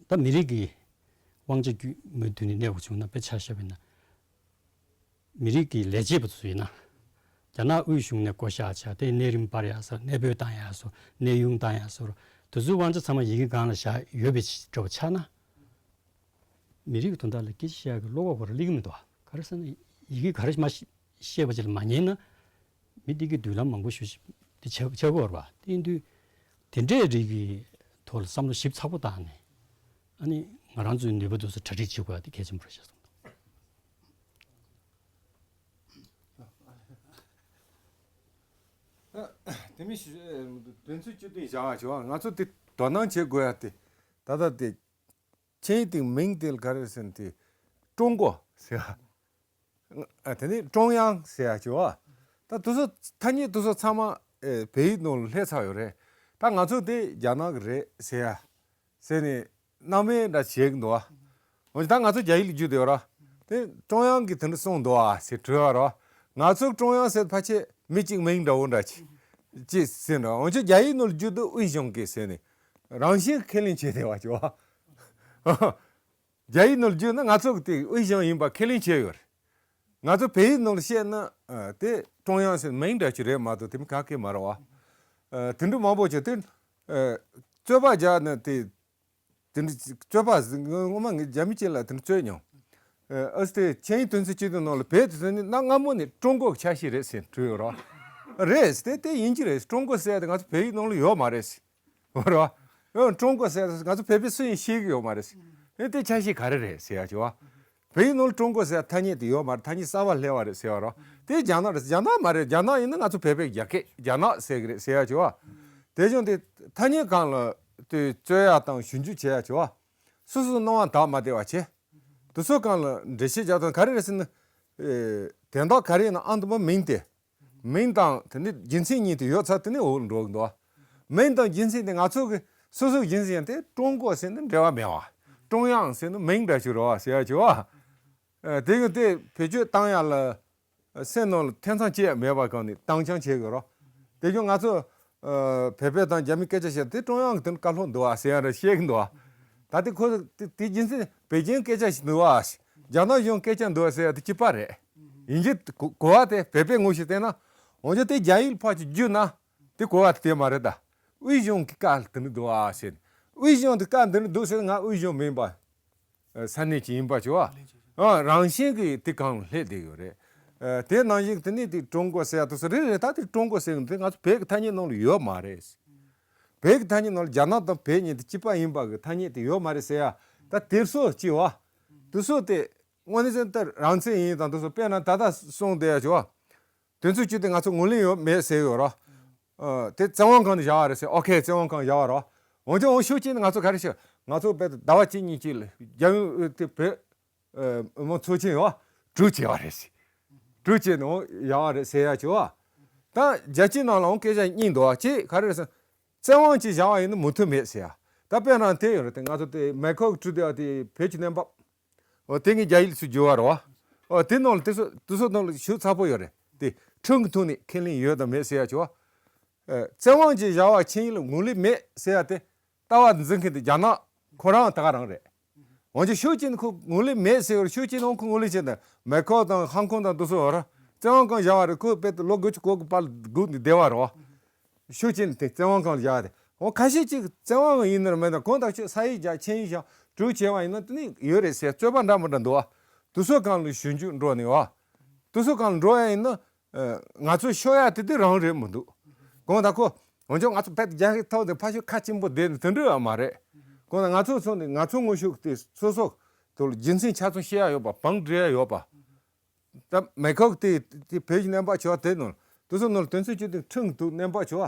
ད་མི་རིགས་ཀྱི་དབང་ཆ་རྒྱུད་མུ་མཐུད་ནས་གནས་དགོས་བྱུང་ན་དཔེ་ཆ་བཞག་པ་ཡིན་ན། མི་རིགས་ཀྱི་ལས་བྱེད་པ་ཚོ་ཡིན་ན། རྒྱ་ནག་དབུས་གཞུང་ནས་བསྐོ་བཞག་བྱས་ཏེ་གནས་རིམ་སྤར་ཡག་སོགས་གནས་སྤོས་བཏང་ཡག་སོགས་གནས་དབྱུང་བཏང་ཡག་སོགས་དེ་ཚོའི་དབང་ཆ་ཚང་མ་ཡི་གེ་སྒང་ལ་བཞག་ཡོད་པའི་འདྲ་བོ་ཆགས་ན། མི་རིགས་དོན་དག་ལ་སྐད་ཆ་བཤད་ཡག་གི་བློ་ཁོག་ཁོ་རང་སླེབས་ཀྱི་མི་འདུག་ག་རེ་ཟེར་ན་ཡི་གེ་ག་རེ་མ་ཤེས་པ་ཅིག་ལ་མ་ཉན་ན། མི་དེ་གི་མདུན་ལམ་མང་པོ་ཞིག་དེ་ཆགས་ཆགས་ཀྱི་ཡོད་རེད་པ། དེ་ཡིན་དུས་དེ་འདྲའི་རིགས་ཀྱི་ཐོག་ལ་བསམ་བློ་ཞིབ་ཚགས་པོ་བཏང་ནས་ཨ་ནི་ང་རང་ཚོའི་ནུས་པ་དེ་ཚོ་གྲ་སྒྲིག་བྱེད་དགོས་ཡག་དེ་གལ་ཆེན་པོ་རེད་ཤག་བསམ་འདུག་དེ་མིན་ཞུ་དོན་ཚན་བཅུ་བདུན་བཞག་པ་བྱས་པ་ང་ཚོ་དེ་དོ་སྣང་བྱེད་དགོས་ཡག་དེ་ད་ལྟ་དེ་ཆིངས་ཡིག་དེའི་མིང་དེ་ལ་ག་རེ་ཟེར་ན་དེ་ཀྲུང་གོ་ཟེར་བ། ཨ་དེ་ནི་ཀྲུང་དབྱང་ཟེར་ཡག་བྱས་པ། ད་དེ་ཚོ་ཐ་སྙད་དེ་ཚོ་ཚང་མ་ཨེ་བོད་ཡིག་ནང་ལ་སླེབས་ཚར་ཡོད་རེད། ད་ང་ཚོ་དེ་རྒྱ་ནག་གི་རེད་ཟེར་ཡག་ཟེར་ནས་སྣང་མེད་འདྲ་བྱེད་ཀྱི་འདུག་པ། འོན་ཀྱང་ད་ང་ཚོ་རྒྱ་ཡིག་ལ་བསྒྱུར་བསྡད་ཡོད་ར། དེ་ཀྲུང་དབྱང་གིས་དེ་འདྲ་གསུངས་འདུག་པ་ཟེར་དྲིས་པ་ར། ང་ཚོ་ཀྲུང་དབྱང་ཟེར་ཕལ་ཆེར་མི་གཅིག་མིང་འདྲ་བོ་འདྲ་ཅིག་ཅེས་ཟེར་འདྲ། འོན་ཀྱང་རྒྱ་ཡིག་ནང་ལ་བསྒྱུར་དུས་དབུས་གཞུང་གིས་ཟེར་ནས་རང་བཞིན་ཁས་ལེན་བྱས་བསྡད་པ་བྱས་པ། རྒྱ་ཡིག་ནང་ལ་བསྒྱུར་ན་ང་ཚོ་གི་དེ་དབུས་གཞུང་ཡིན་པ་ཁས་ལེན་བྱས་ཡོད་རེད། ང་ཚོ་བོད་ཡིག་ནང་ལ་བཤད་ན་ཨ་དེ་ཀྲུང་དབྱང་ཟེར་མིང་འདྲ་ཅིག་རེད་མ་གཏོགས་དེ་མིན་ག་གེ་མ་རེད་པ། ཨ་དེ་འདྲ་མང་པོ་བྱས་དེ་ཨ་རྩོད་པ་རྒྱག་ན་དེ་དེ་འདྲ་རྩོད་པ་ངོ་མ་ངས་རྒྱ་མི་གཅིག་ལ་དེ་འདྲ་རྩོད་མྱོང་། ཨ་ཨ་དེ་ཆིངས་ཡིག་དོན་ཚན་བཅུ་བདུན་ནང་ལ་བོད་དེ་ཚོ་ནི་གནའ་སྔ་མོ་ནས་ཀྲུང་གོ་གི་ཆ་ཤས་རེད་ཟེར་འདྲ་ཡོད་རེད་པ། རེད་དེ་དེ་ཡིན་གྱི་རེད། ཀྲུང་གོ་ཟེར་ཡག་དེ་ང་ཚོ་བོད་ཡིག་ནང་ལ་ཡོད་མ་རེད་ཟེར། རེད་པ། ཡང་ཀྲུང་གོ་ཟེར་ང་ཚོ་བོད་པས་སུ་ཡིན་ཤེས་ཀྱི་ཡོད་མ་རེད། ཨེ་དེ་ཆ་ཤས་ག་རེ་རེད་ཟེར་ཡག་བྱས་པ། བོད་ཡིག་ནང་ལ་ཀྲུང་གོ་ཟེར་ཐ་སྙད་དེ་ཡོད་མ་རེད། ཐ་སྙད་གསར་པ་སླེབས་པ་རེད་ཟེར་བ་རེད། དེ་རྒྱ་ནག་རེད། རྒྱ་ནག་མ་རེད། རྒྱ་ནག་ཡིན་ན་ང་ཚོ་བོད་པའི་རྒྱ་སྐད་རྒྱ་ནག་ཟེར་གི་རེད་ཟེར་ཡག་བྱས་པ། དེ་བྱུང་དེ་ཐ་སྙད་སྒང་ལ་དེ་རྩོད་ཡག་དང་ཞིབ་འཇུག་བྱེད་ཡག་བྱས་པ། སོ་སོའི་སྣང་བ་དག་མ་བདེ་བ་བྱས། དེ་ཚོ་སྒང་ལ་འགྲེལ་བཤད་རྒྱག་སྟངས་ག་རེ་རེད་ཟེར་ན། ཨེ་དོན་དག་ག་རེ་ཡིན་ན་ཨང་དང་པོ་མིང་དེ། མིང་དང་དེ་ནི་རྒྱུ་མཚན་གཉིས་དེ་ཡོད་ཚར་དེ་ནི་འོག་འགྲོ་གི་འདུག་མིང་དང་རྒྱུ་མཚན་དེ་ང་ཚོ་གི་སོ་སོའི་རྒྱུ་མཚན་ཡང་དེ་ཀྲུང་གོ་ཟེར་ནི་འབྲེལ་བ་མེད་པ། ཀྲུང་དབྱང་ཟེར་ནི་མིང་འདྲ་ཞིག་རེད་པ་ཟེར་ཡག་བྱས་པ། ཨ་དེ་གི་དེ་བེད་སྤྱོད་བཏང་ཡག་ལ་སེམས་ནང་ལ་ཐེ་ཚོམ་ཅི་ཡང་མེད་པ་སྒང་ནས་བཏང་རྐྱང་བྱེད་དགོས་རེད། དེ་བྱུང་ང་ཚོ་ཨ་བོད་པ་དང་རྒྱ་མི་སྐད་ཆ་བཤད་དེ་ཀྲུང་དབྱང་གི་དེ་ནི་བཀའ་སློབ་འདུག་པ་ཟེར་ཡག་རེ་བཤད་གི་འདུག་པ། ད་དེ་ཁོ་དེ་དེ་རྒྱུ་མཚན་པེ་ཅིང་སྐད་ཆ་ཞིག་འདུག་པ། རྒྱ་ནག་གཞུང་སྐད་ཆ་འདུག་པ་ཟེར་ཡག་དེ་གཅིག་པ་རེད། ཡིན་གྱི་གོ་གོ་བ་དེ་བོད་པའི་ངོས་ཞིག་བལྟས་ན། འོན་ཀྱང་དེ་རྒྱ་ཡིག་ལ་ཕར་ཅིག་བསྒྱུར་ན་དེ་གོ་བ་དེ་དེ་མ་རེད་ད། དབུས་གཞུང་གི་བཀའ་དེ་འདྲ་འདུག་ཨ་ཟེར། དབུས་གཞུང་དེ་བཀའ་འདི་འདྲ་འདུག་ཟེར་ན་ང་དབུས་གཞུང་མིན་པ། ས་གནས་ཅིག་ཡིན་པ་བྱས་པ། ཨ་རང་བཞིན་གྱིས་དེ་གང་སླེབས་བསྡད་ཡོད་རེད། ཨ་དེ་ནང་བཞིན་དེ་ནི་དེ་ཀྲུང་གོ་ཟེར་ཡག་དེ་ཚོ་རེད་རེད། ད་དེ་ཀྲུང་གོ་ཟེར་ཡག་དེ་ང་ཚོ་བོད་ཀྱི་ཐ་སྙད་ནང་ལ་ཡོད་མ་རེད། བོད་ཀྱི་ཐ་སྙད་ནང་ལ་རྒྱ་ནག་དང་བོད་གཉིས་དེ་གཅིག་པ་ཡིན་པ་གི་ཐ་སྙད་དེ་ཡོད་མ་རེད་ཟེར་ཡག་ད་དེ་ཚོ་ཅི་བ། དེ་ཚོ་དེ་ དངོས་གནས་ཅན་ལྟར་རང་བཙན་ཡིན་དང་དེ་ཚོ་དཔེར་ན་ད་ལྟ་གསུངས་བསྡད་ཡ་ཅིག་བ། དུས་ཚོད་བཅད་དེ་ང་ཚོ་ངོས་ལེན་ཡོད་མེད་ཟེར་ཡོད་ར། ཨ། དེ་བཙན་དབང་སྒང་ནས་བཞག་པ་རེད་ཟེར། ཨོ་ཁེ། བཙན་དབང་སྒང་བཞག་པ་ར། འོན་ཀྱང་འོ་ཤུགས་ཅན་ང་ཚོ་ག་རེ་བྱས། ང་ཚོ་བོད་ཟླ་བ་གཅིག་གཉིས་ཅིག་ལ་རྒྱལ་ཡོངས་དེ་བོད་ཨ་མི་ཚོགས་ཆེན་ཡོད་གྲོས་བྱས་པ་རེད་ཟེར། གྲོས་བྱས་ནས་འོ་བཞག་པ་རེད་ཟེར་ཡ་ཅིག་བ། ད་རྒྱལ་སྤྱིའི་ནང་ལའང་སྐད་ཆ་གཉིས་འདུག་བ། གཅིག་ག་རེ་རེད་ཟེར། བཙན་དབང་ཅིག་བཞག་པ་ཡིན་ན་མུ་མཐུད་མེད་ཟེར་ཡ། ད་དཔེར་ན་དེ་ཡོད་རེད་དེ། ང་ཚོ་དེ་མེ་ཁོག་གྲུ་དེ་བ་དེ་བོད་ཀྱི་གནས་བབ། འོ་དེ་ངས་རྒྱ་ཡིག་ལ་ཚུར་བསྒྱུར་བ་རེད་བ། འོ་དེ་ནང་ལ་དེ་ཚོ་དེ་ཚོ་ནང་ལ་ཞུ་ཚ་པོ་ཡོད་རེད་དེ། ཁྲིམས་ཀྱི་ཐོག་ནས་ཁས་ལེན་ཡོད་དང་མེད་ཟེར་ཡ་ཅིག་བ། ཨ། བཙན་དབང་ཅིག་བཞག་པ་ཆིངས་ཡིག་ལ་ངོས་ལེན་མེད་ཟེར་ཡ་དེ་ལྟ་བ་འཛིན་མཁན་དེ་རྒྱ་ནག་ཁོ་རང་ད་ག་རང་རེད། འོན་ཀྱང་ཤུགས་ཅན་ཁོ་ངོས་ལེན་མེད་ཟེར་བར། ཤུགས་ཅན་འོང་ཁོ་ངོས་ལེན་བྱས་ནས་མེ་ཁོག་དང་ཧང་ཀོང་དང་དེ་ཚོ་བར་བཙན་དབང་སྒང་བཞག་པ་རེད། ཁོ་དཔེ་ལོ་དགུ་བཅུ་གོ་དགུ་བར་སྒུག་ནས་བསྡད་པ་རེད་བ། ཤུགས་ཅན་དེ་བཙན་དབང་སྒང་ལ་བཞག་སྟེ། འོ་ཁ་ཤས་ཅིག་བཙན་དབང་ཡིན་ནར་མེད་ན་གང་ལྟར་ཆོས་ས་ཡིག་བཞག་ཆིངས་ཡིག་བཞག་གྲོས་བྱས་པ་ཡིན་ན་དེ་ནི་ཡོད་རེད་ཟེར་རྩོད་པ་འདྲ་མི་འདྲ་འདུག་བ། དེ་ཚོ་སྒང་ལ་ཞིབ་འཇུག་འགྲོ་ནས་བ། དེ་ཚོ་སྒང་ལ་འགྲོ་ཡ་ཡིན་ན། ཨ། ང་ཚོ་ཤོར་ཡ་དེ་དེ་རང་རེད་མི་འདུག་གང་ལྟར་ཁོ་འོན་ཀྱང་ང་ཚོ་བོད་རྒྱ་སྐད་ཐོག་ནས་ཕ་ཤུལ་ཁ་ཆེན་པོ་བསྡད་ནས་དེ་འདྲ་ཡང་མ་རེད། གང་ལྟར་ང་ཚོ་ཚོ་ནས་ང་ཚོ་དངོས་ཤུགས་དེ་སོ་སོ་དེ་ལ་རྒྱུ་མཚན་ཆ་ཚང་བཤད་ཡ་ཡོད་པ། བང་སྒྲིག་ཡ་ཡོད་པ། ད་མེ་ཁོག་དེ་དེ་བོད་ཀྱི་གནས་བབ་ཆེ་བ་དེ་ནང་དེ་ཚོ་ནང་དོན་ཚན་བཅུ་དེ་ཁྲིམས་ཀྱི་ཐོག་གནས་བབ་ཆེ་བ་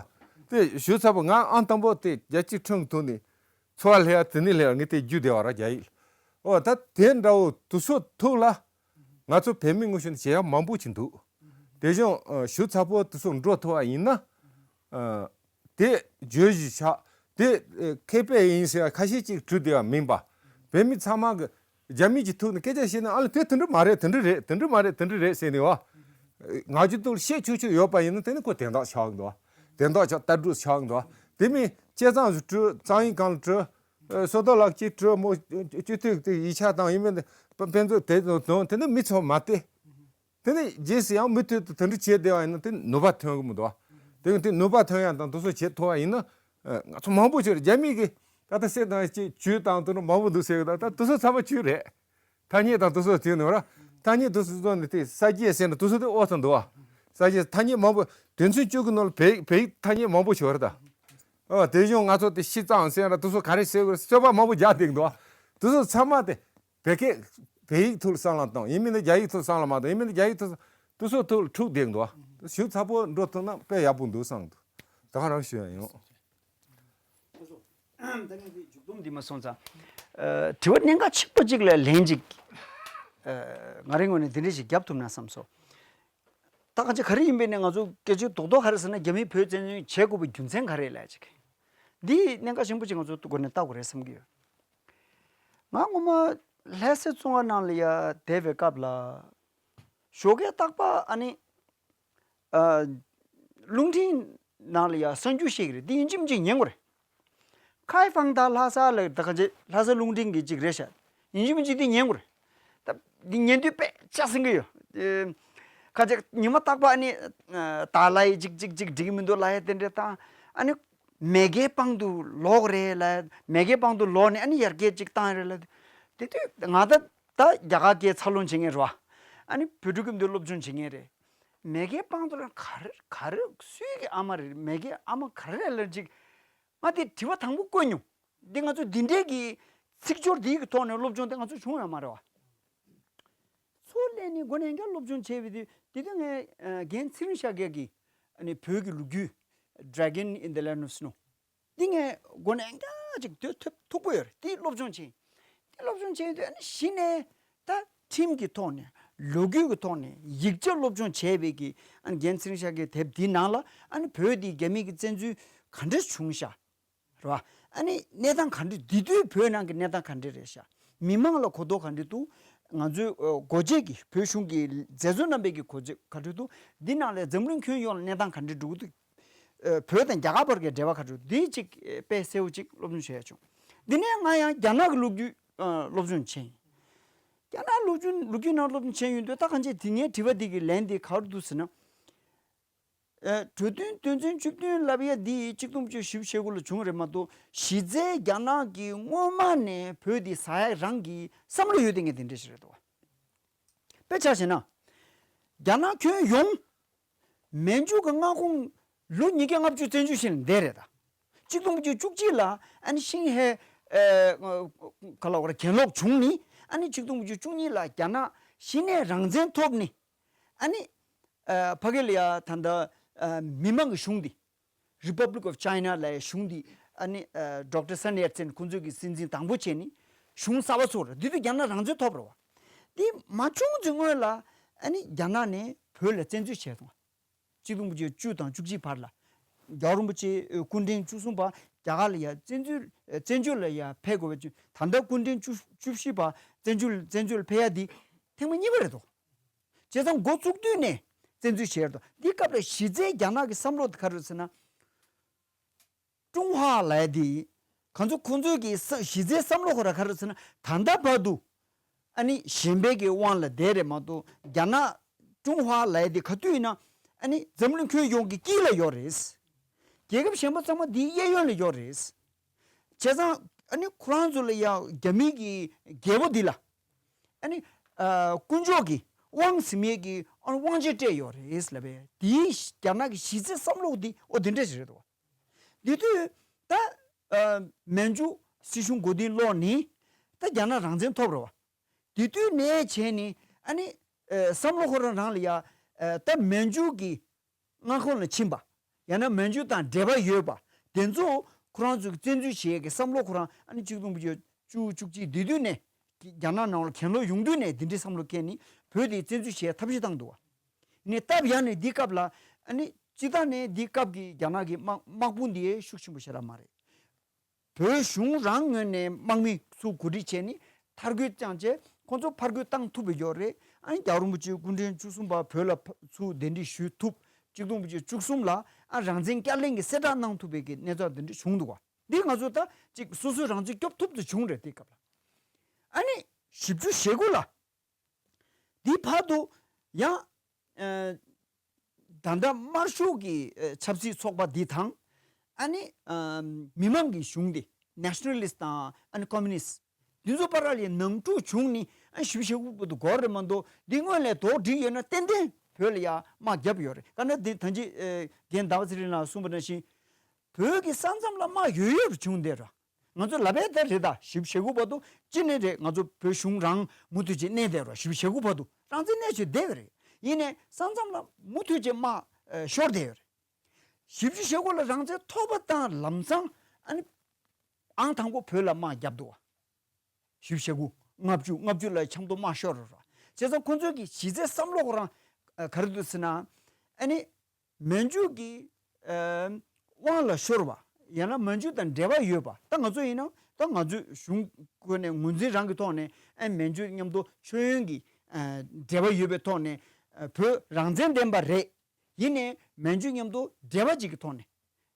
དེ་ཞུ་ཚར་བ། ང་ཨང་དང་པོ་དེ་རྒྱལ་སྤྱིའི་ཁྲིམས་ཀྱི་ཐོག་ནས་འཚོ་བ་ལས་ཡ་དེ་ནས་ལས་ཡ་ངས་དེ་བརྒྱུད་བསྡད་པ་ར་རྒྱ་ཡིག་ལ། འོ་ད་དེ་འདྲ་བོ་དེ་ཚོ་ཐོག་ལ་ང་ཚོ་བོད་མི་དངོས་ཤུགས་ནས་བྱེད་ཡ་མང་པོ་ཅིག་འདུག་དེ་བཞིན་ཨ་ཞུ་ཚར་བ་དེ་ཚོ་འགྲོ་ཐུབ་པ་ཡིན་ན། ཨ། དེ་བརྗོད་གཞི་ཆགས། དེ་ཨ་མཁས་པ་ཡིན་ཟེར་བ་ཁ་ཤས་ཅིག་གྲུབ་བསྡད་པ་མིན་པ། བོད་མི་ཚང་མ་གི་རྒྱ་མི་གི་ཐུག་ནས་སྐད་ཆ་བཤད་ན། ཨ་ལ་དེ་དེ་འདྲ་མ་རེད། དེ་འདྲ་རེད། དེ་འདྲ་མ་རེད། དེ་འདྲ་རེད་ཟེར་ནས་བ། ང་ཚོའི་ཐུགས་ལ་བཤད་ཆོག་ཆོག་ཡོད་པ་ཡིན་ན་དེ་ནི་ཁོ་དོན་དག་ཆགས་ཀྱི་འདུག་དོན་དག་ཆགས། ལྟ་གྲུབ་ཆགས་ཀྱི་འདུག་དེ་མིན་དཔྱད་རྩོམ་ཞིག་བྲིས། རྩོམ་ཡིག་སྒང་ལ་བྲིས། ཨ། བསོད་རྡོར་ལགས་ཀྱིས་བྲིས། མོ་སྤྱི་འཐུས་དེ་ཡིག་ཆ་དང་ཡིན་མིན་དེ་དཔེ་མཛོད་དེ་དང་དེ་ནི་མི་ཚོ་མ་བལྟས། དེ་ནས་རྗེས་སུ་ཡང་མུ་མཐུད་དུ་དེ་འདྲ་བྱས་བསྡད་པ་ཡིན་ན་དེ་ནུས་པ་ཐོན་གི་མི་འདུག་བ། དེ་དེ་ནུས་པ་ཐོན་ཡ་དང་དེ་ཚོ་བྱེད་ཐུབ་པ་ཡིན་ན། ཨ། ང་ཚོ་མང་པོ་ཞིག་རེད། རྒྱ་མི་གིས་ད་ལྟ་སེ་དང་ཅི་ཇུས་དང་དེ་འདྲ་མང་པོ་འདུག་ཟེར་གི། ད་ད་དེ་ཚོ་ཚང་མ་ཇུས་རེད། ཐ་སྙད་དང་དེ་ཚོ་དེ་ནོ་ར། ཐ་སྙད་དེ་ཚོ་ནི་དེ་ས་སྐྱེས་ཟེར་ན་དེ་ཚོ་དེ་ཨོ་ཚང་འདུག་བ། ས་སྐྱེས་ཐ་སྙད་མང་པོ། དོན་ཚན་བཅུ་གི་ནང་ལ་བོད་བོད་ཡིག་ཐ་སྙད་མང་པོ་ཞིག་ཡོད་རེད་ད། ཨ། དེ་བཞིན་ང་ཚོ་དེ་ཤི་ཙང་ཟེར་ན་དེ་ཚོ་ག་རེ་ཟེར་དགོས་རེད། རྩོད་པ་མང་པོ་རྒྱག་བསྡད་ཀྱི་འདུག་བ། དེ་ཚོ་ཚང་མ་དེ། བོད་སྐད། བོད་ཡིག་ཐོག་ལ་བསམ་བློ་བཏང་། ཡིན་མིན་ན་རྒྱ་ཡིག་ཐོག་བསམ་བློ་མ་བཏང་། ཡིན་མིན་ན་རྒྱ་ཡིག་ཐོག་དེ་ཚོ་ཐོག་ལ་འཁྲུག་བསྡད་འདུག་ཞུ་ཚ་པོ་འགྲོ་ཐུབ་ན་དཔེ་ཡག་པོ་འདུག་བསམ་འདུག་ད་ག་རང་ཞུ་ཡ་ཡིན། ད་ངས་དེ་མཇུག་སྡོམ་འདི་མ་སོང་ཙང་། ཨ། དྲི་བ་གནད་འགག་ཆེན་པོ་གཅིག་ལ་ལན་གཅིག་ཨ། ང་རའི་ངོས་ནས་འདི་འདྲ་ཞིག་རྒྱབ་ཐུབ་ན་བསམ་སོང་། ད་གང་ཅི་ག་རེ་ཡིན་པས་ནས་ང་ཚོ་སྐད་ཆ་རྡོག་རྡོག་ག་རེ་ཟེར་ན། རྒྱ་མིས་བོད་བཙན་བྱོལ་བྱེད་དགོས་པའི་རྒྱུ་མཚན་ག་རེ་ལབ་ཅིག་འདི་གནད་འགག་ཆེན་པོ་ཅིག་ང་ཚོ་སྒོ་ནས་བལྟ་དགོས་རེད་བསམ་གྱི་ཡོད། ང་ངོ་མ་ལྷ་སའི་བཙོན་ཁང་ནང་ལ་ཡ་བསྡད་པའི་སྐབས་ལ། ཞོགས་ཀས་རྟག་པར་ཨ་ནི། ཨ། རླུང་འཕྲིན་ནང་ལ་ཡ་གསར་འགྱུར་བཤད་ཀྱི་རེད། འདི་ཡིན་གཅིག་མིན་གཅིག་ཉན་དགོས་རེད། ཁའི་ཧྥང་ད་ལྷ་ས་ལ་ད་ག་ཅེ་ལྷ་ས་རླུང་འཕྲིན་གྱི་གཅིག་རེད་ཤག་ཡིན་གཅིག་མིན་གཅིག་འདི་ཉན་དགོས་རེད། ད་འདི་ཉན་དུས་དཔེ་ཆ་སྲིང་གི་ཡོད། ཨེ། ཁ་ཅིག་ཉི་མ་རྟག་པར་ཨ་ནི། ཨ། ད་ལའི་ཅིག་ཅིག་ཅིག་འགྲིག་གི་མི་འདུག་ལབ་ཡ་དེ་འདྲ་དང་། ཨ་ནི་མེས་རྒྱལ་དཔང་དུ་ལོག་རེད་ལབ། མེས་རྒྱལ་དཔང་དུ་ལོག་ནས་ཨ་ནི་ཡར་རྒྱས་ཅིག་བཏང་རེད་ལབ། དེ་དུས་ང་ད་ད་རྒྱ་གར་སྐད་འཚར་ལོངས་བྱེད་མཁན་རེད་བ། ཨ་ནི་བོད་ཕྲུག་གི་འདི་སློབ་སྦྱོང་བྱེད་མཁན་རེད། མེས་རྒྱལ་དཔང་དུ་ལ་ག་རེ་ག་རེ་སུའི་གི་ཨ་མ་རེད། མེས་རྒྱལ་ཨ་མ་ག་རེ་རེད་ལབ་ཅིག་ང་དེ་དྲི་བ་དང་པོ་བཀོད་མྱོང་། འདི་ང་ཚོ་འདི་འདྲའི་གི་ཚིག་སྦྱོར་འདིའི་གི་ཐོག་ནས་སློབ་སྦྱོང་དེ་ང་ཚོ་བྱུང་ཡོད་མ་རེད་བ། ཚུར་སླེབས་ནས་མགོ་ནས་འགའ་སློབ་སྦྱོང་བྱས་པའི་དུས་དེ་དུས་ངས་ཨ་རྒན་ཚེ་རིང་ཤཱཀྱ་གི་ཨ་ནི་བོད་ཀྱི་ལོ་རྒྱུས། Dragon in the Land of Snow། འདི་ངས་མགོ་ནས་འགའ་ཅིག་དེ་ཐུབ་ཐུག་པོ་ཡོད་རེད། དེ་སློབ་སྦྱོང་བྱས། དེ་སློབ་སྦྱོང་བྱས་དུས་ཨ་ནི་གཞི་ནས་ད་ཁྲིམས་ཀྱི་ཐོག་ནས་ལོ་རྒྱུས་ཀྱི་ཐོག་ནས་ཡིག་ཆ་སློབ་སྦྱོང་བྱས་པའི་གི་ཨ་ནི་རྒན་ཚེ་རིང་ཤཱཀྱའི་དེབ་འདིའི་ནང་ལ་ཨ་ནི་བོད་འདི་རྒྱ་མི་གི་བཙན་འཛུལ་ག་འདྲ་བྱུང་ཤག་རེད་བ། ཨ་ནི་གནས་སྟངས་ག་འདྲ། དེ་དུས་བོད་ནང་གི་གནས་སྟངས་ག་འདྲ་རེད་ཤག་མི་མང་ལ་གོ་རྟོགས་ག་འདྲ་འདུག་ང་ཚོའི་ཨ་སྒོ་འབྱེད་ཀྱི་བོད་གཞུང་གི་མཛད་གཙོ་རྣམ་པས་ཀྱི་གོ་རྟོགས་ག་འདྲ་འདུག་འདི་ནང་ལས་འཛམ་གླིང་ཁྱོན་ཡོངས་ལ་གནས་སྟངས་ག་འདྲ་འགྲོ་གི་འདུག་ཨ་བོད་དང་རྒྱ་གར་བར་གྱི་འབྲེལ་བ་ག་འདྲ་འདུག་འདི་གཅིག་ཨ་དཔེ་གསལ་བོ་གཅིག་སློབ་སྦྱོང་བྱས་ཡ་བྱུང་། འདི་ནས་ང་ཡང་རྒྱ་ནག་གི་ལོ་རྒྱུས་ཨ་སློབ་སྦྱོང་བྱས་ཡིན། རྒྱ་ནག་ལོ་རྒྱུས་ལོ་རྒྱུས་ནང་སློབ་སྦྱོང་བྱས་ཡོང་དུས་ད་གང་ཅི་དེ་ངའི་དྲི་བ་འདི་གི་ལན་འདི་ག་རེ་འདུག་ཟེར་ན། ཨེ། གྲོས་མཐུན་དོན་ཚན་བཅུ་བདུན་ལབ་ཡ་འདི་གཅིག་སྟོང་དགུ་བརྒྱ་བཞི་བཅུ་ཞེ་དགུ་ལ་བྱུང་རེད་མ་གཏོགས། གཞི་རྩའི་རྒྱ་ནག་གིས་སྔོན་མ་ནས་བོད་འདི་ཟ་ཡ་རང་གི་བསམ་བློ་ཡོད་དེ་ངས་དེ་འདྲ་ཞིག་རེད་འདུག་དཔེ་ཆ་བཞག་ན། རྒྱ་ནག་ཁྱོན་ཡོངས་མན་ཇུ་གི་མངའ་ཁོངས་ལོ་ཉིས་བརྒྱ་ལྔ་བཅུ་བཙན་བྱོལ་བྱས་ནས་བསྡད་རེད་ད། གཅིག་སྟོང་དགུ་བརྒྱ་བཅུ་གཅིག་ལ་ཨ་ནི་ཤིན་ཧེ། ཨེ། ག་ལ་བར་གྱེན་ལོག་བྱུང་ནི། ཨ་ནི་ཆིག་སྟོང་དགུ་བརྒྱ་བཅུ་གཉིས་ལ་རྒྱ་ནག་གཞི་ནས་རང་བཙན་ཐོབ་ནས། ཨ་ནི་ཨ་ཕ་གི་ལ་ཡ་ད་ལྟ་ཨ་མི་དམངས་ཀྱི་གཞུང་འདི། Republic of China ལབ་ཡ་གཞུང་འདི། ཨ་ནི་ཨ་ཌོག་ཊར་སན་ཡར་སེན་ཁོང་ཚོས་ཀྱི་སྲིད་འཛིན་དང་པོ་བྱས་ནས་གཞུང་གསར་པ་བཙུགས་རེད། འདི་དུས་རྒྱ་ནག་རང་བཙན་ཐོབ་རེད་བ། འདི་མ་བྱུང་ཚེ་སྔོན་ལ་ཨ་ནི་རྒྱ་ནག་ནས་བོད་ལ་བཙན་འཛུལ་བྱས་སོང་། ཆིག་སྟོང་དགུ་བརྒྱ་བཅུ་དང་བཅུ་གཅིག་བར་ལ། རྒྱལ་བ་རིན་པོ་ཆེ་སྐུ་ཕྲེང་བཅུ་གསུམ་པ་རྒྱ་གར་ལ་ཡ་བཙན་འཛུལ་བཙན་བྱོལ་ལ་ཡ་ཕེབས་དགོས་པའི་ཆུ་ད་ལྟ་སྐུ་ཕྲེང་བཅུ་བཅུ་བཞི་པ་བཙན་བྱོལ་བཙན་བྱོལ་ཕེབས་ཡ་འདི་ཐེངས་མ་གཉིས་པ་རེད་དོ། བྱས་ཙང་འགོ་བཙུགས་དུས་ནས་བཙན་འཛུལ་བྱས་རེད་དོ། འདི་སྐབས་ལ་གཞི་རྩའི་རྒྱ་ནག་གི་བསམ་བློ་དེ་ག་རེ་རེད་ཟེར་ན། ཀྲུང་ཧྭ་ལབ་ཡ་དེ། གང་ཚོ་ཁོང་ཚོའི་གི་ས་གཞི་རྩའི་བསམ་བློ་ཁོ་ར་ག་རེ་ཟེར་ན། ད་ལྟ་བར་དུ་ཨ་ནི་གཞན་པའི་གི་དབང་ལ་བསྡད་རེད་མ་གཏོགས། རྒྱ་ནག་ཀྲུང་ཧྭ་ལབ་ཡ་དེ་ག་དུས་ཡིན་ན་ཨ་ནི་འཛམ་གླིང་ཁྱོན་ཡོངས་ཀྱི་དཀྱིལ་ལ་ཡོད་རེད། རྒྱལ་ཁབ་གཞན་པ་ཚང་མ་དེའི་གཡས་གཡོན་ལ་ཡོད་རེད། བྱས་ཙང་ཨ་ནི་ཁོ་རང་ཚོ་ལ་ཡ་རྒྱ་མི་གི་རྒྱལ་པོ་འདི་ལ་ཨ་ནི་ཨ་དཀོན་མཆོག་གི་དབང་ཟེར་མཁན་གྱི་ཨ་དབང་ཆ་སྤྲད་ཡོད་རེད་ལབ་པས། དེའི་དཀྱིལ་ལ་རྒྱ་ནག་གི་གཞི་རྩའི་བསམ་བློ་འདི་ཨོ་དེ་འདྲ་ཞིག་རེད་དོ། འདི་དུས་ད་ཨ་མན་ཇུ་སྲིད་གཞུང་མགོ་རྟིང་སློག་ནས་ད་རྒྱ་ནག་རང་བཙན་ཐོབ་རེད་བ། དེ་དུས་ནས་བྱས་ནས་ཨ་ནི་ཨ་བསམ་བློ་ཁོ་རང་རང་ལ་ཡ་ཨ་ད་མན་ཇུ་གི་མངའ་ཁོངས་ལ་ཕྱིན་པ། ཡང་ན་མན་ཇུ་དང་འབྲེལ་བ་ཡོད་པ། དེ་ཚོ་ཁོ་རང་ཚོ་གི་བཙན་འཛུལ་བྱེད་ཡས་ཀྱི་བསམ་བློ་ཁོ་རང་ཨ་ནི་ཆིག་སྟོང་དགུ་བརྒྱ་བཅུ་བཅུ་གཅིག་དེ་དུས་ནས་རྒྱ་ནག་ནང་ལ་གྱེན་ལོག་ཡོང་དུས་ནས་འདི་འདྲའི་བསམ་བློ་བསྐྱེད་ནས་བོད་དེ་བཙན་འཛུལ་བྱེད་ཡས་ཐབས་ཤེས་བཏང་འདུག་བ། ནས་སྟབས་ཡག་ནས་འདི་སྐབས་ལ་ཨ་ནི་སྤྱིར་བཏང་ནས་འདི་སྐབས་ཀྱི་རྒྱ་ནག་གི་དམག་དམག་དཔུང་འདི་ཤུགས་ཆེན་པོ་ཞེ་དྲག་མ་རེད། བོད་གཞུང་རང་ངོས་ནས་དམག་མི་ཚུར་གོ་སྒྲིག་བྱས་ནས་ཐར་རྒོལ་བསྐྱངས་བྱས་ཁོང་ཚོ་ཕར་རྒོལ་བཏང་ཐུབ་པ་ཡོད་རེད། ཨ་ནི་རྒྱལ་བ་རིན་པོ་ཆེ་སྐུ་ཕྲེང་བཅུ་གསུམ་པ་བོད་ལ་ཕ་ཚུར་གདན་འདྲེན་ཞུ་ཐུབ། ཆིག་སྟོང་དགུ་བརྒྱ་བཅུ་གསུམ་ལ་ཨ་རང་བཙན་བསྐྱར་ལེན་གྱི་གསལ་བསྒྲགས་གནང་ཐུབ་པའི་གི་གནས་སྟངས་དེ་འདྲ་བྱུང་འདུག་བ། འདི་ང་ཚོ་ད་ཅིག་སོ་སོས་རང་བཙན་སྐྱོབ་ཐུབ་ཏུ་བྱུང་རེད་དེ་སྐབས་ལ། ཨ་ནི་བཞི་བཅུ་ཞེ་དགུ་ལ། འདི་བར་དུ་ཡང་ཨ་ད་ལྟ་དམར་ཤོག་གི་ཨ་ཆབ་སྲིད་ཚོགས་པ་འདི་དང་། ཨ་ནི་ཨ་མི་དམངས་ཀྱི་གཞུང་འདི་Nationalist དང་ཨ་ནི་Communist འདི་ཚོ་བར་ལ་ནང་འཁྲུག་བྱུང་ནི་ཨ་བཞི་བཅུ་ཞེ་དགུ་བར་དུ་འགོར་རེད་མ་གཏོགས། འདི་སྔོན་ལ་དོགས་འགྲིག་ཡོད་ན་ཏན་ཏན་བོད་ལ་ཡ་དམག་བརྒྱབ་ཡོད་རེད། ག་ན་འདི་ད་ཅི་ཨ་རྒན་ཟླ་བ་ཚེ་རིང་ལགས་གསུངས་པ་ནང་བཞིན་བོད་ཀྱི་ས་མཚམས་ལ་དམག་ཡོད་ཡོད་རུ་བྱུང་བསྡད་ར། ང་ཚོ་ལབ་པའི་ད་རེད། ད་བཞི་བཅུ་ཞེ་དགུ་བར་དུ་ཅི་ནས་རེད། ང་ཚོ་བོད་གཞུང་རང་མུ་མཐུད་ཅིག་གནས་བསྡད་ར། བཞི་བཅུ་ཞེ་དགུ་བར་དུ་རང་བཙན་གནས་བྱས་བསྡད་པ་རེད། ཡིན་ནའི་ས་མཚམས་ལ་མུ་མཐུད་ཅིག་དམག་ཨ་ཤོར་བསྡད་ཡོད་རེད། བཞི་བཅུ་ཞེ་དགུ་ལ་རང་བཙན་ཐོབ་པ་དང་ལམ་སང་ཨ་ནི་ཨང་དང་པོ་བོད་ལ་དམག་བརྒྱབ་འདུག་བ། བཞི་བཅུ་ཞེ་དགུ། ལྔ་བཅུ། ལྔ་བཅུ་ལ་ཆབ་མདོ་དམག་ཤོར་ར། བྱས་ཙང་ཁོ་ཚོའི་གི་གཞི་རྩའི་བསམ་བློ་ཁོ་རང་ཨ་ག་རེ་འདུག་ཟེར་ན། ཨ་ནི་མན་ཇུ་གི་ཨ་དབང་ལ་ཤོར་བ། ཡང་ན་མན་ཇུ་དང་འབྲེལ་བ་ཡོད་པ། ད་ང་ཚོ་ཡིན་ན་ད་ང་ཚོས་གཞུང་ཁོ་ནས་ངོས་འཛིན་རང་གི་ཐོག་ནས་ཨ་མན་ཇུ་མཉམ་དུ་མཆོད་ཡོན་གྱི་ཨ་འབྲེལ་བ་ཡོད་པའི་ཐོག་ནས་ཨ་བོད་རང་བཙན་ལྡན་པ་རེད། ཡིན་ནའི་མན་ཇུ་མཉམ་དུ་འབྲེལ་བ་ཅིག་གི་ཐོག་ནས།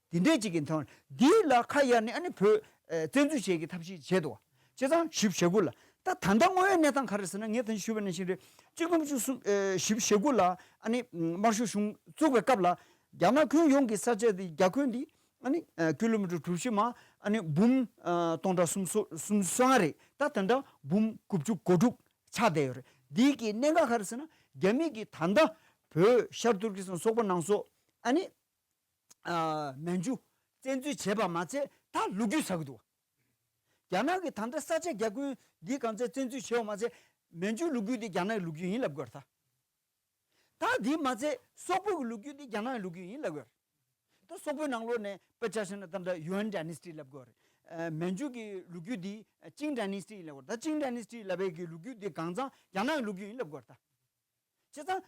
འདི་འདྲས་ཅིག་གི་ཐོག་ནས་འདི་ལ་ཁ་གཡར་ནས་ཨ་ནི་བོད་ཨ་བཙན་འཛུལ་བྱེད་ཀྱི་ཐབས་ཤེས་བྱས་འདུག་བ། བྱས་ཙང་བཞི་བཅུ་ཞེ་དགུ་ལ། ད་ད་ལྟ་དངོས་ཡོད་གནས་སྟངས་ག་རེ་ཟེར་ན། ངས་ད་ཞུས་པ་ནང་བཞིན་རེད། གཅིག་སྟོང་བཅུ་གསུམ་ཨ་བཞི་བཅུ་ཞེ་དགུ་ལ་ཨ་ནི་དམར་ཤོག་གཞུང་བཙུགས་པའི་སྐབས་ལ་རྒྱ་ནག་ཁྱོན་ཡོངས་ཀྱི་ས་ཆ་འདི་རྒྱ་ཁྱོན་འདི་ཨ་ནི་ཨ་ཀི་ལོ་མི་ཊར་གྲུ་བཞི་མ་ཨ་ནི་འབུམ་ཨ་སྟོང་ཕྲག་སུམ་སོ་སུམ་སོ་ལྔ་རེད། ད་ད་ལྟ་འབུམ་དགུ་བཅུ་གོ་དྲུག་ཆགས་བསྡད་ཡོད་རེད། འདི་གི་གནད་འགག་ག་རེ་ཟེར་ན། རྒྱ་མི་གིས་ད་ལྟ་བོད་ཤར་ཏུར་ཀི་སི་ཐན་སོག་པོ་ནང་སོགས་ཨ་ནི་ཨ་མན་ཇུ་བཙན་འཛུལ་བྱས་པ་མ་ཚད་ད་ལོ་རྒྱུས་ཟ་གི་འདུག་རྒྱ་ནག་གིས་ད་ལྟ་ས་ཆ་རྒྱ་ཁྱོན་འདི་གང་ཚད་བཙན་འཛུལ་བྱས་པ་མ་ཚད་མན་ཇུ་ལོ་རྒྱུས་འདི་རྒྱ་ནག་གི་ལོ་རྒྱུས་ཡིན་ལབ་དགོས་རེད་ད། ད་འདི་མ་ཚད་སོག་པོ་གི་ལོ་རྒྱུས་འདི་རྒྱ་ནག་གི་ལོ་རྒྱུས་ཡིན་ལབ་དགོས་རེད། ད་སོག་པོའི་ནང་ལོགས་ནས་དཔེ་ཆ་བཞག་ན་ད་ལྟ་ཡུན་ཌའི་ནེ་སི་ཊི་ལབ་དགོས་རེད། ཨ་མན་ཇུ་གི་ལོ་རྒྱུས་འདི་ཅིང་ཌའི་ནེ་སི་ཊི་ལབ་དགོས་རེད། ད་ཅིང་ཌའི་ནེ་སི་ཊི་ལབ་པའི་གི་ལོ་རྒྱུས་འདི་གང་ཚང་རྒྱ་ནག་གི་ལོ་རྒྱུས་ཡིན་ལབ་དགོས་རེད་ད། བྱས་ཙང་།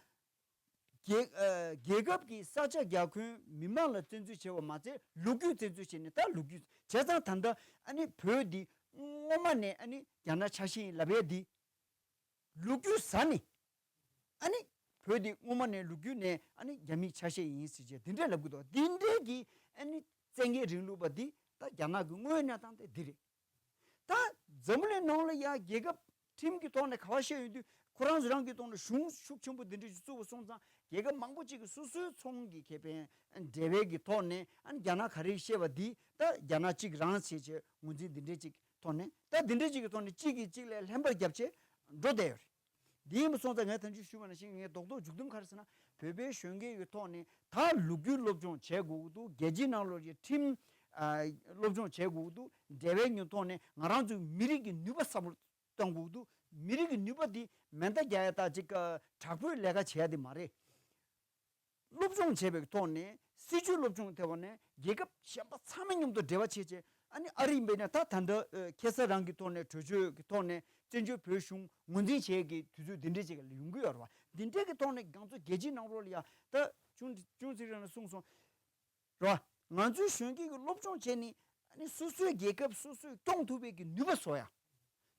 རྒྱལ་ཨ་རྒྱལ་ཁབ་ཀྱི་ས་ཆ་རྒྱ་ཁྱོན་མི་མང་ལ་བཙན་འཛུལ་བྱས་པ་མ་ཚད་ལོ་རྒྱུས་བཙན་འཛུལ་བྱས་ནས་ད་ལོ་རྒྱུས་བྱས་ཙང་ད་ལྟ་ཨ་ནི་བོད་འདི་སྔོན་མ་ནས་ཨ་ནི་རྒྱ་ནག་ཆ་ཤས་ཡིན་ལབ་ཡས་འདི་ལོ་རྒྱུས་ཟ་ནས་ཨ་ནི་བོད་འདི་སྔོན་མ་ནས་ལོ་རྒྱུས་ནས་ཨ་ནི་རྒྱ་མིའི་ཆ་ཤས་ཡིན་ཟེར་བྱས་འདི་འདྲས་ལབ་གི་འདུག་འདི་འདྲས་ཀྱི་ཨ་ནི་བཙན་རྒྱལ་རིང་ལུགས་པ་འདི་ད་རྒྱ་ནག་གི་དངོས་ཡོད་གནས་སྟངས་དེ་འདི་རེད། ད་འཛམ་བུ་གླིང་ནང་ལ་ཡ་རྒྱལ་ཁབ་ཁྲིམས་ཀྱི་ཐོག་ནས་ག་བ་བཤད་ཡོང་དུས་ཁོ་རང་ཚོ་རང་གི་ཐོག་ནས་གཞུང་ཤུགས་ཆེན་པོ་འདི་འདྲ་ཞིག་བཙུགས་པ་སོང་ཙང་རྒྱལ་ཁབ་མང་པོ་ཅིག་གིས་སོ་སོའི་ཚོང་གི་ཁེ་ཕན་འབྲེལ་བའི་གི་ཐོག་ནས་ཨ་ནི་རྒྱ་ནག་ག་རེ་བཤད་པ་འདི་ད་རྒྱ་ནག་གཅིག་རང་བྱས་བྱས་ངོས་འཛིན་འདི་འདྲ་ཅིག་ཐོག་ནས་ད་འདི་འདྲ་ཅིག་གི་ཐོག་ནས་གཅིག་གིས་གཅིག་ལ་ལྷན་པ་བརྒྱབ་བྱས་འགྲོ་བསྡད་ཡོད་རེད། འདི་ཡིན་པ་སོང་ཙང་ངས་ད་ཅི་ཞུས་པ་ནང་བཞིན་ངས་རྡོག་རྡོག་མཇུག་སྡོམ་ག་རེ་ཟེར་ན། བོད་པའི་གཞོན་སྐྱེས་ཀྱི་ཐོག་ནས་ད་ལོ་རྒྱུས་སློབ་སྦྱོང་བྱེད་དགོས་ཀྱི་འདུག་རྒྱལ་སྤྱིའི་ནང་ལོགས་ཀྱི་ཁྲིམས་ཨ་སློབ་སྦྱོང་བྱེད་དགོས་ཀྱི་འདུག་འབྲེལ་བའི་ཉིན་ཐོག་ནས་ང་རང་ཚོའི་མི་རིགས་ཀྱི་ནུས་པ་གསར་པ་གཏོང་དགོས་ཀྱི་འདུག་མི་རིགས་ཀྱི་ནུས་པ་འདི་མེ་མདའ་རྒྱག་ཡ་ད་ཅིག་དྲག་པོའི་ལས་ཀ་བྱེད་ཡ་དེ་མ་རེད། སློབ་སྦྱོང་བྱས་པའི་ཐོག་ནས་སྲིད་ཇུས་སློབ་སྦྱོང་ཐེབས་པ་ནས་རྒྱལ་ཁབ་གཞན་པ་ཚང་མ་མཉམ་དུ་འབྲེལ་བ་བྱས་བྱས། ཨ་ནི་ཨ་རི་ཡིན་པས་ན་ད་ད་ལྟ་ཁ་སང་རང་གི་ཐོག་ནས་གྲོས་ཆོད་ཀྱི་ཐོག་ནས་བཙན་བྱོལ་བོད་གཞུང་ངོས་འཛིན་བྱེད་ཀྱི་དུས་ཚོད་འདི་འདྲས་ཅིག་ལ་ཡོང་གི་ཡོད་རེད་བ། འདི་འདྲས་ཀྱི་ཐོག་ནས་ང་ཚོ་རྒྱལ་སྤྱིའི་ནང་ལོགས་ལ་ཡ་ད་ཅུང་ཅུང་ཙི་རེ་ན་གསུངས་སོང་། རེད་བ། ང་ཚོའི་གཞོན་སྐྱེས་ཀྱི་སློབ་སྦྱོང་བྱས་ནས་ཨ་ནི་སོ་སོའི་རྒྱལ་ཁབ་སོ་སོས་སྐྱོང་ཐུབ་པའི་གི་ནུས་པ་བཟོ་ཡ།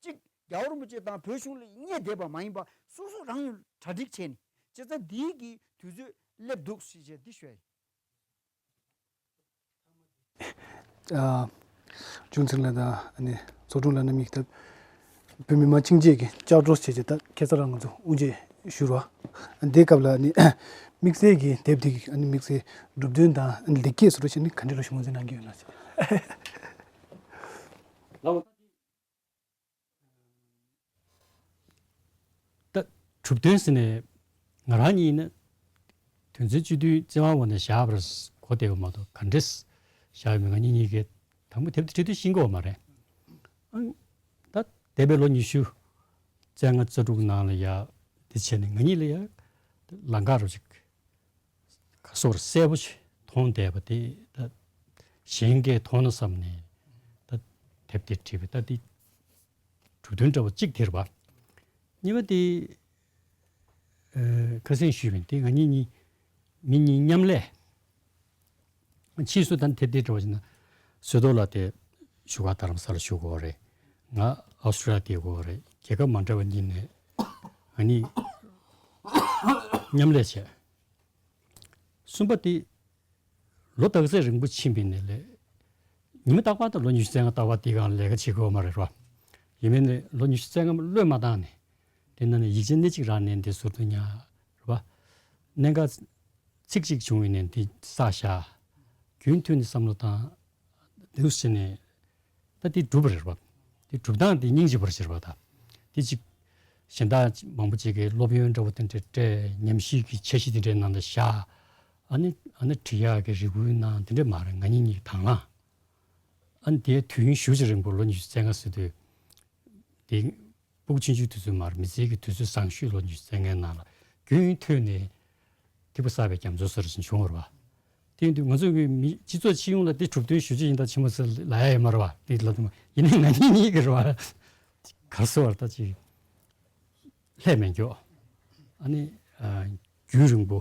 གཅིག་རྒྱལ་བ་རིན་པོ་ཆེ་དང་བོད་གཞུང་ལ་བརྙས་བསྡད་པ་མ་ཡིན་པ་སོ་སོ་རང་ཡུལ་གྲ་སྒྲིག་བྱས་ནས་བྱས་ཙང་འདིའི་གི་དུས་ཚོད་སླེབས་འདུག་ཞེས་བྱས་འདི་ཞུ་ཡ་ཡིན། ཨ། ཅུང་ཙི་ལགས་དང་ཨ་ནི་ཚོགས་དྲུང་ལགས་རྣམ་གཉིས་ཀྱིས་ད་བོད་མི་མང་སྙིང་རྗེ་གི་ལྕགས་སྒྲོག་བྱས་བྱས་ད་ཁ་སང་རང་ང་ཚོ་དབུ་འབྱེད་ཞུ་རོགས། ཨ། འདིའི་སྐབས་ལ་ཨ་ནི་དམིགས་བསལ་གྱི་དེབ་འདི་གི་ཨ་ནི་དམིགས་བསལ་གྲུབ་དོན་དང་ཨ་ནི་ལེགས་སྐྱེས་སུ་རུ་ཞིག་ནི་ག་འདྲ་རུ་ཞིག་ངོས་འཛིན་གནང་གི་ཡོད་ན་ཟེར། ད་གྲུབ་དོན་ཟེར་ནས་ང་རང་གཉིས་ནི་དོན་ཚན་བཅུ་བདུན་བཙན་དབང་འོག་ནས་བཞག་པར་གོ་བདེ་བ་མ་གཏོགས་ག་འདྲས་བཞག་ཡོད་མེད་ང་གཉིས་གཉིས་ཀས་དང་པོ་དེབ་དེ་བྲིས་དུས་ཤེས་ཀྱི་ཡོད་མ་རེད། ཨང་། ད་འདས་པའི་ལོ་ཉི་ཤུ་རྩ་ལྔ་རྩ་དྲུག་ནང་ལ་ཡ་དེ་བྱས་ནས་ང་གཉིས་ལ་ཡ་ལམ་ཁ་རུ་ཅིག་ག་སོར་གསལ་པོ་ཞིག་མཐོང་བསྡད་པ་དེ་ད་གཞན་གྱིས་མཐོང་ན་བསམ་ནས་ད་དེབ་དེ་བྲིས་པ་ད་དེ་གྲུབ་དོན་འདྲ་བོ་གཅིག་དེ་རེད་པ། གཉིས་པ་དེ་ཨ་ཁ་སང་ཞུས་པ་ཡིན། དེ་ང་གཉིས་གཉིས་མི་གཉིས་མཉམ་ལས། ཕྱིས་སུ་ད་དེབ་དེ་འདྲ་བོ་ཞིག་ན་བསོད་རྡོར་ལགས་དེ་བཞུགས་སྒར་རྡ་རམ་ས་ལ་བཞུགས་ཡོད་རེད། ང་ཨོ་སི་ཀྲི་ལི་ཡ་བསྡད་ཡོད་རེད། རྒྱལ་ཁབ་མ་འདྲ་བ་གཉིས་ནས་ང་གཉིས་མཉམ་ལས་བྱས། གསུམ་པ་དེ་ལོ་རྟག་ཚད་རིང་པོ་ཕྱིན་པའི་ནས་ལས་ཉི་མ་རྟག་པར་དང་ལོ་ཉི་ཤུ་རྩ་ལྔ་རྟག་པར་དེའི་སྒང་ལས་ཀ་བྱེད་དགོས་མ་རེད་རོ། ཡིན་མིན་ནས་ལོ་ཉི་ཤུ་རྩ་ལྔ་བློས་མ་བཏང་ནས་དེ་ན་ནས་ཡིག་ཆ་སྣེ་གཅིག་རག་ནས་འདི་ཟུར་དུ་ཉར་རེད་པ། གནད་འགག་ཚིག་གཅིག་བྱུང་བའི་ནས་འདི་བསགས་བཞག་རྒྱུན་མཐུད་ནས་བསམ་བློ་བཏང་འདུག་ཟེར་ནས། ད་དེ་གྲུབ་པ་རེད་པ། དེ་གྲུབ་སྟངས་དེ་སྙིང་རྗེ་པོ་རེད་པ། ད་དེ་གཅིག་གཞན་དག་མང་པོ་ཅིག་གིས་སློབ་ཡོན་འདྲ་བོ་དེ་འདྲ་སྤྲད། ཉམས་ཞིབ་ཀྱི་འཆར་གཞི་དེ་འདྲའི་ནང་ལ་བཞག་ཨ་ནི་ཨ་ནི་བྲིས་ཡག་གི་རེ་སྐུལ་གནང་དེ་འདྲ་མ་རེད། ང་གཉིས་གཉིས་དང་བླངས། ཨ་ནི་དེའི་དུས་ཡུན་ཞེ་པོ་ཅིག་རིང་པོ་ལོ་ཉི་ཤུ་རྩ་ལྔ་ཟེར་དུས་དེ། ཕྲུ་གུ་ཆུང་ཆུང་དུས་ཚོད་མར་མི་ཚེ་གི་དུས་ཚོད་བཟང་ཤོས་ལོ་ཉི་ཤུ་རྩ་ལྔའི་ནང་ལ་རྒྱུན་མཐུད་ནས་ཐིགས་པ་བསགས་པའི་རྒྱ་མཚོ་ཟེར་བཞིན་བྱུང་བ་རེད་པ། དེ་ཡིན་དུས་ང་ཚོ་གི་མི་སྤྱི་ཚོགས་སྤྱི་ཡོངས་ལ་དེ་གྲུབ་དོན་ཞེ་པོ་ཅིག་ཡིན་ད་ཆེན་པོ་ཟེར་ལབ་ཡ་ཡོད་མ་རེད་པ། དེ་ལབ་དུས་ཡིན་ནའི་ང་གཉིས་གཉིས་ཀྱི་རེད་པ། ག་རེ་ཟེར་བ་རེད་ད་ཅིག་ལྷད་མེད་མགྱོགས། ཨ་ནི་ཨ་རྒྱུན་རིང་པོ་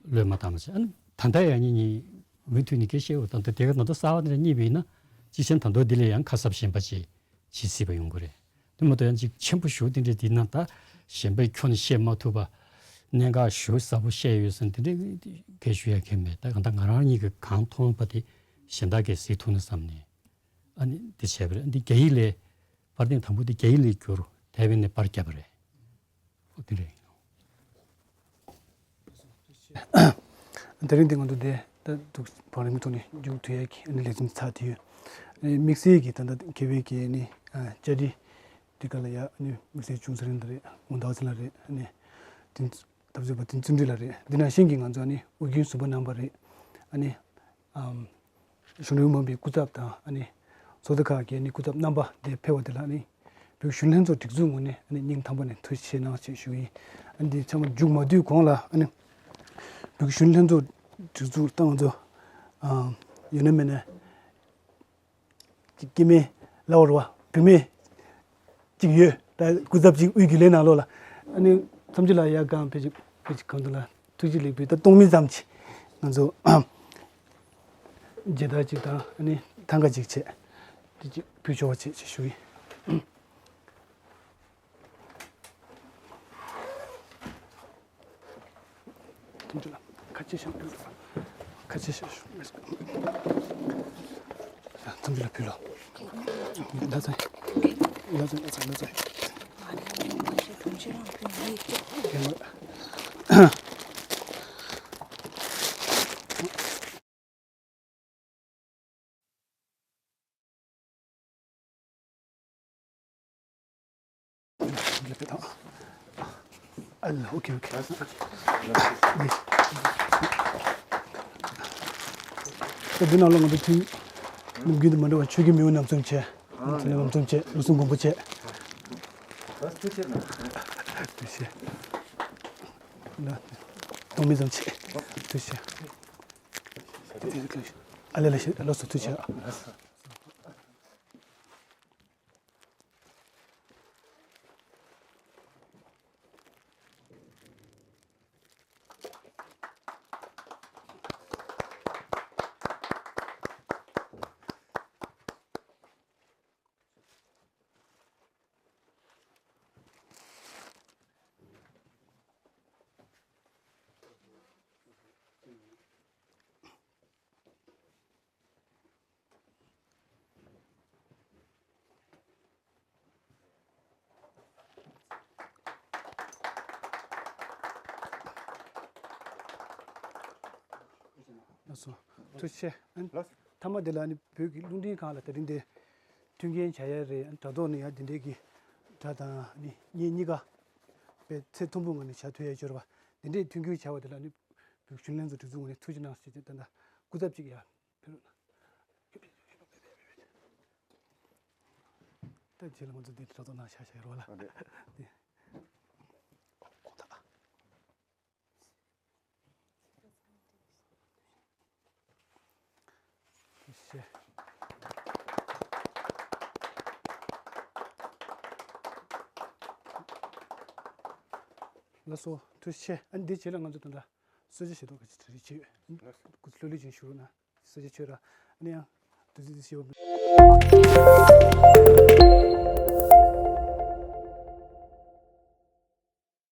བློས་མ་བཏང་བ་བྱས། ཨ་ནི་ད་ལྟ་ཡང་གཉིས་གཉིས་མུ་མཐུད་ནས་སྐད་བཤད་འོ་ད་ལྟ་དེ་ག་ད་ལྟ་གསར་པ་དེ་འདྲ་རྙེད་པ་ཡིན་ན་ཅིག་གཞན་ད་ལྟ་འདི་ལས་ཡང་ཁ་གསབ་གཞན་པ་ཅིག་བྱེད་སྲིད་པ་ཡོང་གི་རེད། དེ་མ་གཏོགས་ཡང་ཅིག་ཆེན་པོ་ཞེ་པོ་དེ་འདྲ་དེ་ན་ད་གཞན་པས་ཁྱོན་ནས་བཤད་མ་ཐུབ་པ། གནད་འགག་ཞེ་པོ་ཟབ་པོ་བཤད་ཡོད་ཟེར་ན་དེ་འདྲ་སྐད་ཞུ་ཡ་གང་ཡང་མེད། ད་གང་ལྟར་ང་རང་གཉིས་ཀྱིས་གང་མཐོང་པ་དེ་གཞན་དག་གིས་གཟིགས་ཐུབ་ན་བསམ་ནས་ཨ་ནི་འདི་བྱས་པ་རེད། འདི་རྒྱ་ཡིག་ལས་པར་ཐེངས་དང་པོ་དེ་རྒྱ་ཡིག་ལས་བསྒྱུར་ཐའེ་ཝན་ནས་པར་བརྒྱབ་པ་རེད། ཨོ་དེ་རེད། དེ་རིང་འདི་ང་ཚོ་འདི་ད་འདུག་བང་རིམ་གྱི་ཐོག་ནས་མཇུག་བསྡུ་ཡས་ཀྱི་ཨ་ནི་ལེ་ཚན་ཚར་དེ་ཡོད། ཨ་ནི་དམིགས་བསལ་གྱི་ད་ལྟ་དགེ་བའི་གི་ཨ་ནི་ཨ་བཅར་འདྲི་འདི་ག་ལ་ཡ་ཨ་ནི་དམིགས་བསལ་ཅུང་ཟད་རིང་ད་རེད། ངོ་ཟླ་བ་ཚེ་ལགས་རེད། ཨ་ནི་དེ་འཐབ་རྩོད་པ་དེ་བརྩོན་འགྲུས་ལགས་རེད། འདི་ནང་བཞིན་གྱི་ང་ཚོ་ཨ་ནི་ཨོ་རྒྱན་ཟུར་པ་རྣམ་པ་རེད། ཨ་ནི་ཨམ། གཞོན་ནུ་མང་པོའི་སྐུ་ཚབ་དང་ཨ་ནི་ཚོགས་སྡེ་ཁག་གི་ཨ་ནི་སྐུ་ཚབ་རྣམ་པ་དེ་ཕེབས་པ་དེ་ལ་ཨ་ནི་བོད་གཞོན་ལྷན་ཚོགས་སྒྲིག་འཛུགས་ངོས་ནས་ཨ་ནི་སྙིང་ཐག་པ་ནས་ཐུགས་རྗེ་ཆེ་གནང་ཞེས་ཞུ་ཡིན། ཨ་ནི་འདི་ཚང་མ་མཇུག་མ་བསྡུས་གོང་ལ་ཨ་ནི་བོད་གཞོན་ལྷན་ཚོགས་སྒྲིག་འཛུགས་ཏང་ཚོ་ཨ་ཡོད་ན་མེད་ན་ཅིག་སྐྱེ་དམན་ལབ་པ་རེད་པ། བུད་མེད་ཅིག་ཡོད། ད་སྐུ་ཚབ་ཅིག་དབུས་རྒྱུན་ལས་ནང་ལོགས་ལ་ཨ་ནི་མཚམས་ཅིག་ལ་ཡ་གང་ཕེབས་ཅིག་ཕེབས་ཅིག་གང་དུ་ལ་ཐུགས་རྗེ་ལེགས་འབུལ་ད་གཏོང་མིན་ཙམ་ཅིག་ང་ཚོ་མཇལ་དར་ཅིག་དང་ཨ་ནི་ཐང་ག་ཅིག་བྱས་དེ་ཅིག་ཕུལ་ཆོག་པ་བྱེད་ཅེས་ཞུ་ཡིན། ཁ་ཆེ་ཤོག་ཁ་ཆེ་ཤོག་ཁ་ཆེ་ཤོག་ཐམས་ཅད་ལ་ཕུལ་ལོ། ལ་ཚན། ལ་ཚན། ལ་ཚན། ལ་ཚན། ཨ་ལ། ཨོ་ཁེ། ཨོ་ཁེ། ད་འདི་ནང་ལ་ང་ཚོ་ཐུན་ནམ་རྒྱུན་དུ་མ་འདྲ་བ་ཆོས་ཀྱི་མིའུ་རྣམ་གསུམ་བྱས། ཚེ་རིང་རྣམ་གསུམ་བྱས། ལོ་གསུམ་མགོན་པོ་བྱས། ཐུགས་རྗེ་ཆེ། ཐུགས་རྗེ་ཆེ། ན། གཏོང་མི་ཙམ་ཆེ། ཐུགས་རྗེ་ཆེ། ཨ་ལེ་ལེ་ཤི་ལོ་སུ་ཐུགས་རྗེ་ཆེ། ལགས་སོ། ཐུགས་རྗེ་ཆེ། ཨ་ནི་ལགས་སོ། མཐའ་མ་དེ་ལ་ཨ་ནི་བོད་ཀྱི་རླུང་འཕྲིན་ཁང་ལ་དེ་རིང་འདི་མཐུན་རྐྱེན་བྱ་ཡ་རེད། ཨ་ནི་དྲ་ཐོག་ནས་ཡང་འདི་འདྲའི་གི་དྲ་དང་ཨ་ནི་བརྙན་གཉིས་ཀ་དཔེ་ཚད་མཐོན་པོའི་ངང་ནས་བྱ་ཐུབ་ཡ་ཡོད་རེད་པ། འདི་འདྲའི་མཐུན་འགྱུར་བྱ་བ་དེ་ལ་ཨ་ནི་བོད་ཀྱི་གཞོན་ལྷན་ཚོགས་སྒྲིག་འཛུགས་ངོས་ནས་ཐུགས་རྗེ་གནང་ཞེས་ད་ལྟ་སྐུ་ཚབ་ཅིག་ཡང་ཕེབས་རོགས་གནང་། ད་རྗེས་ལ་ང་ཚོ་འདི་གྲོས་ཚོགས་ནང་ཤག་ཤག་ཡོད་རེད་པ་ལ། ཨ་རེད། འདི། ཁོང་ད། ཤེ། ལགས་སོ། ཐུགས་རྗེ་ཆེ། ཨ་ནི་འདི་རྗེས་ལ་ང་ཚོ་ད་ལྟ་གསོལ་ཇ་བཞེས་ཐོག་གི་ཅིག་གྲ་སྒྲིག་བྱས་ཡོད། ལགས་སོ། སྐུ་ཚེ་ལྷོད་ལྷོད་ཅིག་བཞུགས་རོགས་གནང་། གསོལ་ཇ་མཆོད་ར། ཨ་ནི་ཡང་དུས་ཚོད་འདི་ཞེ་པོ།